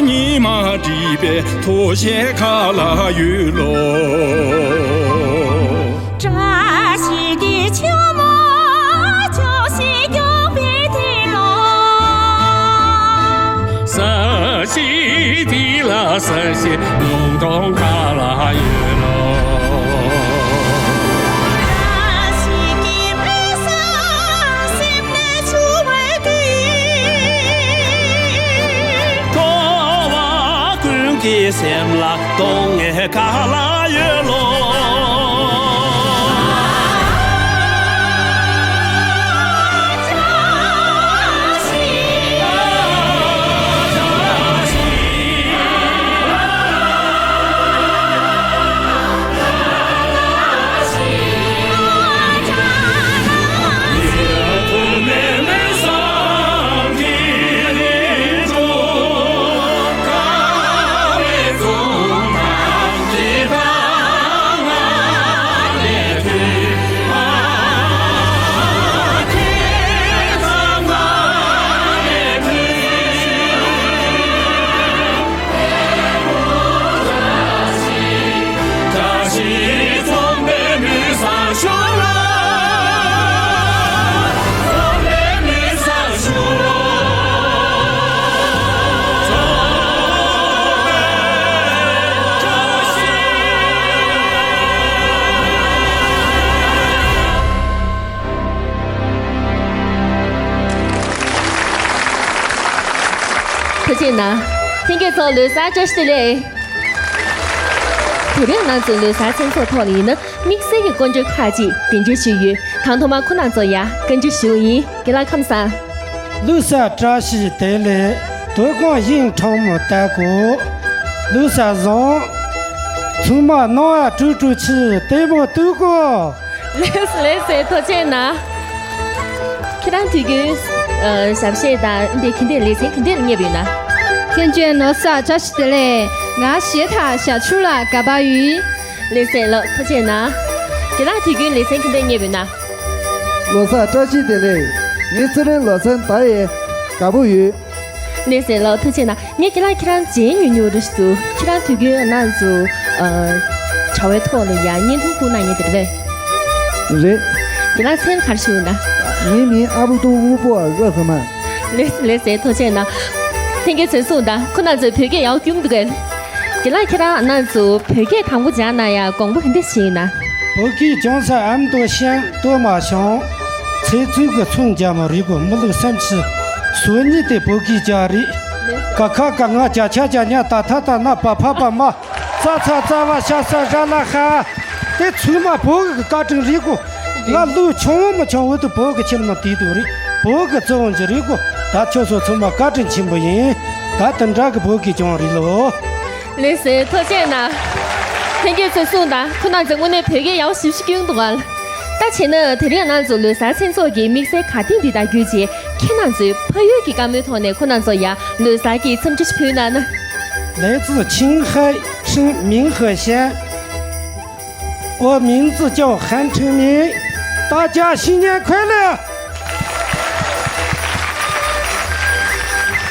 ཉི་མ་བསྒྲིབས་པའི་ཐོག་ཞལ་ཁ་ལ་ཡོད་ལོ། བཀྲ་ཤིས་ཀྱི་ཆུ་མོ་ཕྱོགས་བཞིར་རྒྱུག་པའི་དུས་ལོ། ས་གཞི་འདི་ལ་ས་གཞིའི་ལུང་སྟོང་ཁ་ལ་ཡོད་ལོ། བཀྲ་ཤིས་ཀྱི་མེ་བཟང་སེམས་ནས་འཕྱུར་བའི་དུས། འགྲོ་བ་ཀུན་གྱི་སེམས་ལ་གདོང་ལྔའི་ཁ་ལ་ཡོད་ལོ། ཐུགས་རྗེ་གནང་། ལྷན་རྒྱས་ཚོ་ལོ་གསར་བཀྲ་ཤིས་བདེ་ལེགས། དེ་རིང་ང་ཚོ་ལོ་གསར་མཚན་ཚོགས་ཐོག་ལ་ཡིན་ན་དམིགས་བསལ་གྱི་སྐུ་མགྲོན་ཁག་ཅིག་གདན་འདྲེན་ཞུས་ཡོད། དང་ཐོག་མར་ཁོང་རྣམ་ཚོ་ཡ་བཀའ་འདྲི་ཞུ་ཡིན། རྒན་ལགས་ཁམས་བཟང་། ལོ་གསར་བཀྲ་ཤིས་བདེ་ལེགས། དོ་དགོང་ཡིན་ཁྲོམ་མོ་བལྟ་གོ། ལོ་གསར་བཟང་། ཚང་མ་ནང་ཡ་དྲུག་དྲུག་ཆི་ལྟད་མོ་ལྟོས་གོ། ལེགས་ལེགས་སེ་ཐུགས་རྗེ་གནང་། ཁྱེད་རང་དུས་རྒྱུན་ཨ་ཞབས་གཞས་དང་འདི་ག་འདྲ་ལེ་ཚན་ག་འདྲ་ལ་ཉན་པ་ཡོད་ན། ཁྱེད་ཚོས་ལོ་གསར་བཀྲ་ཤིས་བདེ་ལེགས། ང་གཞས་དང་ཞབས་ཞུ་ལ་དགའ་པོ་ཡོད། ལེགས་སེ་ལགས་ཐུགས་རྗེ་གནང་། ཁྱེད་རང་དུས་རྒྱུན་ལེ་ཚན་ག་འདྲ་ལ་ཉན་པ་ཡོད་ན། ལོ་གསར་བཀྲ་ཤིས་བདེ་ལེགས། ངས་ཚེ་རིང་ལོ་ཚན་ད་ཡས་དགའ་པོ་ཡོད། ལེགས་སེ་ལགས་ཐུགས་རྗེ་གནང་། ངས་ཁྱེད་རང་ཁྱེད་རང་མཇལ་ཉུང་ཉུང་རེད་ཤག་ཁྱེད་རང་དུས་རྒྱུན་ང་ཚོ་ཨ་དྲ་བའི་ཐོག་ལ་ཡ་བརྙན་ཐུང་བསྐུར་གནང་མཁན་དེ་རེད་པས། རེད། ཁྱེད་རང་མཚན་ག་རེ་ཞུ་ཡིན་ན། ངའི་མིང་ཨ་བུ་ཏོ་དབུ་པོ་ར་ཧི་མན། ལེགས་ལེགས་སེ་ཐུགས་རྗེ་གནང་། ལྷན་རྒྱས་ཚོས་གསུངས་དང་ཁོ་རྣམ་ཚོས་བོད་སྐད་ཡག་སྐྱོན་འདུག་གས། རྒན་ལགས་ཁྱེད་རང་ང་ཚོ་བོད་སྐད་དང་པོ་སྦྱང་གནང་ཡ་དགོངས་པ་ག་འདྲ་ཞིག་ཡིན་ན། བོད་སྐད་སྦྱང་ས་ཨ་མདོ་ཤན་སྟོད་མ་ཤང་། ཚེ་བཙུན་གྱི་ཚོང་རྒྱ་མོ་རིག་གོ་མི་ལུག་སེམས་ཆི་སོ་གཉིས་དེ་བོད་སྐད་རྒྱག་རེད། ཀ་ཁ་ག་ང་ཅ་ཆ་ཅ་ཉ་ཏ་ཐ་ཏ་ན་པ་ཕ་པ་མ། ཙ་ཚ་ཙ་བ་ཤ་ས་ར་ལ་ཤ། དེ་ཚུལ་མ་བོད་ཀྱི་བཀའ་དྲིན་རེད་གོ། ང་ལུས་ཆུང་བོ་མི་ཆུང་བོ་དུ་བོད་ཀྱི་ཁྱིམ་ནང་དེ་དུ་རེད། བོད་ཀྱི་བརྩི་བ་འཇི་རེད་གོ། ད་ཁྱོད་ཚོ་ཚང་མ་བཀའ་དྲིན་ཆེན་པོ་ཡིན། ད་དུ་འདྲ་གི་བོད་ཀྱི་ཀྱང་རེད་ལོ། ལེགས་སེ་ཐུགས་རྗེ་གནང་། ལྷན་རྒྱས་ཚོས་གསུངས་དང་ཁོ་རྣམ་ཚོས་དངོས་གནས་བོད་སྐད་ཡག་ཞིབ་ཞིབ་སྐྱོན་འདུག་ག། ད་བྱས་ན་དེ་རིང་ང་ཚོ་ལོ་གསར་མཚན་ཚོགས་ཀྱི་དམིགས་བསལ་གར་སྟེགས་འདི་དང་བརྒྱུད་རྗེས་ཁྱེད་རྣམ་ཚོས་ཕ་ཡུལ་གྱི་བཀའ་མོལ་ཐོག་ནས་ཁོ་རྣམ་ཚོ་ཡ་ལོ་གསར་གྱི་འཚམས་འདྲི་ཞིག་ཕུལ་གནང་ན། 来自青海省民和县，我名字叫韩成明，大家新年快乐！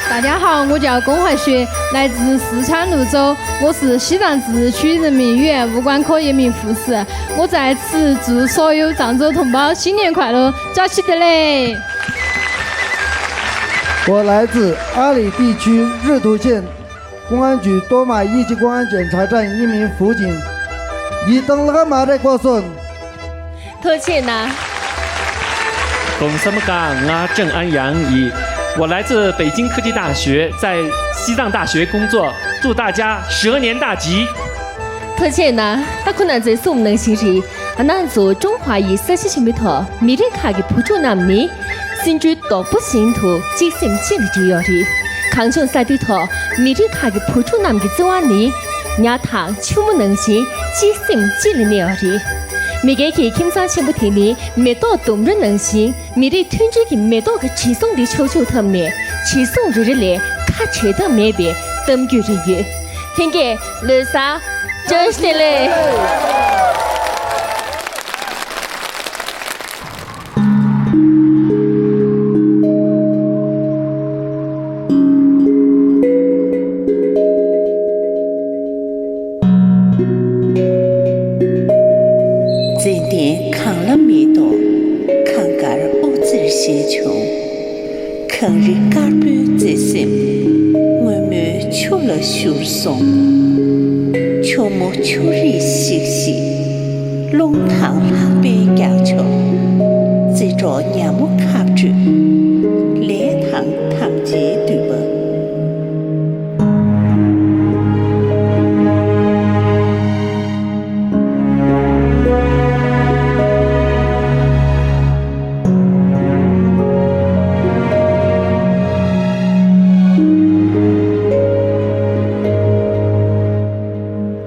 大家好，我叫龚怀雪，来自四川潞州，我是西藏自治区人民医院物管科一名护士。我在此祝所有藏族同胞新年快乐，扎西德勒！ 我来自阿里地区日图县公安局多玛一级公安检查站一名辅警。 ཐུགས་རྗེ་གནང་། གོང་ས་མི་ཀ་ང་ཀྲང་ཨན་ཡང་ཡིན། 我来自北京科技大学，在西藏大学工作，祝大家蛇年大吉。 ཐུགས་རྗེ་གནང་། ད་ཁོ་ན་ཚོས་གསུངས་ནང་བཞིན་རེད། ང་ཚོ་ཀྲུང་ཧྭ་ཡི་ས་གཞི་ཆེན་པོའི་ཐོག་མི་རིགས་ཁག་གི་བུ་ཕྲུག་རྣམས་ནི་སེ་འབྲུ་རྡོག་པོ་བཞིན་དུ་གཅིག་སེམས་གཅིག་ལ་སྒྲིལ་ཡོད་རེད། གངས་ལྗོངས་ས་མཐོའི་ཐོག་མི་རིགས་ཁག་གི་བུ་ཕྲུག་རྣམས་ཀྱི་བརྩེ་བ་ནི་ཉ་དང་ཆུ་མོ་ནང་བཞིན་གཅིག་སེམས་གཅིག་ལ་གནས་ཡོད་རེད། མི་སྒེར་གྱི་ཁྱིམ་ཚང་ཆེན་པོ་དེ་ནི་མེ་ཏོག་ལྡུམ་ར་ནང་བཞིན་མི་རིགས་མཐུན་སྒྲིལ་གྱི་མེ་ཏོག་གི་དྲི་བསུང་འདི་ཕྱོགས་བཅུར་ཐིམ་ནས་དྲི་བསུང་རེ་རེ་ལས་ཁ་བྲལ་ཐབས་མེད་པའི་གཏམ་རྒྱུད་རེ་ཡོད། ལྷན་རྒྱས་ལོ་གསར་བཀྲ་ཤིས་བདེ་ལེགས། ཉིད་དུ་གངས་དཀར་དབུ་རྩེར་བཞད་བྱུང་། གངས་རི་དཀར་པོའི་བརྩེ་སེམས་སྔོན་མོའི་ཆུ་ལ་བཞུར་སོང་། ཆུ་མོ་ཆུ་རིས་ཤིག་ཤིག་རླུང་དང་ལྷགས་པའི་རྒྱགས་ཕྱོགས། རྩེ་གྲོགས་ཉ་མོ་ཁ་སྤྲོད་ལས་དང་ཐམས་ཅད་འདུས་པ།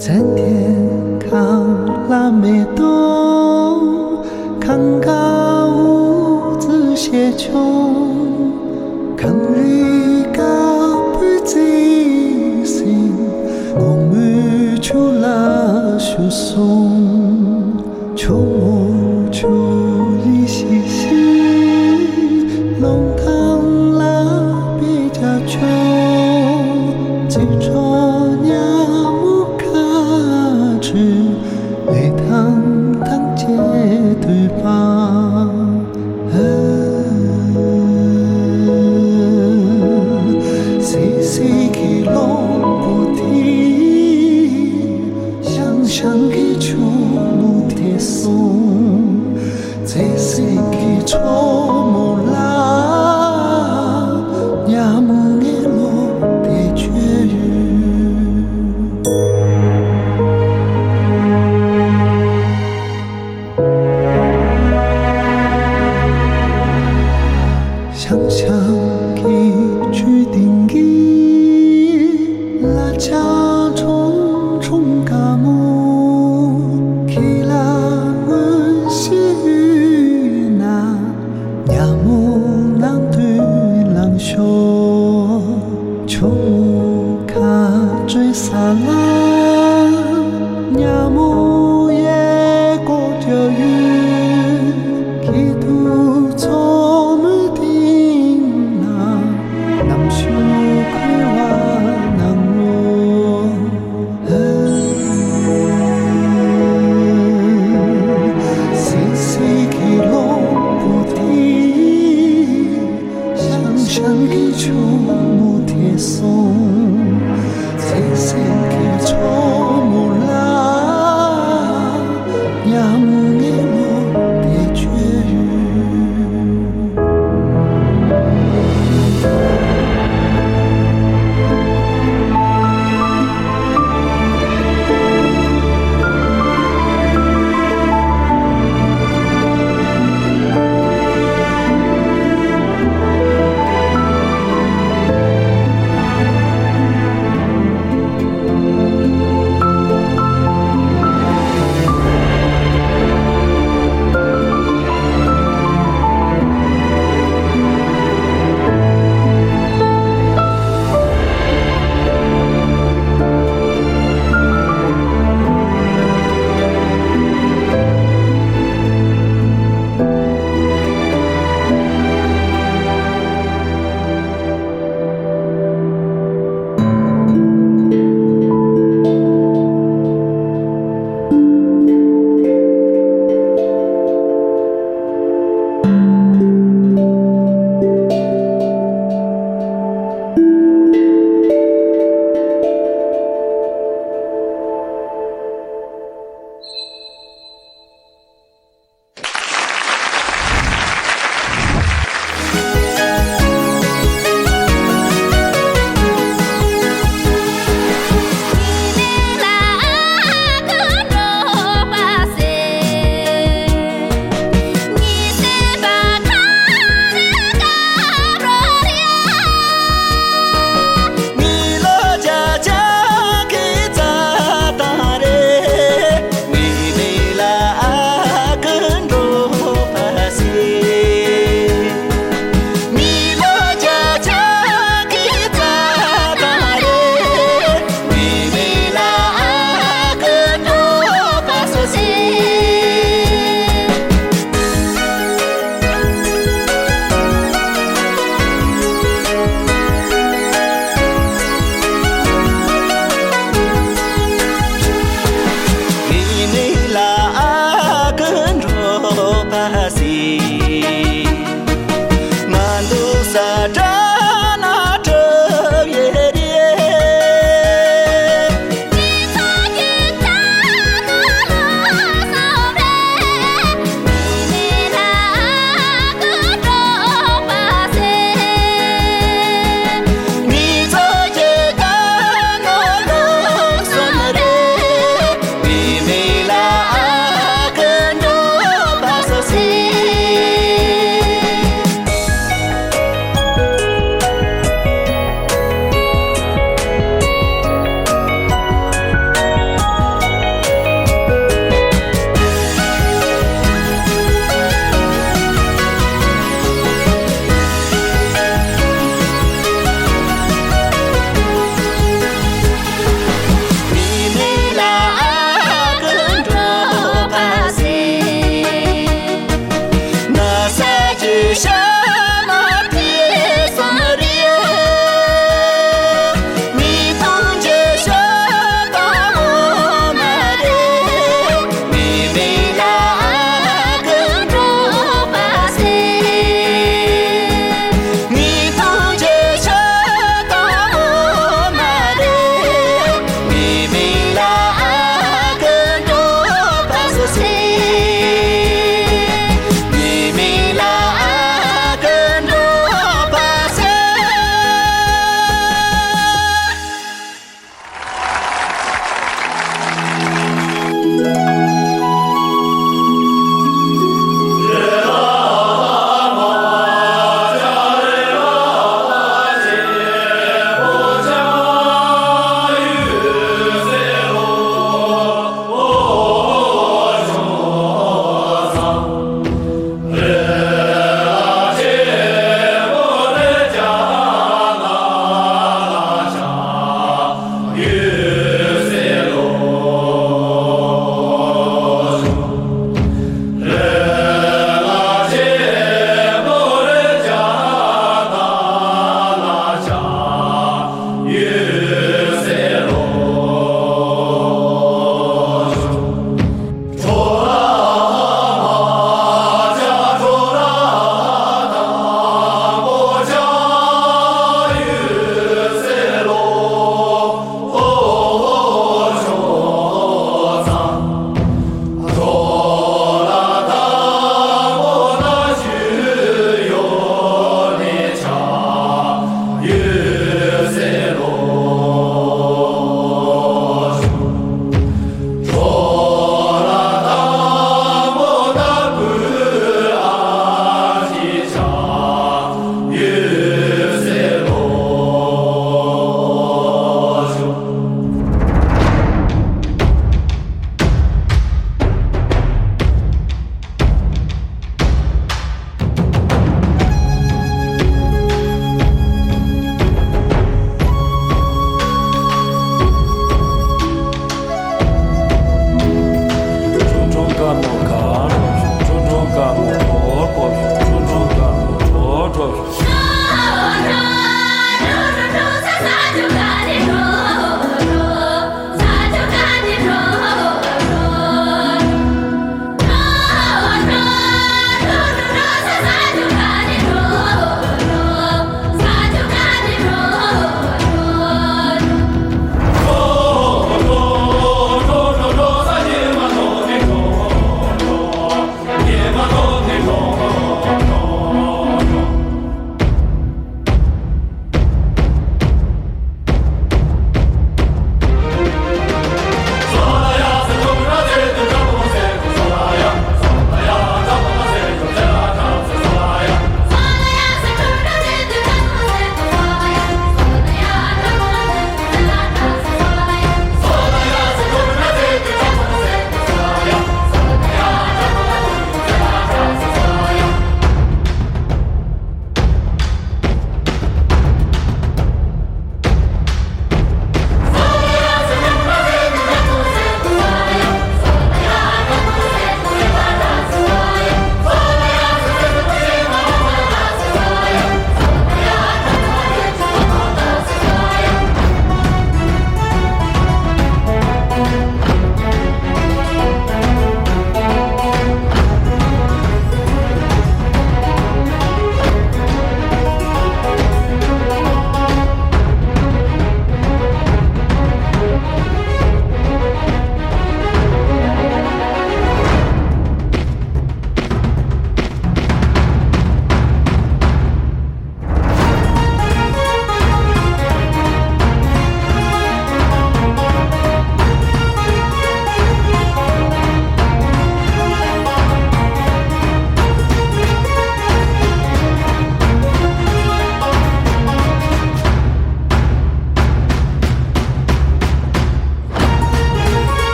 ཙན་དན་གངས་ལ་མེ་ཏོག་གངས་དཀར་དབུ་རྩེར་བཞད་ཆོག་གངས་རི་དཀར་པོའི་བརྩེ་སེམས་སྔོན་མོའི་ཆུ་ལ་བཞུར་སོང་། ཆུ་མོ་ཆུ་རིས་ཤིག་ཤིག་རླུང་དང་ལྷགས་པའི་རྒྱགས་ཕྱོགས། རྩེ་གྲོགས་ཉ་མོ་ཁ་སྤྲོད་ལས་དང་ཐམས་ཅད་འདུས་པ། སད་སེར་གྱི་གློག་བུ་དེ་ཤང་ཤང་གི་ཆུ་མོ་དེ་སོང་། བརྩེ་སེམས་ཀྱི་མཚོ་མོ་ལ་ཉ་མོ་ངའི་བློ་དེ་བཅོས་ཡོད། ཤང་ཤང་གི་ཆུ་གཏིང་གི་ལ་ཆ་ཁྲུང་ཁྲུང་དཀར་མོ། ཁྱེད་ལ་མངོན་ཤེས་ཡོད་ན།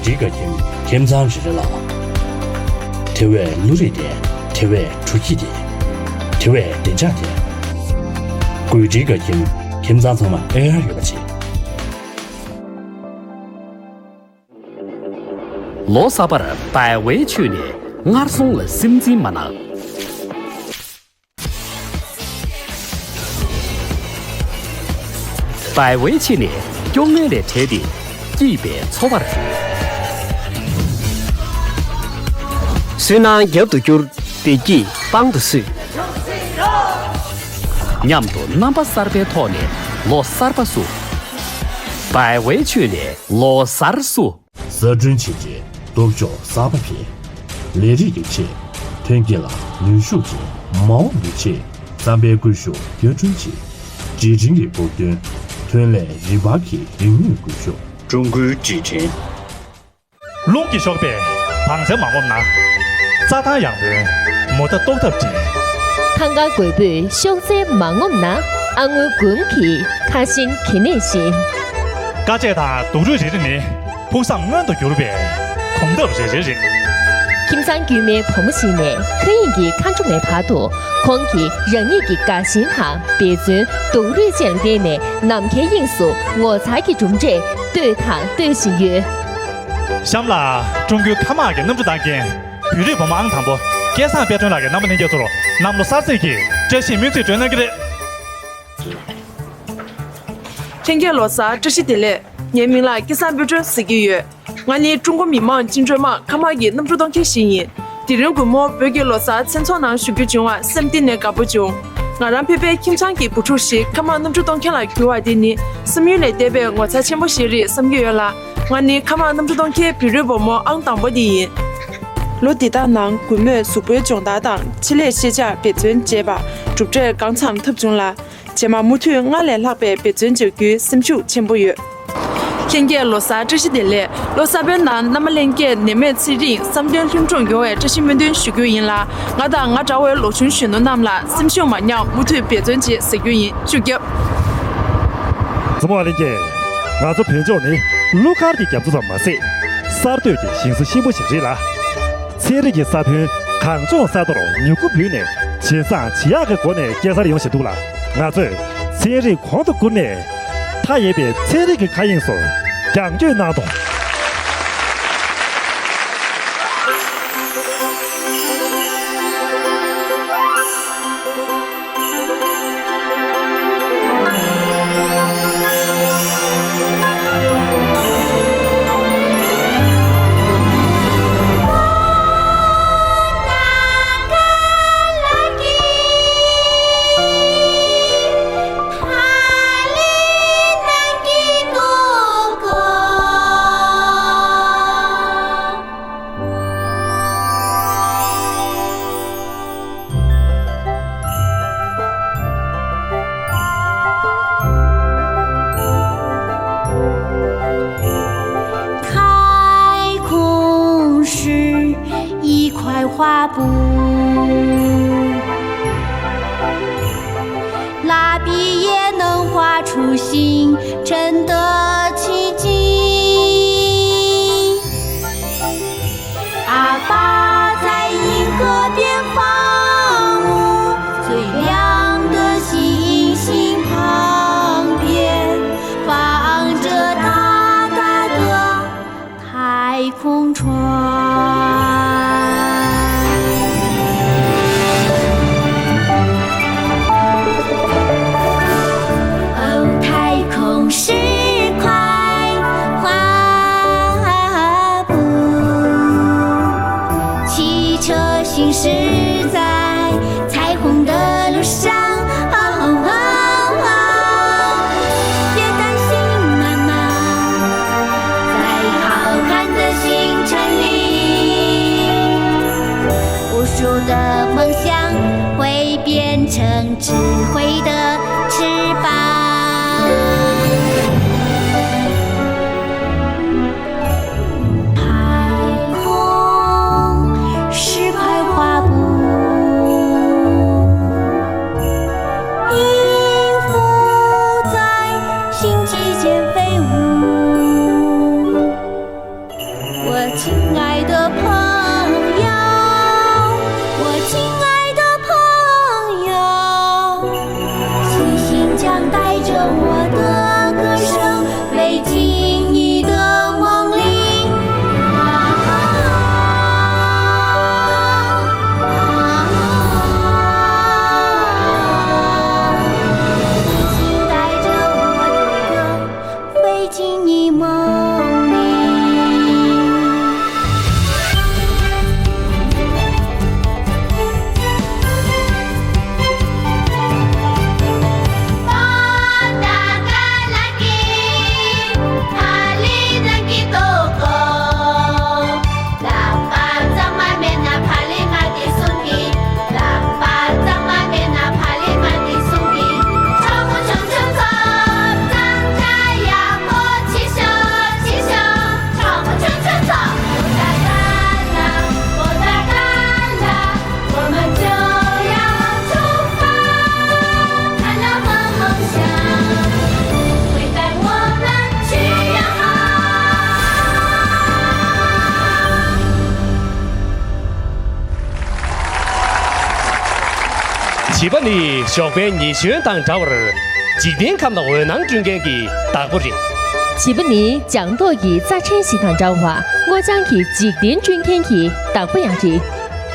བཀྲིས་དགའ་ཁྱིམ་ཁྱིམ་ཚང་རེ་རེ་ལ། དེ་བས་བློ་རིག་ལྡན། དེ་བས་འཕྲོ་སྐྱིད་ལྡན། དེ་བས་བདེ་འཇགས་ལྡན། བཀྲིས་དགའ་ཁྱིམ་ཁྱིམ་ཚང་ཚང་མ་ཨེ་ཡར་ཡོད་པ་བྱེད། ལོ་གསར་པར་བའི་ཝེ་ཆུས་ནས་སྔར་སོང་ལ་སེམས་འཛིན་མ་གནང་། བའི་ཝེ་ཆུས་ནས་སྐྱོ་ངལ་ལས་བྲལ་ཏེ་སྐྱིད་པའི་འཚོ་བར་འགྱུར། སུན་སྣང་རྒྱབ་ཏུ་བསྐྱུར། བདེ་སྐྱིད་པང་དུ་བསུས། མཉམ་དུ་རྣམ་པ་གསར་པའི་ཐོག་ནས་ལོ་གསར་པ་བསུ། བའི་ཝེ་ཆུས་ནས་ལོ་གསར་བསུ། གསར་སྐྲུན་བྱས་རྗེས་སྟོབས་ཤུགས་གསར་པ་འཕེལ། ལས་རིགས་ཀྱི་ཆེད་ཐོན་སྐྱེད་ལ་ནུས་ཤུགས་བྱིན། མ་འོངས་པའི་ཆེད་བསམ་པའི་བཀོད་ཤུགས་བརྒྱ་ཁྲུན་ཆེ། བརྒྱུད་འཕྲིན་གྱི་ཕུགས་འདུན། ཐོན་ལས་རིམ་སྤར་གྱི་རིག་ནུས་སྒུལ་ཤུགས། ཀྲུང་གོའི་བརྒྱུད་འཕྲིན། རླུང་གིས་གཤོག་པའི་བང་རྩལ་མ་ངོམས་ན། རྩྭ་ཐང་ཡང་མོའི་མོ་རྟ་བཏོག་ཐབས་བྲལ། ཐང་ག་རྒོད་པོས་གཤོག་རྩལ་མ་ངོམས་ན། ཨ་སྔོན་དགུན་གྱི་ཁ་ཞེང་གད་སྙིགས་བཞིན། དཀའ་སྤྱད་དང་སྡུག་རུས་རེ་རེ་ནི། ཕུགས་བསམ་མངོན་དུ་གྱུར་པའི་གོམ་སྟབས་རེ་རེ་རེད། ཁྱིམ་ཚང་དཀྱུས་མའི་བུ་མོ་ཞིག་ནས་མཁའ་དབྱིངས་ཀྱི་མཁའ་འགྲོ་མའི་བར་དུ་ཁོང་གིས་རང་ཉིད་ཀྱི་དགའ་ཞེན་དང་འབད་བརྩོན་སྡུག་རུས་བཅས་ལ་བརྟེན་ནས་ནམ་མཁའི་དབྱིངས་སུ་ངོ་མཚར་གྱི་གྲུབ་འབྲས་བཏོད་དང་གཏོད་བཞིན་ཡོད། གཤམ་ལ་ཀྲུང་གོའི་མཁའ་དམག་གི་གནམ་གྲུ་བཏང་མཁན་བོད་རིགས་བུ་མོ་ཨང་དང་པོ་སྐལ་བཟང་དཔལ་སྒྲོན་ལགས་ཀྱིས་རྣམ་པ་ལྷན་རྒྱས་ཚོར་གནམ་ལོ་གསར་ཚེས་ཀྱི་བཀྲ་ཤིས་སྨོན་ཚིག་སྒྲོན་གནང་གི་རེད། ལྷན་རྒྱས་ལོ་གསར་བཀྲ་ཤིས་བདེ་ལེགས། ངའི་མིང་ལ་སྐལ་བཟང་དཔལ་སྒྲོན་ཟེར་གྱི་ཡོད། ང་ནི་ཀྲུང་གོ་མི་དམངས་བཅིངས་འགྲོལ་དམག་མཁའ་དམག་གི་གནམ་གྲུ་གཏོང་མཁན་ཞིག་ཡིན། དེ་རིང་དགོང་མོ་བོད་ཀྱི་ལོ་གསར་མཚན་ཚོགས་ནང་ཞུགས་རྒྱུ་བྱུང་བར་སེམས་གཏིང་ནས་དགའ་པོ་བྱུང་། ང་རང་ཕལ་པའི་ཁྱིམ་ཚང་གི་བུ་ཕྲུག་ཞིག་མཁའ་དམག་གནམ་གྲུ་གཏོང་མཁན་ལ་གྱུར་བ་དེ་ནི་བསམ་ཡུལ་ལས་འདས་པའི་ངོ་མཚར་ཆེན་པོ་ཞིག་རེད་བསམ་གྱི་ཡོད་ལ། ང་ནི་མཁའ་དམག་གནམ་གྲུ་གཏོང་མཁན་བོད་རིགས་བུ་མོ་ཨང་དང་པོ་དེ་ཡིན། ལོ་འདི་དག་ནང་གུས་མོས་གཟུགས་པོའི་སྦྱོང་བརྡར་དང་ཆེད་ལས་ཤེས་བྱར་འབད་བརྩོན་བྱས་པ་གྲུབ་འབྲས་གང་འཚམ་ཐོབ་བྱུང་ལ། རྗེས་མ་མུ་མཐུད་སྔར་ལས་ལྷག་པའི་འབད་བརྩོན་བྱ་རྒྱུའི་སེམས་ཤུགས་ཆེན་པོ་ཡོད། ལྷན་རྒྱས་ལོ་གསར་བཀྲ་ཤིས་བདེ་ལེགས། ལོ་གསར་པའི་ནང་རྣམ་པ་ལྷན་རྒྱས་ནད་མེད་ཚེ་རིང་བསམ་དོན་ལྷུན་གྲུབ་ཡོང་བའི་བཀྲ་ཤིས་སྨོན་འདུན་ཞུ་རྒྱུ་ཡིན་ལ། ང་དང་ང་འདྲ་བའི་ལོ་ཆུང་གཞོན་ནུ་རྣམས་ལ་སེམས་ཤུགས་མ་ཉམས་མུ་མཐུད་འབད་བརྩོན་བྱེད་ཟེར་རྒྱུ་ཡིན། ཤུགས་རྒྱབ། གཟིགས་མོ་བ་ལྷན་རྒྱས། ང་ཚོ་བོད་ལྗོངས་ནི་གླུ་གར་གྱི་རྒྱ་མཚོ་ཙམ་མ་ཟད། གསར་གཏོད་ཀྱི་ཞིང་ས་གཤིན་པོ་ཞིག་རེད་ལ། ཚན་རིག་གི་ས་བོན་གངས་ལྗོངས་ས་མཐོར་མྱུ་གུ་འབུས་ནས་ཇེ་བཟང་ཇེ་ཡག་གི་སྒོ་ནས་སྐྱེ་འཚར་ཡོང་བཞིན་འདུག་ལ། ང་ཚོས་ཚན་རིག་གོང་དུ་བཀུར་ནས། མཐའ་ཡས་པའི་ཚན་རིག་གི་མཁའ་དབྱིངས་སུ་རྒྱང་སྐྱོད་གནང་དང་། 开空是一块画布，蜡笔也能画出星辰的奇迹。 阿爸在银河边放牧，最亮的星星旁边，放着大大的太空船。哦，太空是块 布，汽车行驶在彩虹的路上。哦，哦，哦，别担心，妈妈，在浩瀚的星辰里，无数的梦想会变成 智慧的翅膀。太空是块画布，音符在星际间飞舞。亲爱的朋友，我亲爱的朋友，星星将带着我的歌声飞进你的梦里。啊啊啊啊！星星带着我的歌。 飞进你梦里。བྱིས་པ་ནི་ཞོགས་པའི་ཉི་གཞོན་དང་འདྲ་བར། འཇིག་རྟེན་ཁམས་ལ་འོད་སྣང་སྤྲོད་མཁན་གྱི་བདག་པོ་རེད། བྱིས་པ་ནི་ལྗང་མདོག་གི་རྩྭ་ཕྲན་ཞིག་དང་འདྲ་བར་སྔོ་ལྗང་གི་འཇིག་རྟེན་སྐྲུན་མཁན་གྱི་བདག་པོ་ཡང་རེད།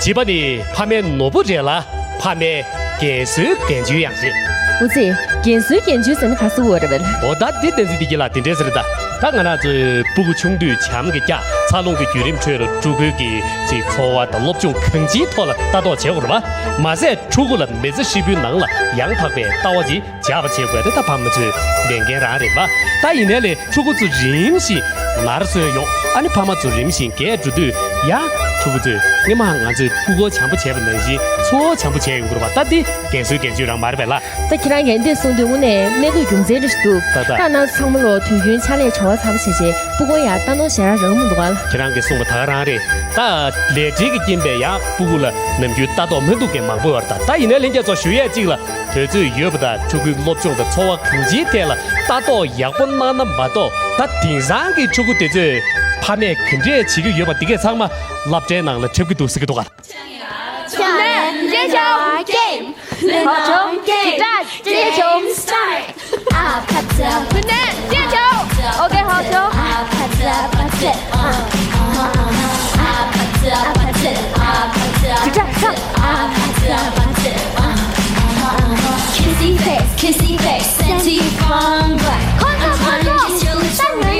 བྱིས་པ་ནི་ཕ་མའི་ནོར་བུ་རེད་ལ། ཕ་མའི་རྒན་གསོའི་རྒན་གཅུང་ཡང་རེད། འུ་ཚེ། རྒན་གསོའི་རྒན་གཅུང་ཟེར་ན་ག་སུ་འོ་རེད་བས། འོ་ད་འདི་བསྟན་འཛིན་བདེ་སྐྱིད་ལགས་དེ་འདྲས་ཟེར་ད། ད་ང་རང་ཚོའི་སྤུ་གུ་ཆུང་དུས་བྱམས་ཀྱི་སྐྱ་འཚར་ལོངས་ཀྱི་བརྒྱུད་རིམ་ཁྲོད་ལ་ཕྲུ་གུའི་གི་ཅིག་འཚོ་བ་དང་སློབ་སྦྱོང་གང་ཅིའི་ཐོག་ལ་ལྟ་རྟོག་བྱེད་དགོས་རེད་བ། མ་ཟད་ཕྲུ་གུ་ལ་མི་ཚེ་ཧྲིལ་པོའི་ནང་ལ་ཡང་དག་པའི་ལྟ་བ་ཅིག་འཇགས་པ་བྱེད་དགོས་ཏེ་ད་ཕ་མ་ཚོའི་ལས་འགན་རང་རེད་པ། ད་ཡིན་ནའི་ལས་ཕྲུ་གུ་ཚོ་རིམ་བཞིན་ནར་སོན་ཡོང་། ཨ་ནི་ཕ་མ་ཚོ་རིམ་བཞིན་རྒས་འགྲོ་དུས་ཡང་ཕྲུ་གུ་ཚོས་སྔོན་མ་ང་ཚོས་ཕྲུ་གུ་བྱམས་པོ་བྱས་པ་ནང་བཞིན་ཚུར་བྱམས་པོ་བྱས་ཡོང་གི་རེད་པ། ད་འདི་རྒན་གསོའི་རྒན་གཅུང་རང་མ་རེད་པས་ལ། ད་ཁྱེད་རང་གིས་འདི་གསུངས་དུས་དངོས་གནས་གནས་ལུགས་རྒྱུ་མཚན་རེ་ཞིག་འདུག་ད་ད། ད་ང་ཚོ་ཚང་མ་ལོ་དུས་རྒྱུན་ཕྱག་ལས་བྱ་བ་ཚ་པོ་བྱས་བྱས་སྤུ་གུ་ཡང་ལྟ་ནོར་ཞེ་དྲག་རག་མི་འདུག་ག་ལ། ཁྱེད་རང་གིས་གསུངས་པ་ད་ག་རང་རེད། ད་ལས་བྲེལ་གྱི་རྐྱེན་པས་ཡང་སྤུ་གུ་ལ་ནམ་རྒྱུན་ལྟ་རྟོག་མི་འདུག་མཁན་མང་པོ་ཡོད་རེད། ད་ད་ཡིན་ནའི་ལྷན་རྒྱས་ཚོ་ཞུ་ཡས་གཅིག་ལ། དུས་ཚོད་ཡོད་པ་དང་ཕྲུ་གུའི་སློབ་སྦྱོང་དང་འཚོ་བ་གང་ཅིའི་ཐད་ལ་ལྟ་རྟོག་ཡག་པོ་གནང་ན་མ་གཏོགས། ད་དེང་སང་གི་ཕྲུ་གུ་དེ་ཚོས་ཕ་མས་ག་འདྲས་བྱེད་ཀྱི་ཡོད་པ་འདི་གས་ཚང་མ་སློབ་གྲྭའི་ནང་ལ་འཁྲབ་ཀྱི་འདུག་ཟེར་གྱི་འདུག་ག། ལེན་ཅེས་བྱའོ། ཀེམ། ལེན་ཅེས་བྱའོ། ཀེམ། ཀེམ། ཀེམ། ཨ་ཕ་ཚ་ཕ་ཚ། ལེན་ཅེས་བྱའོ། ཨོ་ཀེ་ཧོ་ཆོ། ཨ་ཕ་ཚ་ཕ་ཚ། ཨ་ཕ་ཚ་ཕ་ཚ། ཨ་ཕ་ཚ་ཕ་ཚ། ཨ་ཕ་ཚ་ཕ་ཚ། Kissy face, kissy face, sexy fun boy. ཁོ་ཚོ་ཁོ་ཚོ། ད་ཉོན་ན།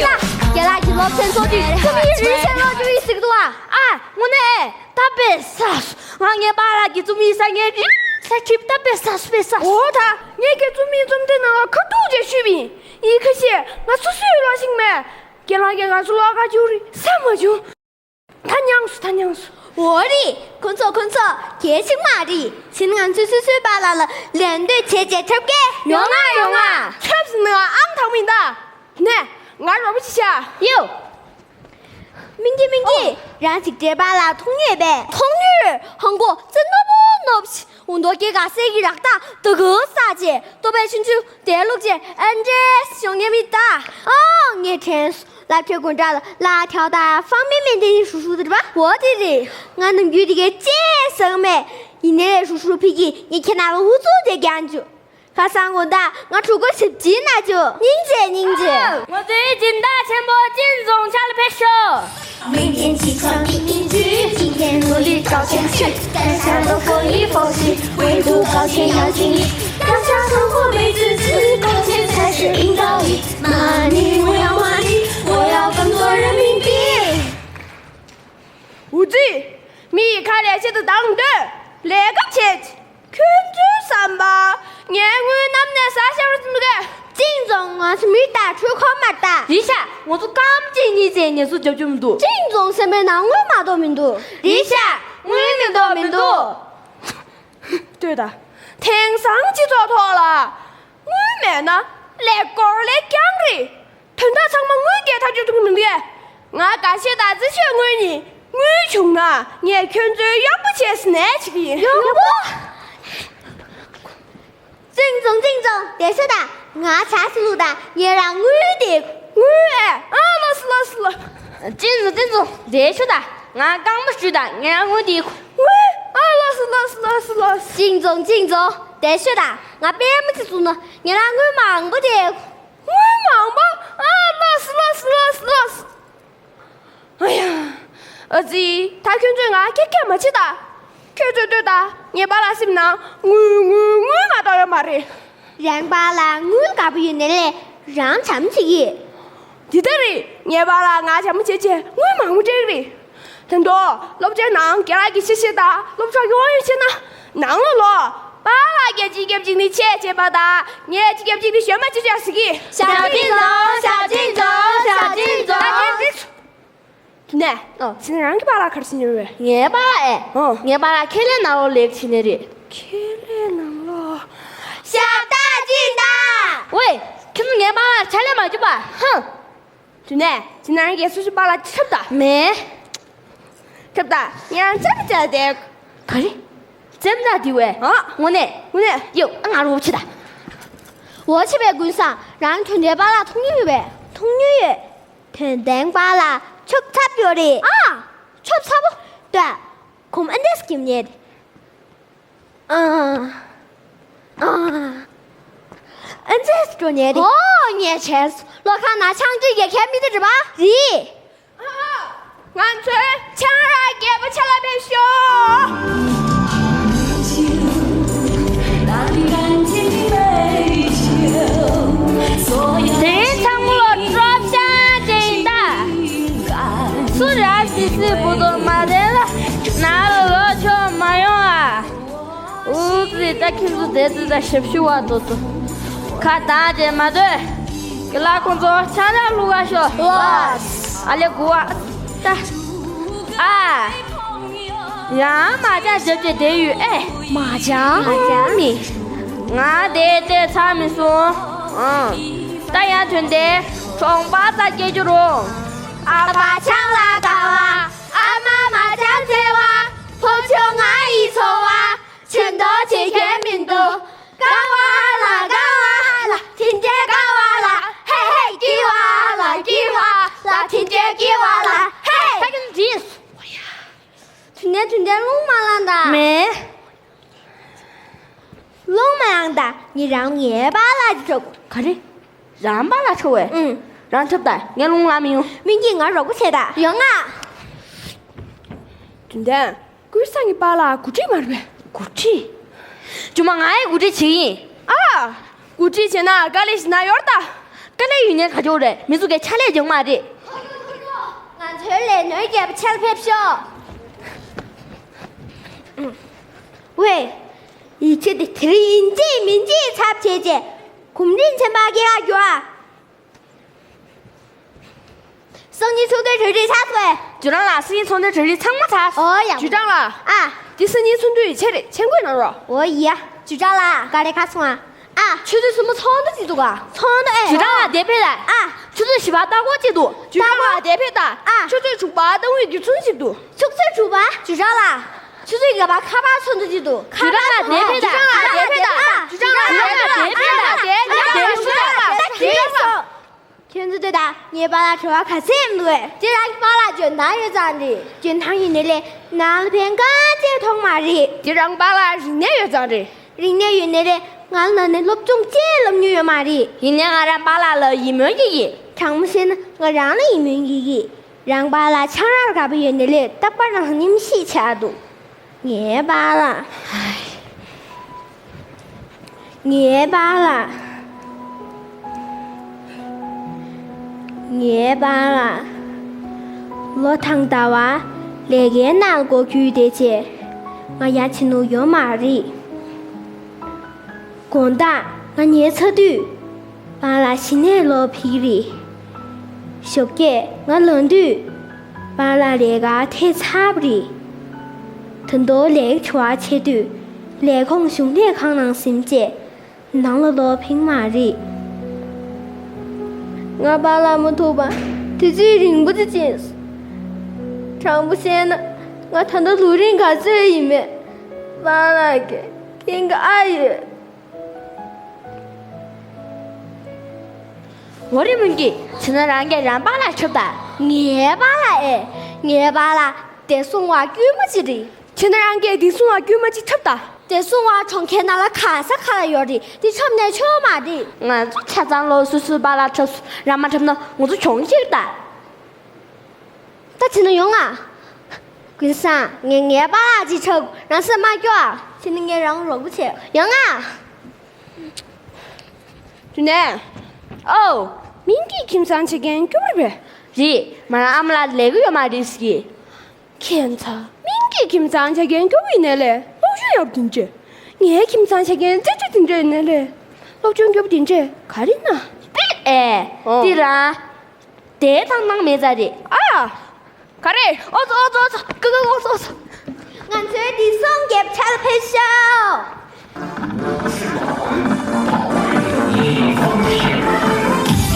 རྒན་ལགས་ཀྱི་སློབ་ཚན་ཚོགས་དུས་རྩོམ་ཡིག་རིན་ཆེན་སློབ་སྦྱོང་ཡིན་ཟེར་གི་འདུག་ཨ། ཨ་དངོས་གནས། ད་དཔེ་ས་སུ། ང་ངའི་པཱ་ལགས་ཀྱི་རྩོམ་ཡིག་ས་ངའི་རིག་ས་ཁྱིབ་ད་དཔེ་ས་སུ་དཔེ་ས་སུ། འོ་ད་ངས་ཀྱི་རྩོམ་ཡིག་རྩོམ་དེ་ནང་ལ་ཁ་ཐུག་ཅེས་ཞུས་པ་ཡིན། ཡིན་ཁ་ཤས་ང་སོ་སོའི་ལོ་ཞིག་མེད། རྒན་ལགས་ཀྱིས་ང་ཚོ་ལོག་ག་བཅུག་རིག་ས་མ་བྱུང་། ད་མྱངས་སོ་ད་མྱངས་སོ། འོ་རེད། ཁོ་ཚོ་ཁོ་ཚོ་གལ་ཆེན་མ་རེད། ཕྱིན་ང་ཚོས་སོ་སོའི་པཱ་ལགས་ལ་ལད་ཟློས་བྱས་བྱས་འཁྲབ་གས། ཡོང་ང་ཡོང་ང་། འཁྲབ་ཟིན་ན་ཨང་དང་མིན་ད། ནས་ང་རོགས་པ་ཅིག་བྱ། ཡོ། མིང་གི་མིང་གི། རང་ཅིག་འདྲེ་པཱ་ལགས་མཐོང་ཡོད་པས། མཐོང་ཡོད། ཧང་གོ་ཙི་ནོ་བོ་ནོ་བྱི། འུ་མདོ་སྐྱེ་ག་སེ་གི་རག་ད་དུ་གུ་ས་ཅེ་ཏོ་པའི་ཆུན་ཆུ་དེ་ལུག་ཅེ་ཨན་ཏྲེས་ཡོང་ངེ་མི་ད། ཨང་ངས་དྲན་སོང་། སློབ་གྲྭའི་དགོན་གྲྭ་ལ་ལ་ཐེའོ་ད་ཧྥང་མེ་མེ་དེ་ནི་ཧྲུ་ཧྲུ་དེ་རེད་པ། འོ་དེ་རེད། ང་ནམ་རྒྱུན་དེ་གའི་ཅེས་ཟང་མེད། ཡིན་ནའི་ཧྲུ་ཧྲུ་ཕི་གི་ངས་ཁྱེད་རྣམ་པ་ཧུ་ཚུགས་དེ་རྒྱང་བཅུག་ཁ་སང་དགོང་དག་ང་ཕྲུ་གུ་ཞིབ་ཅིག་ན་བཅུག་སྙིང་རྗེ་སྙིང་རྗེ། ང་ཚོའི་སྦྱིན་བདག་ཆེན་པོ་ཅིན་རྫོང་ཕྱག་ལ་ཕེབས་ཤོག明天起床第一句，今天努力搞钱去，干啥都可以放弃，唯独搞钱要尽力，要想生活没自制，搞钱才是硬道理。Money，我要money，我要更多人民币。 འུ་ཙི། མི་ཡི་ཁ་ལས་ཆེད་དུ་བཏང་འདོད། ལས་ཀ་བྱེད། ཁྱོད་ཚོའི་བསམ་པ། ངའི་དངུལ་གནམ་ནས་ཟ་ཤར་ཟིན་འདུག་གས། ཅིན་རྫོང་ང་ཚོ་མི་ལྟར་འཁྲུལ་འཁོར་མ་ལྟ། རེད་ཤག་ང་ཚོ་རྐང་གཅིག་གཉིས་བྱས་ངལ་གསོ་རྒྱབ་རྒྱུ་མི་འདུག་ཅིན་རྫོང་སེམས་པའི་ནང་དངུལ་མ་གཏོགས་མི་འདུག་རེད་ཤག་དངུལ་མི་གཏོགས་མི་འདུག་ལྟོས་དང་། དེང་སང་སྤྱི་ཚོགས་ཐོག་ལ། དངུལ་མེད་ན་ཀླད་ཀོར་ལས་རྐྱང་རེད། དོན་དག་ཚང་མ་དངུལ་གྱིས་ཐག་གཅོད་ཐུབ་ཀྱི་མི་འདུག་གས། ང་དགའ་ཤོས་དང་རྩེ་ཤོས་དངུལ་ཡིན། དངུལ་བྱུང་ན་ངས་ཁྱོད་ཚོའི་གཡོག་པོ་བྱས་ནས་བྱེད་ཀྱི་ཡིན། གཡོག་པོ། ཅིན་རྫོང་ཅིན་རྫོང་བསྡད་ཤོག་དང་། ང་ཆ་སི་ལུ་དང་ངས་རང་དངུལ་དེ། དངུལ་ཨེ། ཨ་ལོས་ལོས་ལོས། ཅིན་ཙུང་ཅིན་ཙུང་། བསྡད་ཤོག་དང་། ང་རྐང་པ་བཤུས་དང་། ངས་དངུལ་འདི། དངུལ། ཨ། ལགས་སོ་ལགས་སོ་ལགས་སོ་ལགས་སོ། ཅིན་ཙུང་ཅིན་ཙུང་། བསྡད་ཤོག་དང་། ང་པད་མ་ཅིག་བཙུགས་ན་ངེད་རང་དངུལ་མང་པོ་སྟེར། དངུལ་མང་པོ། ཨ། ལགས་སོ་ལགས་སོ་ལགས་སོ་ལགས་སོ། ཨ་ཡ། ཨ་ཙི། ད་ཁྱོད་ཚོས་ང་སྐད་སྐད་མ་བྱེད་དང་། ཁྱོད་ཚོས་ལྟོས་དང་། ངའི་པཱ་ལགས་སེམས་ནང་དངུལ་དངུལ་དངུལ་མ་གཏོགས་ཡོད་མ་རེད། རང་པཱ་ལགས་དངུལ་དཀར་པོ་ཡོད་ནའི་ལས་རང་བྱམས་བྱེད་ཀྱི། འདི་ལྟར་རེད། ངའི་པཱ་ལགས་ང་བྱམས་བྱེད་ཆེད་དངུལ་མང་པོ་སྤྲད་ཀྱི་རེད། ད་དུང་སློབ་གྲྭའི་ནང་རྒན་ལགས་ཀྱི་ཆེད་བཤད་དང་སློབ་སྦྱོང་ཡོང་ཡོང་བྱས་ན། ནང་ལོགས་ལ་པཱ་ལགས་ཀྱིས་སྤྱི་ཁྱབ་ཅིག་ནི་ཆེད་བྱེད་པ་དང་། ངས་སྤྱི་ཁྱབ་ཅིག་ནི་གཞས་མ་ཅིག་བྱ་ཟེར་གི། ཞབས་བརྟན་རྫོང་། ཞབས་བརྟན་རྫོང་། ཞབས་བརྟན་རྫོང་། ནས། ཨོ། ཟེར་ན་རང་གི་པཱ་ལགས་ག་རེ་བྱེད་མྱོང་བས། ངའི་པཱ་ལགས་ཨེ། ཨོ། ངའི་པཱ་ལགས་ཁེ་ལས་ནང་ལོགས་ལས་བྱེད་ནི་རེད། ཁེ་ལས་ནང་ལོགས། ཞབས་ཏ་ཅིན་ཏ། ཝེ། ཁྱོད་ཚོ་ངའི་པཱ་ལགས་ལ་ཕྱག་ལས་མ་བྱེད་པ། ཧང་། དེ་ནས་ཟེར་ན་རང་གིས་སོ་སོའི་པཱ་ལགས་ཁྲབ་ད། མེད། ཁྲབ་ད། ཡང་ཅབ་ཅབ་དེ། ག་རེ། ཙེམ་ད་དེ་བས། ཨ། དངོས་གནས། དངོས་གནས། ཡོ། ང་རོགས་བྱེད་ད། འོ་ཆེ་བའི་དགུན་སང་རང་དོན་ལྡན་པཱ་ལགས་མཐོང་མྱོང་ཡོད་པས། མཐོང་མྱོང་ཡོད། དོན་ལྡན་པཱ་ལགས་ཕྱུགས་འཚབ་ཡོད་རེད། ཨ། ཕྱུགས་འཚབ་པོ། ལྟོས། ཁོམ་ཨ་འདྲས་སྐྱིམ་ཉེ་རེད། ཨ། ཨ། ཨ་འདྲས་འགྲོ་ཉེ་རེད། ཨོ། ངས་བྱས། ལྷོ་ཁ་ན་ཆང་བཅུད་རྒྱག་མཁན་མི་དེ་རེད་པ། རེད། ང་ཚོས་ཆང་རག་རྒྱས་པོ་ཆ་ལ་ཕེབས་ཤོག། དེ་རིང་ཚང་མ་ལ་སྤྲོ་སྐྱོང་ཅན་ཡིན་ད། སུ་ར་སི་སི་བུ་དོ་མ་དེ་ལ་ན་ལོ་ལོ་ཆོ་མ་ཡོང་ཨ། ཨུ་ཙི། ད་ཁྱེད་ཚོ་དེ་ཙི་ད་ཞབས་ཞུ་བ་དོ་ཚོ་ཁ་བཏང་རྗེས་མ་སྡོད། ཀི་ལ་ཁོང་ཚོ་ཆང་རག་བླུག་ག་ཤོག། ལགས། ཨ་ལེ་གུ་བ། ད། ཨ། ཡང་མ་ཅང་རྒྱབ་ཀྱི་བསྡད་ཡོད་ཨེ། མ་ཅང་། མ་ཅང་མི། ང་དེ་དེ་ཚ་མི་སོང་། ཨང་། ད་ཡང་དོན་དེ་གྲོང་པ་ས་སྐྱེ་རྒྱུ་རུང་། ཨ་ཕ་ཆང་ལ་དགའ་བ། ཨ་མ་མ་ཅང་བརྩེ་བ། ཕོ་ཆུང་ང་ཡི་འཚོ་བ། ཆེ་མདོག་བྱེད་མཁན་མི་འདུག། དགའ་བ་ལ་དགའ་བ་ལ། དེ་འདྲའི་དགའ་བ་ལ། ཧེ་ཧེ། སྐྱིད་བ་ལ་སྐྱིད་བ་ལ། དེ་འདྲའི་སྐྱིད་བ་ལ། ཧེ། ད་གིན་ཇིས། དུ་ནས་དུ་འདྲའི་རླུང་མ་ལངས་ད། མེད། རླུང་མ་ལངས་ད། ངས་རང་ངའི་པཱ་ལགས་ཀྱི་ཁྲོད། ག་རེ། རང་པཱ་ལགས་ཁྲོད་བས། ཨུང་། རང་ཁྲོད་ད། ངས་རླུང་ལངས་མི་ཡོང་། མིན་གྱིས་ང་རོགས་པ་བྱེད་ད། ཡོང་ང་། དུ་འདྲའི། ཀུན་བཟང་གི་པཱ་ལགས་འགོ་ཁྲིད་མ་རེད་པས། འགོ་ཁྲིད། ཇོ་མོ་ང་ཡི་འགོ་ཁྲིད་བྱེད་ཀྱི་ཡིན། ཨ། འགོ་ཁྲིད་བྱེད་ན་དཀའ་ལས་ཞིག་ན་ཡོད་ད། དཀའ་ལས་ཡོད་ནའི་ག་ཅོག་རེད། མི་ཚོ་གའི་ཕྱག་ལས་སྦྱོང་མ་རེད། ང་ཚོའི་ལས་སྣོན་རྒྱབ་ཆེར་ཕེབས་ཤོག། ཝེ། ཡིད་ཆེས་དེ་དེ་རིང་ཡིན་གཅིག་མིན་གཅིག་ཚབ་བྱས་རྗེས་གོམ་རིམ་ཆེན་པོ་སྐྱེལ་ག་རྒྱུ་ཨ། སང་ཉིན་ཚོགས་འདུའི་གྲ་སྒྲིག་ཚར་སོང་ངས། ཇུ་ཀྲང་ལགས། སང་ཉིན་ཚོགས་འདུའི་གྲ་སྒྲིག་ཚང་མ་ཚར་སོང་། ཨོ་ཡ། ཇུ་ཀྲང་ལགས། ཨ། འདི་སང་ཉིན་ཚོགས་འདུ་ཡིན་ཆེད་རེད། མཆན་འགོད་གནང་རོགས། ཨོ་ཡ། ཇུ་ཀྲང་ལགས། ག་རེ་ག་སོང་ཨ། ཨ། ཆུ་ཚོད་གསུམ་པ་ཚོགས་འདུ་ཅིག་འདུག་ག། ཚོགས་འདུ་ཨེ། ཇུ་ཀྲང་ལགས་འདིར་ཕེབས་དང་། ཨ། ཆུ་ཚོད་བཞི་པར་ལྟ་སྐོར་ཅིག་འདུག། ཇུ་ཀྲང་ལགས་འདིར་ཕེབས་དང་། ཨ། ཆུ་ཚོད་དྲུག་པར་ལྟ་སྐོར་རྒྱུ་མཚན་ཅིག་འདུག། ཆུ་ཚོད་དྲུག་པ། ཇུ་ཀྲང་ལགས། ཆུ་ཚོད་བརྒྱད་པར་ཁ་པར་ཚོགས་འདུ་ཅིག་འདུག། ཁ་པར་ཚོགས་འདུ། ཇུ་ཀྲང་ལགས་འདིར་ཕེབས་དང་། ཨ། ཇུ་ཀྲང་ལགས་འདིར་ཕེབས་དང་། ཇུ་ཀྲང་ལགས་འདིར་ཕེབས་དང་། ཇུ་ཀྲང་ལགས། ཁྱེད་ཚོ་ལྟོས་དང་། ངའི་པཱ་ལགས་བྲེལ་བ་ག་ཚད་ཡོད་མི་འདུག་གས། དེ་རང་གི་པཱ་ལགས་འཇོན་ཐང་ཡོད་ཙང་རེད། འཇོན་ཐང་ཡོད་ནའི་ལས་ནང་ལ་ཕན་གང་ཅི་ཐོགས་མ་རེད། དེ་རང་པཱ་ལགས་རིག་གནས་ཡོད་ཙང་རེད། རིག་གནས་ཡོད་ནའི་ལས་ང་ལ་ནང་ནས་སློབ་སྦྱོང་ཅི་བསླབས་མྱོང་ཡོད་མ་རེད། ཡིན་ནའི་ང་རང་པཱ་ལགས་ལ་ཡིད་སྨོན་སྐྱེ་གི། དྲང་མོ་བཤད་ན་ང་རང་ལ་ཡིད་སྨོན་སྐྱེ་གི། རང་པཱ་ལགས་ཆང་རག་དགའ་པོ་ཡོད་ནའི་ལས་རྟག་པར་རང་སྙེམས་ཤིང་ཆགས་འདུག། ངའི་པཱ་ལགས། ངའི་པཱ་ལགས། ངའི་པཱ་ལགས། ལོ་དང་ཟླ་བ་ལས་ཀའི་ནང་སྒོ་ཕྱེ་བསྡད་བྱས་ང་ཡ་བྱེད་ནོ་ཡོད་མ་རེད། དགོང་དག་ང་ཉལ་ཚར་དུས། པཱ་ལགས་གཞི་ནས་ལོག་ཕེབས་ཀྱི་རེད། ཞོགས་ཀས་ང་ལངས་དུས། པཱ་ལགས་ལས་ཀ་ཐེབས་ཚར་བ་རེད། ད་དུང་ལས་ཀ་བྱེད་དུས། ལས་ཁུངས་གཞུང་ལས་ཁང་ནང་ཟིན་བྱས། ནང་ལ་ལོག་ཕེབས་མ་རེད། ང་པཱ་ལགས་མ་ཐུག་པ་དུས་ཚོད་རིང་པོ་ཅིག་ཕྱིན་སོང་། དྲང་པོ་བཤད་ན་ང་ད་ལྟ་ལོ་རིམ་ག་ཚོད་ཡིན་མེད། པཱ་ལགས་ཀྱིས་མཁྱེན་གྱི་ཨ་ཡོད། འོ་རེད། མོན་གྱི་བྱས་ན་རང་གིས་རང་པཱ་ལགས་ཁྲིད་དང་། ངའི་པཱ་ལགས་ཨེ། ངའི་པཱ་ལགས་བདེ་སྲུང་བ་དཀྱུས་མ་ཅིག་རེད། བྱས་ན་རང་གིས་བདེ་སྲུང་བ་དཀྱུས་མ་ཅིག་འཁྲབ་དང་། བདེ་སྲུང་བ་གྲོང་ཁྱེར་ནང་ལ་ག་ས་ག་ལ་ཡོད་རེད། དེ་འཁྲབ་ནས་ཆོག་མ་རེད། ང་ཚོ་ཆ་ཚང་ལོ་སོ་སོའི་པཱ་ལགས་འཁྲབ་སོང་། རང་མ་འཁྲབ་ན་ང་ཚོ་གྱོང་ཁྱེར་ད། ད་བྱས་ན་ཡོང་ང་། ཀུན་བཟང་། ངས་ངའི་པཱ་ལགས་ཅིག་འཁྲབ། རང་སེམས་མ་སྐྱོ་ཨ། བྱས་ན་ངས་རང་རོགས་པ་བྱེད། ཡོང་ང་། དེ་ནས། ཨོ། མིང་གི་ཁྱིམ་ཚང་བྱེད་མཁན་སྐྱོ་པོ་རེད་པས། རེད། མ་རང་ཨ་མ་ལགས་ལས་ཀ་ཡོད་མ་རེད་ཟེར་གི། ཁྱིམ་ཚང་། མིང་གི་ཁྱིམ་ཚང་བྱེད་མཁན་སྐྱོ་པོ་ཡིན་ནའི་ལས་སློབ་སྦྱོང་ཡག་པོ་དེ་འདྲ་བྱེད། ངའི་ཁྱིམ་ཚང་བྱེད་མཁན་རྩེ་ལྕེ་དེ་འདྲ་ཡིན་ནའི་ལས་སློབ་སྦྱོང་སྐྱོ་པོ་དེ་འདྲ་ག་རེ་ན། པེ། ཨེ། ཨོ། འདི་རང་། དེ་ཐང་ནང་མེད་ཙང་རེད། ཨ། ག་རེ། ཨོ་ཙོ་ཨོ་ཙོ་ཨོ་ཙོ། ཀུ་ཀུ། ཨོ་ཙོ་ཨོ་ཙོ། ང་ཚོའི་བདེ་སྲུང་རྒྱབ་ཆ་ལ་ཕེབས་ཤོག་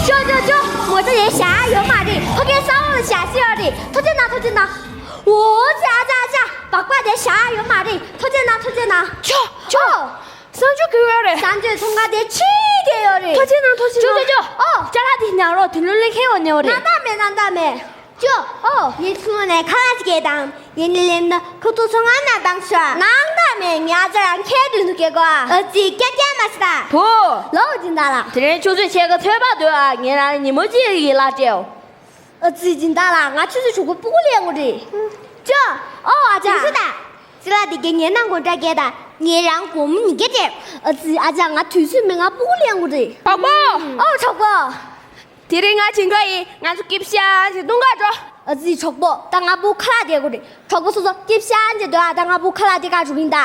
ཅོ་ཅོ་ཅོ། ངོ་ཚ་ཡེ་བཞག་ཡོད་མ་རེད། ཕ་གིའི་ས་འོག་ལ་བཞག་ཤེས་ཡོད་རེད། ཐུགས་རྗེ་གནང་། ཐུགས་རྗེ་གནང་། འོ་ཙི། ཨ་ཙ་ཨ་ཙ། སྦག་སྦག་དེ་བཞག་ཡོད་མ་རེད། ཐུགས་རྗེ་གནང་། ཐུགས་རྗེ་གནང་། ཅོ་ཅོ། ཨོ། གསང་སྤྱོད་ཀྱི་ཡོད་རེད། གསང་སྤྱོད་ཚོང་ཁང་དེ་ཕྱི་དེ་ཡོད་རེད། ཐུགས་རྗེ་གནང་། ཐུགས་རྗེ་གནང་། ཅོ་ཅོ་ཅོ། ཨོ། ཅ་ལག་དེ་ཉར་རོགས། དེ་ལོ་ལེན་མཁན་ཡོད་ནི་ཡོད་རེད། ནང་ད་མེད། ནང་ད་མེད། ཅོ། ཨོ། ངས་ཚུར་ནས་ཁ་ལག་ཅིག་སྐྱེལ་དང་། ཡིན་ནའི་ལེན་ན་ཁོ་ཚོ་ཚོང་ཁང་ནང་བཏང་ཤག་ནང་ད་མེད། ངས་ཨ་ཅག་རང་ཁྱེར་འགྲོ་འདུག་སྐྱེལ་གོ། ཨ་ཙི། སྐྱ་སྐྱ་མ་ཤི་ད། བུ། ལོ་སྦྱིན་བདག་ལགས། དེ་རིང་ཆུ་ཚོད་ཕྱེད་ཀ་ཚོད་དཔག་འདུག་ཨ། ངས་རང་ཉིན་མོ་གཅིག་གི་གླ་སྤྲད། ཨ་ཙི། སྦྱིན་བདག་ལགས། ང་ཆུ་ཚོད་དྲུག་པ་སྤུ་གུ་ལེན་དགོས་རེད། ཅོ། ཨོ་ཨ་ཅག་དེ་ཚོ་ད། ཅ་ལག་དེ་གའི་ངའི་ནང་སྒོ་འགྲམ་སྐྱེལ་དང་། ངས་རང་སྒོར་མོ་ཉིས་བརྒྱ་སྤྲད། ཨ་ཙི། ཨ་ཅག་ང་དུས་ཚོད་མེད། ང་སྤུ་གུ་ལེན་དགོས་རེད། གྲོགས་པོ། ཨོ་གྲོགས་པོ། དེ་རིང་ང་བྱིན་ག་ཡིན། ང་ཚོ་སྐྱིད་ཤང་ཅིག་འཐུང་ག་འགྲོ། ཨ་ཙི། གྲོགས་པོ། ད་ང་སྤུ་གུ་ཁ་ལག་སྟེར་དགོས་རེད། གྲོགས་པོ་སོ་སོ་སྐྱིད་ཤང་ཅིག་སྡོད་ཨ། ད་ང་སྤུ་གུ་ཁ་ལག་སྟེར་ག་འགྲོ་གི་ཡིན་ད།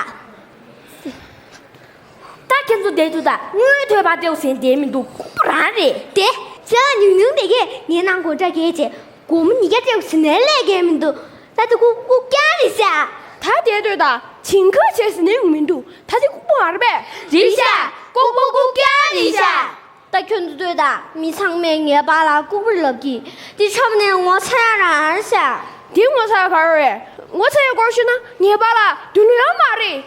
ད་ཁྱེད་ཚོ་བསྡད་འདུག་ད་དངུལ་ཐོལ་པ་སྟེར་ཟེར་བསྡད་མི་འདུག་ཁོ་རང་རེད་དེ། ཅ་ལག་ཉུང་ཉུང་དེ་གས་ངའི་ནང་སྒོ་འགྲམ་སྐྱེལ་བྱས། སྒོར་མོ་ཉིས་བརྒྱ་སྤྲད་ཟེར་ནའི་ལས་ཀ་མི་འདུག་ད་དེ་ལྐུགས་ལྐུགས་རྐྱང་རེད་ཤག་ད་བསྡད་སྡོད་ད། བྱིན་ག་བྱས་ཟེར་ནའི་ཡོང་མི་འདུག་ད་དེ་ལྐུགས་པ་མ་རེད་པས། རེད་ཤག་ལྐུགས་པ་ལྐུགས་རྐྱང་རེད་ཤག་ད་ཁྱོད་ཚོ་ལྟོས་དང་། མི་ཚང་མས་ངའི་པཱ་ལགས་ལྐུགས་པ་རེད་ལབ་ཀྱི། དེ་འཁྲབ་ནས་ངོ་ཚ་ཡ་རང་རེད་ཤག་དེ་ངོ་ཚ་ཡ་ག་རེ་རེད། ངོ་ཚ་ཡ་སྐོར་ཞུས་ན་ངའི་པཱ་ལགས་དུད་འགྲོ་ཡང་མ་རེད།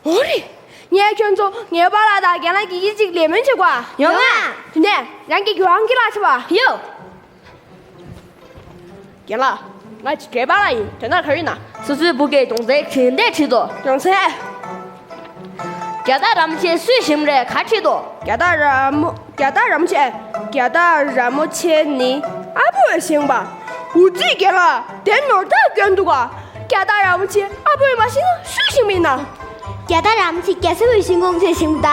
འོ་རེད། ངས་ཁྱོད་ཚོ་ངའི་པཱ་ལགས་དང་རྒན་ལགས་ཀྱི་ཡིད་གཅིག་ལས་མོན་བྱེད་དགོས། ཡོང་ང་། དེ་ནས་རང་གི་རྒྱུ་ཨང་ཀི་ལག་ཆ་བ། ཡོ། རྒན་ལགས། ང་ཅིག་རྒན་པཱ་ལགས་ཡིན། དོན་དག་ག་རེ་ཡིན་ན། སོ་སོའི་བུ་གའི་གྱོང་ཚད་གྲངས་ཀ་བྲིས་འདུག་གྱོང་ཚད། རྒྱ་སྟག་ར་མོ་ཆེ་སུས་ཞིམ་རེད། ག་བྲིས་འདུག་རྒྱ་སྟག་ར་མོ། རྒྱ་སྟག་ར་མོ་ཆེ། རྒྱ་སྟག་ར་མོ་ཆེ་ནི་ཨ་བུས་ཞིམ་པ། འུ་ཙི་རྒན་ལགས། དེ་ནོར་ཐག་སྐྱོན་འདུག་ག་རྒྱ་སྟག་ར་མོ་ཆེ་ཨ་བུས་མ་ཞིམ་ན་སུས་ཞིམ་ཡིན་ན། རྒྱ་སྟག་ར་མོ་ཆེ་རྒྱ་སེ་བུས་ཞིམ་གོང་ཚད་ཞིམ་ད།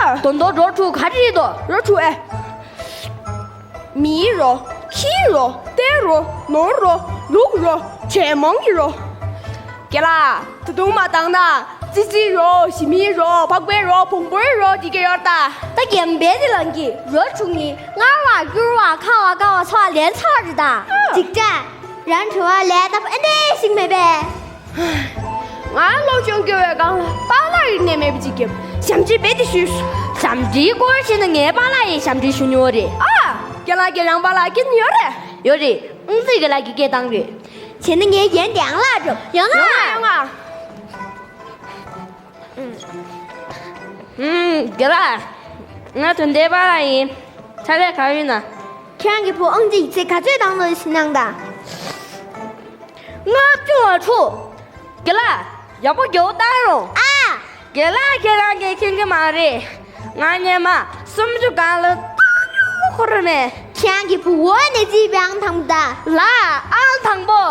ཨ། དོན་དོ་རོ་ཕྲུག་ག་བྲིས་འདུག་རོ་ཕྲུག་ཨེ། མིའི་རོ། ཁྱིའི་རོ། རྟའི་རོ། ནོར་རོ། ལུག་རོ། ཇེ་མང་གི་རོ། རྒན་ལགས། ད་དུང་མ་བཏང་ན། ཙི་ཙིའི་རོ། ཞི་མིའི་རོ། ཕག་པའི་རོ། བོང་བུའི་རོ། འདི་ག་ཡོད་ད། ད་རྒན་པས་དེ་ལང་གི་རོ་ཕྲུག་ནི་མངར་བ་སྐྱུར་བ་ཁ་བ་དཀར་བ་ཚོ་ལ་ལན་ཚ་བ་རེད་ད། ཨ། འཇིགས་བྲལ། རང་བྲེལ་བ་ལས་ད་ཨེ་འདྲས་ཤིག་མེད་པས། ང་སློབ་སྦྱོང་སྐྱོ་བའི་སྒང་ལ་པཱ་ལགས་རིག་གནས་མེད་པ་ཅིག་སྐྱེས། ཞབས་འདྲེན་རྦད་དེ་ཞུས། ཞབས་འདྲེན་སྐོར་བྱས་ན་ངའི་པཱ་ལགས་ཡིས་ཞབས་འདྲེན་ཞུ་མྱོང་རེད། ཨ། རྒན་ལགས་ཀྱིས་རང་པཱ་ལགས་སྐྱིད་ཡོད་རེད། ཡོད་རེད། ཨང་རྩིས་རྒན་ལགས་ཀྱིས་སྐད་བཏང་རེད། བྱས་ན་ངས་རྒན་དེ་ཨང་ལགས་སྒྲུབ་ཡོང་ང་། ཡོང་ང་། ཡོང་ང་། ཨུམ། རྒན་ལགས། ང་དོན་ལྡན་པཱ་ལགས་ཡིན། ཕྱག་ལས་ག་རེ་ཡིན་ན། ཁྱེད་རང་གི་བུ་ཨང་རྩིས་ཡིག་ཚད་ག་ཚོད་བཏང་ནོ་ཞུ་གནང་དང་། ལྔ་བཅུ་ང་དྲུག་རྒན་ལགས། ཡག་པོ་རྒྱག་བཏང་རུང་། ཨ། རྒན་ལགས་ཁྱེད་རང་གིས་མཁྱེན་གྱི་མ་རེད། ང་སྔོན་མ་སུམ་ཅུ་སྒང་ལ་བཏང་མྱོང་ཁོ་རང་ནས། ཁྱེད་རང་གི་བུ་འོ་ནས་རྩིས་པའི་ཨང་དང་པོ་ད། ལགས། ཨང་དང་པོ།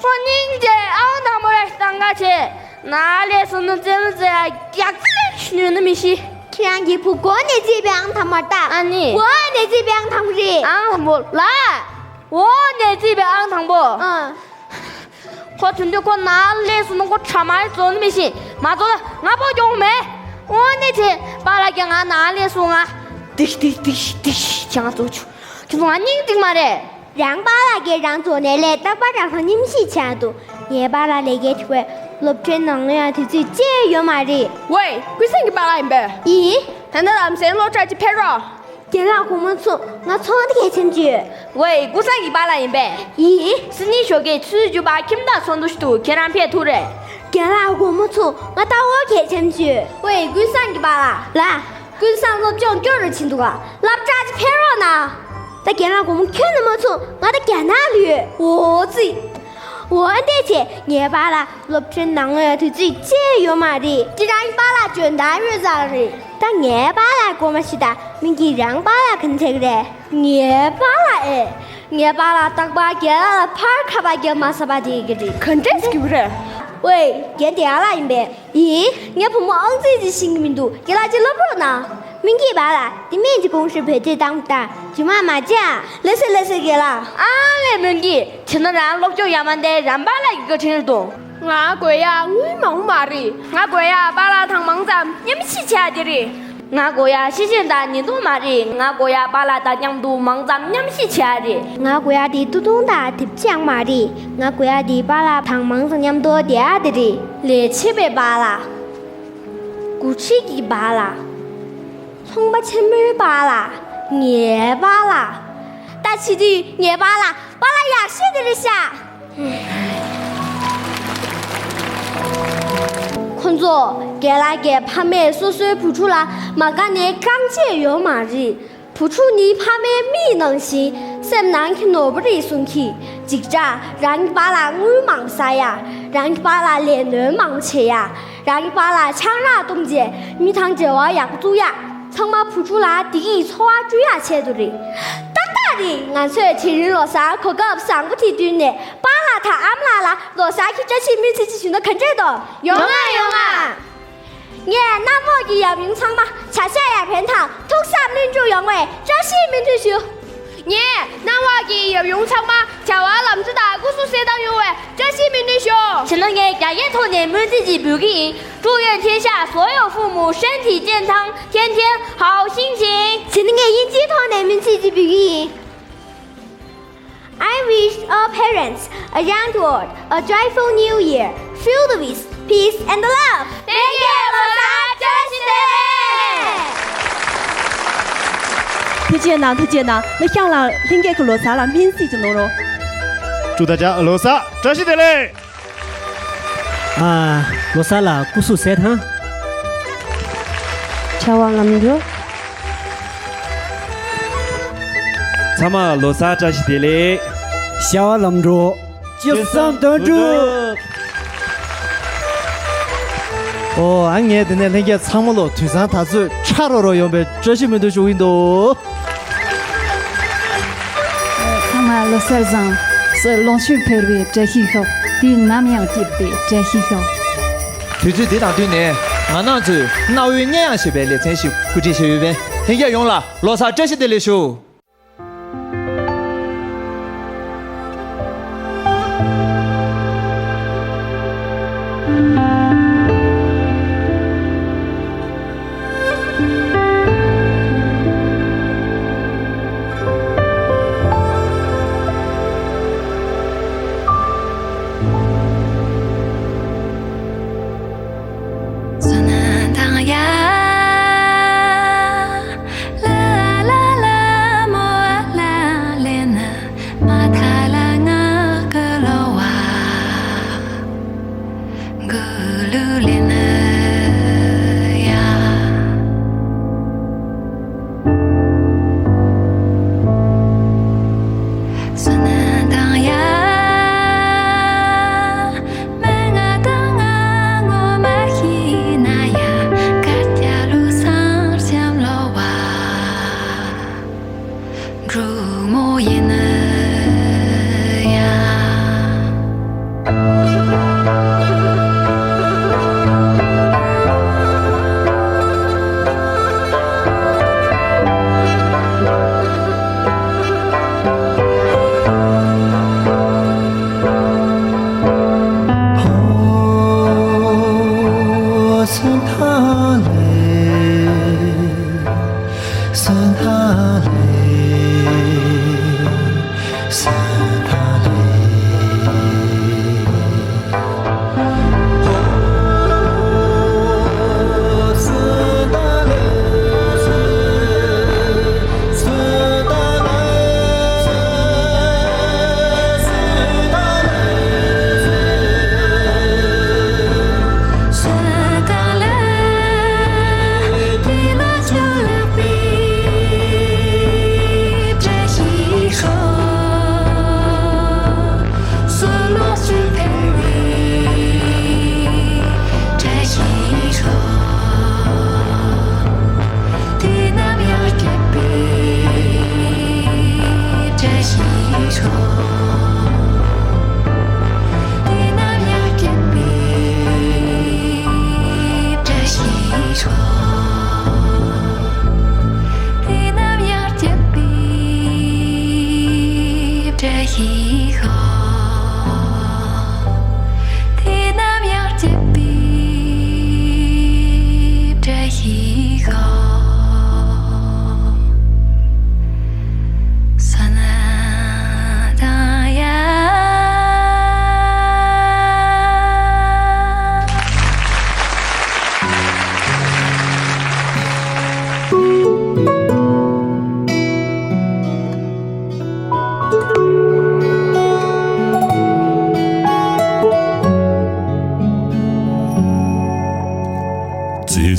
ཁོ་སྙིང་རྗེ། ཨང་དང་པོ་རེད། སྟངས་ཀ་བྱེད། ནཱ་ལས་སོང་ན་རྩེད་མོ་རྩེ་ཡ་རྒྱག་རྩེ་ལས་ཉོས་ན་མི་ཤི། ཁྱེད་རང་གི་བུ་མགོ་ནས་རྩིས་པའི་ཨང་དང་པོ་མ་རེད་ད། ཨ་ནི། འོ་ནས་རྩིས་པའི་ཨང་དང་པོ་རེད། ཨང་དང་པོ་ལགས། འོ་ནས་རྩིས་པའི་ཨང་དང་པོ། ཨ། ཁོ་དོན་དུ་ཁོ་ནཱ་ལས་སོང་ན་ཁོ་ཁྲ་མ་རེད་བཟོ་ནི་མི་ཤེས། མ་བཟོ་ན་ང་ཕོ་སྐྱོང་མེད། འོ་ནས་དེ་པཱ་ལགས་ཀྱིས་ང་ནཱ་ལས་སོང་ང་། ཏིག་ཏིག་ཏིག་ཏིག་ཅང་བཟོ་ཆུ། ཁྱེད་ཚོ་ང་སྙིང་ཏིག་མ་རེད། རང་པཱ་ལགས་ཀྱིས་རང་བཟོ་ནས་ལས་རྟག་པར་རང་སང་ཉིན་ཤི་ཆགས་འདུག་ངའི་པཱ་ལགས་ལས་ཀའི་དུས་བས་སློབ་གྲྭའི་ནང་ལ་ཡང་དུས་ཚོད་ཅི་ཡང་ཡོད་མ་རེད། ཝེ། ཀུན་བཟང་གི་པཱ་ལགས་ཡིན་པས། ཡིན། ད་ནི་ལམ་སེང་སློབ་གྲྭ་ཅིག་ཕེབས་རོགས། རྒན་ལགས་དགོང་མོ་ཚུན་ང་ཚོང་འདི་གལ་ཆེན་ཅིག་ཡོད། ཝེ། ཀུན་བཟང་གི་པཱ་ལགས་ཡིན་པས། ཡིན། སེ་ནི་ཞོགས་ཀས་ཆུ་ཚོད་བཅུ་པ་ཁྱིམ་བདག་ཚོགས་འདུ་ཞིག་འདུག་ཁྱེད་རང་ཕེབས་ཐུབ་རེད། རྒན་ལགས་དགོང་མོ་ཚུན་ང་ལྟ་བ་གལ་ཆེན་ཅིག་ཡོད། ཝེ། ཀུན་བཟང་གི་པཱ་ལགས། ལགས། ཀུན་བཟང་སློབ་སྦྱོང་སྐྱོ་རུ་ཕྱིན་འདུག་ག་སློབ་གྲྭ་ཅིག་ཕེབས་རོགས་གནང་། ད་རྒན་ལགས་དགོང་མོ་ཁྱོན་ནས་མ་ཚུགས། ང་ད་རྒྱ་ནག་ལ་ཡོད། འོ་ཙི། འོ་འདི་བྱས་ངའི་པཱ་ལགས་སློབ་གྲྭའི་ནང་ལ་དུས་ཚོད་ཅི་ཡོད་མ་རེད། དེ་རང་གི་པཱ་ལགས་འཇོན་ཐང་ཡོད་ས་རེད། ད་ངའི་པཱ་ལགས་དགོངས་པ་ཞུ་དང་། མིང་གི་རང་པཱ་ལགས་ག་འདྲ་ཞིག་རེད། ངའི་པཱ་ལགས་ཨེ། ངའི་པཱ་ལགས་རྟག་པར་རྒན་ལགས་ལ་ཕར་ཁ་པར་རྒྱབ་མ་ཟ་བ་དེ་གི་རེད། ག་འདྲས་ཀྱི་རེད། ཝེ། རྒན་དེ་ཨ་ལགས་ཡིན་པས། ཡིན། ངའི་བུ་མོ་ཨང་རྩིས་ཅིག་ཤེས་ཀྱི་མི་འདུག་རྒན་ལགས་ཅིག་སློབ་རོགས་གནང་། མིང་གི་པཱ་ལགས། དེ་སྨན་གྱི་ཀུང་ཧྲེ་བེད་སྤྱོད་བཏང་དང་། རྗེས་མ་མ་བྱ། ལགས་སེ་ལགས་སེ་རྒན་ལགས། ཨ་ལས། མིང་གི། བྱས་ན་རང་སློབ་སྦྱོང་ཡག་མ་འདི་རང་པཱ་ལགས་ཀྱི་བཀའ་དྲིན་རེད་དོ། ང་དགོས་ཡག་དངུལ་མང་པོ་མ་རེད། ང་དགོས་ཡག་པཱ་ལགས་དང་མང་ཙམ་མཉམ་ཞིག་བྱས་དེ་རེད། ང་དགོས་ཡག་ཤེས་བྱ་དང་ཉེན་རྟོག་མ་རེད། ང་དགོས་ཡག་པཱ་ལགས་དང་མཉམ་དུ་མང་ཙམ་མཉམ་ཞིག་བྱས་རེད། ང་དགོས་ཡག་དེ་སྟོད་ཐུང་དང་དེབ་ཆ་ཡང་མ་རེད། ང་དགོས་ཡག་དེ་པཱ་ལགས་དང་མང་ཙམ་མཉམ་དུ་བསྡད་ཡག་དེ་རེད། ལས་བྱེད་པའི་པཱ་ལགས། འགོ་ཁྲིད་ཀྱི་པཱ་ལགས། ཚོང་པ་ཆེན་མོའི་པཱ་ལགས། ངའི་པཱ་ལགས། ད་བྱེད་དུས་ངའི་པཱ་ལགས་པཱ་ལགས་ཡག་ཤོས་དེ་རེད་ཤག་ཁོ་ཚོ་རྒན་ལགས་ཀྱི་ཕ་མས་སོ་སོའི་བུ་ཕྲུག་ལ་མ་དགའ་ནས་རྐང་རྗེས་ཡོད་མ་རེད། བུ་ཕྲུག་ནི་ཕ་མའི་མིག་ནང་བཞིན་སེམས་ནང་གི་ནོར་བུ་རེད་གསུང་གི། འཇིགས་སྐྲག་རང་གི་པཱ་ལགས་དངུལ་མང་ཟ་ཡ། རང་གི་པཱ་ལགས་ལས་སྣོན་མང་བྱེད་ཡ། རང་གི་པཱ་ལགས་ཆང་རག་བཏུང་རྗེས་མི་དང་འབྲེལ་བ་ཡག་པོ་བཙུགས་ཡ། ཚང་མ་བུ་ཕྲུག་ལ་བདེ་སྐྱིད་འཚོ་བ་བསྐྲུན་ཡ་ཆེད་དུ་རེད། ཏག་ཏག་རེད། ང་ཚོས་དེ་རིང་ལོ་གསར་གོ་སྐབས་བཟང་པོ་དེ་བསྟུན་ནས་པཱ་ལགས་དང་ཨ་མ་ལགས་ལ་ལོ་གསར་གྱི་བཀྲ་ཤིས་སྨོན་ཚིག་ཅིག་ཞུ་ན་ག་འདྲས་འདུག་ཡོང་ང་ཡོང་ང་། ངས་གནམ་འོག་གི་ཡབ་ཡུམ་ཚང་མ་བྱ་གཞག་ཡར་འཕེལ་དང་ཐུགས་བསམ་ལྷུན་གྲུབ་ཡོང་བའི་བཀྲ་ཤིས་སྨོན་འདུན་ཞུ། ངས་གནམ་འོག་གི་ཡབ་ཡུམ་ཚང་མ་བྱ་བ་ལམ་འགྲོ་དང་སྐུ་གཟུགས་གསལ་ཐང་ཡོང་བའི་བཀྲ་ཤིས་སྨོན་འདུན་ཞུ། བྱས་ན་ངས་རྒྱ་སྐད་ཐོག་ནས་སྨོན་ཚིག་ཅིག་འབུལ་གི་ཡིན། 祝愿天下所有父母身体健康，天天好心情。 བྱས་ན་ངས་དབྱིན་ཇིའི་ཐོག་ནས་སྨོན་ཚིག་ཅིག་འབུལ་གི་ཡིན། I wish all parents around the world a joyful new year filled with peace and love. Thank you. ལོ་གསར་བཀྲ་ཤིས་བདེ་ལེགས། ཐུགས་རྗེ་གནང་། ཐུགས་རྗེ་གནང་། ལ་ཤང་ལ་ལྷན་རྒྱས་ཀྱི་ལོ་གསར་ལ་སྨོན་ཚིག་ཅིག་གནང་རོགས། 祝大家 ལོ་གསར་བཀྲ་ཤིས་བདེ་ལེགས། ཨ། ལོ་གསར་ལ་སྐུ་གཟུགས་གསལ་ཐང་། བྱ་བ་ལམ་འགྲོ། ཚང་མ་ལོ་གསར་བཀྲ་ཤིས་བདེ་ལེགས། བྱ་བ་ལམ་འགྲོ། ཅི་བསམ་དོན་འགྲུབ། ཨོ། ཨ། ངས་དེ་ནས་ལྷན་རྒྱས་ཚང་མ་ལོ་དུས་བཟང་དར་ཚོད་ཁྲ་རོ་རོ་ཡོང་བའི་བཀྲ་ཤིས་སྨོན་འདུན་ཞུ་གི་ཡིན་འདུག་ཚང་མ་ལོ་གསར་བཟང་། ལོངས་སྤྱོད་འཕེལ་བའི་བཀྲ་ཤིས་ཤོག་དུས་ནམ་ཡང་སྐྱིད་པའི་བཀྲ་ཤིས་ཤོག་དུས་ཚོད་འདི་དང་བསྟུན་ནས་ང་རང་ཚོས་གནའ་བོའི་སྔས་མྱང་ཞེས་པའི་ལེ་ཚན་ཞིག་གོ་སྒྲིག་བྱས་ཡོད་པས། ལྷན་རྒྱས་ཡོངས་ལ་ལོ་གསར་བཀྲ་ཤིས་བདེ་ལེགས་ཞུ།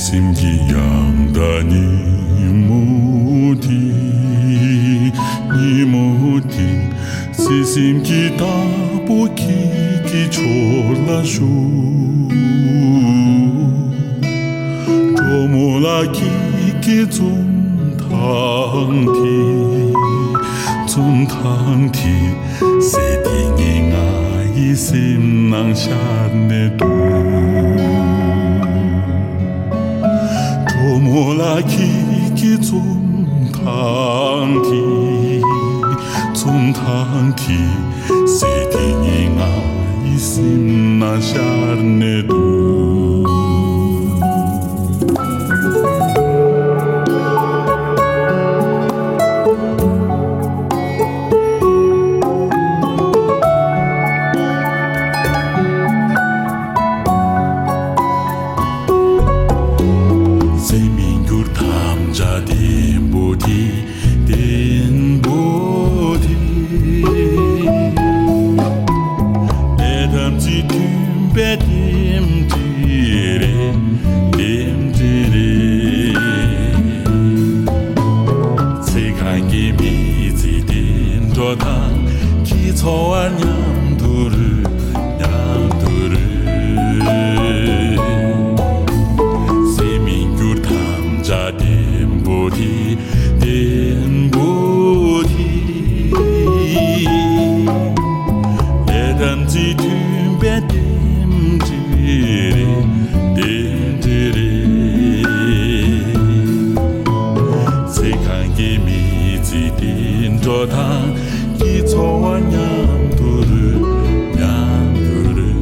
སེམས་ཀྱི་ཡང་དག་ཉིན་མོ་དེ། ཉིན་མོ་དེ། སྲིད་སེམས་ཀྱི་བདག་པོ་ཁྱེད་ཀྱི་ཕྱོགས་ལ་ཞུགས། གྲོགས་མོ་ལགས་ཁྱེད་ཀྱི་འཛུམ་མདངས་དེ། འཛུམ་མདངས་དེ། ཟེར་དེ་ཉིད་ང་ཡི་སེམས་ནང་ཤར་ནས་འདུག། གྲོགས་མོ་ལགས་ཁྱེད་ཀྱི་འཛུམ་མདངས་དེ། འཛུམ་མདངས་དེ། ཟེར་དེ་ཉིད་ང་ཡི་སེམས་ནང་ཤར་ནས་འདུག། ཟད་མི་འགྱུར་དམ་བཅའ་བརྟན་པོ་དེ། བརྟན་པོ་དེ། ལས་དམ་ཚིག་མཐུན་པའི་རྟེན་འབྲེལ་རེད། རྟེན་འབྲེལ་རེད། ཚེ་གང་གི་མི་ཚེ་བརྟན་འགྲོ་དང་། གི་འཚོ་བ་མཉམ་དུ་རོལ། མཉམ་དུ་རོལ། ཟད་མི་འགྱུར་དམ་བཅའ་བརྟན་པོ་དེ། བརྟན་པོ་དེ། ལས་དམ་ཚིག་མཐུན་པའི་རྟེན་འབྲེལ་རེད། རྟེན་འབྲེལ་རེད། ཚེ་གང་གི་མི་ཚེ་བརྟན་འགྲོ་དང་། གི་འཚོ་བ་མཉམ་དུ་རོལ། མཉམ་དུ་རོལ།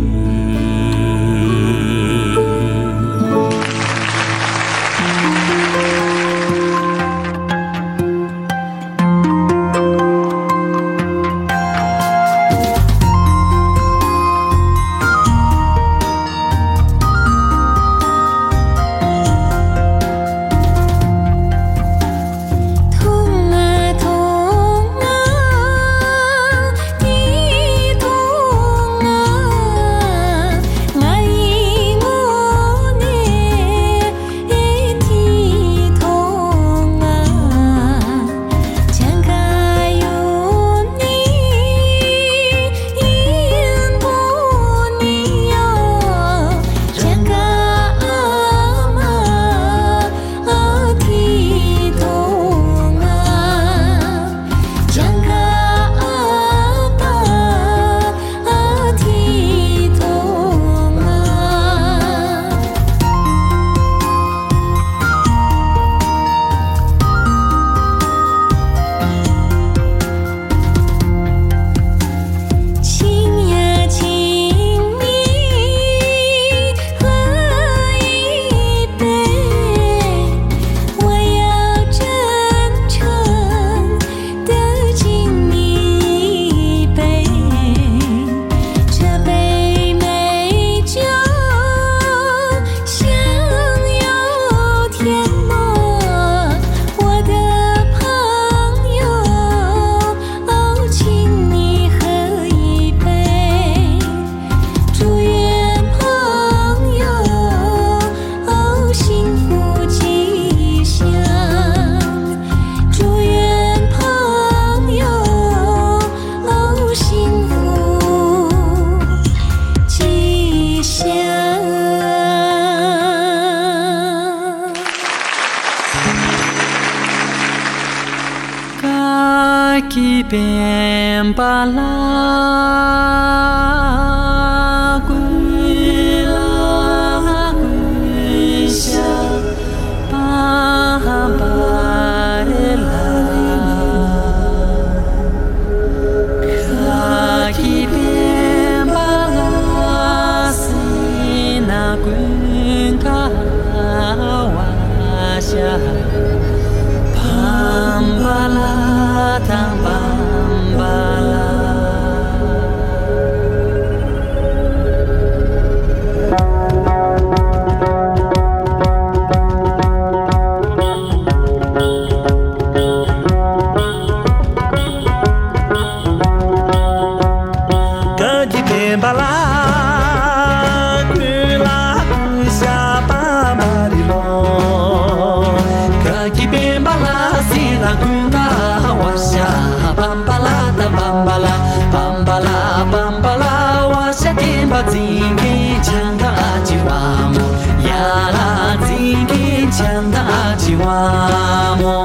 འཛིན་མཁན་བྱང་ཐང་ཨ་ཅེ་དབང་མོ། ཡར་ལ་འཛིན་མཁན་བྱང་ཐང་ཨ་ཅེ་དབང་མོ།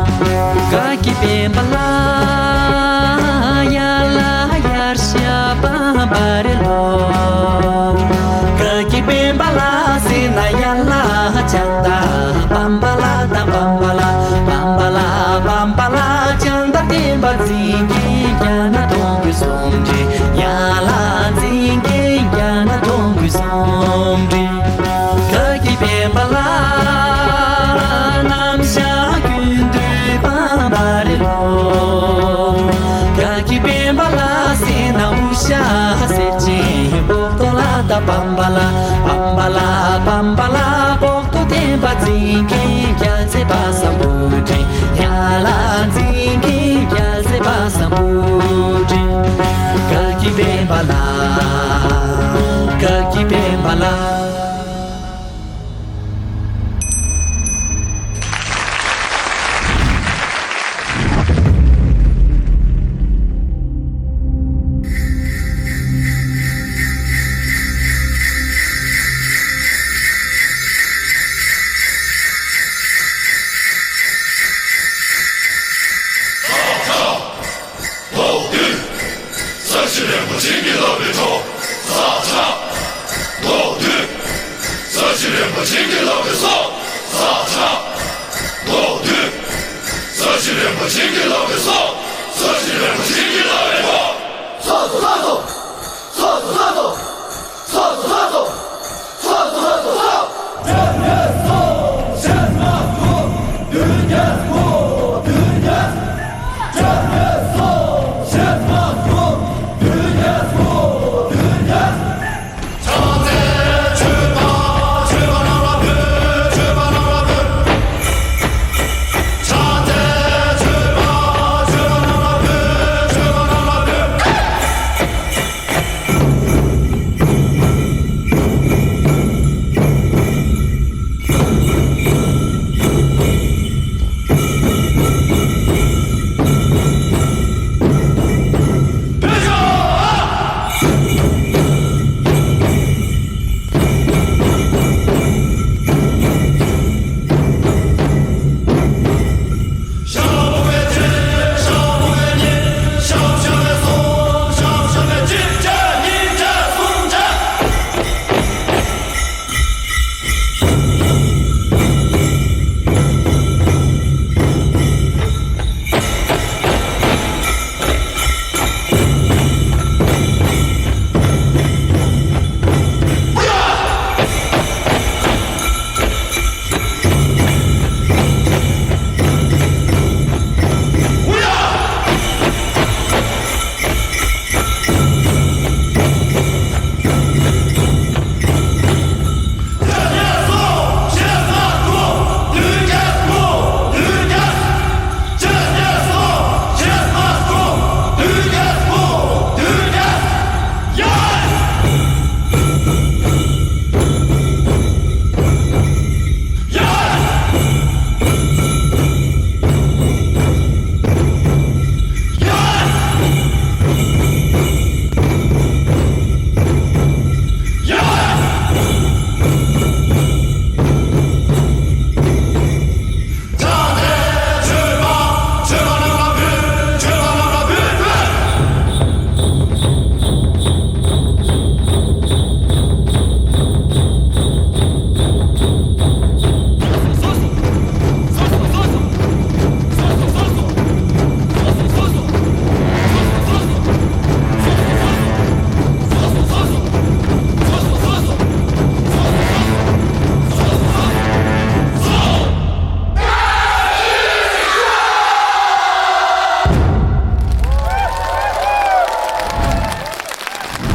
ག་གི་པེན་པ་ལ། ཡར་ལ་ཡར་ཤ་པ་བ་རེ་ལོ། ག་གི་པེན་པ་ལ་ཟེར་ན་ཡར་ལ་བྱང་ཐང་པམ་པ་ལ་དང་པམ་པ་ལ། པམ་པ་ལ་པམ་པ་ལ་བྱང་ཐང་བསྟན་པ་འཛིན་མཁན་རྒྱ་ནག་གཏོང་གི་སུམ་འདྲེ། ཡར་ལ་འཛིན་མཁན་རྒྱ་ནག་གཏོང་གི་སུམ་འདྲེ། ག་གི་པེན་པ་ལ། གནམ་ཤ་ཀུན་འདུས་པ་མ་རེད་ལོ། ག་གི་པེན་པ་ལ་ཟེར་ན་དབུ་ཞྭ་སེར་ཆེན་སྤོག་ཏོ་ལ་ད་པམ་པ་ལ། པམ་པ་ལ་པམ་པ་ལ་སྤོག་ཏོ་བསྟན་པ་འཛིན་མཁན་རྒྱལ་མཚན་པ་སངས་བུ་ཁྲིད། ཡར་ལ་འཛིན་མཁན་རྒྱལ་མཚན་པ་སངས་བུ་ཁྲིད། ག་གི་པེན་པ་ལ། ག་གི་པེན་པ་ལ། ལོ་དུས། ས་གཞི་རིན་པོ་ཆེ་གི་ལོ་བའི་གྲོགས། ས་ཆ། ལོ་དུས། ས་གཞི་རིན་པོ་ཆེ་གི་ལོ་བའི་སྲོག། ས་ཆ། ལོ་དུས། ས་གཞི་རིན་པོ་ཆེ་གི་ལོ་བའི་སྲོག། ས་གཞི་རིན་པོ་ཆེ་གི་ལོ་བའི་གྲོགས། སོ་སོ་སོ་སོ། སོ་སོ་སོ་སོ།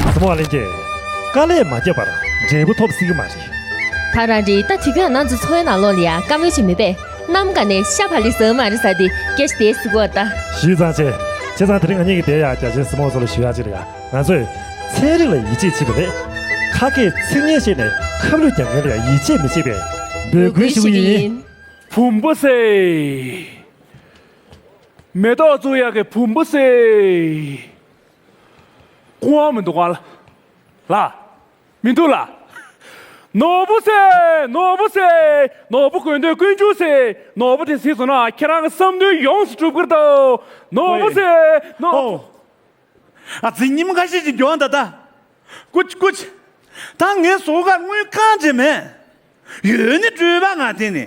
སྲིད་དབང་ལྷན་རྒྱས། དཀའ་ལས་མ་བརྒྱབ་པར་འབྲས་བུ་ཐོབ་སྲིད་ཀྱི་མ་རེད། ད་རང་རེད། ད་དུས་རྒྱུན་ང་ཚོ་འཚོ་བའི་ནང་ལོགས་ལ་ཡ་བཀའ་མོལ་ཅིག་མེད་པས། གནམ་ག་ནས་ཤ་བག་ལེབ་ཟ་མ་རེད་ཟེར་དེ་སྐད་ཆ་དེ་ཟེར་གོ་ད། ཞུས་ཙང་ཆེ། བྱས་ཙང་དེ་རིང་ང་གཉིས་ཀྱི་དེ་ཡ་རྒྱ་ཆེན་སྲིད་དབང་ཚོ་ལ་ཞུ་ཡག་ཅིག་རེད་ཡ། ང་ཚོས་ཚན་རིག་ལ་ཡིད་ཆེས་བྱེད་པ་མེད། ཁ་སྐད་ཚིག་ངན་བཤད་ནས་ཁ་བསླུས་རྒྱག་མཁན་ལ་ཡ་ཡིད་ཆེས་མི་བྱེད་པའི་འབོད་སྐུལ་ཞུ་གི་ཡིན། བུམ་པ་སེ། མེ་ཏོག་བཙུགས་ཡག་གི་བུམ་པ་སེ། ཁོ་མི་འདུག་ག་ལ། མི་འདུག་ལ། ནོར་བུ་ཟེར། ནོར་བུ་ཟེར། ནོར་བུ་དགོས་འདོད་ཀུན་འབྱུང་ཟེར། ནོར་བུ་དེ་གཟིགས་སོང་ན་ཁྱེད་རང་གི་བསམ་དོན་ཡོངས་སུ་འགྲུབ་ཀྱི་རེད་དོ། ནོར་བུ་ཨོའི། ཟེར། ནོར། ཨོ། ཨ་ཙི། ཉིན་མོ་ཁ་ཤས་ཅིག་མགྱོགས་ད་ད། ཀུ་ཅི་ཀུ་ཅི། ད་ངའི་ཟོག་ཁར་དངུལ་གང་ཅི་མེད། ཡོད་ནི་སྤྲོད་པ་ང་དེ་ནི།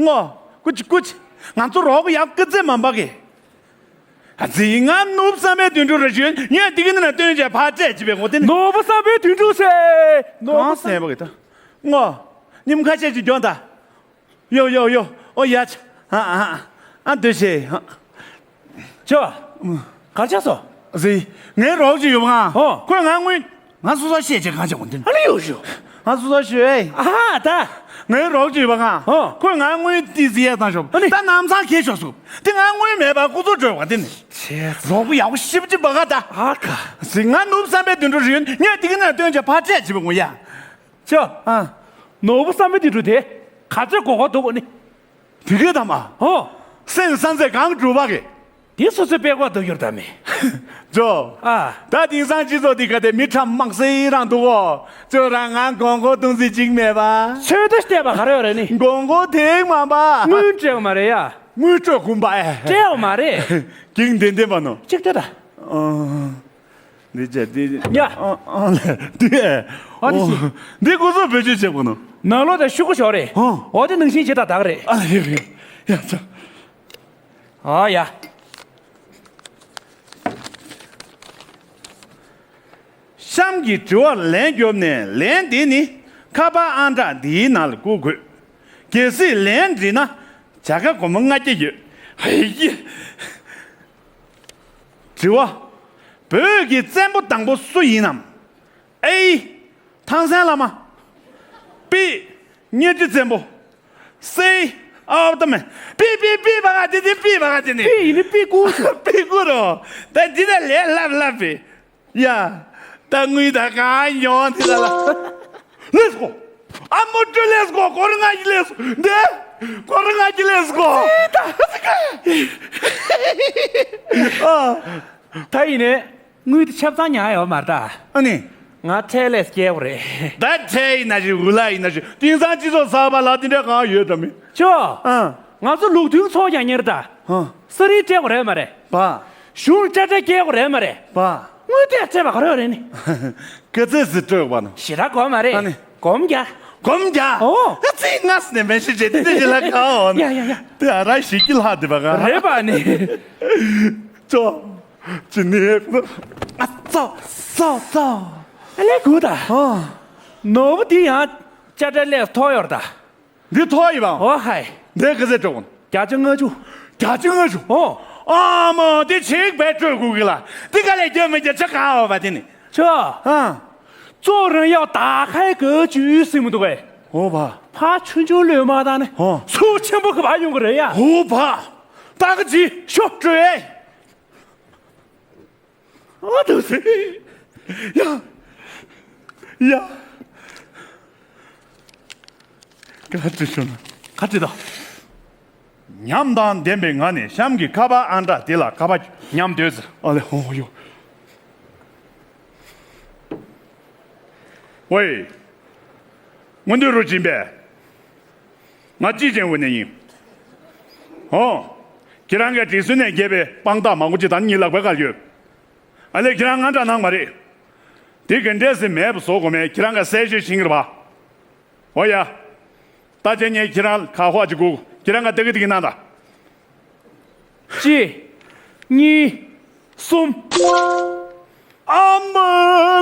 ངོ་། ཀུ་ཅི་ཀུ་ཅི། ང་ཚོ་རོགས་ཡག་སྐུ་ཚེ་མ་འབག་གི། ཨ་ཙི། ང་ནོར་བུ་བསམ་པའི་དུད་འགྲོ་རེ་ཞོན་ཉོས་དེ་གི་ནི་ན་སྟོན་བྱས་ཕར་སྤྲད་ཅི་པའི་ངོ་དེ་ནི། ནོར་བུ་བསམ་པའི་དུད་འགྲོ་ཟེར། ནོར་བུ་གང་བསམ་པ་གི་ད། ངོ་། ཉིན་མོ་ཁ་ཤས་ཅིག་མགྱོགས་ད། ཡོ་ཡོ་ཡོ། ཨོ་ཡ་ཆ། ཨ་ཨ་ཨ། ཨ་འདུ་ཤེས། ཨ། ཅོ། གར་ཆགས་སོ། ཟི། ངའི་རོགས་ཅིག་ཡོད་པ་ང་། ཨོ། ཁོས་ང་དངུལ། ང་སོ་སོ་ཤེས་ཅེས་གང་བྱེད་དགོས་འདི། ཨ་ལེ་ཡོ་ཞུ། ང་སོ་སོ་ཤེས། ཨ་ཧ་ད། ངའི་རོགས་ཅིག་ཡོད་པ་ང་། ཨོ། ཁོས་ང་དངུལ་ཏི་ཟི་ཡས་བཏང་ཤོག་ཨ་ནི། ད་ནམ་སང་ཁེལ་ཤོག་སུ། དེ་ང་དངུལ་མེད་པར་ཁོ་ཚོ་སྤྲོད་པ་དེ་ནི། ཆེ། རོགས་པ་ཡག་པོ་ཞིབ་ཅིག་འབག་ག་ད། ཨ་ཁ། ཟི། ང་ནོར་བུ་བསམ་པའི་དུད་འགྲོ་རེ་ཡོད་ཉོས་དེ་གི་ནི་སྟོན་བྱས་ཕར་སྤྲད་ཅི་པའི་ངོ་ཡ། ཅོ། ཨ། ནོར་བུ་བསམ་པའི་དུད་འགྲོ་དེ་ག་ཚོད་གོ་གོ་འདུག་གོ་ནི། དེ་གས་དམ་པ། ཨོ། སེམས་བསམ་ཚད་གང་གྲུབ་པ་གི། དེ་སོ་སོའི་དཔེ་ཀོ་འདུག་ཡོད་དམ་མེ། ཇོ། ཨ། ད་དེང་སང་སྤྱི་ཚོགས་འདི་ག་དེ་མི་ཁྲམ་དམག་སེ་རང་འདུག་གོ་ཅོ་རང་ང་མགོ་མགོ་གཏོང་ཚིག་ཅིག་མེད་པ། ཚོད་ལྟ་བལྟས་པ་ག་རེ་ཡོད་རེད་ནི། མགོ་མགོ་དེང་མ་པ། དངུལ་སྤྲད་མ་རེད་ཡ། དངུལ་སྤྲོད་གུམ་པ་ཨེ། སྤྲད་མ་རེད། གིང་ལྡན་ལྡན་པ་ནོ། ཅིག་སྤྲད་ད། ཨོ། འདི་བྱས་འདི། ཡ། ཨང་ཨང་ལ་འདི། ཨ་འདི་ཨོ། ཅི། འདི་ཁོ་ཚོ་བེད་སྤྱོད་བྱེད་དགོས་ནོ། ནང་ལོགས་དང་ཤོག་གུ་ཞོག་རེད། ཨོ། འོ་དེ་ནང་བཞིན་བྱེད་ད་དག་རེད། ཨ་ཡ་ཡ་ཡ་ཚ། ཨ་ཡ། གཤམ་གྱི་དྲི་བར་ལན་རྒྱོབ་ནས་ལན་འདི་ནི་ཁ་པར་ཨང་གྲངས་འདིའི་ནང་ལ་བསྐུར་དགོས། གལ་སྲིད་ལན་འགྲིག་ན་བྱ་དགའ་སྒོར་མོ་ལྔ་བརྒྱ་ཡོད། ཧེ་ཡེ། དྲི་བ། བོད་ཀྱི་བཙན་པོ་དང་པོ་སུ་ཡིན་ནམ། ཨེ། ཐང་སན་བླ་མ། པི། གཉའ་ཁྲི་བཙན་པོ། སེ། ཨའོ་ཏ་མེ། པི་པི་པི་བ་ག་དེ་དེ་པི་བ་ག་དེ་ནི། པི་ཡིན་ནི་པི་ཀུ་ཟེར། པི་ཀུ་རོ། ད་འདི་ད་ལས་ལབ་ལབ་པི། ཡ། ད་དངུལ་ད་གང་ཡོང་དེ་ལ་ལ། ལེས་ཀོ། ཨ་མོ་ཏྲེ་ལེས་ཀོ་སྒོར་ལྔ་ཡི་ལེས་འདི། སྒོར་ལྔ་ཡི་ལེས་ཀོ། ཨ། ད་ཡིན་ནི། དངུལ་དེ་ཆབ་གཙང་ཉར་ཡོད་མ་རེད་ད། ཨ་ནི། ང་ཁྲལ་ལས་སྐྱེལ་བ་རེད། ད་ཁྲལ་ཡིན་ན་ཞིག་འུ་ལག་ཡིན་ན་ཞིག་དེང་སང་སྤྱི་ཚོགས་གསར་པ་ལ་དེ་འདྲ་གང་ཡོད་འགྲོ་མི། ཅོ། ཨ། ང་ཚོ་ལུགས་མཐུན་ཚོགས་ཀྱང་གཉེར་ད། ཨ། ས་རིན་སྤྲད་དགོས་རེད་མ་རེད། པ། གཞུང་དཔྱ་ཁྲལ་སྐྱེལ་དགོས་རེད་མ་རེད། པ། དངུལ་དེ་སྤྲད་པ་ག་རེ་ཡོད་རེད་ནི། སྐུ་ཚེ་ཟི་སྤྲོད་པ་ནོ། ཞེ་དྲག་དགོས་མ་རེད། ཨ་ནི། སྒོར་མོ་བརྒྱ། སྒོར་མོ་བརྒྱ། ཨོ། ཨ་ཙི་ངས་ནས་མེད་ཤི་བྱེད་དེ་དེ་ཞིག་ལ་གའོ། ཡ་ཡ་ཡ། དེ་ཨ་ར་ཞིག་གི་ལྷ་དེ་བ་ག་རེད་པ་ནི། ཅོ། ཅི་ནི། ཨ་ཙོ་ཙོ་ཙོ། ཨ་ལས་གུ་ད། ཨ། ནོར་བུ་འདི་ཡང་དཔྱ་ཁྲལ་ལས་ཐོ་ཡོར་ད། འདི་ཐོ་ཡི་བ། ཨོ་ཧའི། འདི་ག་ཚད་སྤྲོད་གོ། བརྒྱ་ཆ་ལྔ་བཅུ། བརྒྱ་ཆ་ལྔ་བཅུ། ཨོ། ཨ་མ་དེ་ཆིག་བེད་སྤྲོད་དགོས་གི་ལ། འདི་ག་ལས་རྒྱབ་མི་རྒྱབ་ཆ་ག་འོ་བ་དེ་ནི། ཆོ། ཨ། 做人要打开格局ཟེར་མི་འདུག་གས། ཨོ་བ། ཕ་ཆུང་ཆུང་ལོས་མ་བཏང་ནས། ཨོ། ཚུར་ཆེན་པོ་གི་བ་ཡོང་གི་རེད་ཡ། ཨོ་བ། ད་ག་ཅི་ཤོག་སྤྲོད། ཨ་ད་སེ། ཡ། ཡ། ག་ཅི་ཤོད་ན། ག་ཅི་ད། ཉམས་དང་ལྡན་པའི་ངང་ནས་གཤམ་གྱི་ཁ་པར་ཨང་གྲངས་དེ་ལ་ཁ་པར་ཉམས་སྡོད་ཟེར། ཨ་ལེ་ཧོ་ཡོ། ཝེ། སྔོན་དུ་རུ་སྦྱིན་པས། ང་ཅི་བྱེད་འོ་ནས་ཡིན། ཨོ། ཁྱེད་རང་གིས་དྲི་སུན་ནས་རྒྱས་པའི་དཔང་རྟགས་མང་པོ་ཅིག་དང་གཉིས་ལག་པའི་ཁར་ཡོད། ཨ་ལས་ཁྱེད་རང་ང་འདྲ་གནང་མ་རེད། དེ་ག་འདྲས་སེ་མེད་པ་བཟོ་དགོས་མེད་ཁྱེད་རང་ག་གསལ་བཤད་ཤིང་རེད་པ། ཨོ་ཡ། ད་ཅན་ངས་ཁྱེད་རང་ཁ་ཧོ་ཅིག་སྒུག་ཁྱེད་རང་ག་ཏི་གི་ཏི་གི་གནང་ད། གཅིག་གཉིས། གསུམ། ཨ་མ་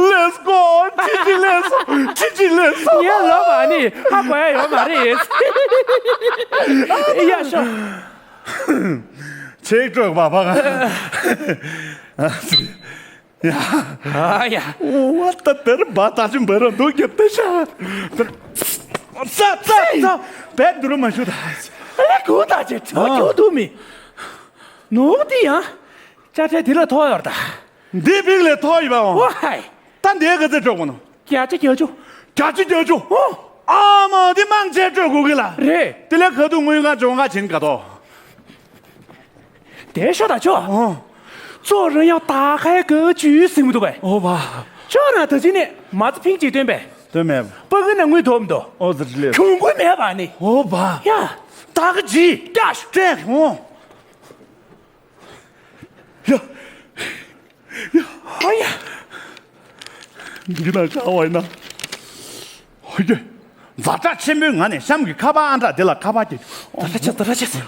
ལེས་ཀོ། ཁྲི་ཁྲི་ལེས་སོ། ཁྲི་ཁྲི་ལེས་སོ། ངས་ལབ་པ་ནི་ཧ་གོ་ཡ་ཡོད་མ་རེད། ཡ་ཤོ། ཆེག་སྤྲོད་པ་པ། ཡ། ཨ་ཡ། ཝ་ད་དེར་བ་ད་ཅི་འབར་ར་འདུག་རྒྱབ་ཏེ་ཤ། ཙ་ཙ་ཙ། བད་འདུར་མ་ཤུ་ད། ཨ་ལེ་གུ་ད་ཅི་ཁྲོ་ཁྱོ་འདུག་མི། ནོར་བུ་དེ་ཡང་དཔྱ་ཁྲལ་དེ་ལ་ཐོ་ཡོར་ད། འདི་ཕིག་ལས་ཐོ་ཡི་བའོ། ཨོ་ཧའི། ད་འདི་ག་ཚད་སྤྲོད་དགོས་ནོ། བརྒྱ་ཆ་བརྒྱད་ཅུ། བརྒྱ་ཆ་བརྒྱད་ཅུ། ཨོ། ཨ་མ་འདི་མང་ཆེ་སྤྲོད་དགོས་གི་ལ། རེད། དེ་ལས་ཁ་ཐུག་དངུལ་ཁང་ཇོ་ཁང་ཕྱིན་ག་དོ། དེ་ཤོ་ད་ཆོ། ཨོ། 做人要打开格局ཟེར་མི་འདུག་གས། ཨོ་བ། ཁྱོད་རང་ད་ཅི་ནས་མ་ཚ་ཕིང་ཅིག་སྟོན་པས། སྟོན་མེད། པ་གི་ན་དངུལ་ཐོབ་འདུག་ཨོ་ཙི་ལེ། གྱོང་གུན་མེད་པ་ནི། ཨོ་བ། ཡ། ད་གི་ཇི། ཀྱ་ཤ། ཀྲེ་ཧོ། ཡ། ཡ། ཨ་ཡ། འདི་ན་ཆ་བ་ཡིན་ན། ཨོ་ཡ། ཛ་དྲག་ཆེན་པོའི་ངང་ནས་གཤམ་གྱི་ཁ་པར་ཨང་གྲངས་དེ་ལ་ཁ་པར་སྐྱེལ། ཛ་དྲག་ཆེ། ཛ་དྲག་ཆེ།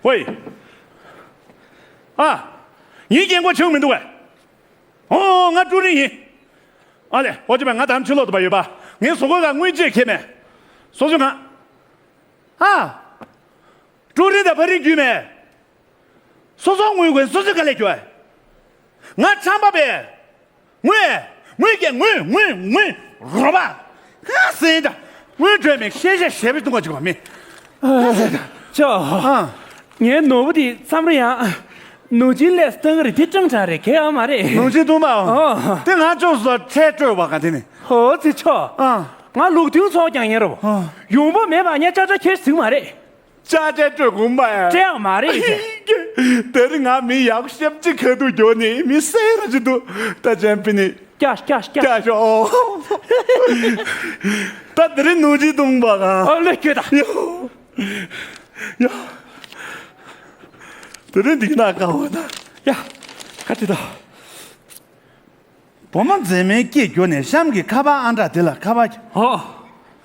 ཝེ། ཨ། ངའི་རྒན་གོག་ཆུང་མི་འདུག་གས། ཨོ། ང་ཀྲུའུ་རིན་ཡིན། ཨ་ལེ། ཨོ་ཅི་པ། ང་དམ་ཆུ་ལོག་ཏུ་བ་ཡོད་པ། ངའི་བཟོ་བཀོད་ཁང་དངུལ་ཅེས་ཁེ་མེད། སོ་སོ་ང་། ཨ། ཀྲུའུ་རིན་དང་བ་རིན་རྒྱུས་མེད། སོ་སོ་དངུལ་དགོས་སོ་སོ་ག་ལས་རྒྱུ། ང་ཁྲམ་པ་པས། ངུས། ངུས་ཀྱི་ངུས་ངུས་ངུས། རོ་པ། ཁ་སེང་ད། དངུལ་སྤྲོད་མེད་ཤེས་བྱ་ཞེ་པོ་གཏོང་ག་བཅུག་པ་མིན། ཅོ། ཨ། ངའི་ནོར་བུ་དེ་མཚམས་རེ་ཡང་། ནུ་ཅི་ལས་སྟོན་གི་རེད། དེ་སྤྲང་དྲགས་རེད། གལ་ཡོད་མ་རེད། ནུ་ཅི་དུང་པའོ། ཨོ། དེ་ང་ཅོག་སོ་ཁྲལ་སྤྲོད་པ་ག་དེ་ནི། ཧོ་ཙི་ཆོ། ཨ། ང་ལུག་དུང་ཚོགས་ཀྱང་ཡིན་རོ། ཨ། ཡོང་པོ་མེད་པ་ཉ་ཅ་ཅ་ཁྱེར་ཟིན་མ་རེད། ཅ་ཅ་སྤྲོད་དགོངས་པ། སྤྲད་ཡང་མ་རེད་ཅེ། དེ་རིང་ང་མི་ཡག་ཤབ་ཅིག་ཁ་ཐུག་འགྱོ་ནི་མི་སེ་ར་ཅི་འདུག་ད་ཅན་པི་ནི། ཀྱ་ཀྱ་ཀྱ། ཀྱ་ཤོ། ད་དེ་རིང་ནུ་ཅི་དུང་པ་ག་ཨ་ལེ་ཁྱོད་ད། ཡོ། ཡ། དེ་རིང་འདི་ན་དཀའ་བ་ད། ཡ། ཁ་ཅི་ད། བུ་མོ་མཛེས་མའི་སྐད་བསྒྱུར་ནས་གཤམ་གྱི་ཁ་པར་ཨང་གྲངས་དེ་ལ་ཁ་པར། ཧོ།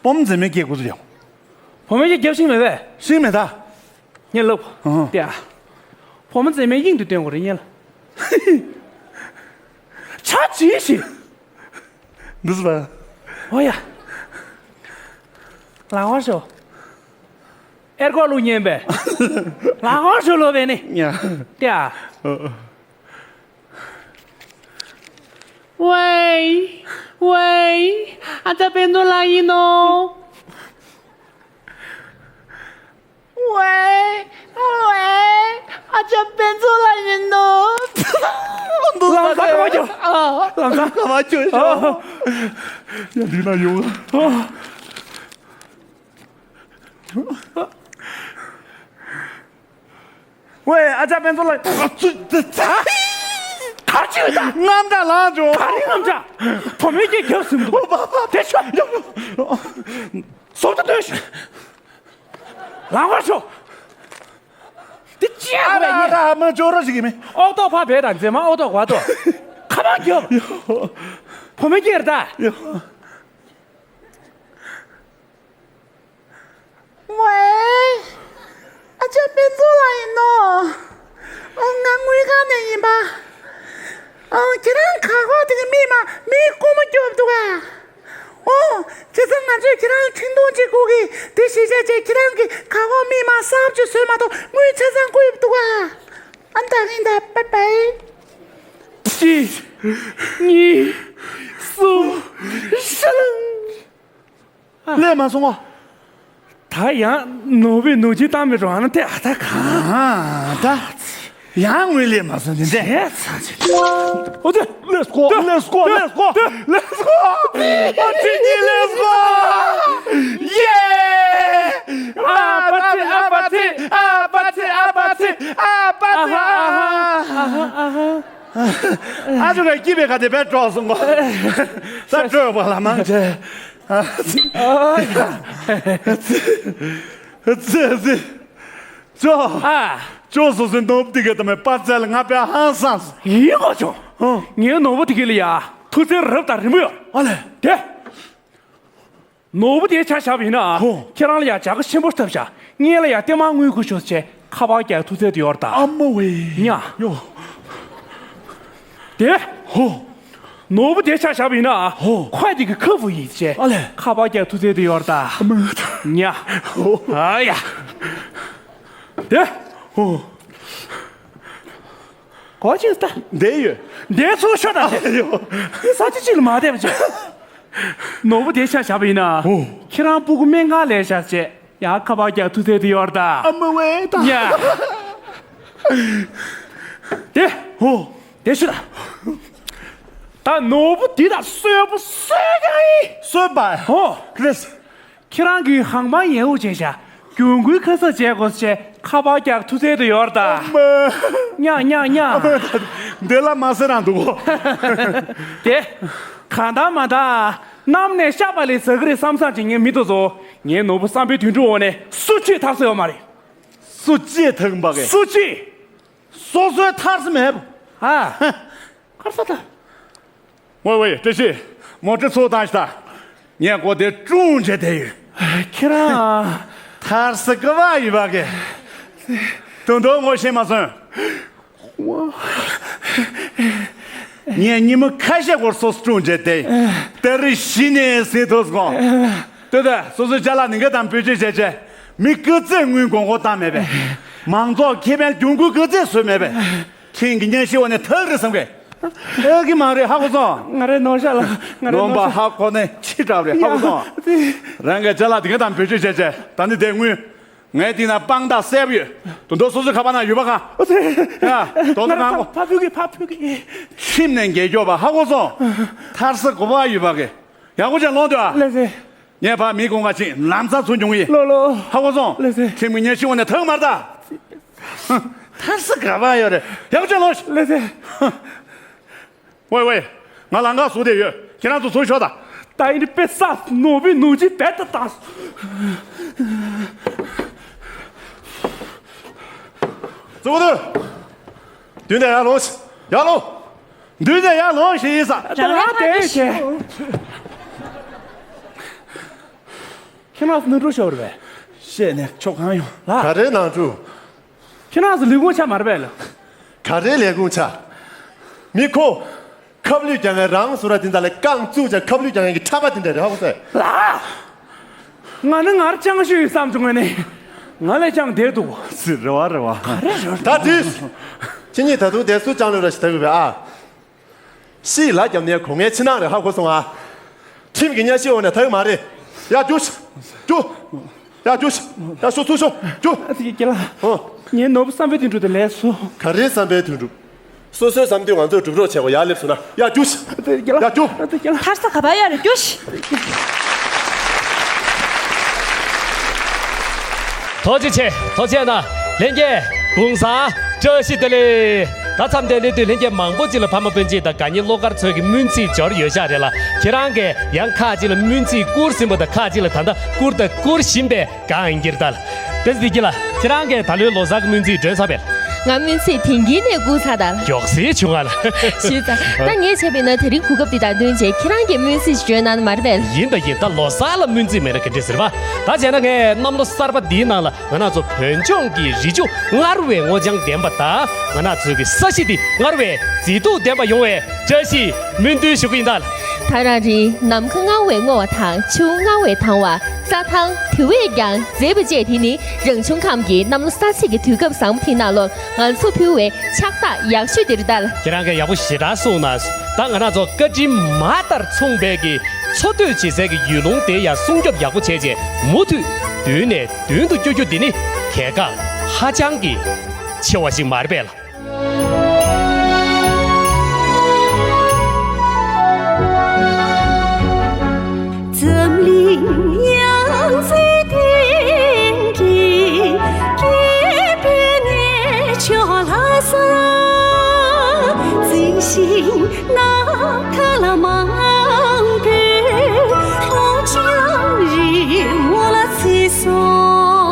བུ་མོ་མཛེས་མའི་སྐད་དགོས་སུ་ཡོང་། བུ་མོ་སྐད་རྒྱབ་ཤིང་མེད་པས། ཤིང་མེད་ད། ཉན་ལབ། ཧོ། དེ་ཨ། བུ་མོ་མཛེས་མའི་དབྱིངས་དུ་སྟོན་དགོས་རེད་ཉན་ལ། ཆ་ཅི་ཞིག་འདི་སུ་ལ། ཨོ་ཡ། ལག་པར་ཤོག་ཨེར་ཀོ་ལུག་ཉན་པས། ལག་པར་ཤོག་ལོ་བས་ནི། ཡ། དེ་ཨ། ཨོ། ཝེ། ཝེ། ཨ་ཅག་དཔལ་འཛོམས་ལགས་ཡིན་ནོ། ཝེ། ཝེ། ཨ་ཅག་དཔལ་འཛོམས་ལགས་ཡིན་ནོ། ལམ་ཁ་ག་བ་ཁྱོད། ཨ། ལམ་ཁ་ག་བ་ཁྱོད། ཨ། ཡ་འདི་ན་ཡོང་། ཨ། ཝེ། ཨ་ཅག་དཔལ་འཛོམས་ལགས། ཨ་ཙི་ཙི་ཙི། གར་ཅི་ཡོད་ད། རྔམ་དྲག་ལངས་བྱུང་། ག་རེ་རྔམ་དྲག་བུ་མོའི་སྐད་རྒྱབ་ཟིན་འདུག་ཨོ་པ་པ། དེ་ཤོག་སོབ་ཏུ་སྟོན་ཤོག་ལང་བར་ཤོག་དེ་ཅི་ཡ་ཨ་ར་ཨ་ར། ཨ་མ་ཅོ་རོ་ཞིག་གི་མི། ཨོག་ཏོག་ཕ་བེ་དང་མཛེས་མ་ཨོག་ཏོག་བ་ཏོ། ཁ་པར་རྒྱོབ། ཡོ། བུ་མོའི་སྐད་རེད་ད། ཡོ། ཝེ། ཨ་ཅག་དཔལ་འཛོམས་ལགས་ཡིན་ནོ། ཨོ་ང་དངུལ་ཁང་ནས་ཡིན་པ། ཨོ་ཁྱེད་རང་ག་གོ་དེ་གི་མི་མ་མི་ཀུ་མོ་སྐྱོབ་འདུག་ཨ། ཨོ་བྱས་ཙང་ང་ཚོས་ཁྱེད་རང་ཁྲིན་ཏུང་ཅིག་བསྐུར་གི་དེ་གཞིས་ཆགས་ཅིག་ཁྱེད་རང་གི་ག་གོ་མི་མ་གསར་བཅོས་བཟོས་མ་གཏོགས་དངུལ་ཆ་ཚང་བསྐུར་ཡོད་འདུག་ཨ། ཨ་ད་ཡིན་ད་པའི་པའི། གཅིག་གཉིས། གསུམ། ཤ་ལང་། སླེབས་མ་སོང་ངོ་། ད་ཡང་ནོར་བུས་ནུ་ཅི་བཏང་མི་རོགས་ན་དེ་ཨ་ད་གང་ད། ཡང་ངོས་སླེབས་མ་སོང་དེ་འདྲས། བྱས་ཚར་ཅིག་ཨོ་དེ། Let's go, let's go, let's go, let's go. ཨ་ཅི་ཉི་let's go. Yeah. ཨ་པ་ཚི་ཨ་པ་ཚི་ཨ་པ་ཚི་ཨ་པ་ཚི་ཨ་པ་ཚི། ཨ་ཧ་ཨ་ཧ་ཨ་ཧ། ཨ་ཅོ་ལ་སྐྱིད་པའི་ཁ་དེ་བས་སྤྲོག་སོང་གོ། ད་སྤྲོད་པ་ལ་མང་ཆེ། ཨ་ཙི་ཙི། ཅོ། ཨ། ཅོ་སོ་སོའི་ནོར་བུ་དེ་ག་དམ་པའི་པར་རྩལ་ང་དཔེ་ཧང་སངས་སོང་། ཡིན་གོ་ཅོ། ཨོ། ངའི་ནོར་བུ་དེ་ག་ལ་ཡ་ཐུགས་བརྩེ་རབ་དང་རིང་པོ་ཡོད། ཨ་ལེ། དེ། ནོར་བུ་དེའི་ཆ་བཞག་པ་ཡིན་ན། ཧོ། ཁྱེད་རང་ལ་ཡང་བྱ་དགའ་ཆེན་པོ་ཐོབ་ཤག་སྔོན་ལ་ཡང་ལྟད་མོ་དངུལ་ཁུག་ཤོར་བྱས་ཁ་པར་རྒྱག་ཐུབ་ཚད་དུ་ཡོད་རེད་ད། ཨ་མ་ཝེ། ཉ། ཡོ། དེ། ཧོ། ནོར་བུ་དེའི་ཆ་བཞག་པ་ཡིན་ན། ཧོ། ཁོས་དེ་གི་ཁ་བུ་ཡིན་བྱས། ཨ་ལེ། ཁ་པར་རྒྱག་ཐུབ་ཚད་དུ་ཡོད་རེད་ད། ཨ་མ་ཝེ། ཉ། ཧོ། ཨ་ཡ། དེ། ཧོ། གོ་ཅིག་ལྟ། འདས་ཡོད། འདས་ཚུར་ཤོག་དང་། ཨ་ཡོ། ས་ཆ་གཅིག་ལ་མ་བསྡད་པ་བྱས། ནོར་བུ་དེ་ཆ་བཞག་པ་ཡིན་ན། ཨོ། ཁྱེད་རང་སྤུ་གུ་སྨན་ཁང་ལས་བཞག་བྱས་ཡང་ཁ་པར་རྒྱག་ཐུབ་ཚད་དུ་ཡོད་རེད་ད། ཨ་མ་ཝེ་ད། ཡ། དེ། ཨོ། དེ་ཤོད་ད། ད་ནོར་བུ་འདི་དང་གསོན་པོ་གསོད་ཀྱང་ཡིན། གསོད་པ། ཨོ། རེད། ཁྱེད་རང་གིས་ཧང་པང་ཡེ་འུ་བྱས་ཤག་གྱོང་གུན་ཁ་གསབ་བྱས་དགོས་ཟེར་ ཁ་པར་རྒྱག་ཐུབ་ཚད་དུ་ཡོད་རེད་ད། ཉག་ཉག་ཉག་འདི་ལ་མ་ཟེར་རང་འདུག་གོ། དེ། གང་ལྟར་མ་ལྟར། གནམ་ནས་ཤག་པ་ལས་ཟ་གི་རེད་བསམ་བསམ་ཅིག་ངའི་མི་དུ་ཚོ། ངའི་ནོར་བུ་བསམ་འཕེལ་དོན་གྲུབ་འོག་ནས་སུ་གཅིག་ཐར་ས་ཡོད་མ་རེད། སུ་གཅིག་ཐར་གི་མ་གི། སུ་གཅིག་སོ་སོའི་ཐར་ས་མེད་པ། ཨ། ཁར་ས་ད། ཝེ་ཝེ། བཀྲ་ཤིས། མོ་ཊ་ཚུར་བཏང་ཤི་ད། ངས་སྒོ་དེ་ཀྲུང་བྱས་བསྡད་ཡོད། ཁྱེད་རང་། ཐར་ས་ག་པར་ཡོད་པ་གི། དོན་དུ་ངོ་ཤེས་མ་སོང་། ངས་ཉི་མ་ཁ་ཤས་སྐོར་སོ་སོ་ཀྲུང་བྱས་ཏེ། ད་རེས་གཞི་ནས་ཟིན་ཐུབ་སོང་། ལྟོས་དང་། སོ་སོའི་ཅ་ལག་ནི་ག་དང་བེད་སྤྱོད་བྱས་བྱས། མི་ག་ཚད་དངུལ་གོང་མགོ་བཏང་མེད་པས། མང་ཚོགས་ཁེ་ཕན་གྱོང་གུན་ག་ཚད་བཟོས་མེད་པས། ཁྱེད་ཀྱི་སྙན་ཞུ་འོག་ནས་ཐག་རིང་བསམ་གི། ཨེ་གི་མ་རེད། ཧ་གོ་སོང་། ང་རེ་ནོར་ཤག་ལ། ང་རེ་ནོར་ཤག་ནོར་བ་ཧ་གོ་ནས་ཕྱི་དྲགས་རེད། ཧ་གོ་སོང་། རང་གི་ཅ་ལག་དེ་ག་དང་བེད་སྤྱོད་བྱས་བྱས། ད་ནི་དེ་དངུལ། ངའི་སྟེང་ན་དཔང་རྟགས་གསལ་པོ་ཡོད། དོན་དུ་སོ་སོའི་ཁ་པར་ནང་ཡོད་པ་གང་། ཨོ་ཙི། ཡ། དོ་དོ་ང་ནང་ཕ་ཕ་ཕུལ་གི། ཕ་ཕུལ་གི། ཁྱིམ་ནས་འགྱེལ་སྐྱོ་བ་ཧ་གོ་སོང་། ཐར་ས་ག་པར་ཡོད་པ་གི། ཡག་པོ་བྱས་ལོངས་སྡོད་ཨ། ལགས་སེ། ངས་ཕར་མི་དགོང་ཁ་ཕྱིན་ལམ་སང་ཚུར་འབྱུང་གི་ཡིན། ལོ་ལོ། ཧ་གོ་སོང་། ལགས་སེ། ཁྱིམ་གྱི་སྙན་ཞུ་འོག་ནས་ཐག་མར་ད། ཐར་ས་ག་པར་ཡོད་རེད། ཡག་པོ་བྱས་ལོངས་ཤིག་ལགས་སེ། ཝེ་ཝེ། ང་ལམ་ཁ་བཟོས་བསྡད་ཡོད། ཁྱེད་རང་ཚོ་ཚུར་ཤོག་ད། ད་ཡིན་པས་ས་ནོར་བུའི་ནོར་གྱིས་རྦད་དེ་བཏང་། གཙོ་བོ་དུ། མདུན་ནས་ཡར་ལོངས་ཤིག་ཡར་ལོངས། མདུན་ནས་ཡར་ལོངས་ཤིག་ཡིན་ས། རང་རང་དེ་བྱས། ཁྱེད་རང་ཚོ་ནང་འགྲོ་ཤོར་བས། བཤད་ནས་ཆོག་གང་ཡོང་ལ། ག་རེ་ནང་འགྲོ། ཁྱེད་རང་ཚོ་ལས་ཁུངས་ཆ་མ་རེད་པས་ལ། ག་རེ་ལས་ཁུངས་ཆ། མི་ཁོ། ཁབ་ལུད་རྒྱག་མཁན་རང་བཟོ་ར་དེ་འདྲ་ལ་རྐང་བཙུགས་ཀྱང་ཁབ་ལུད་རྒྱག་མཁན་གྱི་ཁྲ་པ་དེ་འདྲ་རེད། ཧ་གོ་སོང་། ལ། ང་ནི་ངར་ཅང་ཤོས་ཡིན་བསམ་བྱུང་ངས་ནི། ང་ལས་ཅང་བདེ་འདུག་ཟེར་རེ་བ་རེ་བ། ག་རེ་རེད། ད་དུས། ཁྱེད་གཉིས་ད་དུང་དེ་སུ་ཅང་ལོས་ར་ཞིག་ད་གི་བས་ཨ། ཤི་ལ་རྒྱབ་ནས་གོ་ངའི་ཕྱི་ནང་རེ་ཧ་གོ་སོང་ཨ། ཁྲིམས་ཀྱི་གཉའ་ཤིང་འོག་ནས་ཐར་གི་མ་རེད། ཡ་རྒྱུགས་ཤིག་རྒྱུགས། ཡ་རྒྱུགས་ཤིག་ཡ་ཤོག་ཚུར་ཤོག་རྒྱུགས། ཨ་ཙི་རྒན་ལགས། ཨོ། ངའི་ནོར་བུ་བསམ་འཕེལ་དོན་གྲུབ་དེ་ལས་སོ། ག་རེ་བསམ་འཕེལ་དོན་གྲུབ། སོ་སོའི་བསམ་དོན་ང་ཚོས་སྒྲུབ་རོགས་བྱེད་དགོས། ཡར་སླེབས་སོང་ན་ཡ་རྒྱུགས་ཤིག་ཨ་ཙི་རྒན་ལགས། ཡ་རྒྱུགས། ཨ་ཙི་རྒན་ལགས། ཐར་ས་ག་པར་ཡོད་རེད། རྒྱུགས་ཤིག་ཐུགས་རྗེ་ཆེ། ཐུགས་རྗེ་གནང་། ལྷན་རྒྱས་གུང་སང་བཀྲ་ཤིས་བདེ་ལེགས། ད་མཚམས་འདིར་སླེབས་དུས་ལྷན་རྒྱས་མང་པོ་ཅིག་ལ་ཕ་མ་སྤུན་མཆེད་དང་དགའ་ཉེ་བློ་དཀར་ཚོས་ཀྱི་སྨོན་ཚིག་འབྱོར་ཡོད་ཤག་རེད་ལ། ཁྱེད་རང་གིས་ཡང་ཁག་ཅིག་ལ་སྨོན་ཚིག་བསྐུར་ཟིན་པ་དང་ཁག་ཅིག་ལ་ད་ལྟ་བསྐུར་དང་བསྐུར་བཞིན་པའི་སྒང་ཡིན་གྱི་རེད་ད་ལ། དེ་ཚེ་བདེ་སྐྱིད་ལགས། ཁྱེད་རང་གིས་ད་ལོའི་ལོ་གསར་གྱི་སྨོན་ཚིག་སྒྲོན་ཚར་བས། ང་སྨོན་ཚིག་དེང་གི་ནས་བསྐུར་ཚར་ད་ལ། མགྱོགས་སེ་བྱུང་ང་ལ། ཞུས་ཙང་ད་ངས་བྱས་པས་ན་དེ་རིང་གོ་སྐབས་འདི་དང་བསྟུན་བྱས་ཁྱེད་རང་གིས་སྨོན་ཚིག་སྒྲོན་གནང་ན་མ་རེད་པས། ཡིན་ད་ཡིན། ད་ལོ་གསར་ལ་སྨོན་ཚིག་མེད་ན་ག་འདྲ་ཟེར་བ། ད་བྱས་ན་ངས་གནམ་ལོ་གསར་པ་འདིའི་ནང་ལ་ང་རང་ཚོ་བོད་ལྗོངས་ཀྱི་རི་ཆུ་སྔར་བས་སྔོ་ལྗང་ལྡན་པ་དང་། ང་རང་ཚོའི་གི་ས་གཞི་འདི་སྔར་བས་མཛེས་སྡུག་ལྡན་པ་ཡོང་བའི་བཀྲ་ཤིས་སྨོན་འདུན་ཞུ་གི་ཡིན་ད། ད་རང་རེད། ནམ་མཁའ་སྔར་བས་སྔོ་བ་དང་ཆུ་བོ་སྔར་བས་དྭངས་བ། རྩྭ་ཐང་དེ་བས་ཀྱང་མཛེས་པ་བཅས། དེ་ནི་རང་བྱུང་ཁམས་ཀྱི་གནམ་ལོ་གསར་ཚེས་ཀྱི་དུས་སྐབས་བཟང་པོ་དེའི་ནང་ལོགས་ང་ཚོ་ཕུལ་བའི་ཕྱག་རྟགས་ཡག་ཤོས་དེ་རེད་ད། ཁྱེད་རང་གིས་ཡག་པོ་ཞེ་དྲག་གསུངས་གནང་། ད་ང་རང་ཚོ་བཀའ་དྲིན་མ་ལྟར་མཚུངས་པའི་གི་འཚོ་སྡོད་བྱེད་སའི་གི་ཡུལ་ལུང་དེ་ཡང་སྲུང་སྐྱོབ་ཡག་པོ་བྱས་རྗེས་མུ་མཐུད་མདུན་ནས་མདུན་དུ་བསྐྱོད་རྒྱུ་འདི་ནི་གལ་འགངས་ཧ་ཅང་གི་ཆེ་བ་ཞིག་མ་རེད་པས་ལགས། འཛམ་གླིང་ཡང་རྩེ་སྟེང་གི་སྐྱེས་པའི་གནས་མཆོག་ལྷ་ས། རྩི་ཤིང་ནམ་མཁའ་ལ་མང་པོས་ལོ་ཆེན་རིང་མོ་ལ་བརྩི་སོང་།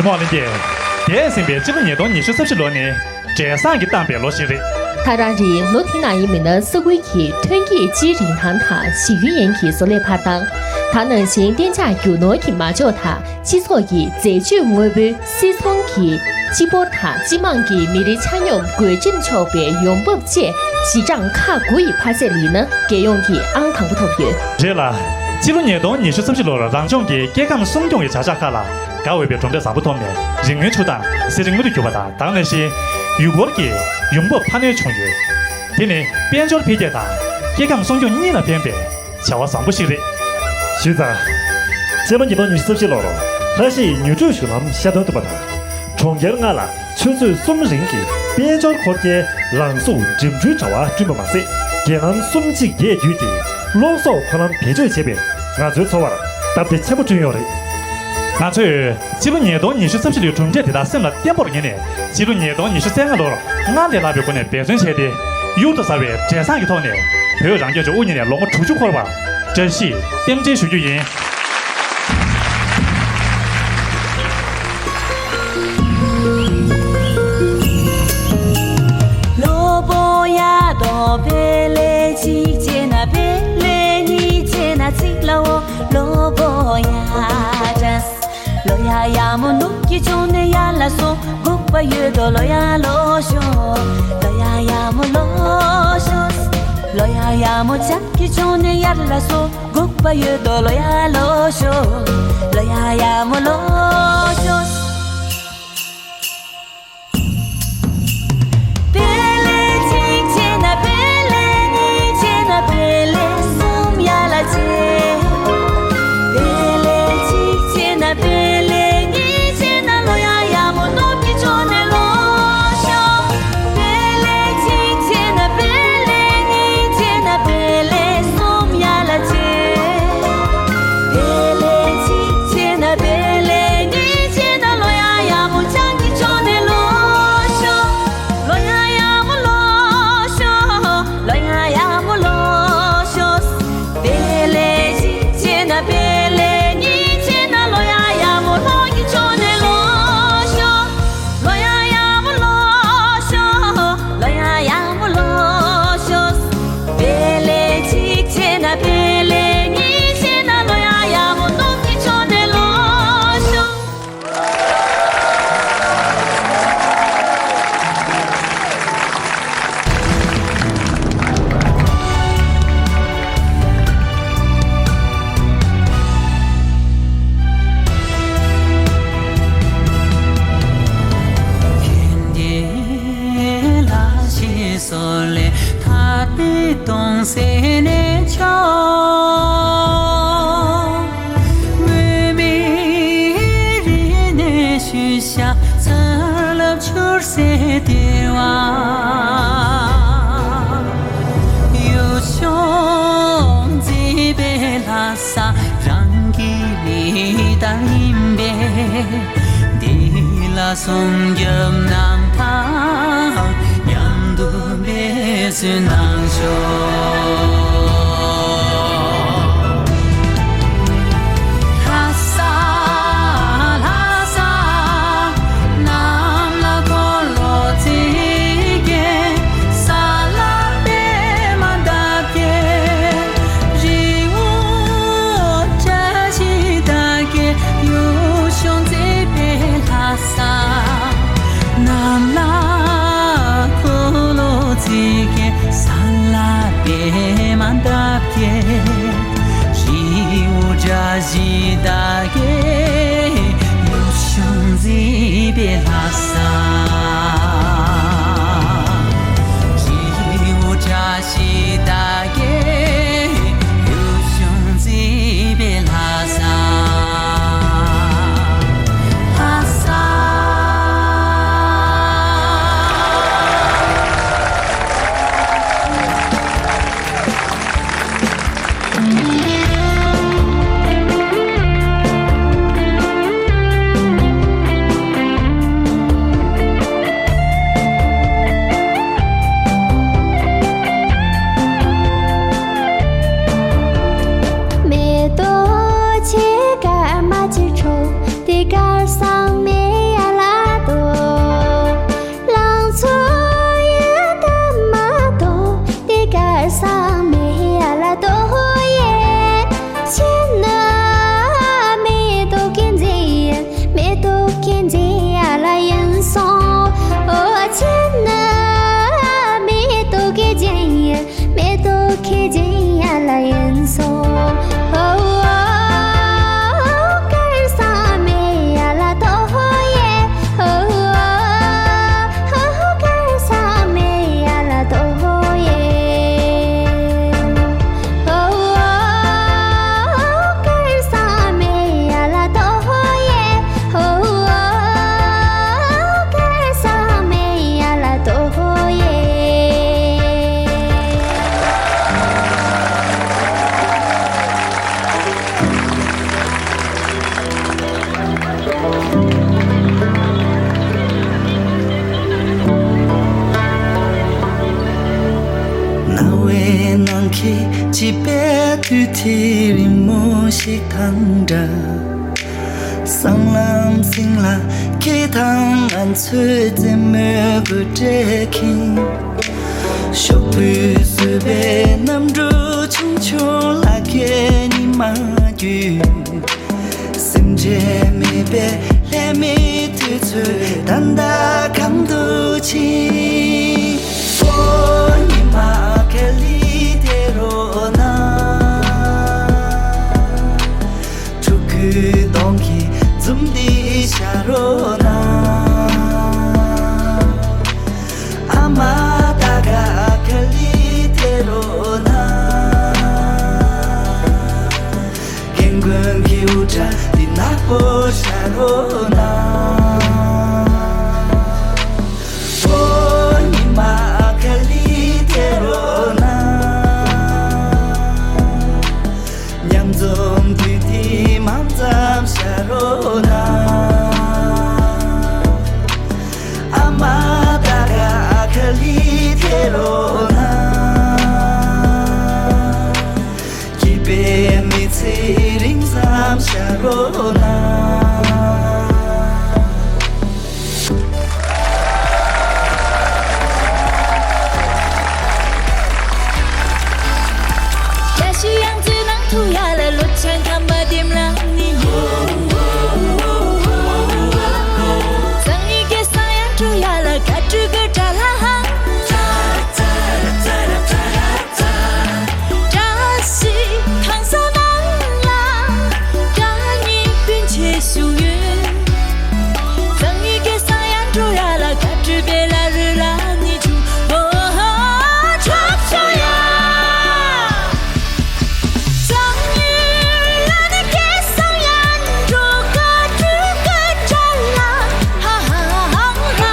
ངག་དབང་ལྷན་རྒྱས། འདས་ཟིན་པའི་སྤྱི་ལོ་ཉིས་སྟོང་ཉི་ཤུ་རྩ་བཞི་ལོ་ནི་འབྲས་བཟང་གིས་བཏང་པའི་ལོ་ཞིག་རེད། ད་རང་རེད། ལོ་དེ་ནང་ཡིན་མིན་ན་ས་ཁུལ་གྱི་ཐོན་སྐྱེད་སྤྱིའི་རིན་ཐང་དང་ཞིག་ཡོན་ཡན་གྱི་བཟོ་ལས་འཕར་སྟངས། ད་ནང་བཞིན་གཏན་འཇགས་རྒྱུ་ནོར་གྱི་མ་འཇོག་དང་སྤྱི་ཚོགས་ཀྱི་འཛད་སྤྱོད་དངོས་པོའི་སིལ་ཚོང་གིས་སྤྱི་འབོར་དང་སྤྱི་དམངས་ཀྱི་མི་རེའི་ཆ་སྙོམས་བགོ་ཁྲིམས་ཆོག་པའི་ཡོང་འབབ་བཅས་གཞི་གྲངས་ཁག་དགུ་ཡི་འཕར་ཚད་ལ་ཡིན་ན་རྒྱལ་ཡོངས་ཀྱི་ཨང་དང་པོ་ཐོབ་ཡོད། རེད་ལ། སྤྱི་ལོ་ཉིས་སྟོང་ཉི་ཤུ་རྩ་བཞི་ལོར་རང་ལྗོངས་ཀྱི་སྐྱེ་ཁམས་སྲུང་སྐྱོང་གི་བྱ་གཞག་ཁག་ལ་དགའ་འོས་པའི་གྲུབ་འབྲས་བཟང་པོ་ཐོབ་ནས་རི་སྔོན་ཆུ་དྭངས་གསེར་རི་དངུལ་དུ་གྱུར་པ་དང་། ད་ག་ནང་བཞིན་ཡུལ་སྐོར་གྱི་ཡོང་འབབ་འཕར་སྣོན་བྱུང་ཡོད། དེ་ནི་དཔལ་འབྱོར་འཕེལ་རྒྱས་དང་སྐྱེ་ཁམས་སྲུང་སྐྱོང་གཉིས་ལ་ཕན་པའི་བྱ་བ་བཟང་པོ་ཞིག་རེད། ཞུས་ཙང་། སྤྱི་ལོ་ཉིས་སྟོང་ཉི་ཤུ་རྩ་བཞི་ལོར་ལྷ་གཞིས་མྱུར་བགྲོད་གཞུང་ལམ་ཤར་ཐོན་ཐུབ་པ་དང་། གྲོང་ཁྱེར་ལྔ་ལ་ཆུ་ཚོད་གསུམ་རིང་གི་དཔལ་འབྱོར་འཁོར་རྒྱའི་རང་གཟུགས་འགྲིམ་འགྲུལ་དྲ་བ་བསྐྲུན་པ་མ་ཟད། རྒྱལ་ལམ་གསུམ་གཅིག་བརྒྱད་བརྒྱུད་དེ་གློག་གསོག་འཁོར་ལམ་བེད་སྤྱོད་བྱས་པས་ང་ཚོའི་འཚོ་བར་སྟབས་བདེ་ཆེན་པོ་བསྐྲུན་ཡོད་རེད། ང་ཚོས་སྤྱི་ལོ་ཉིས་སྟོང་ཉི་ཤུ་རྩ་བཞི་ལོའི་གྲུབ་འབྲས་དེ་དག་སེམས་ལ་བརྟན་པོར་ངེས་ནས། སྤྱི་ལོ་ཉིས་སྟོང་ཉི་ཤུ་རྩ་ལྔ་ལོར་སྔར་ལས་ལྷག་པའི་སྒོ་ནས་འབད་བརྩོན་བྱས་ཏེ། གཡུར་དུ་ཟ་བའི་འབྲས་བཟང་གི་ཐོག་ནས་བོད་རང་སྐྱོང་ལྗོངས་དབུ་བརྙེས་ནས་ལོ་ངོ་དྲུག་ཅུ་འཁོར་བར་བཀྲ་ཤིས་རྟེན་འབྲེལ་ཞུ་རྒྱུ་ཡིན། ལོ་བོ་ཡ་དོ་བེ་ལེ་གཅིག་བྱས་ན་བེ་ལེ་གཉིས་བྱས་ན་ཚིག་ལའོ་ལོ་བོ་ཡ་དྲས། ལོ་ཡ་ཡ་མོ་ནུབ་ཀྱི་ཕྱོགས་ནས་ཡར་ལ་སོང་སྒུག་པ་ཡོད་དོ་ལོ་ཡ་ལོ་ཤོ། ལོ་ཡ་ཡ་མོ་ལོ་ཤོ། ལོ་ཡ་ཡ་མོ་བྱང་གི་ཕྱོགས་ནས་ཡར་ལ་སོང་སྒུག་པ་ཡོད་དོ་ལོ་ཡ་ལོ་ཤོ། ལོ་ཡ་ཡ་མོ་ལོ་ཤོ། བེ་ལེ་གཅིག་བྱས་ན་བེ་ལེ་གཉིས་བྱས་ན་བེ་ལེ་གསུམ་ཡར་ལ་བྱས། བེ་ལེ་གཅིག་བྱས་ན་བེ་ལེ་གཉིས་བྱས་ན་ལོ་ཡ་ཡ་མོ་ནུབ་ཀྱི་ཕྱོགས་ནས་ལོ་ཤོ། བེ་ལེ་གཅིག་བྱས་ན་བེ་ལེ་གཉིས་བྱས་ན་བེ་ལེ་གསུམ་ཡར་ལ་བྱས། བེ་ལེ་གཅིག་བྱས་ན་བེ་ལེ་གཉིས་བྱས་ན་ལོ་ཡ་ཡ་མོ་བྱང་གི་ཕྱོགས་ནས་ལོ་ཤོ། ལོ་ཡ་ཡ་མོ་ལོ་ཤོ། ལོ་ཡ་ཡ་མོ་ལོ་ཤོ། བེ་ལེ་གཅིག་བྱས་ན་བེ་ལེ་གཉིས་བྱས་ན་ལོ་ཡ་ཡ་མོ་ལྷོ་ཡི་ཕྱོགས་ནས་ལོ་ཤོ། ལོ་ཡ་ཡ་མོ་ལོ་ཤོ། ལོ་ཡ་ཡ་མོ་ལོ་ཤོ། བེ་ལེ་གཅིག་བྱས་ན་བེ་ལེ་གཉིས་བྱས་ན་ལོ་ཡ་ཡ་མོ་ནུབ་ཀྱི་ཕྱོགས་ནས་ལོ་ཤོ། སོལ་ལེ་ཐར་པའི་དོང་ཟེར་ནས་ཆོག་མུ་མེད་རི་ནས་ཤུལ་བཞག་ཚ་རླབས་འཕྱུར་སའི་ལྟེ་བ། ཡུལ་ལྗོངས་མཛེས་པའི་ལྷ་ས་རང་གི་མིག་ལྟར་ཡིན་པས། འདི་ལ་སྲུང་སྐྱོབ་གནང་དང་མཉམ་དུ་འབད་བརྩོན་གནང་ཤོག་ལྷ་ས་ལྷ་ས་གནམ་ལ་འཁོར་ལོ་བརྩེགས་ཀྱི་ས་ལ་པདྨ་འདབ་བརྒྱད། རི་བོ་བཀྲ་ཤིས་དར་རྒྱས་ཡུལ་ལྗོངས་མཛེས་པའི་ལྷ་ས། གནམ་ལ་འཁོར་ལོ་བརྩེགས་ཀྱི་ས་ལ་པདྨ་ ཁྱེད་ཅི་པའི་དུས་དེ་རིང་མོ་ཞིག་དང་འདྲ། སྲང་ལམ་སྲིང་ལ་ཁྱེད་དང་ང་ཚོའི་རྩེད་མོའི་དགོད་སྒྲ་གིས། ཤོག་བུས་བཟོས་པའི་གནམ་གྲུ་ཆུང་ཆུང་ལ་ཁྱེད་ཉི་མ་བརྒྱུད། སེམས་ཁྲལ་མེད་པའི་ལྷད་མེད་དུས་ཚོད་ད་ལྟ་གང་དུ་ཕྱིན། ཨོ་ཉི་མ་ཁ་ལི་དེ་རོ་ན། ཕྲུ་གུའི་གདོང་གི་འཛུམ་འདི་ཤར་རོ་ན། ཨ་མ་ད་ག་ཁ་ལི་དེ་རོ་ན། རྒན་རྒོན་གྱི་འུར་སྒྲ་འདི་ནག་པོ་ཤར་རོ་ན། ཨོ་ཉི་མ་ཁ་ལི་དེ་རོ་ན། མཉམ་འཛོམས་དུས་འདི་མང་ཙམ་ཤར་རོ་ན། ཨ་མ་ད་ག་ཁ་ལི་དེ་རོ་ན། སྐྱིད་པའི་མི་ཚེ་རིང་ཙམ་ཤར་རོ་ན། བཀྲ་ཤིས་གཡང་རྩེ་ནང་དུ་ཡར་ལ་ལོ་ཆེན་ཁམས་པ་དེམ་ལ་ནི། སང་ཉིན་སྐལ་བཟང་ཡར་འགྲོ་ཡར་ལ་དགའ་སྤྲོའི་དགོད་སྒྲ་ལ་ཧང་། བཀྲ་ཤིས་ཁང་བཟང་ནང་ལ་བདག་ཉིད་སྤུན་མཆེད་བཞུགས་ཡོད། སང་ཉིན་སྐལ་བཟང་ཡར་འགྲོ་ཡར་ལ་དགའ་སྤྲོའི་དཔལ་ལ་རོལ་ལ་ནི་བྱུང་། ཨོ་ཧོ་གྲོགས་ཚོ་ཡ། སང་ཉིན་ལ་ནི་སྐལ་བཟང་ཡར་འགྲོ་དགའ་སྤྲོའི་དགོད་སྒྲ་ལ་ཧང་ཧང་ཧང་། ཡ་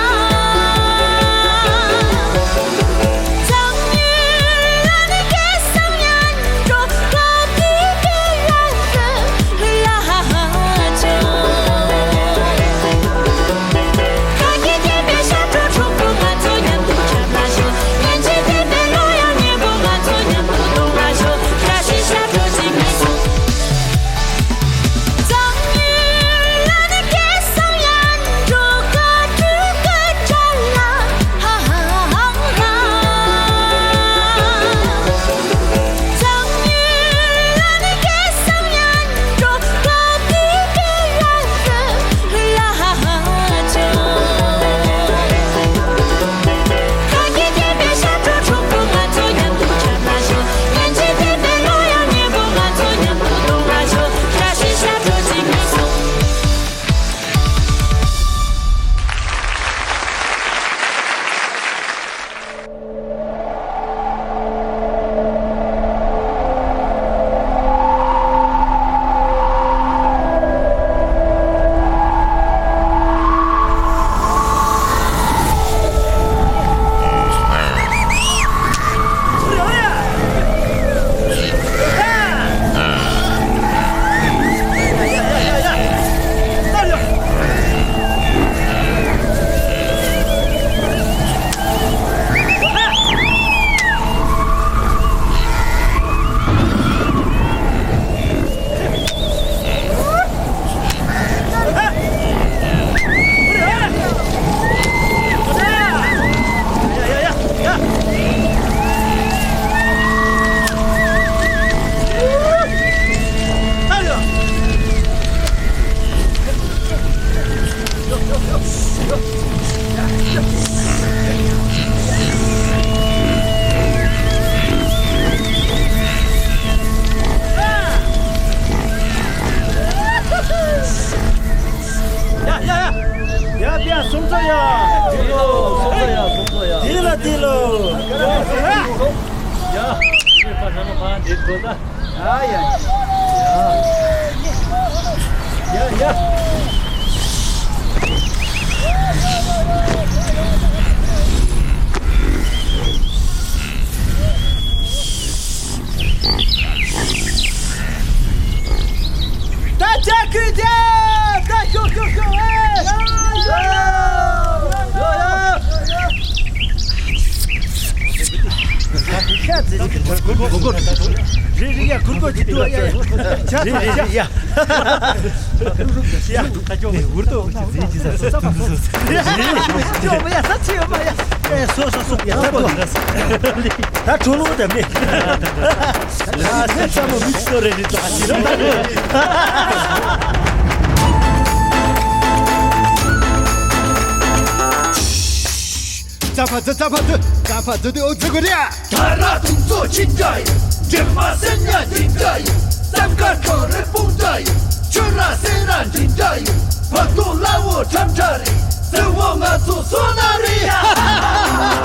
ཡ་ཡ། ཡ་ཡ་སུམ་ཚོ་ཡ། དེ་ལོ་སུམ་ཚོ་ཡ་སུམ་ཚོ་ཡ། དེ་ལ་དེ་ལོ། ཡ། དེ་ཕ་ས་ནོ་ཕ་དེ་ཐོ་ད། ཡ་ཡ། ཡ་ཡ། ད་ཅག་གི་ད་ད་ཤོག་ཤོག་ཤོག་ཨེ། ཡ་ཡ། ཡ་ཡ། རེད་རེད་ཡ། གུར་གོ་ཅི་འདུག་ཡ། ཡ་ཡ། ཡ། ཡ། འུར་དུ་འོང་ཅི་ཟིན་ཅི་ཟ། ཅོ་མ་ཡ་ས་ཅི་ཡོད་མ་ཡ། ཨེ་སོ་སོ་སོ་ཡ། ད་གྲོ་ལོ་དེ་མེད། ལ་སེམས་ས་མོ་མི་ཚོ་རེ་རེ་ཙམ་ཞིག་རེད། ཙ་ཕ་ཙ་ཙ་ཕ་ཙ་ཙ་ཕ་ཙ་དེ་ཨོ་ཙི་གོ་རེ། ད་ར་དུང་ཚོ་ཅི་འདྲ་ཡོད། དྲན་མ་སེམས་ཉ་ཅི་འདྲ་ཡོད། སེམས་ཁ་གྲང་རེ་སྤུངས་འདྲ་ཡོད། ཆུ་ར་སེ་ར་ཅི་འདྲ་ཡོད། བ་དུང་ལ་འོ་ཁྲམ་ཁྲ་རེད། ཟེར་བོ་ང་ཚོ་སོ་ན་རེད་ཡ།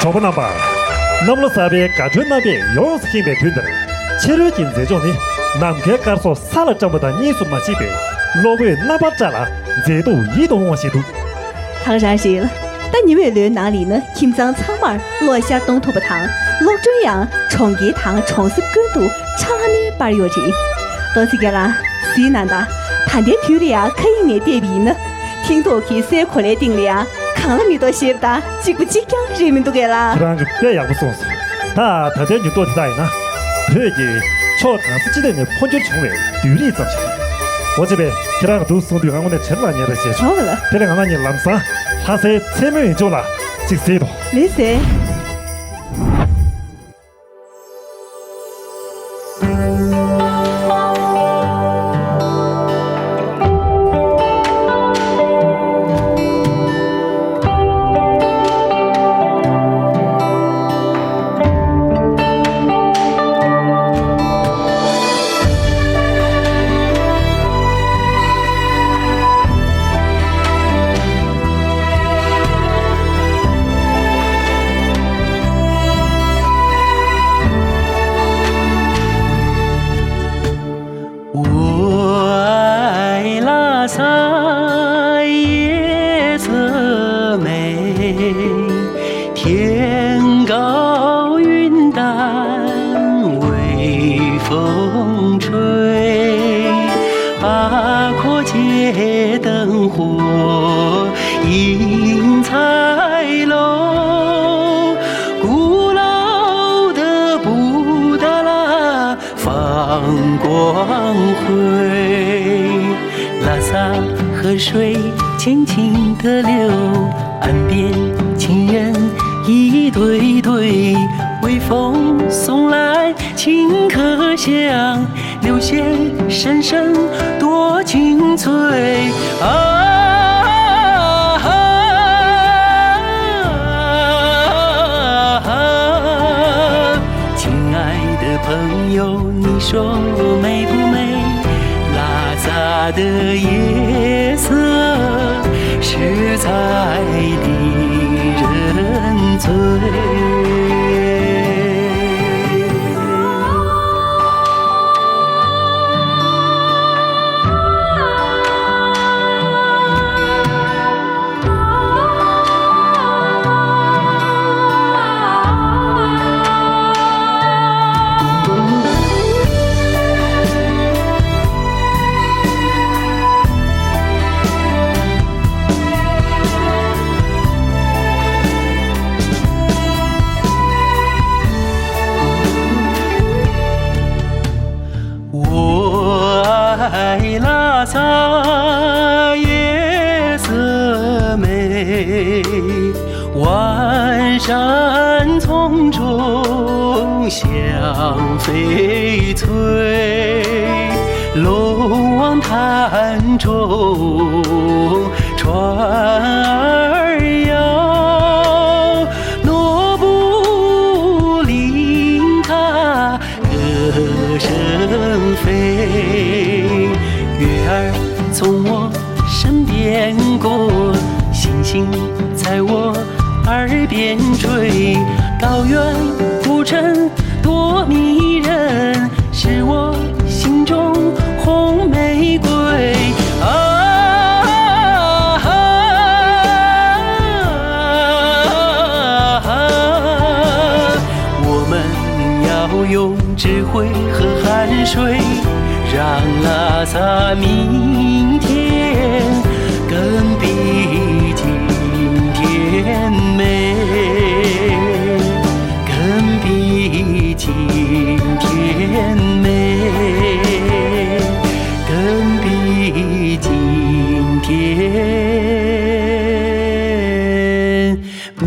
གྲོགས་པོ་རྣམ་པ། གནམ་ལོ་གསར་པའི་དགའ་སྤྲོའི་རྣམ་པས་ཡོངས་སུ་ཁེངས་པའི་དུས་འདིར། ཕྱི་རོལ་གྱི་མཛེས་ལྗོངས་ནི་ནམ་མཁའི་སྐར་ཚོགས་ས་ལ་བཀྲམ་པ་དང་གཉིས་སུ་མ་མཆིས་པས། གློ་བོས་རྣམ་པར་བཀྲ་ལ་མཛེས་སྡུག་ཡིད་དུ་འོང་བ་ཞིག་འདུག་ད་ག་རང་རེད་ལ། ད་ཉི་འོད་ལོའི་ནང་ལ་ཡིན་ན་ཁྱིམ་ཚང་ཚང་མར་གློག་ཤར་གཏོང་ཐུབ་པ་དང་། གློག་སྒྲོན་ཡང་གྲོང་ཁྱེར་དང་གྲོང་གསེབ་ཀུན་ཏུ་ཁྲ་ལམ་མེར་སྤར་ཡོད་རེད། རྡོ་རྗེ་རྒྱ་ལགས། གཟིགས་གནང་དང་། ད་ལྟའི་དུས་ལ་ཡང་མཁའ་དབྱིངས་ནས་བལྟས་པ་ཡིན་ན། མཐིང་མདོག་གི་སའི་གོ་ལའི་སྟེང་ལ་ཡང་གང་ལ་མི་གཏོགས་ཞེ་པོ་དང་གཅིག་པ་གཅིག་རྐྱང་རེད་མི་འདུག་གས་ལ། ཁྱེད་རང་གིས་དཔེ་ཡག་པོ་གསུངས་སོང་། ད་ད་ལྟའི་ཉིན་ཐོ་དེ་དག་ཡིན་ན། བོད་ཀྱི་ཕྱོགས་གང་ས་ཅི་ཐད་ནས་འཕོ་འགྱུར་བྱུང་བའི་བསྡུས་རིས་ཙམ་ཞིག་རེད། འོ་ཙི་པས་ཁྱེད་རང་གིས་འདུག་གསུངས་དུས་ང་དངོས་གནས་དྲན་ལ་ཉེ་རེ་བྱས་བྱུང་། ཆོག་གི་ལ། དེ་ལས་ང་རང་གཉིས་ལམ་སང་ལྷ་སའི་མཚན་མོའི་ཡུལ་ལྗོངས་ལ་ཅིག་གཟིགས་དང་། ལེགས་སེ། 的夜色实在令人醉。我爱拉萨夜色美，万山丛中香霏翠，龙王潭中船儿摇，罗布林塔 歌声飞。月儿从我身边过，星星在我耳边吹。高原古城多迷人，是我心中红玫瑰。啊，我们要用 智慧和汗水，让拉萨明天更比今天美，更比今天美，更比今天 美。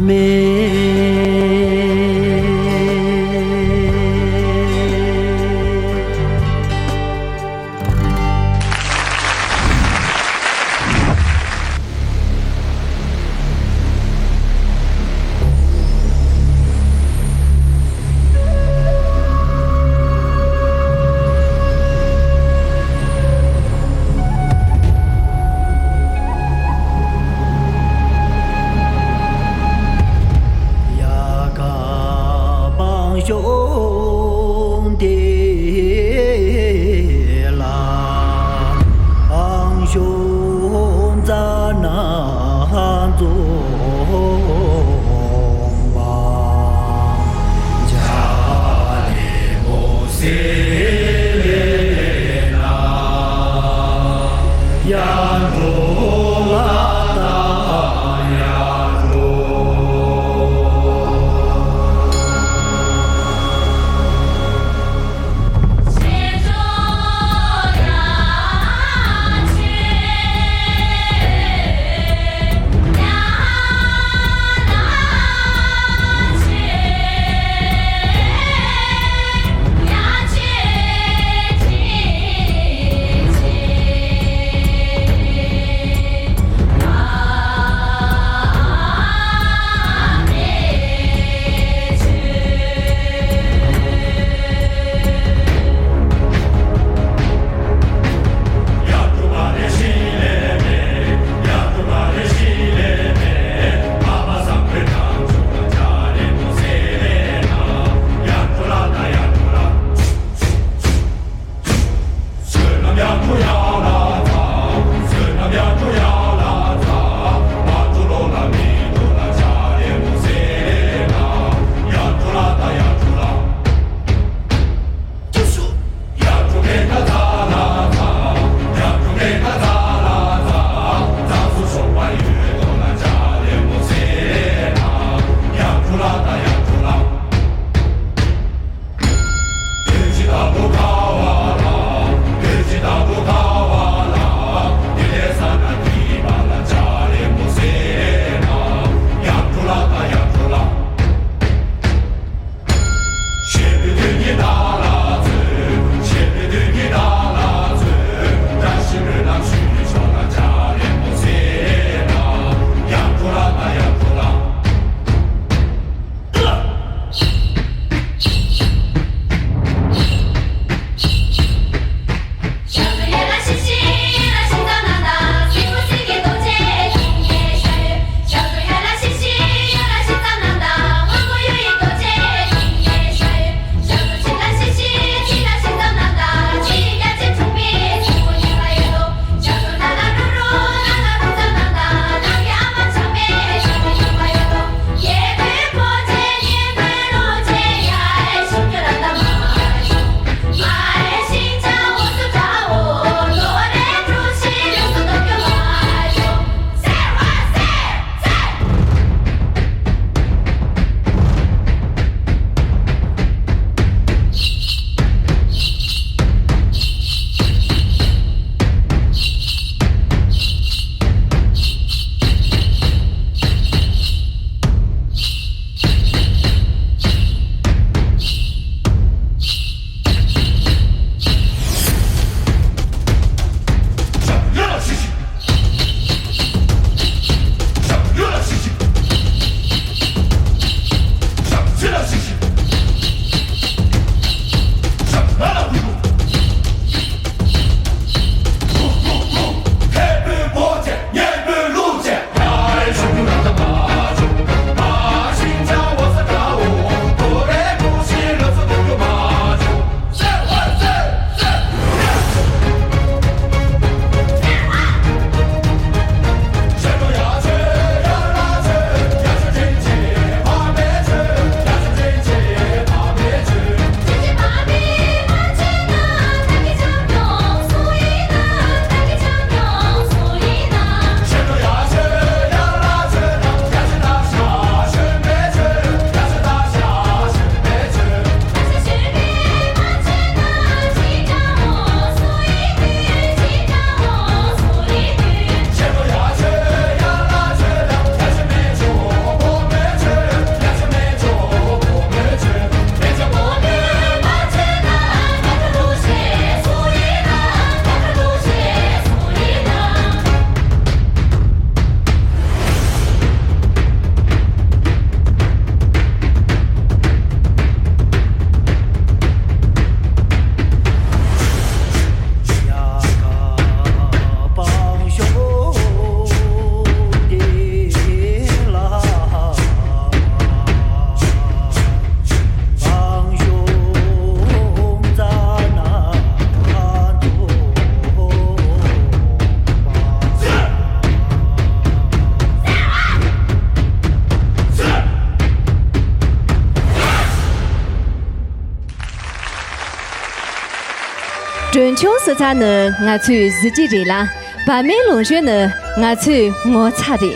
གྲོན་ཆུང་ཟེར་ཚར་ནི་ང་ཚོའི་གཟི་བརྗིད་རེད་ལ། བག་མའི་ལོངས་སྤྱོད་ནི་ང་ཚོའི་ངོ་ཚ་རེད།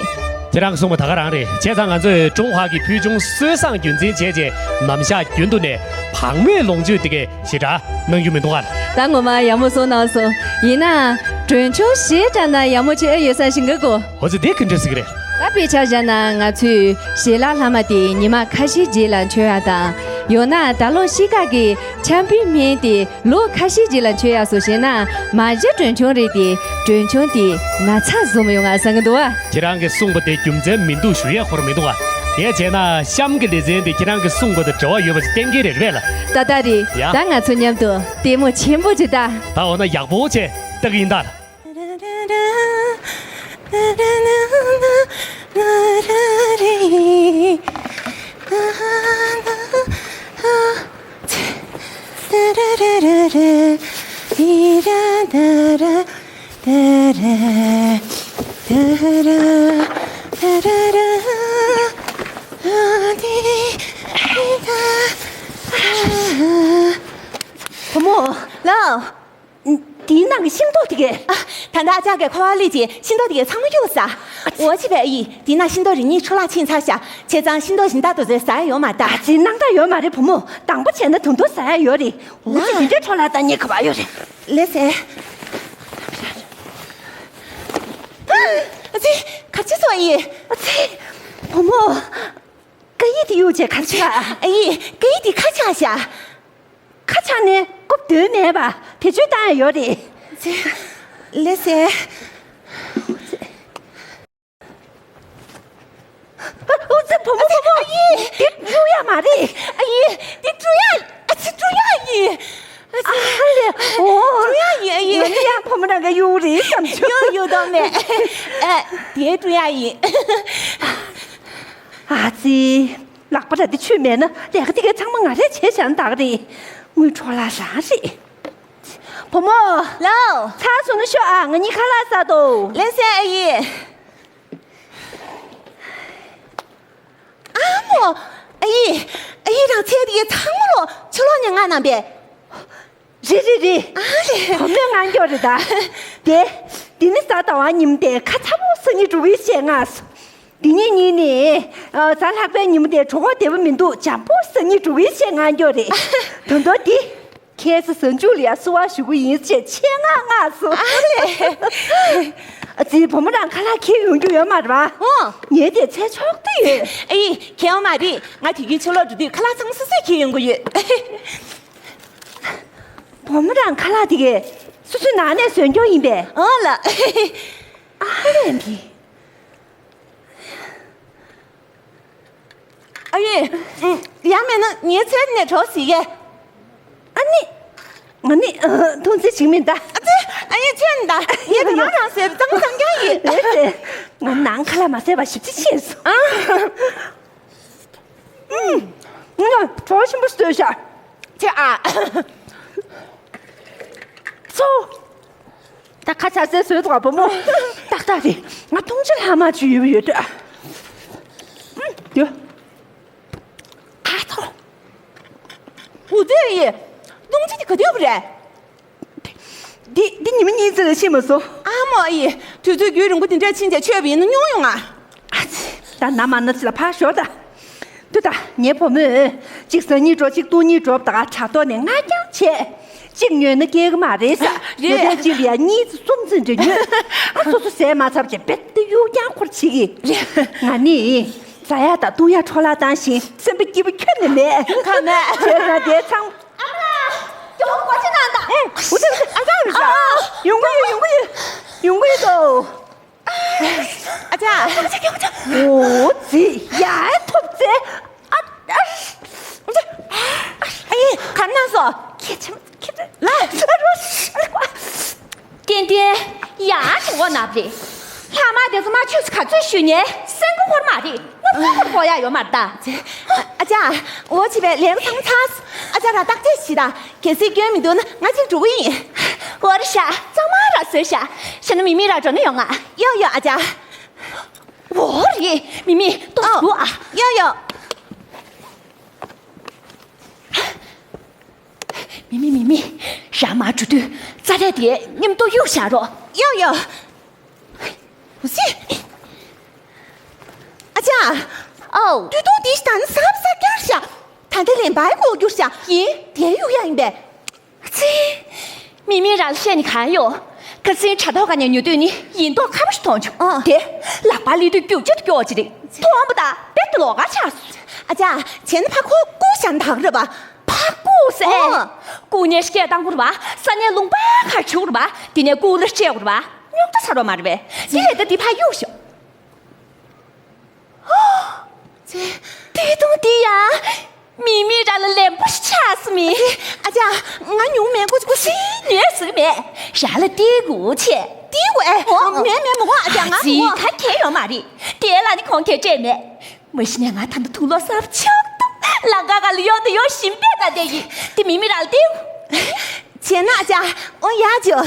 ཁྱེད་རང་གསུངས་པ་ད་ག་རང་རེད། བྱས་ཙང་ང་ཚོས་ཀྲུང་ཧྭ་གི་ཕུལ་བྱུང་སྲོལ་བཟང་རྒྱུན་འཛིན་བྱས་རྗེས་ནམ་ཞག་རྒྱུན་དུ་ནས་བག་མའི་ལོངས་སྤྱོད་དེ་གས་ཞེ་དྲག་གནང་རྒྱུ་མི་འདུག་ག་ད་ངོ་མ་ཡག་མོ་གསུངས་གནང་སོང་། ཡིན་ན་གྲོན་ཆུང་ཞེ་དྲག་ན་ཡག་མོ་ཅིག་ཨེ་ཡོད་ས་ཞིག་གི་གོ། འོ་ཙི་དེ་ག་འདྲ་ཟིག་རེད། ད་དཔེ་ཆ་བཞག་ན་ང་ཚོས་ཞལ་ལག་ལྷག་མ་དེ་ཉི་མ་ཁ་ཤས་རྗེས་ལ་མཆོད་ཡ་དང་། ཡང་ན་ད་ལོ་ཤི་ཁ་གི་ཆམ་པའི་སྨན་དེ་ལོ་ཁ་ཤས་རྗེས་ལ་མཆོད་ཡ་སོགས་བྱས་ན་མ་གཞི་གྲོན་ཆུང་རེད་དེ། གྲོན་ཆུང་དེ་ན་ཚ་བཟོ་མི་ཡོང་ང་བསམ་གི་འདུག་བ། ཁྱེད་རང་གིས་གསུངས་པ་དེ་རྒྱུ་མཚན་མི་འདུག་ཞུ་ཡས་ཁོ་རང་མི་འདུག་བ། དེ་བྱས་ན་གཤམ་གྱི་ལེ་ཚན་དེ་ཁྱེད་རང་གིས་གསུངས་པ་དང་འབྲེལ་བ་ཡོད་པ་ཞིག་གཏན་འཁེལ་རེད་རེད་པས་ལ། ད་ད་རེད། ཡ། ད་ང་ཚོ་མཉམ་དུ་ལྟད་མོ་ཆེན་པོ་ཅིག་ལྟ། ད་འོ་ན་ཡག་པོ་བྱས་ལྟ་གི་ཡིན་ད། བུ་མོ། ལགས། འདིའི་ནང་གི་ཤིང་ཏོག་དེ་གས། ཨ། ད་ལྟ་ཨ་ཅག་གིས་ཁ་པར་སླེབས་རྗེས་ཤིང་ཏོག་དེ་གས་ཚང་མ་གཡུགས་ས། འོ་བྱས་པས་ཨ་ཡེ། དེའི་ནང་ཤིང་ཏོག་རེ་གཉིས་འཕྲོ་བརླག་ཕྱིན་ཚར་ཤག་བྱས་ཙང་ཤིང་ཏོག་གཞན་དག་དེ་ཚོ་ཟ་ཡ་ཡོད་མ་རེད་ད། ཨ་ཙི། སྣང་དག་ཡོད་མ་རེད་བུ་མོ། དང་པོ་བྱས་ན་དུང་ཏོག་ཟ་ཡ་ཡོད་རེད། འོ་ཙི། ལགས། དེ་འདྲའི་འཕྲོ་བརླག་བཏང་ཉེན་ཁ་པར་ཡོད་རེད། ལགས་སེ། ཨ་ཙི། ག་རེ་བྱས་སོང་ཨ་ཡེ། ཨ་ཙི། བུ་མོ། ཀ་ཡེ་དེ་གཡུགས་བྱས་ག་རེ་བྱས། ཨ་ཡེ། ཀ་ཡེ་དེ་ཁ་ཆག་ཤག་ཁ་ཆག་ནས་རྐུབ་དོན་མེད་པ་བེད་སྤྱོད་བཏང་ཡ་ཡོད་རེད། ལགས་སེ། ཨ་ཙི། བུ་མོ། བུ་མོ། ཨ་ཡེ། དེ་བཀྲུ་ཡ་མ་རེད། ཨ་ཡེ། དེ་བཀྲུ་ཡ། ཨ་ཙི། བཀྲུ་ཡ་ཡིན། ཨ་ཙི། ཨ་ལེ། འོ། བཀྲུ་ཡ་ཡིན་ཨ་ཡེ། ང་ནི་ཡང་བུ་མོ་རང་ག་གཡུགས་རེད་བསམ་བྱུང་། གཡུགས་གཡུགས་དོན་མེད། ཨ། དེ་བཀྲུ་ཡ་ཡིན། ཨ་ཙི། ལག་པ་ར་དེ་ཆུ་མེད་ན་ལས་ཀ་དེ་གའི་ཚང་མ་ང་རས་བྱས་བཞག་ན་ད་ག་རེད། དངུལ་འཕྲོ་བརླག་རང་རེད། བུ་མོ། ལགས། ཚར་སོང་ན་ཤོག་ཨ། ང་གཉིས་ཁ་ལག་ཟ་འདུག་ལགས་སེ་ཨ་ཡེ། ཨ་མོ། ཨ་ཡེ། ཨ་ཡེ། རང་ཚལ་དེ་གའི་ཚང་མ་ལོ་ཕྱི་ལོགས་ནས་མངགས་གནང་པས། རེད་རེད་རེད། ཨ་ལེ། བུ་མོས་མངགས་རྒྱུ་རེད་ད། དེ། འདི་ནི་གཟའ་ཟླ་བ་ཉིན་མོ་དེ་ཁ་ཚ་པོ་ཟ་སྙིང་འདོད་ཀྱི་བྱས་མངགས་སོང་། འདི་ཉིན་གཉིས་ནི། ཨ། གཟའ་ལྷག་པའི་ཉིན་མོ་དེ་གྲོད་ཁོག་བདེ་པོ་མི་འདུག་འཇམ་པོ་ཟ་སྙིང་འདོད་ཀྱི་བྱས་མངགས་རྒྱུ་རེད། དོན་དག་འདི། ཁྱེད་ཚོ་གཟའ་མཇུག་ལ་ཡ་བསུ་བ་ཞུ་གི་ཡིན་ཅེས་ཆེད་མངགས་མངགས་སོང་། ཨ་ལེ། ཨ་ཙི། བུ་མོ་རང་ཁ་ལག་འཁྱེར་ཡོང་རྒྱུ་ཡོད་མ་རེད་པ། ཨོ། ངས་དེ་ཚལ་ཆོག་ཏུ་ཡོད། ཨེ། འཁྱེར་ཡོང་མ་རེད། ང་དེ་རིང་ཕྱི་ལོགས་འགྲོ་དུས་ཁ་ལག་ཚང་མ་སོ་སོས་འཁྱེར་ཡོང་གི་ཡོད། བུ་མོ་རང་ཁ་ལག་དེ་གས་སོ་སོའི་ནང་ནས་བཟོས་རྒྱུ་ཡིན་པས། ཨོ་ལགས། ཨ་ལས་འདི། ཨ་ཡེ། ཡང་མེད་ན་ངའི་ཚལ་ནས་གྲོགས་ཟིག་གས། ཨ་ནི། ང་ནི་ཐུགས་རྗེ་ཆེ་མིན་ད། ཨ་ཙི། ཨ་ཡེ། ཁྱོད་ནི་ད། ངས་དེ་རང་རང་ཟེར་བའི་གཙང་གཙང་རྐྱང་ཡིན། ལགས་སེ། ང་ནང་ཁ་ལག་མ་ཟས་པ་ཞེ་པོ་ཅིག་ཕྱིན་སོང་། ཨ། ཨུམ། ང་གྲོགས་ཆེན་པོ་བཟོས་ཤག་ཆེ་ཨ། ཚོ། ད་ཁ་ཆག་སའི་བཟོས་འདུག་བུ་མོ། ཏག་ཏག་རེད། ང་འཐུང་ཆུ་ལྷག་མ་བཅུ་ཡོད་ཡོད་ལྟོས། ཨུམ། ཡོད། ཨ་ཐོ། འུ་ཚོས་ཡི། འཐུང་ཆུ་དེ་ག་དུས་བུ་རེད། འདི་འདི་ཉི་མ་གཉིས་ཙམ་ལས་ཕྱིན་མ་སོང་། ཨ་མོ་ཡི། དུས་ཚོད་རྒྱུན་རིང་པོ་དེ་འདྲ་ཕྱིན་བྱས་མཆོད་པ་ཡིན་ན་ཉུང་ཡོང་ང་། ཨ་ཙི། ད་ན་མ་ན་ཅི་ལ་ཕར་ཞོག་ད། དུ་ད་ངའི་བུ་མོས་གཅིག་ཟ་སྙིང་འདོད། གཅིག་བཏུང་སྙིང་འདོད་ད་དྲ་ཐོག་ནས་ང་རྐྱང་བྱས། གཅིག་ཉོས་ན་སྐྱེལ་གི་མ་རེད་ས། རེད། ཉོས་དོན་གཅིག་ལ་ཡ་གཉིས་ཙམ་གསུམ་ཙམ་འདྲ་ཉོས། ཨ་སོ་སོ་ཟས་མ་ཚར་བྱས་རྦད་དེ་གཡུག་རྐྱང་འཁོར་བྱེད་ཀྱི། རེད། ང་ནི་ཟ་ཡ་དང་བཏུང་ཡ་འཕྲོ་བརླག་བཏང་ཞིང་སེམས་པ་སྐྱིད་པོ་ཁྱོན་ནས་མེད། ཁ་མེད། བྱས་ཙང་དེ་ཚང་། ཨ་མ་ལགས། མགྱོགས་པོ་སྒོ་ཕྱེ་གནང་དང་། ཨུ་ཙི། ཨ་ཅག་རེད་ཤག་ཨ། ཡོང་གི་ཡོད། ཡོང་གི་ཡོད། ཡོང་གི་ཡོད་དོ། ཨ་ཅག་ཨ་ཅག་ཨ་ཅག་འོ་ཙི། ཡ་ཐོབ་ཙེ། ཨ། ཨ། ཨ་ཡེ། ག་རེ་གནང་སོང་། ཁྱེད་ཆ་ཁྱེད་ལ། ཨ་རོ། ཨ་ལ་ཀོ། ཏན་ཏན་ཡག་གི་འོ་ན་རེད། ལྷག་མ་དེ་ཚོ་མ་ཆོས་སུ་ག་ཚོད་ཞུས་ནས་སེམས་ཁུར་མ་རེད། སྔོན་ཚོད་ཁུར་དགོས་ཡ་ཡོད་མ་རེད་ད། ཨ་ཅག་འོ་བྱས་པས་ལས་ཀ་ཚང་ཚར། ཨ་ཅག་རང་བརྟག་དཔྱད་བྱེད་དང་། གལ་སྲིད་སྐྱོན་མི་འདུག་ན་ང་གཅིག་འགྲོ་གི་ཡིན། འོ་རེད་ཤག་གཙང་མ་ར་བཟོས་ཤག་བྱས་ན་མི་མི་ར་འགྲོ་ན་ཡོང་ང་། ཡོ་ཡོ་ཨ་ཅག་འོ་རེད། མི་མི་ཏོག་ཙམ་འདུག་ཨ། ཡོ་ཡོ། མི་མི་མི་མི། རང་མར་འགྲོ་དུས་རྩྭ་ར་དེ་མཉམ་དུ་གཡུག་བཞག་རོགས། ཡོ་ཡོ། ཨ་ཅག་ཨོ། དུས་ཐུང་འདི་ད་ནི་ཟབ་ཟབ་རྒྱག་བཞག་ད་ལྟ་ལན་པའི་གོ་རྒྱུར་བཞག་ཡིན་དེ་གཡུག་ཡ་ཡིན་པས། ཙི། མི་མི་རང་ལ་བཤད་ནི་གང་ཡོད། ཁ་སང་དྲ་ཐོག་ག་ནས་ཉོ་དུས་ནི་ཡིན་མདོག་ཁ་པོ་ཞིག་མཐོང་བྱུང་། ཨ། དེ་ལག་པ་ལི་དུས་རྒྱུག་ཆེ་དུ་སྐྱོ་ཅི་རེད། མཐོང་བ་དང་དཔེ་དུ་ལོག་ག་ཆགས་སོང་། ཨ་ཅག་བྱས་ན་ཕ་ཁོ་ཀུ་ཤ་འདག་རེད་པ། ཕ་ཀུ་ཟེ། ཨོ། ཀུ་ནས་སྐད་བཏང་དགོས་རེད་པ། ས་ནས་ལུང་པ་ཁར་བྱུག་རེད་པ། དེ་ནས་ཀུ་ལ་སྤྲད་དགོས་རེད་པ། རྙོག་དྲ་ཚ་རོགས་མ་རེད་པས། དེ་ལས་ད་འདི་ཕ་གཡུག་ཤོག་ཙི། དེ་དུང་དེ་ཡ། མི་མི་རང་ལ་ལན་པོ་ཞིག་ཆགས་སོང་མི། ཨ་ཅག་ང་ཉུང་མེད་ཀོ་ཅི་ཀོ་ཤི། ཉོས་སུ་མེད། རང་ལ་ཏི་གུ་ཆེ། ཏི་གུ་ཨེ། ཨོ། མེད་མེད་མོ་ཨ་ཅག་ང་ཙི་ངོ་ག་གེ་ཡོད་མ་རེད། དེ་ལ་ནི་ཁོང་གེ་སྤྲད་མེད། མ་གཞི་ནས་ང་ད་ལྟ་དུག་ལོག་གསར་པ་ཆགས་འདུག་ལ་ག་ག་ལ་ཡོང་དུ་ཡོང་བཞིན་པས་ད་དེ་ཡིན། དེ་མི་མི་རང་ལ་ཏི་གུ། བྱས་ན་ཨ་ཅག་ཨོ་ཡ་ཅོ།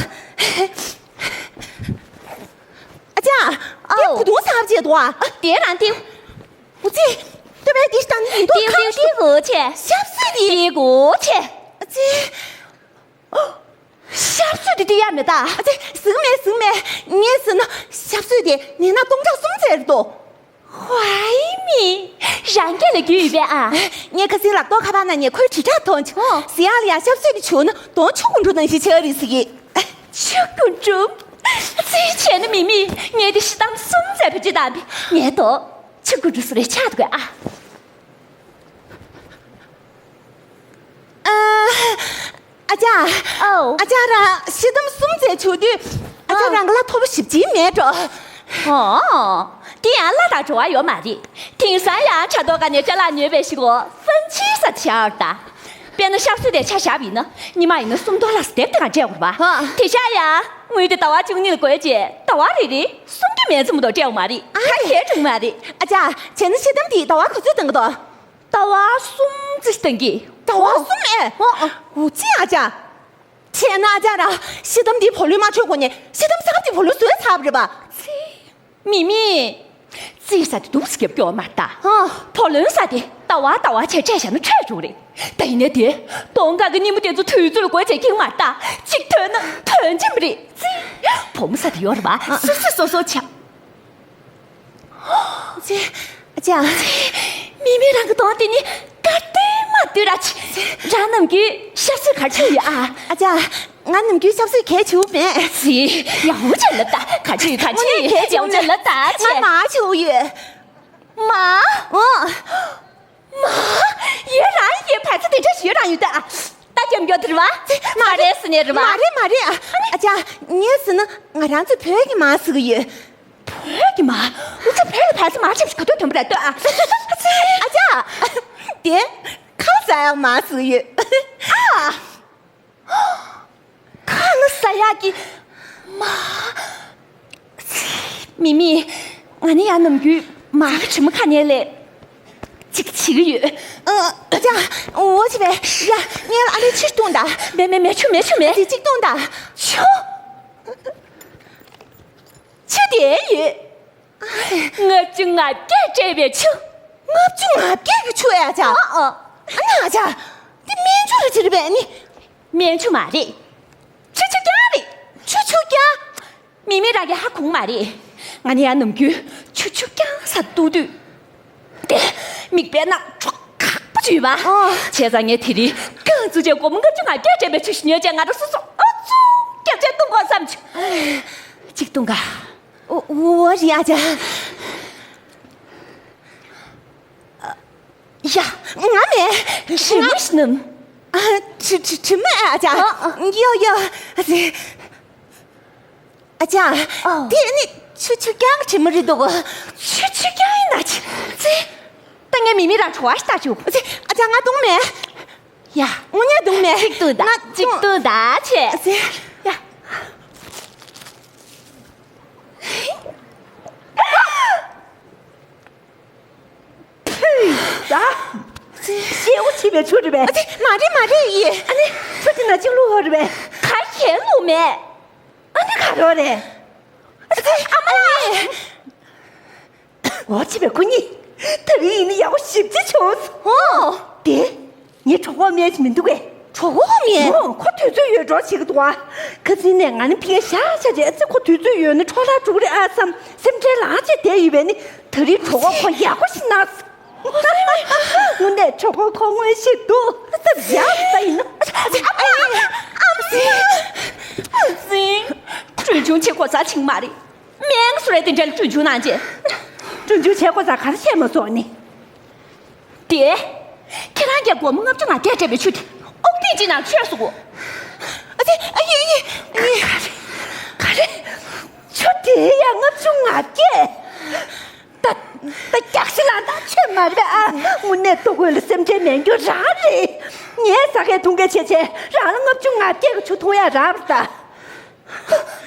ཨ་ཅག་དེ་ཨོ། གུ་དུང་གསར་པ་བྱས་འདུག་ཨ། ཨ་དེ་རང་ཏི་གུ། འོ་ཙི། ལྟོས་པས་འདི་ལྟ་ནི་མི་འདུག་ཏིའུ་ཁམས་ཏིའུ་ཏིའུ་གོ་ཆེ། ཞབས་སུ་དེ། ཏིའུ་གོ་ཆེ། ཨ་ཙི། ཨོ། ཞབས་སུ་དེ་དེ་ཡ་མེད་ད། ཨ་ཙི། ཟིག་མེད་ཟིག་མེད། ངས་ཟེར་ན་ཞབས་སུ་དེ་ནས་ན་སྟོང་ཕྲག་གསུམ་ཙམ་རེད་དོ། ཝའི་མི། རང་སྐད་ལ་རྒྱུས་ཡོད་པས་ཨ། ངས་ཁ་སང་ལག་ཐོག་ཁ་པར་ནང་ནས་ཁོའི་དྲིལ་བསྒྲགས་མཐོང་བྱུང་། ཨོ། ཟེར་ཡག་ལ་ཡ་ཞབས་སུ་དེ་བྱུང་ན་དོང་ཆུ་ཀུན་འགྲོ་ནང་བཞིན་ཆགས་རེད་ཟེར་གི། ཆུ་ཀུན་འགྲོ། ཨ་ཙི་བྱས་ན་མི་མི། ངས་དེ་ཤི་དམ་གསུམ་ཙམ་བེད་སྤྱོད་བཏང་བས་ངས་དོ། ཆུ་ཀུ་འབྲུ་སུ་རེ་ཆགས་འདུག་གས་ཨ། ཨ། ཨ་ཅག་ཨོ། ཨ་ཅག་རང་ཤི་དམ་གསུམ་ཙམ་བྱུང་དུས་ཨ་ཅག་ཨོ། རང་གི་ལ་ཐོབ་པ་ཞིབ་ཅིང་མེད་འགྲོ། ཨོ། དེ་ཡང་གླ་དང་བྲོ་བ་ཡོད་མ་རེད། དེང་སང་ཡང་དྲ་ཐོག་ག་ནས་ཅ་ལག་ཉོས་པའི་ཤི་གོ་ཧྥན་ཆི་ས་ཆར་ད། དཔེར་ན་ཤབ་སུ་དེ་ཆ་བཞག་པ་ཡིན་ན་ཉི་མ་ཡིན་ན་སུམ་སྟོང་ལྷག་ཙམ་དེབ་དེ་ག་སྤྲད་དགོས་པ། ཧ། དེ་ཤ་ཡ། དངུལ་དེ་ཟླ་བ་བཅུ་གཉིས་ལ་བགོས་རྗེས་ཟླ་བ་རེ་རེ་སུམ་བརྒྱ་མེད་ཙམ་མ་གཏོགས་སྤྲད་ཡོད་མ་རེད། ཨ། ཁ་ཁྱེར་བྱུང་མ་རེད། ཨ་ཅག་བྱས་ན་ཤི་དམ་དེ་ཟླ་བ་ག་ཚོད་བཏང་གི་འདུག་ཟླ་བ་གསུམ་ཙམ་བཏང་གི་ཟླ་བ་གསུམ་ཨེ། ཨོ། ཨོ། འུ་ཅི་ཨ་ཅག་བྱས་ན་ཨ་ཅག་རང་ཤི་དམ་དེ་བུ་ལོན་མ་འཕྲོད་གོང་ནས་ཤི་དམ་གསར་པ་དེ་བུ་ལོན་བཟོས་ཚར་བ་རེད་པ། མི་མི། རྩིས་ས་དེ་འདུག་སེ་རྒྱབ་སྐྱོར་མ་ལྟ། ཨ། བུ་ལོན་ས་དེ་ཟླ་བ་ཟླ་བ་བྱས་སྤྲད་བཞག་ན་འཕྲོད་བྱུང་རེད། ད་ཡིན་ནའི་དེ་གདོང་དཀར་གྱི་སྙིང་པོ་དེ་ཚོ་དུས་ཚོད་ལ་བགོས་བྱས་འཁྱེར་མ་ལྟ། གཅིག་ཐོན་ན་ཐོན་གྱི་མ་རེད། རྩིས། བུ་མོ་ས་དེ་ཡོད་རེད་པ། སོ་སོས་སོ་སོ་བྱ། ཅེ། ཅེ། མི་མི་རང་གི་གདོང་དེ་ནི་དཀར་ཏོག་མ་ཏོག་ར་ཆེ། རང་ནམ་རྒྱུན་ཤབ་སུ་ག་རེ་བྱུགས་ཡོད་ཨ། ཨ་ཅག་ང་ནམ་རྒྱུན་ཤབ་སུ་ག་རེ་བྱུགས་མེད། ཙི། ཡག་པོ་བྱས་ལབ་ད། ག་རེ་བྱུགས་ག་རེ་བྱུགས། ཡག་པོ་བྱས་ལབ་ད། ང་མར་བྱུགས་ཡོད། མར། ཨོ། མར། ཡོད་རང་ཡོད། ཕལ་ཆེར་དེ་འདྲ་ཞིག་ཡོད་རང་ཡོད་ད། ད་རྒྱབ་མགྱོགས་དེ་རེད་པ། མ་རེད་ཟེར་ནས་རེད་པ། མ་རེད་མ་རེད་ཨ། ཨ་ཅག་ངས་ཟེར་ན་ང་རང་ཚོ་བོད་ཀྱི་མར་ཟེར་གི་ཡོད། བོད་ཀྱི་མར། འུ་ཚོ་བོད་ལ་ཕལ་ཆེར་མར་ཆེ་ཞིག་ག་དུས་ཐོན་པ་རེད་ལྟོས་ཨ། ཨ་ཅག་དེ་ཁ་ཟ་ཡག་མར་ཟེར་གི་ཡོད། ཨ། ཁ་ལ་ཟ་ཡག་གི་མར། མི་མི། ང་ནི་ཡང་ནམ་རྒྱུན་མར་གྱི་དྲི་མ་ཁ་ནས་ལས་ཅིག་བྱེད་ཀྱི་ཡོད། ཨ་ཅག་འོ་བྱས་པས་ཡ། ངས་ཨ་ནི་ཕྱིར་བཏུང་ད། མེད་མེད་མེད། ཆུ་མེད། ཆུ་མེད། ཅིག་ཅིག་བཏུང་ད། ཆུ། ཆུ་དེ་ཡོད། ལྔ་བཅུ་ང་བརྒྱ་སྤྲད་པའི་ཆུ། ལྔ་བཅུ་ང་བརྒྱ་གི་ཆུ་ཨ་ཅག་ཨ་ཨ། ཨ་ན་ཨ་ཅག་དེ་སྨན་ཆུ་རེད་ཟེར་བས་ནི། སྨན་ཆུ་མ་རེད། ཆུ་ཆུ་རྐྱང་རེད། ཆུ་ཆུ་རྐྱང་། མི་མི་རང་གི་ཧ་གོ་མ་རེད། ང་ནི་ཡང་ནམ་རྒྱུན་ཆུ་ཆུ་རྐྱང་ཟ་འདུག་དུས། དེ། མིག་དཔེར་ན་ཁྲོག་ཁག་པོ་བྱུས་པ། ཨོ། བྱས་ཙང་ངས་དེ་རིང་རྐང་བཙུགས་བྱས་སྒོར་མོ་ལྔ་བཅུ་ང་བརྒྱ་སྤྲད་པའི་ཆུ་ཞིག་ཉོས་བྱས་ང་རང་སོ་སོ་ཨ་ཙུ་རྒྱབ་བྱས་བཏུང་དགོས་བསམ་བྱུང་། གཅིག་བཏུང་ག་ཨོ་ཨོ་རེད་ཨ་ཅག་ཡ། ང་མེད། དྲི་མ་ཞིག་ནམ། ཨ། དྲི་དྲི་དྲི་མ་ཨ་ཅག་ཨ་ཨ། ཡོ་ཡོ། ཨ་ཅག་ཨོ། དེ་ནི་ཆུ་ཆུ་རྐྱང་གི་དྲི་མ་རེད་འདུག་ཆུ་ཆུ་རྐྱང་ཡིན་ན་ཅི། ཙི། ད་ངས་མི་མི་རང་བྲོ་བ་ཞིག་ལྟ་བཅུག་ཙི། ཨ་ཅག་ང་བཏུང་མེད། ཡ། དངོས་གནས་བཏུང་མེད། གཅིག་བཏུང་ད། ང་གཅིག་བཏུང་ད་བྱས། ཙི། ཡ། ཕུ། ད། ཤེའུ་ཆེ་བའི་ཆུ་རེད་པས། ཨ་ཙི། མ་རེད་མ་རེད་ཡིན། ཨ་ནི། ཆུ་དེ་ན་གཅིག་བླུགས་ཡོད་རེད་པས། ག་གེ་བླུགས་མེད། ཨ་ནི་ག་རེ་རེད། ཨ་ཙི། ཨ་མ་ལགས། འོ་ཆེ་བའི་སྐུ་ཉིད། ད་རིང་ཡིན་ནི་ཡག་པོ་ཞེ་པོ་ཅིག་བྱུང་སོང་། ཨོ། དེ། ངའི་གྲོགས་པོ་སྨན་ཞིག་མི་འདུག་གས། གྲོགས་པོ་ཁོ་མིན། ཨོ། ཁོ་དུས་ཚོད་ཡོད་འགྲོ་བྱེད་ཀྱི་འདུག་ཨ། ཁ་སང་ནས་ང་ནི་ཕ་གིར་བཞག་བཞག་བྱས། ཨ་ཙི། ཁོ་དུས་ཚོད་ཡོད་ན་འཕྲོ་བརླག་འགྲོ་གི་རེད་ཨ་བསམ་སེམས་ཁྲལ་ལངས་བྱས་བསྡད་ཡོད་པས་ནི། ད་རེས་གྲོགས་པོ་ཁོ་ཡག་པོ་ཞིག་གནང་སོང་། དངོས་གནས་གྲོགས་པོ་ཁོ་མངོན་ཤེས་འདུག་ཨ་ཙི། ཡག་པ་ཡིན་ནོ། ཨ་ཙི། ཨ་ཙི། ཨ་ཙི། གྲོན་ཆུང་བྱེད་དགོས་ས་བྱུང་མ་རེད། སྨན་ཁང་སུ་རེད་དེ་འདྲ་ལ་གྲོན་ཆུང་གནང་བྱས། གྲོན་ཆུང་བྱེད་དགོས་ས་ག་རེ་བྱས་མ་སོང་ནི། དེ། ཁྱེད་རང་གིས་སྒོར་མོ་ལྔ་བཅུ་ང་བརྒྱད་སྤྲད་པའི་ཆུ་དེ་ཨོག་ཐིག་གཅིག་ནང་མཆོད་སོང་གོ། ཨ་ཙི། ཨ་ཡེ་ཡེ་ཡེ། ག་རེ། ག་རེ། ཆུ་དེ་ཡང་ལྔ་བཅུ་ང་བརྒྱད། ད་ད་རྒྱག་ཤི་ལང་ད་ཆོད་མ་རེད་ཨ། དངོས་གནས་ལྟོ་གོས་ལ་སེམས་ཁྲལ་མེད་རྒྱུ་རང་རེད། ངས་ཟ་མཁན་འཐུང་མཁན་བྱས་བྱས་རང་ལ་ལྔ་བཅུ་ང་བརྒྱད་ཀྱི་ཆུ་འཐུང་ཡ་རག་པ་ད།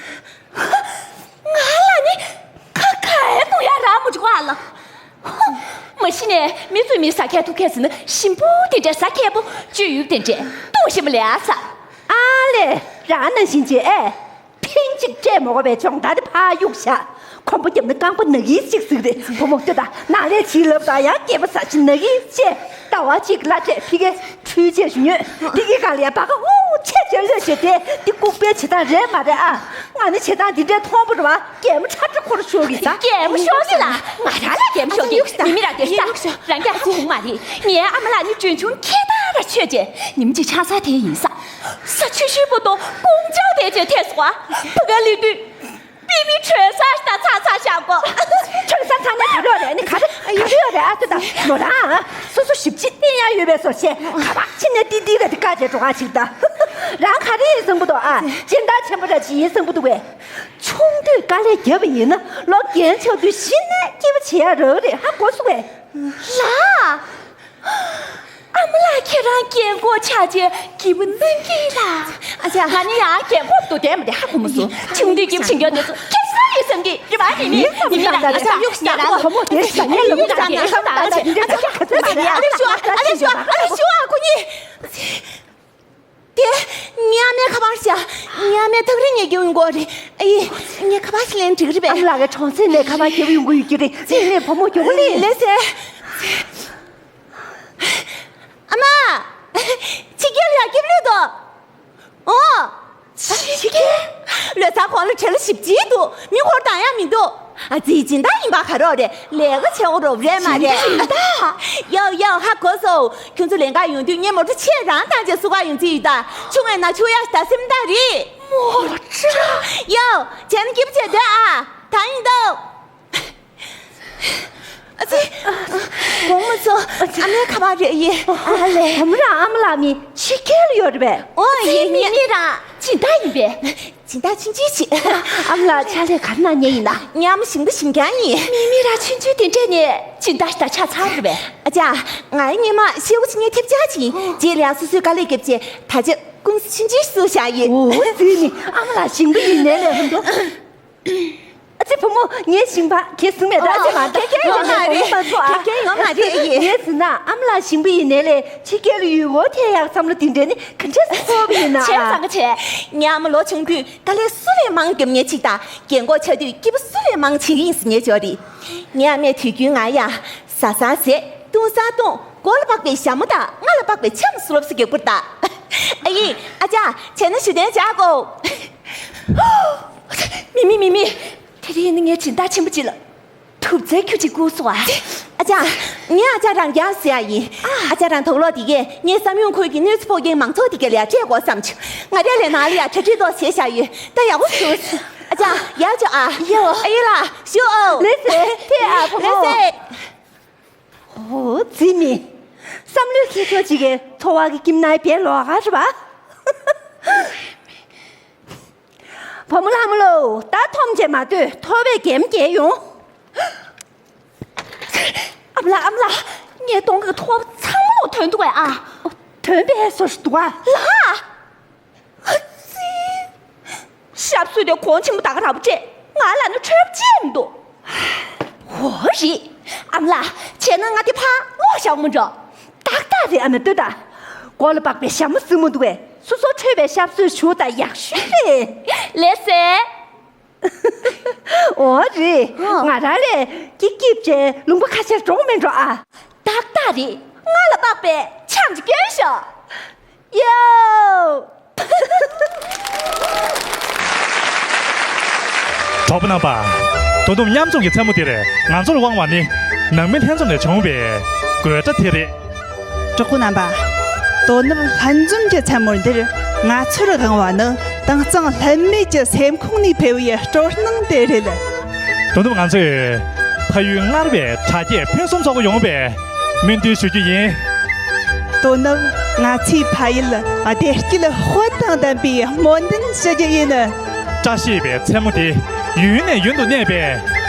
ང་ལ་ནི་ཁ་ཁ་ཡ་གཏོང་ཡ་རག་མི་འཇུག་ཨ་ལ། མ་གཞི་ནས་མི་ཚོས་མི་ཟ་མཁན་འཐུང་མཁན་ཟེར་ན་ཞིམ་པོ་དེ་འདྲ་ཟ་མཁན་པོ་བཅོས་ཡུལ་དེ་འདྲས་གཏོང་ཤེས་མ་ལས་ཨ་ས། ཨ་ལས། རང་ནང་བཞིན་བྱེད་ཨེ། ཕིང་གཅིག་སྤྲད་མ་དགོས་པའི་སྦྱོང་བརྡར་དེ་ཕར་གཡུག་བཞག་ཁོམ་པ་བརྒྱབ་ན་རྐང་པ་ནག་ཡིན་ཅིག་ཟིག་རེད། བུ་མོ་ལྟོས་དང་། ནང་ལས་བྱིས་ལབ་དང་ཡང་སྐྱེས་པ་ཟ་ཆེ་ནག་ཡིན་བཅས། ཟླ་བ་གཅིག་གླ་སྤྲད་ཕི་གའི་འཕྲུལ་ཆས་ཤིག་ཉོས། ཕི་གའི་སྒང་ལ་ཡ་བ་ག་ཧུ་ཆེ་ཆེ་ལོས་བྱས་ཏེ་འདི་ལྐུགས་པའི་བྱེད་སྟངས་རེད་མ་རེད་ཨ། ང་ནི་བྱེད་སྟངས་འདི་འདྲའི་མཐོང་པོ་རེད་བ། གད་མོ་ཁྲ་ཁྲ་འཁོར་ཤོར་གི་ད། གད་མོ་ཤོར་སི་ལ། ང་རང་ལ་གད་མོ་ཤོར་གི། མི་མི་ར་དེ་ལྟ། རང་རྒྱ་ཧ་གོ་མ་རེད། ངའི་ཨ་མ་ལགས་ནི་གྲོན་ཆུང་ཁྱེད་ལྟར་ཆོས་ཅན། ཉིན་གཅིག་ཆང་ས་དེ་ཡིན་ས། ས་ཆུ་ཤུལ་པོ་དང་ཀོང་ཇོ་དེ་ཅན་ཐེ་སོ། བུ་ག་ལི་དུས་པི་མི་བྲོས་ས་ཞིག་ད་ཚ་ཚ་བཞག་གོ། ཁྲོན་ས་ཚ་ནས་ག་རེ་ཡོད་རེད། ནི་ག་རེ་ག་རེ་ཡོད་རེད་ཨ་ཙི། ད་མོ་རང་སོ་སོ་ཞིབ་ཅིག་བསྟན་ཡ་ཡོད་པའི་བཟོ་བཤད་ག་པ་ཕྱི་ནས་ཏི་ཏི་ར་དི་ཀ་བྱས་འགྲོ་ག་ཅིག་ད། རང་ག་རེ་ཡིན་བསམ་གི་འདུག་ཨ། སྦྱིན་བདག་ཆེན་པོ་ར་ཅིག་ཡིན་བསམ་གི་འདུག་བས། ཆུང་དུས་དཀའ་ལས་བརྒྱབ་པ་ཡིན་ན་ལོ་རྒན་ཆགས་དུས་གཞི་ནས་སྐྱིད་པ་བྱེད་ཡ་རག་རེད་ཧ་གོ་སོང་བས། ལགས། ཨ་མ་ལགས་ཁྱེད་རང་རྒན་གོག་ཆགས་རྗེས་སྐྱིད་པོ་གནང་གི་ལགས། ཨ་ཅག་ང་ནི་ཡང་རྒན་གོག་ཏུ་བསྡད་མ་བསྡད་ཧ་གོ་མ་སོང་། ཆུང་དུས་སྐྱིད་པོ་བྱེད་མཁན་དེ་ཚོ་ཁྱེད་ཚོ་ཡིན་བསམ་གི་རེད་མ་རེད་མི་མི་མི་ལ་ཨ་ཅག་ཡོད་ཤག་ལ་བུ་མོ་དེ་ཟ་ཉལ་ལ་མི་ལ་དེ་ཟ་ཉལ་ལ་མི་ལ་དེ་ཁ་ཚ་ཟ་ཉལ། ཨ་ལེ་ཤུ་ཨ་ཨ་ལེ་ཤུ་ཨ་ཨ་ལེ་ཤུ་ཨ་ཁོ་གཉིས། དེ། ངའི་ཨ་མའི་ཁ་པར་བཞག་ངའི་ཨ་མའི་ཐག་རིང་ཉེ་རྒྱུ་ཡོང་གོ་རེད། ཨ་ཡེ། ངའི་ཁ་པར་ཞིག་ལེན་འགྲིག་རེད་པས། ཨ་མ་ལགས་ཀྱི་གྲོང་གསེབ་ནས་ཁ་པར་རྒྱབ་ཡོང་གི་ཡོད་ཀྱི་རེད། ཅིག་ནས་བུ་མོ་མགྱོགས་པོ་ལེན། ལེ་ཟེ། ཨ་མ། ཕྱི་རྒྱལ་ལ་སྐྱིད་པོ་ལོས་དོ། ཨོ། ཕྱི་རྒྱལ། ལོས་ཚ་ཁོང་ལ་བྲེལ་ཞིབ་ཅིག་འདུག་མི་འཁོར་དང་ཡང་མི་འདུག་ཨ་ཙི་སྦྱིན་བདག་ཡིན་པ་ག་རོགས་རེད། ལས་ཀ་བྱེད་འོ་རོབ་རེད་མ་རེད། སྦྱིན་བདག་ཡའོ་ཡའོ་ཧ་གོ་སོང་། ཁྱོད་ཚོ་ལས་ཀ་ཡོང་དུས་ངས་མོ་ཊ་ཆེད་རང་བཏང་བྱས་བསུ་ག་ཡོང་རྩིས་ཡོད་ད། ཆུང་བས་ན་ཆུ་ཡག་ད་སེམས་ཐག་རེད། མོ་ཊ། ཡའོ། བྱས་ན་སྐྱིད་པོ་བྱས་སྡོད་ཨ། ད་ཡིན་ད། ཨ་ཙི། དགོང་མོ་ཚོ་ཨ་མའི་ཁ་པར་རེད་ཡིན། ཨ་ལས། བུ་མོ་རང་ཨ་མ་ལགས་མི་ཕྱི་རྒྱལ་ལ་ཡོད་རེད་པས། ཨོ་ཡིན་ཡིན། མི་རང་སྦྱིན་བདག་ཡིན་པས། སྦྱིན་བདག་ཆུང་ཆུང་ཞིག་ཨ་མ་ལགས་ཕྱག་ལས་ག་རེ་གནང་མཁན་ཡིན་ན། ངའི་ཨ་མ་ཞིང་ཁ་ཞིང་ཁང་ཡིན། མི་མི་ར་ཆུང་ཆུང་དེ་འདྲས་ནས་སྦྱིན་བདག་ཞིག་ད་ཆགས་ཚར་རེད་པས། ཨ་ཅག་ང་ཡི་སྔོན་མ་ཤེའུ་ཆེ་ངའི་ཐེབས་ཆག་ཅིག་ཡིན། རྗེས་ལ་ཡང་སོ་སོའི་དཀའ་ལས་བརྒྱབ་རྗེས་ད་ཆ་ཀུང་སི་ཆུང་ཆུང་བཟོས་བཞག་ཡིན། ཨོ་ཙི་ནི་ཨ་མ་ལགས་ཞིང་པ་ཡིན་ནའི་ལས་ཧ་འདུག་ཨ་ཙི་བུ་མོ་ངའི་ཞིང་པ་གལ་སྲིད་མེད་ད་ཨ་ཙི་མ་ད་ཁེ་ཁེ་ཡོད་མ་རེད། ཁེ་ཁེ་ཡོད་མ་རེད། ངས་ཟེར་ན་ཨ་མ་ལགས་ཞིང་པ་ཡིན་ནའི་ལས་ཕྱི་རྒྱལ་ལ་ཡུལ་སྐོར་ཐད་ཡག་བསམ་བློ་དེ་འདྲ་ནི་ག་འདྲས་སེ་ཚོར་བ་ཡིན་ན། བྱས་ཙང་ག་བྱས། ངའི་ཨ་མ་ལོ་ཆུང་དུས་དཀའ་ལས་སུ་ལས་མང་རྒྱབ་མཁན་ཅིག་དང་རྒན་གོག་ཆགས་དུས་སྐྱིད་པོ་སུ་ལས་མང་བྱེད་ཀྱི་ཡིན་ཟེར་མཁན་ཅིག་ཡོད་རེད། ངའི་ཨ་མས་དུས་རྒྱུན་ང་ཡ་བཟའ་ཚང་བཟས་བཏུང་བཟང་བཏུང་། མགོ་ལ་འབག་པའི་ཞྭ་མོ་དང་རྔ་ལ་འབག་པའི་ཆམ་སུ་ལབ་སུ་རྒྱག་པར་གདའ། ཨ་ཡིན་ཨ་ཅག་བྱས་ན་ཞུ་དོན་བྱ་གོ། མི་མི་མི་མི། དེ་རིང་ནི་ངའི་སྦྱིན་བདག་ཆེན་པོ་ཅིག་ལ་ཐུག་རྗེ་ཁྱུ་གཅིག་བསྐུར་སོང་ཨ། ཨ་ཅག་ངས་ཨ་ཅག་རང་རྒྱལ་ཟེར་ཡ་ཡིན། ཨ་ཅག་རང་དོགས་ལོག་དེ་གས་ངའི་བསམ་ཡོང་ཁུལ་གྱི་གནོད་འཚེ་ཕོག་མཁན་མང་ཚོགས་དེ་གས་ལ་ཡ་སྤྲད་དགོས་བསམ་བྱུང་། ང་རས་ལས་ནང་ལ་ཡ་གྲ་སྒྲིག་ཏོག་བྱས་བཞག་ཡོད། ད་ཡག་པོ་བྱུང་། ཨ་ཅག་ཡག་བྱུང་ཨ། ཡོ། ཨ་ཡིན་ལ་ཞུ་ཨོ། ལེ་ཟེ་ཐེ་ཨ་བུ་མོ། ལེ་ཟེ། ཨོ་ཙི་ནི། བསམ་བློའི་ཁྱེར་ཕྱོགས་གཅིག་གི་འཚོ་བ་གི་ཁྱིམ་ནང་བེད་ལོག་ག་རེད་པ། བུ་མོ་ལྷ་མོ་ལོ། ད་འཐོམ་བྱས་མ་སྡོད། ཐོ་བས་འགེམས་རྒྱལ་ཡོང་། ཨ་མ་ལགས་ཨ་མ་ལགས། ངའི་གདོང་གི་ཐོ་བ་ཚང་མ་ལོག་ཐོན་འདུག་གས་ཨ། ཐོན་པའི་བཟོ་ཞིག་འདུག་ཨ། ལགས། ཨ་ཙི། ཞབས་སོར་དེ་གོང་ཆེན་པོ་ད་ག་རང་པོ་སྤྲད། ང་ལ་ནི་འཕྲོད་པ་ཅི་ཡང་མི་འདུག་ཨོ་རེད། ཨ་མ་ལགས་བྱས་ན་ང་དེ་ཕར་ལོག་བཞག་མི་འགྲོ། ཏག་ཏག་རེད་ཨ་མ་ལྟོས་དང་། མགོ་ལ་འབག་པའི་ཞྭ་མོ་སྲིན་མོ་འདུག་པས་སོ་སོ་འཕྲོད་པའི་ཞབས་སོར་ཞུགས་དང་ཡག་ཤོས་རེད། ལགས་སེ། ཨོ་རེད། ཨོ། ང་རང་ལས་སྐྱིད་སྐྱིད་བྱས་ལུང་པ་ཁ་ཤས་འགྲོ་མི་འགྲོ་ཨ། ཏག་ཏག་རེད། རྔ་ལ་འབག་པའི་ཆམ་གྱིས་སྐྱོན་ཤོག་ཡོ། གྲོགས་པོ་རྣམ་པ། ད་དུང་མཉམ་འཛོམས་ཀྱི་མཚན་མོ་འདིར་ང་ཚོར་དབང་བ་ནི་ནང་མི་ལྷན་འཛོམས་ནས་བྱུང་བའི་དགོད་སྒྲ་དེ་རེད། གྲོགས་པོ་རྣམ་པ། དོ་ནུབ་ལྷན་འཛོམས་ཀྱི་མཚན་མོ་འདིར་ང་ཚོར་དབང་བ་ནི་དྭངས་གཙང་ལྷད་མེད་ཀྱི་སེམས་ཁོང་ནས་འཕེལ་བའི་སྤྲོ་སྣང་དེ་རེད། དོ་ནུབ་ང་ཚོས་ཕ་ཡུལ་སྔར་བས་དྲ་རྒྱའི་ཕུན་སུམ་ཚོགས་པོ་ཡོང་བའི་སྨོན་འདུན་ཞུ་རྒྱུ་ཡིན། དོ་ནུབ་ང་ཚོའི་ཕ་ཡུལ་བདེ་སྐྱིད་དཔལ་དང་ལྡན་པའི་སྨོན་འདུན་ཞུ་རྒྱུ་ཡིན། བཀྲ་ཤིས་པའི་མཚན་མོ་དེ་ཡུན་ནས་ཡུན་དུ་གནས་པའི་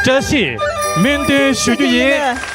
བཀྲ་ཤིས་སྨོན་འདུན་ཞུ་རྒྱུ་ཡིན།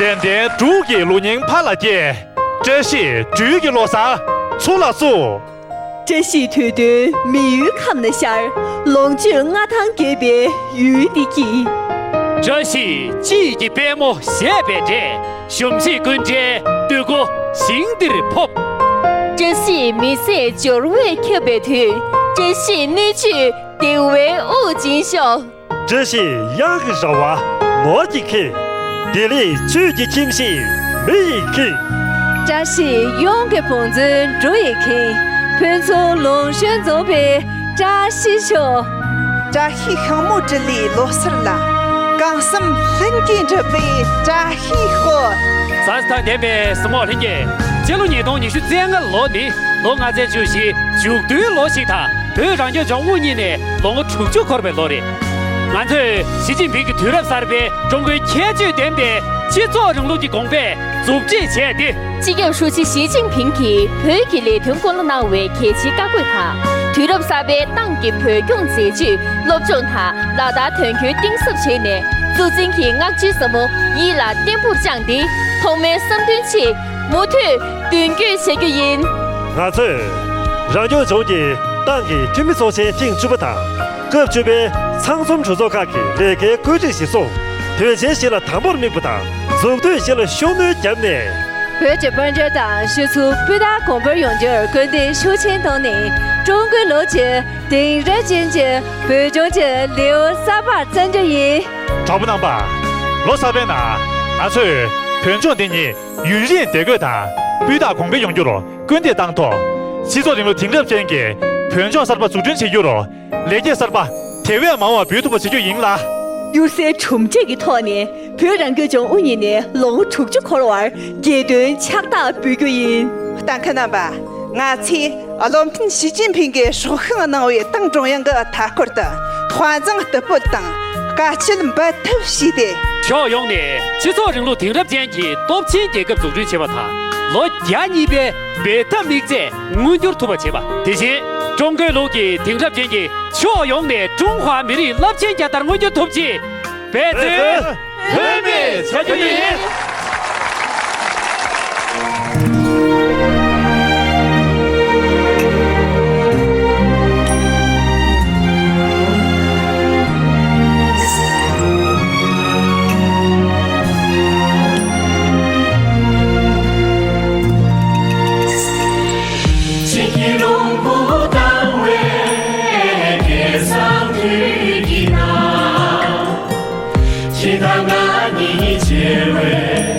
དྲན་རྟེན་འབྲུག་གི་ལོ་རྙིང་ཕ་ལ་སྐྱེས། བཀྲ་ཤིས་སྦྲུལ་གྱི་བློ་གསར་ཚུར་ལ་བསུ། བཀྲ་ཤིས་དུས་སྟོན་མི་ཡུལ་ཁམས་ན་ཤར། ལོངས་སྤྱོད་མངའ་ཐང་རྒྱས་པའི་ཡུལ་འདི་ཀྱི། བཀྲ་ཤིས་སྐྱིད་ཀྱི་པད་མོ་བཞད་པའི་འབྲས། གཞོམ་གཞིག་ཀུན་བྲལ་སྟོད་གོ་ཞིང་འདིར་ཕོབ། བཀྲ་ཤིས་མི་ཚེ་འབྱོར་བས་ཁྱབ་པའི་དུས། བཀྲ་ཤིས་སྣོད་བཅུད་བདེ་བའི་དབུགས་འབྱིན་ཤོག་བཀྲ་ཤིས་གཡང་གི་ར་བ་ནོར་གྱིས་ཁེངས། བདེ་ལེགས་ཆོས་ཀྱི་ཁྱིམ་གཞིས་མི་ཡིས་ཁེངས། བཀྲ་ཤིས་གཡང་གི་བང་མཛོད་འབྲུ་ཡིས་ཁེངས། ཕུན་ཚོགས་ལུང་གཤོང་འཛོམས་པའི་བཀྲ་ཤིས་ཤོག་བཀྲ་ཤིས་ཤིང་མོ་སྤྲུལ་ལེའི་ལོ་གསར་ལ། གང་བསམ་ལྷུན་གྱིས་འགྲུབ་པའི་བཀྲ་ཤིས་ཤོག་བཟང་དང་ལྡན་པའི་གཟིགས་མོ་ལྷན་རྒྱས། སྤྱི་ལོ་ཉིས་སྟོང་ཉི་ཤུ་རྩ་ལྔ་ལོ་ནི་ལོ་ལྔ་བརྒྱ་བཅུ་བཞི་མཇུག་བསྡུའི་ལོ་ཞིག་དང་། བོད་རང་སྐྱོང་ལྗོངས་དབུ་བརྙེས་ནས་ལོ་ངོ་དྲུག་ཅུ་འཁོར་བའི་ལོ་རེད། ང་ཚོས་ཞི་ཅིན་ཕིང་གིས་དུས་རབས་གསར་པའི་ཀྲུང་གོའི་ཁྱད་ཆོས་ལྡན་པའི་སྤྱི་ཚོགས་རིང་ལུགས་ཀྱི་དགོངས་པས་མཛུབ་ཁྲིད་བྱས་ཏེ། སྤྱི་ཁྱབ་ཧྲུའུ་ཅི་ཞི་ཅིན་ཕིང་གིས་བོད་ཀྱི་ལས་དོན་སྐོར་ལ་གནང་བའི་གལ་ཆེའི་བཀའ་བཀོད་དང་། དུས་རབས་གསར་པའི་ཏང་གི་བོད་སྐྱོང་མཛད་ཇུས་སློབ་སྦྱོང་དང་ལག་བསྟར་དོན་འཁྱོལ་གཏིང་ཟབ་བྱས་ནས། གཙོ་འཛིན་གྱི་བསྔགས་བརྗོད་ཟབ་མོ་ཡིད་ལ་བརྟན་པོར་བཅངས་ཏེ། ཐོག་མའི་བསམ་འདུན་ཆེད་མུ་མཐུད་མདུན་སྐྱོད་བྱ་རྒྱུ་ཡིན། ང་ཚོས་རང་སྐྱོང་ལྗོངས་ཀྱི་ཏང་གི་འཐུས་མི་ཚོགས་ཆེན་ཐེངས་བཅུ་པ་དང་། སྐབས་བཅུ་པའི་ཚང་འཛོམས་གྲོས་ཚོགས་ཁག་གི་ལས་ཀའི་བཀོད་སྒྲིག་གཞིར་བཟུང་། དོན་ཆེན་བཞི་ལ་དམ་པོར་དམིགས་པ་དང་། མཛུབ་སྟོན་བཞི་ལ་ཤུགས་སྣོན་བརྒྱབ་ནས། བོད་ཀྱི་དཔལ་འབྱོར་དང་སྤྱི་ཚོགས་སྤུས་དག་གོང་འཕེལ་ཡོང་རྒྱུར་སྐུལ་འདེད་ཤུགས་ཆེན་བཏང་ནས། ཀྲུང་གོའི་ལུགས་ཀྱི་དེང་རབས་ཅན་གྱི་བོད་ལྗོངས་ཀྱི་ལེའུ་གསར་པ་བརྩམ་རྒྱུ་ཡིན། གྲོགས་པོ་རྣམ་པ། ལོ་གསར་པའི་ནང་ང་ཚོས་བོད་ལྗོངས་འདི་ཉིད་ཡུན་རིང་བདེ་འཁོད་དང་སྤུས་དག་གོང་འཕེལ་ཡོང་རྒྱུར་སྐུལ་འདེད་བཏང་ཐོག་སྤྱི་ཚོགས་རིང་ལུགས་དེང་རབས་ཅན་གྱི་བོད་ལྗོངས་གསར་པ་འཛུགས་སྐྲུན་བྱེད་རྒྱུར། ལེགས་སྐྱེས་གསར་པ་དེ་བས་མང་བ་འབུལ་ཐུབ་པ་བྱེད་རྒྱུ་ཡིན་ལ། གཡུར་ཟའི་གྲུབ་འབྲས་ཀྱི་ཐོག་ནས་བོད་རང་སྐྱོང་ལྗོངས་དབུ་བརྙེས་ནས་ལོ་ངོ་དྲུག་ཅུ་འཁོར་བར་རྒྱལ་དོན་ཕྱག་རྟགས་འབུལ་རྒྱུ་ཡིན། ལྟ་མཁན་རྣམ་པ། ང་ཚོས་བློ་མཐུན་ཞི་ཅིན་ཕིང་གིས་སྲོག་ཤིང་གནང་བའི་ཏང་ཀྲུང་དབྱང་གི་མཐའ་འཁོར་དུ་དཔའ་མཛངས་རྟུལ་ཕོད་དང་དཀའ་སྤྱད་འབད་འཐབ་བྱས་ཏེ། ཕྱོགས་ཡོངས་ནས་སྤྱི་ཚོགས་རིང་ལུགས་དེང་རབས་ཅན་གྱི་སྟོབས་ཆེན་རྒྱལ་ཁབ་འཛུགས་སྐྲུན་བྱེད་པ་དང་། ལོ་བརྒྱ་གཉིས་པའི་འབད་འཐབ་དམིགས་ཚད་མངོན་འགྱུར་ཐུབ་པ་བྱེད་པ། དེ་བཞིན་ཀྲུང་གོའི་ལུགས་ཀྱི་དེང་རབས་ཅན་གྱི་ཕྱོགས་ཡོངས་ནས་ཀྲུང་ཧྭ་མི་རིགས་རླབས་ཆེན་རྒྱལ་དར་མངོན་འགྱུར་ཐུབ་ཆེད་འབད་བརྩོན་ལྷོད་མེད་བྱ་རྒྱུ་ཡིན། གཅིག་གི་ལུང་པོ་དང་བའི་སྐལ་བཟང་དུས་ཀྱི་ནང་། ཁྱེད་དང་ང་གཉིས་བྱེད་པའི་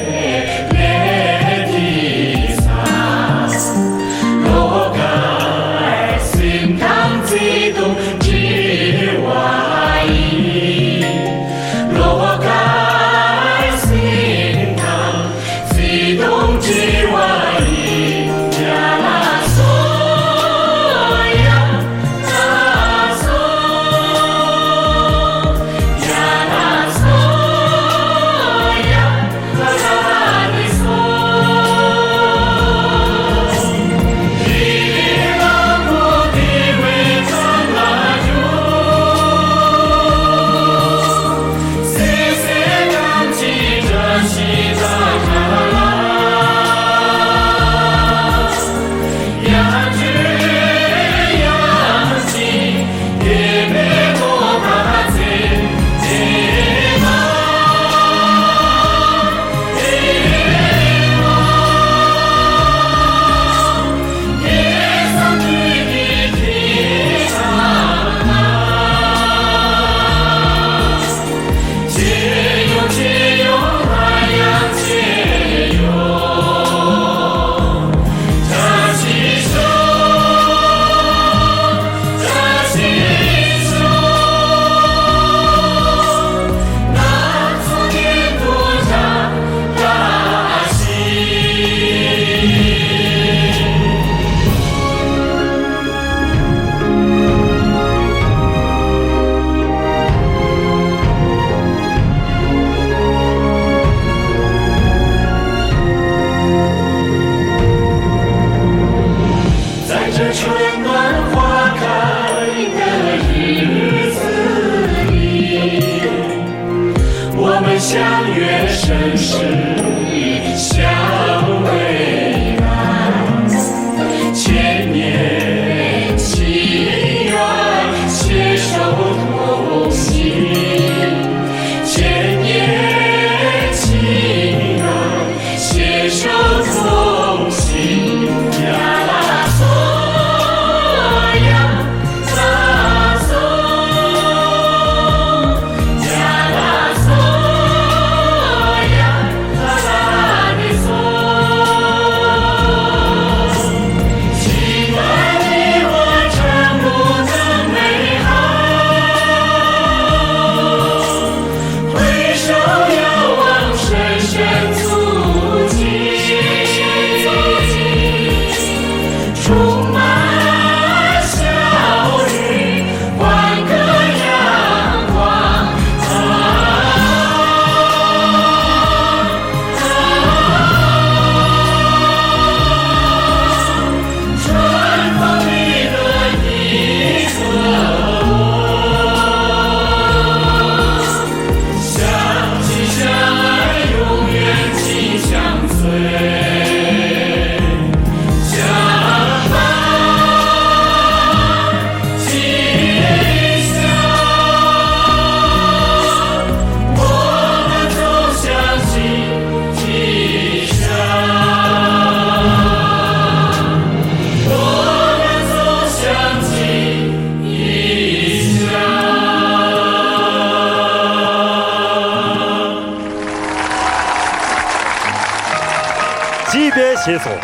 བརྗིད་པའི་བཞེས་སོང་།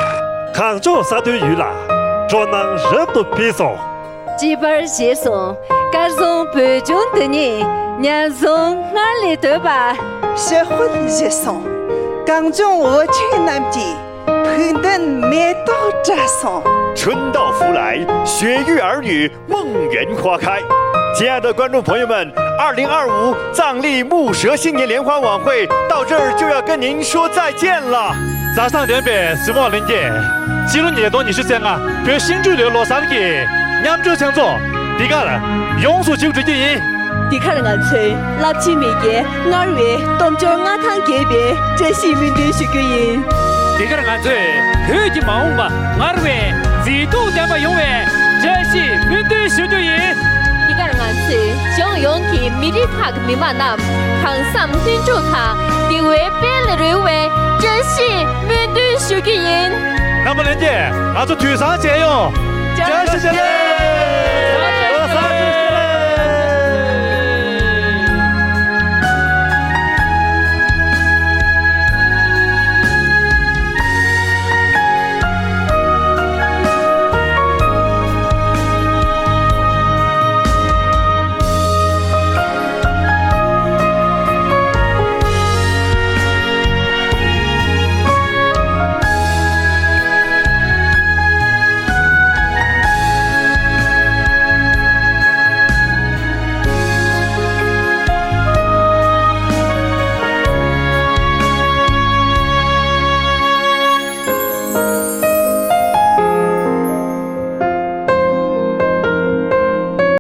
གངས་ལྗོངས་ས་མཐོའི་ཡུལ་ལ་སྤྲོ་སྣང་རབ་ཏུ་འཕེལ་སོང་། བརྗིད་པར་བཞེས་སོང་། དཀར་གསུམ་བོད་ལྗོངས་འདི་ཉིད་ཉམས་སུ་སྔར་ལས་དོད་པ། ཞི་དཔོན་བཞེས་སོང་། གངས་ལྗོངས་འོ་ཆེན་རྣམས་ཀྱིས་ཕུགས་འདུན་མེ་ཏོག་བཀྲ་སོང་། 春到福来，雪育儿女，梦圆花开。亲爱的观众朋友们，二零二五藏历木蛇新年联欢晚会到这儿就要跟您说再见了。མཛའ་བརྩེ་ལྡན་པའི་གཟིགས་མོ་ལྷན་རྒྱས། སྤྱི་ལོ་ཉིས་སྟོང་ཉི་ཤུ་རྩ་ལྔ་བོད་ཤིང་འབྲུག་ལོའི་ལོ་གསར་གྱི་མཉམ་སྤྲོའི་མཚན་ཚོགས་འདི་གར་ཡོངས་སུ་མཇུག་སྒྲིལ་རྒྱུ་ཡིན། འདི་གར་ང་ཚོས་རླབས་ཆེན་མེས་རྒྱལ་མངའ་རིས་པའི་སྟོབས་འབྱོར་མངའ་ཐང་རྒྱས་པའི་བཀྲ་ཤིས་སྨོན་འདུན་ཞུ་རྒྱུ་ཡིན། འདི་གར་ང་ཚོས་བོད་ཀྱི་མ་འོངས་པ་མངའ་རིས་པའི་མཛེས་སྡུག་ལྡན་པ་ཡོང་བའི་བཀྲ་ཤིས་སྨོན་འདུན་ཞུ་རྒྱུ་ཡིན། འདི་གར་ང་ཚོས་ལྗོངས་ཡོངས་ཀྱི་མི་རིགས་ཁག་གི་མི་དམངས་རྣམས་གང་བསམ་ལྷུན་གྲུབ་དང་བདེ་བའི་དཔལ་ལ་རོལ་བའི་བཀྲ་ཤིས་སྨོན་འདུན་ཞུ་རྒྱུ་ཡིན། རྣམ་པ་ལྷན་རྒྱས། ང་ཚོ་དུས་བཟང་མཇལ་ཡོང་། བཀྲ་ཤིས་བདེ་ལེགས།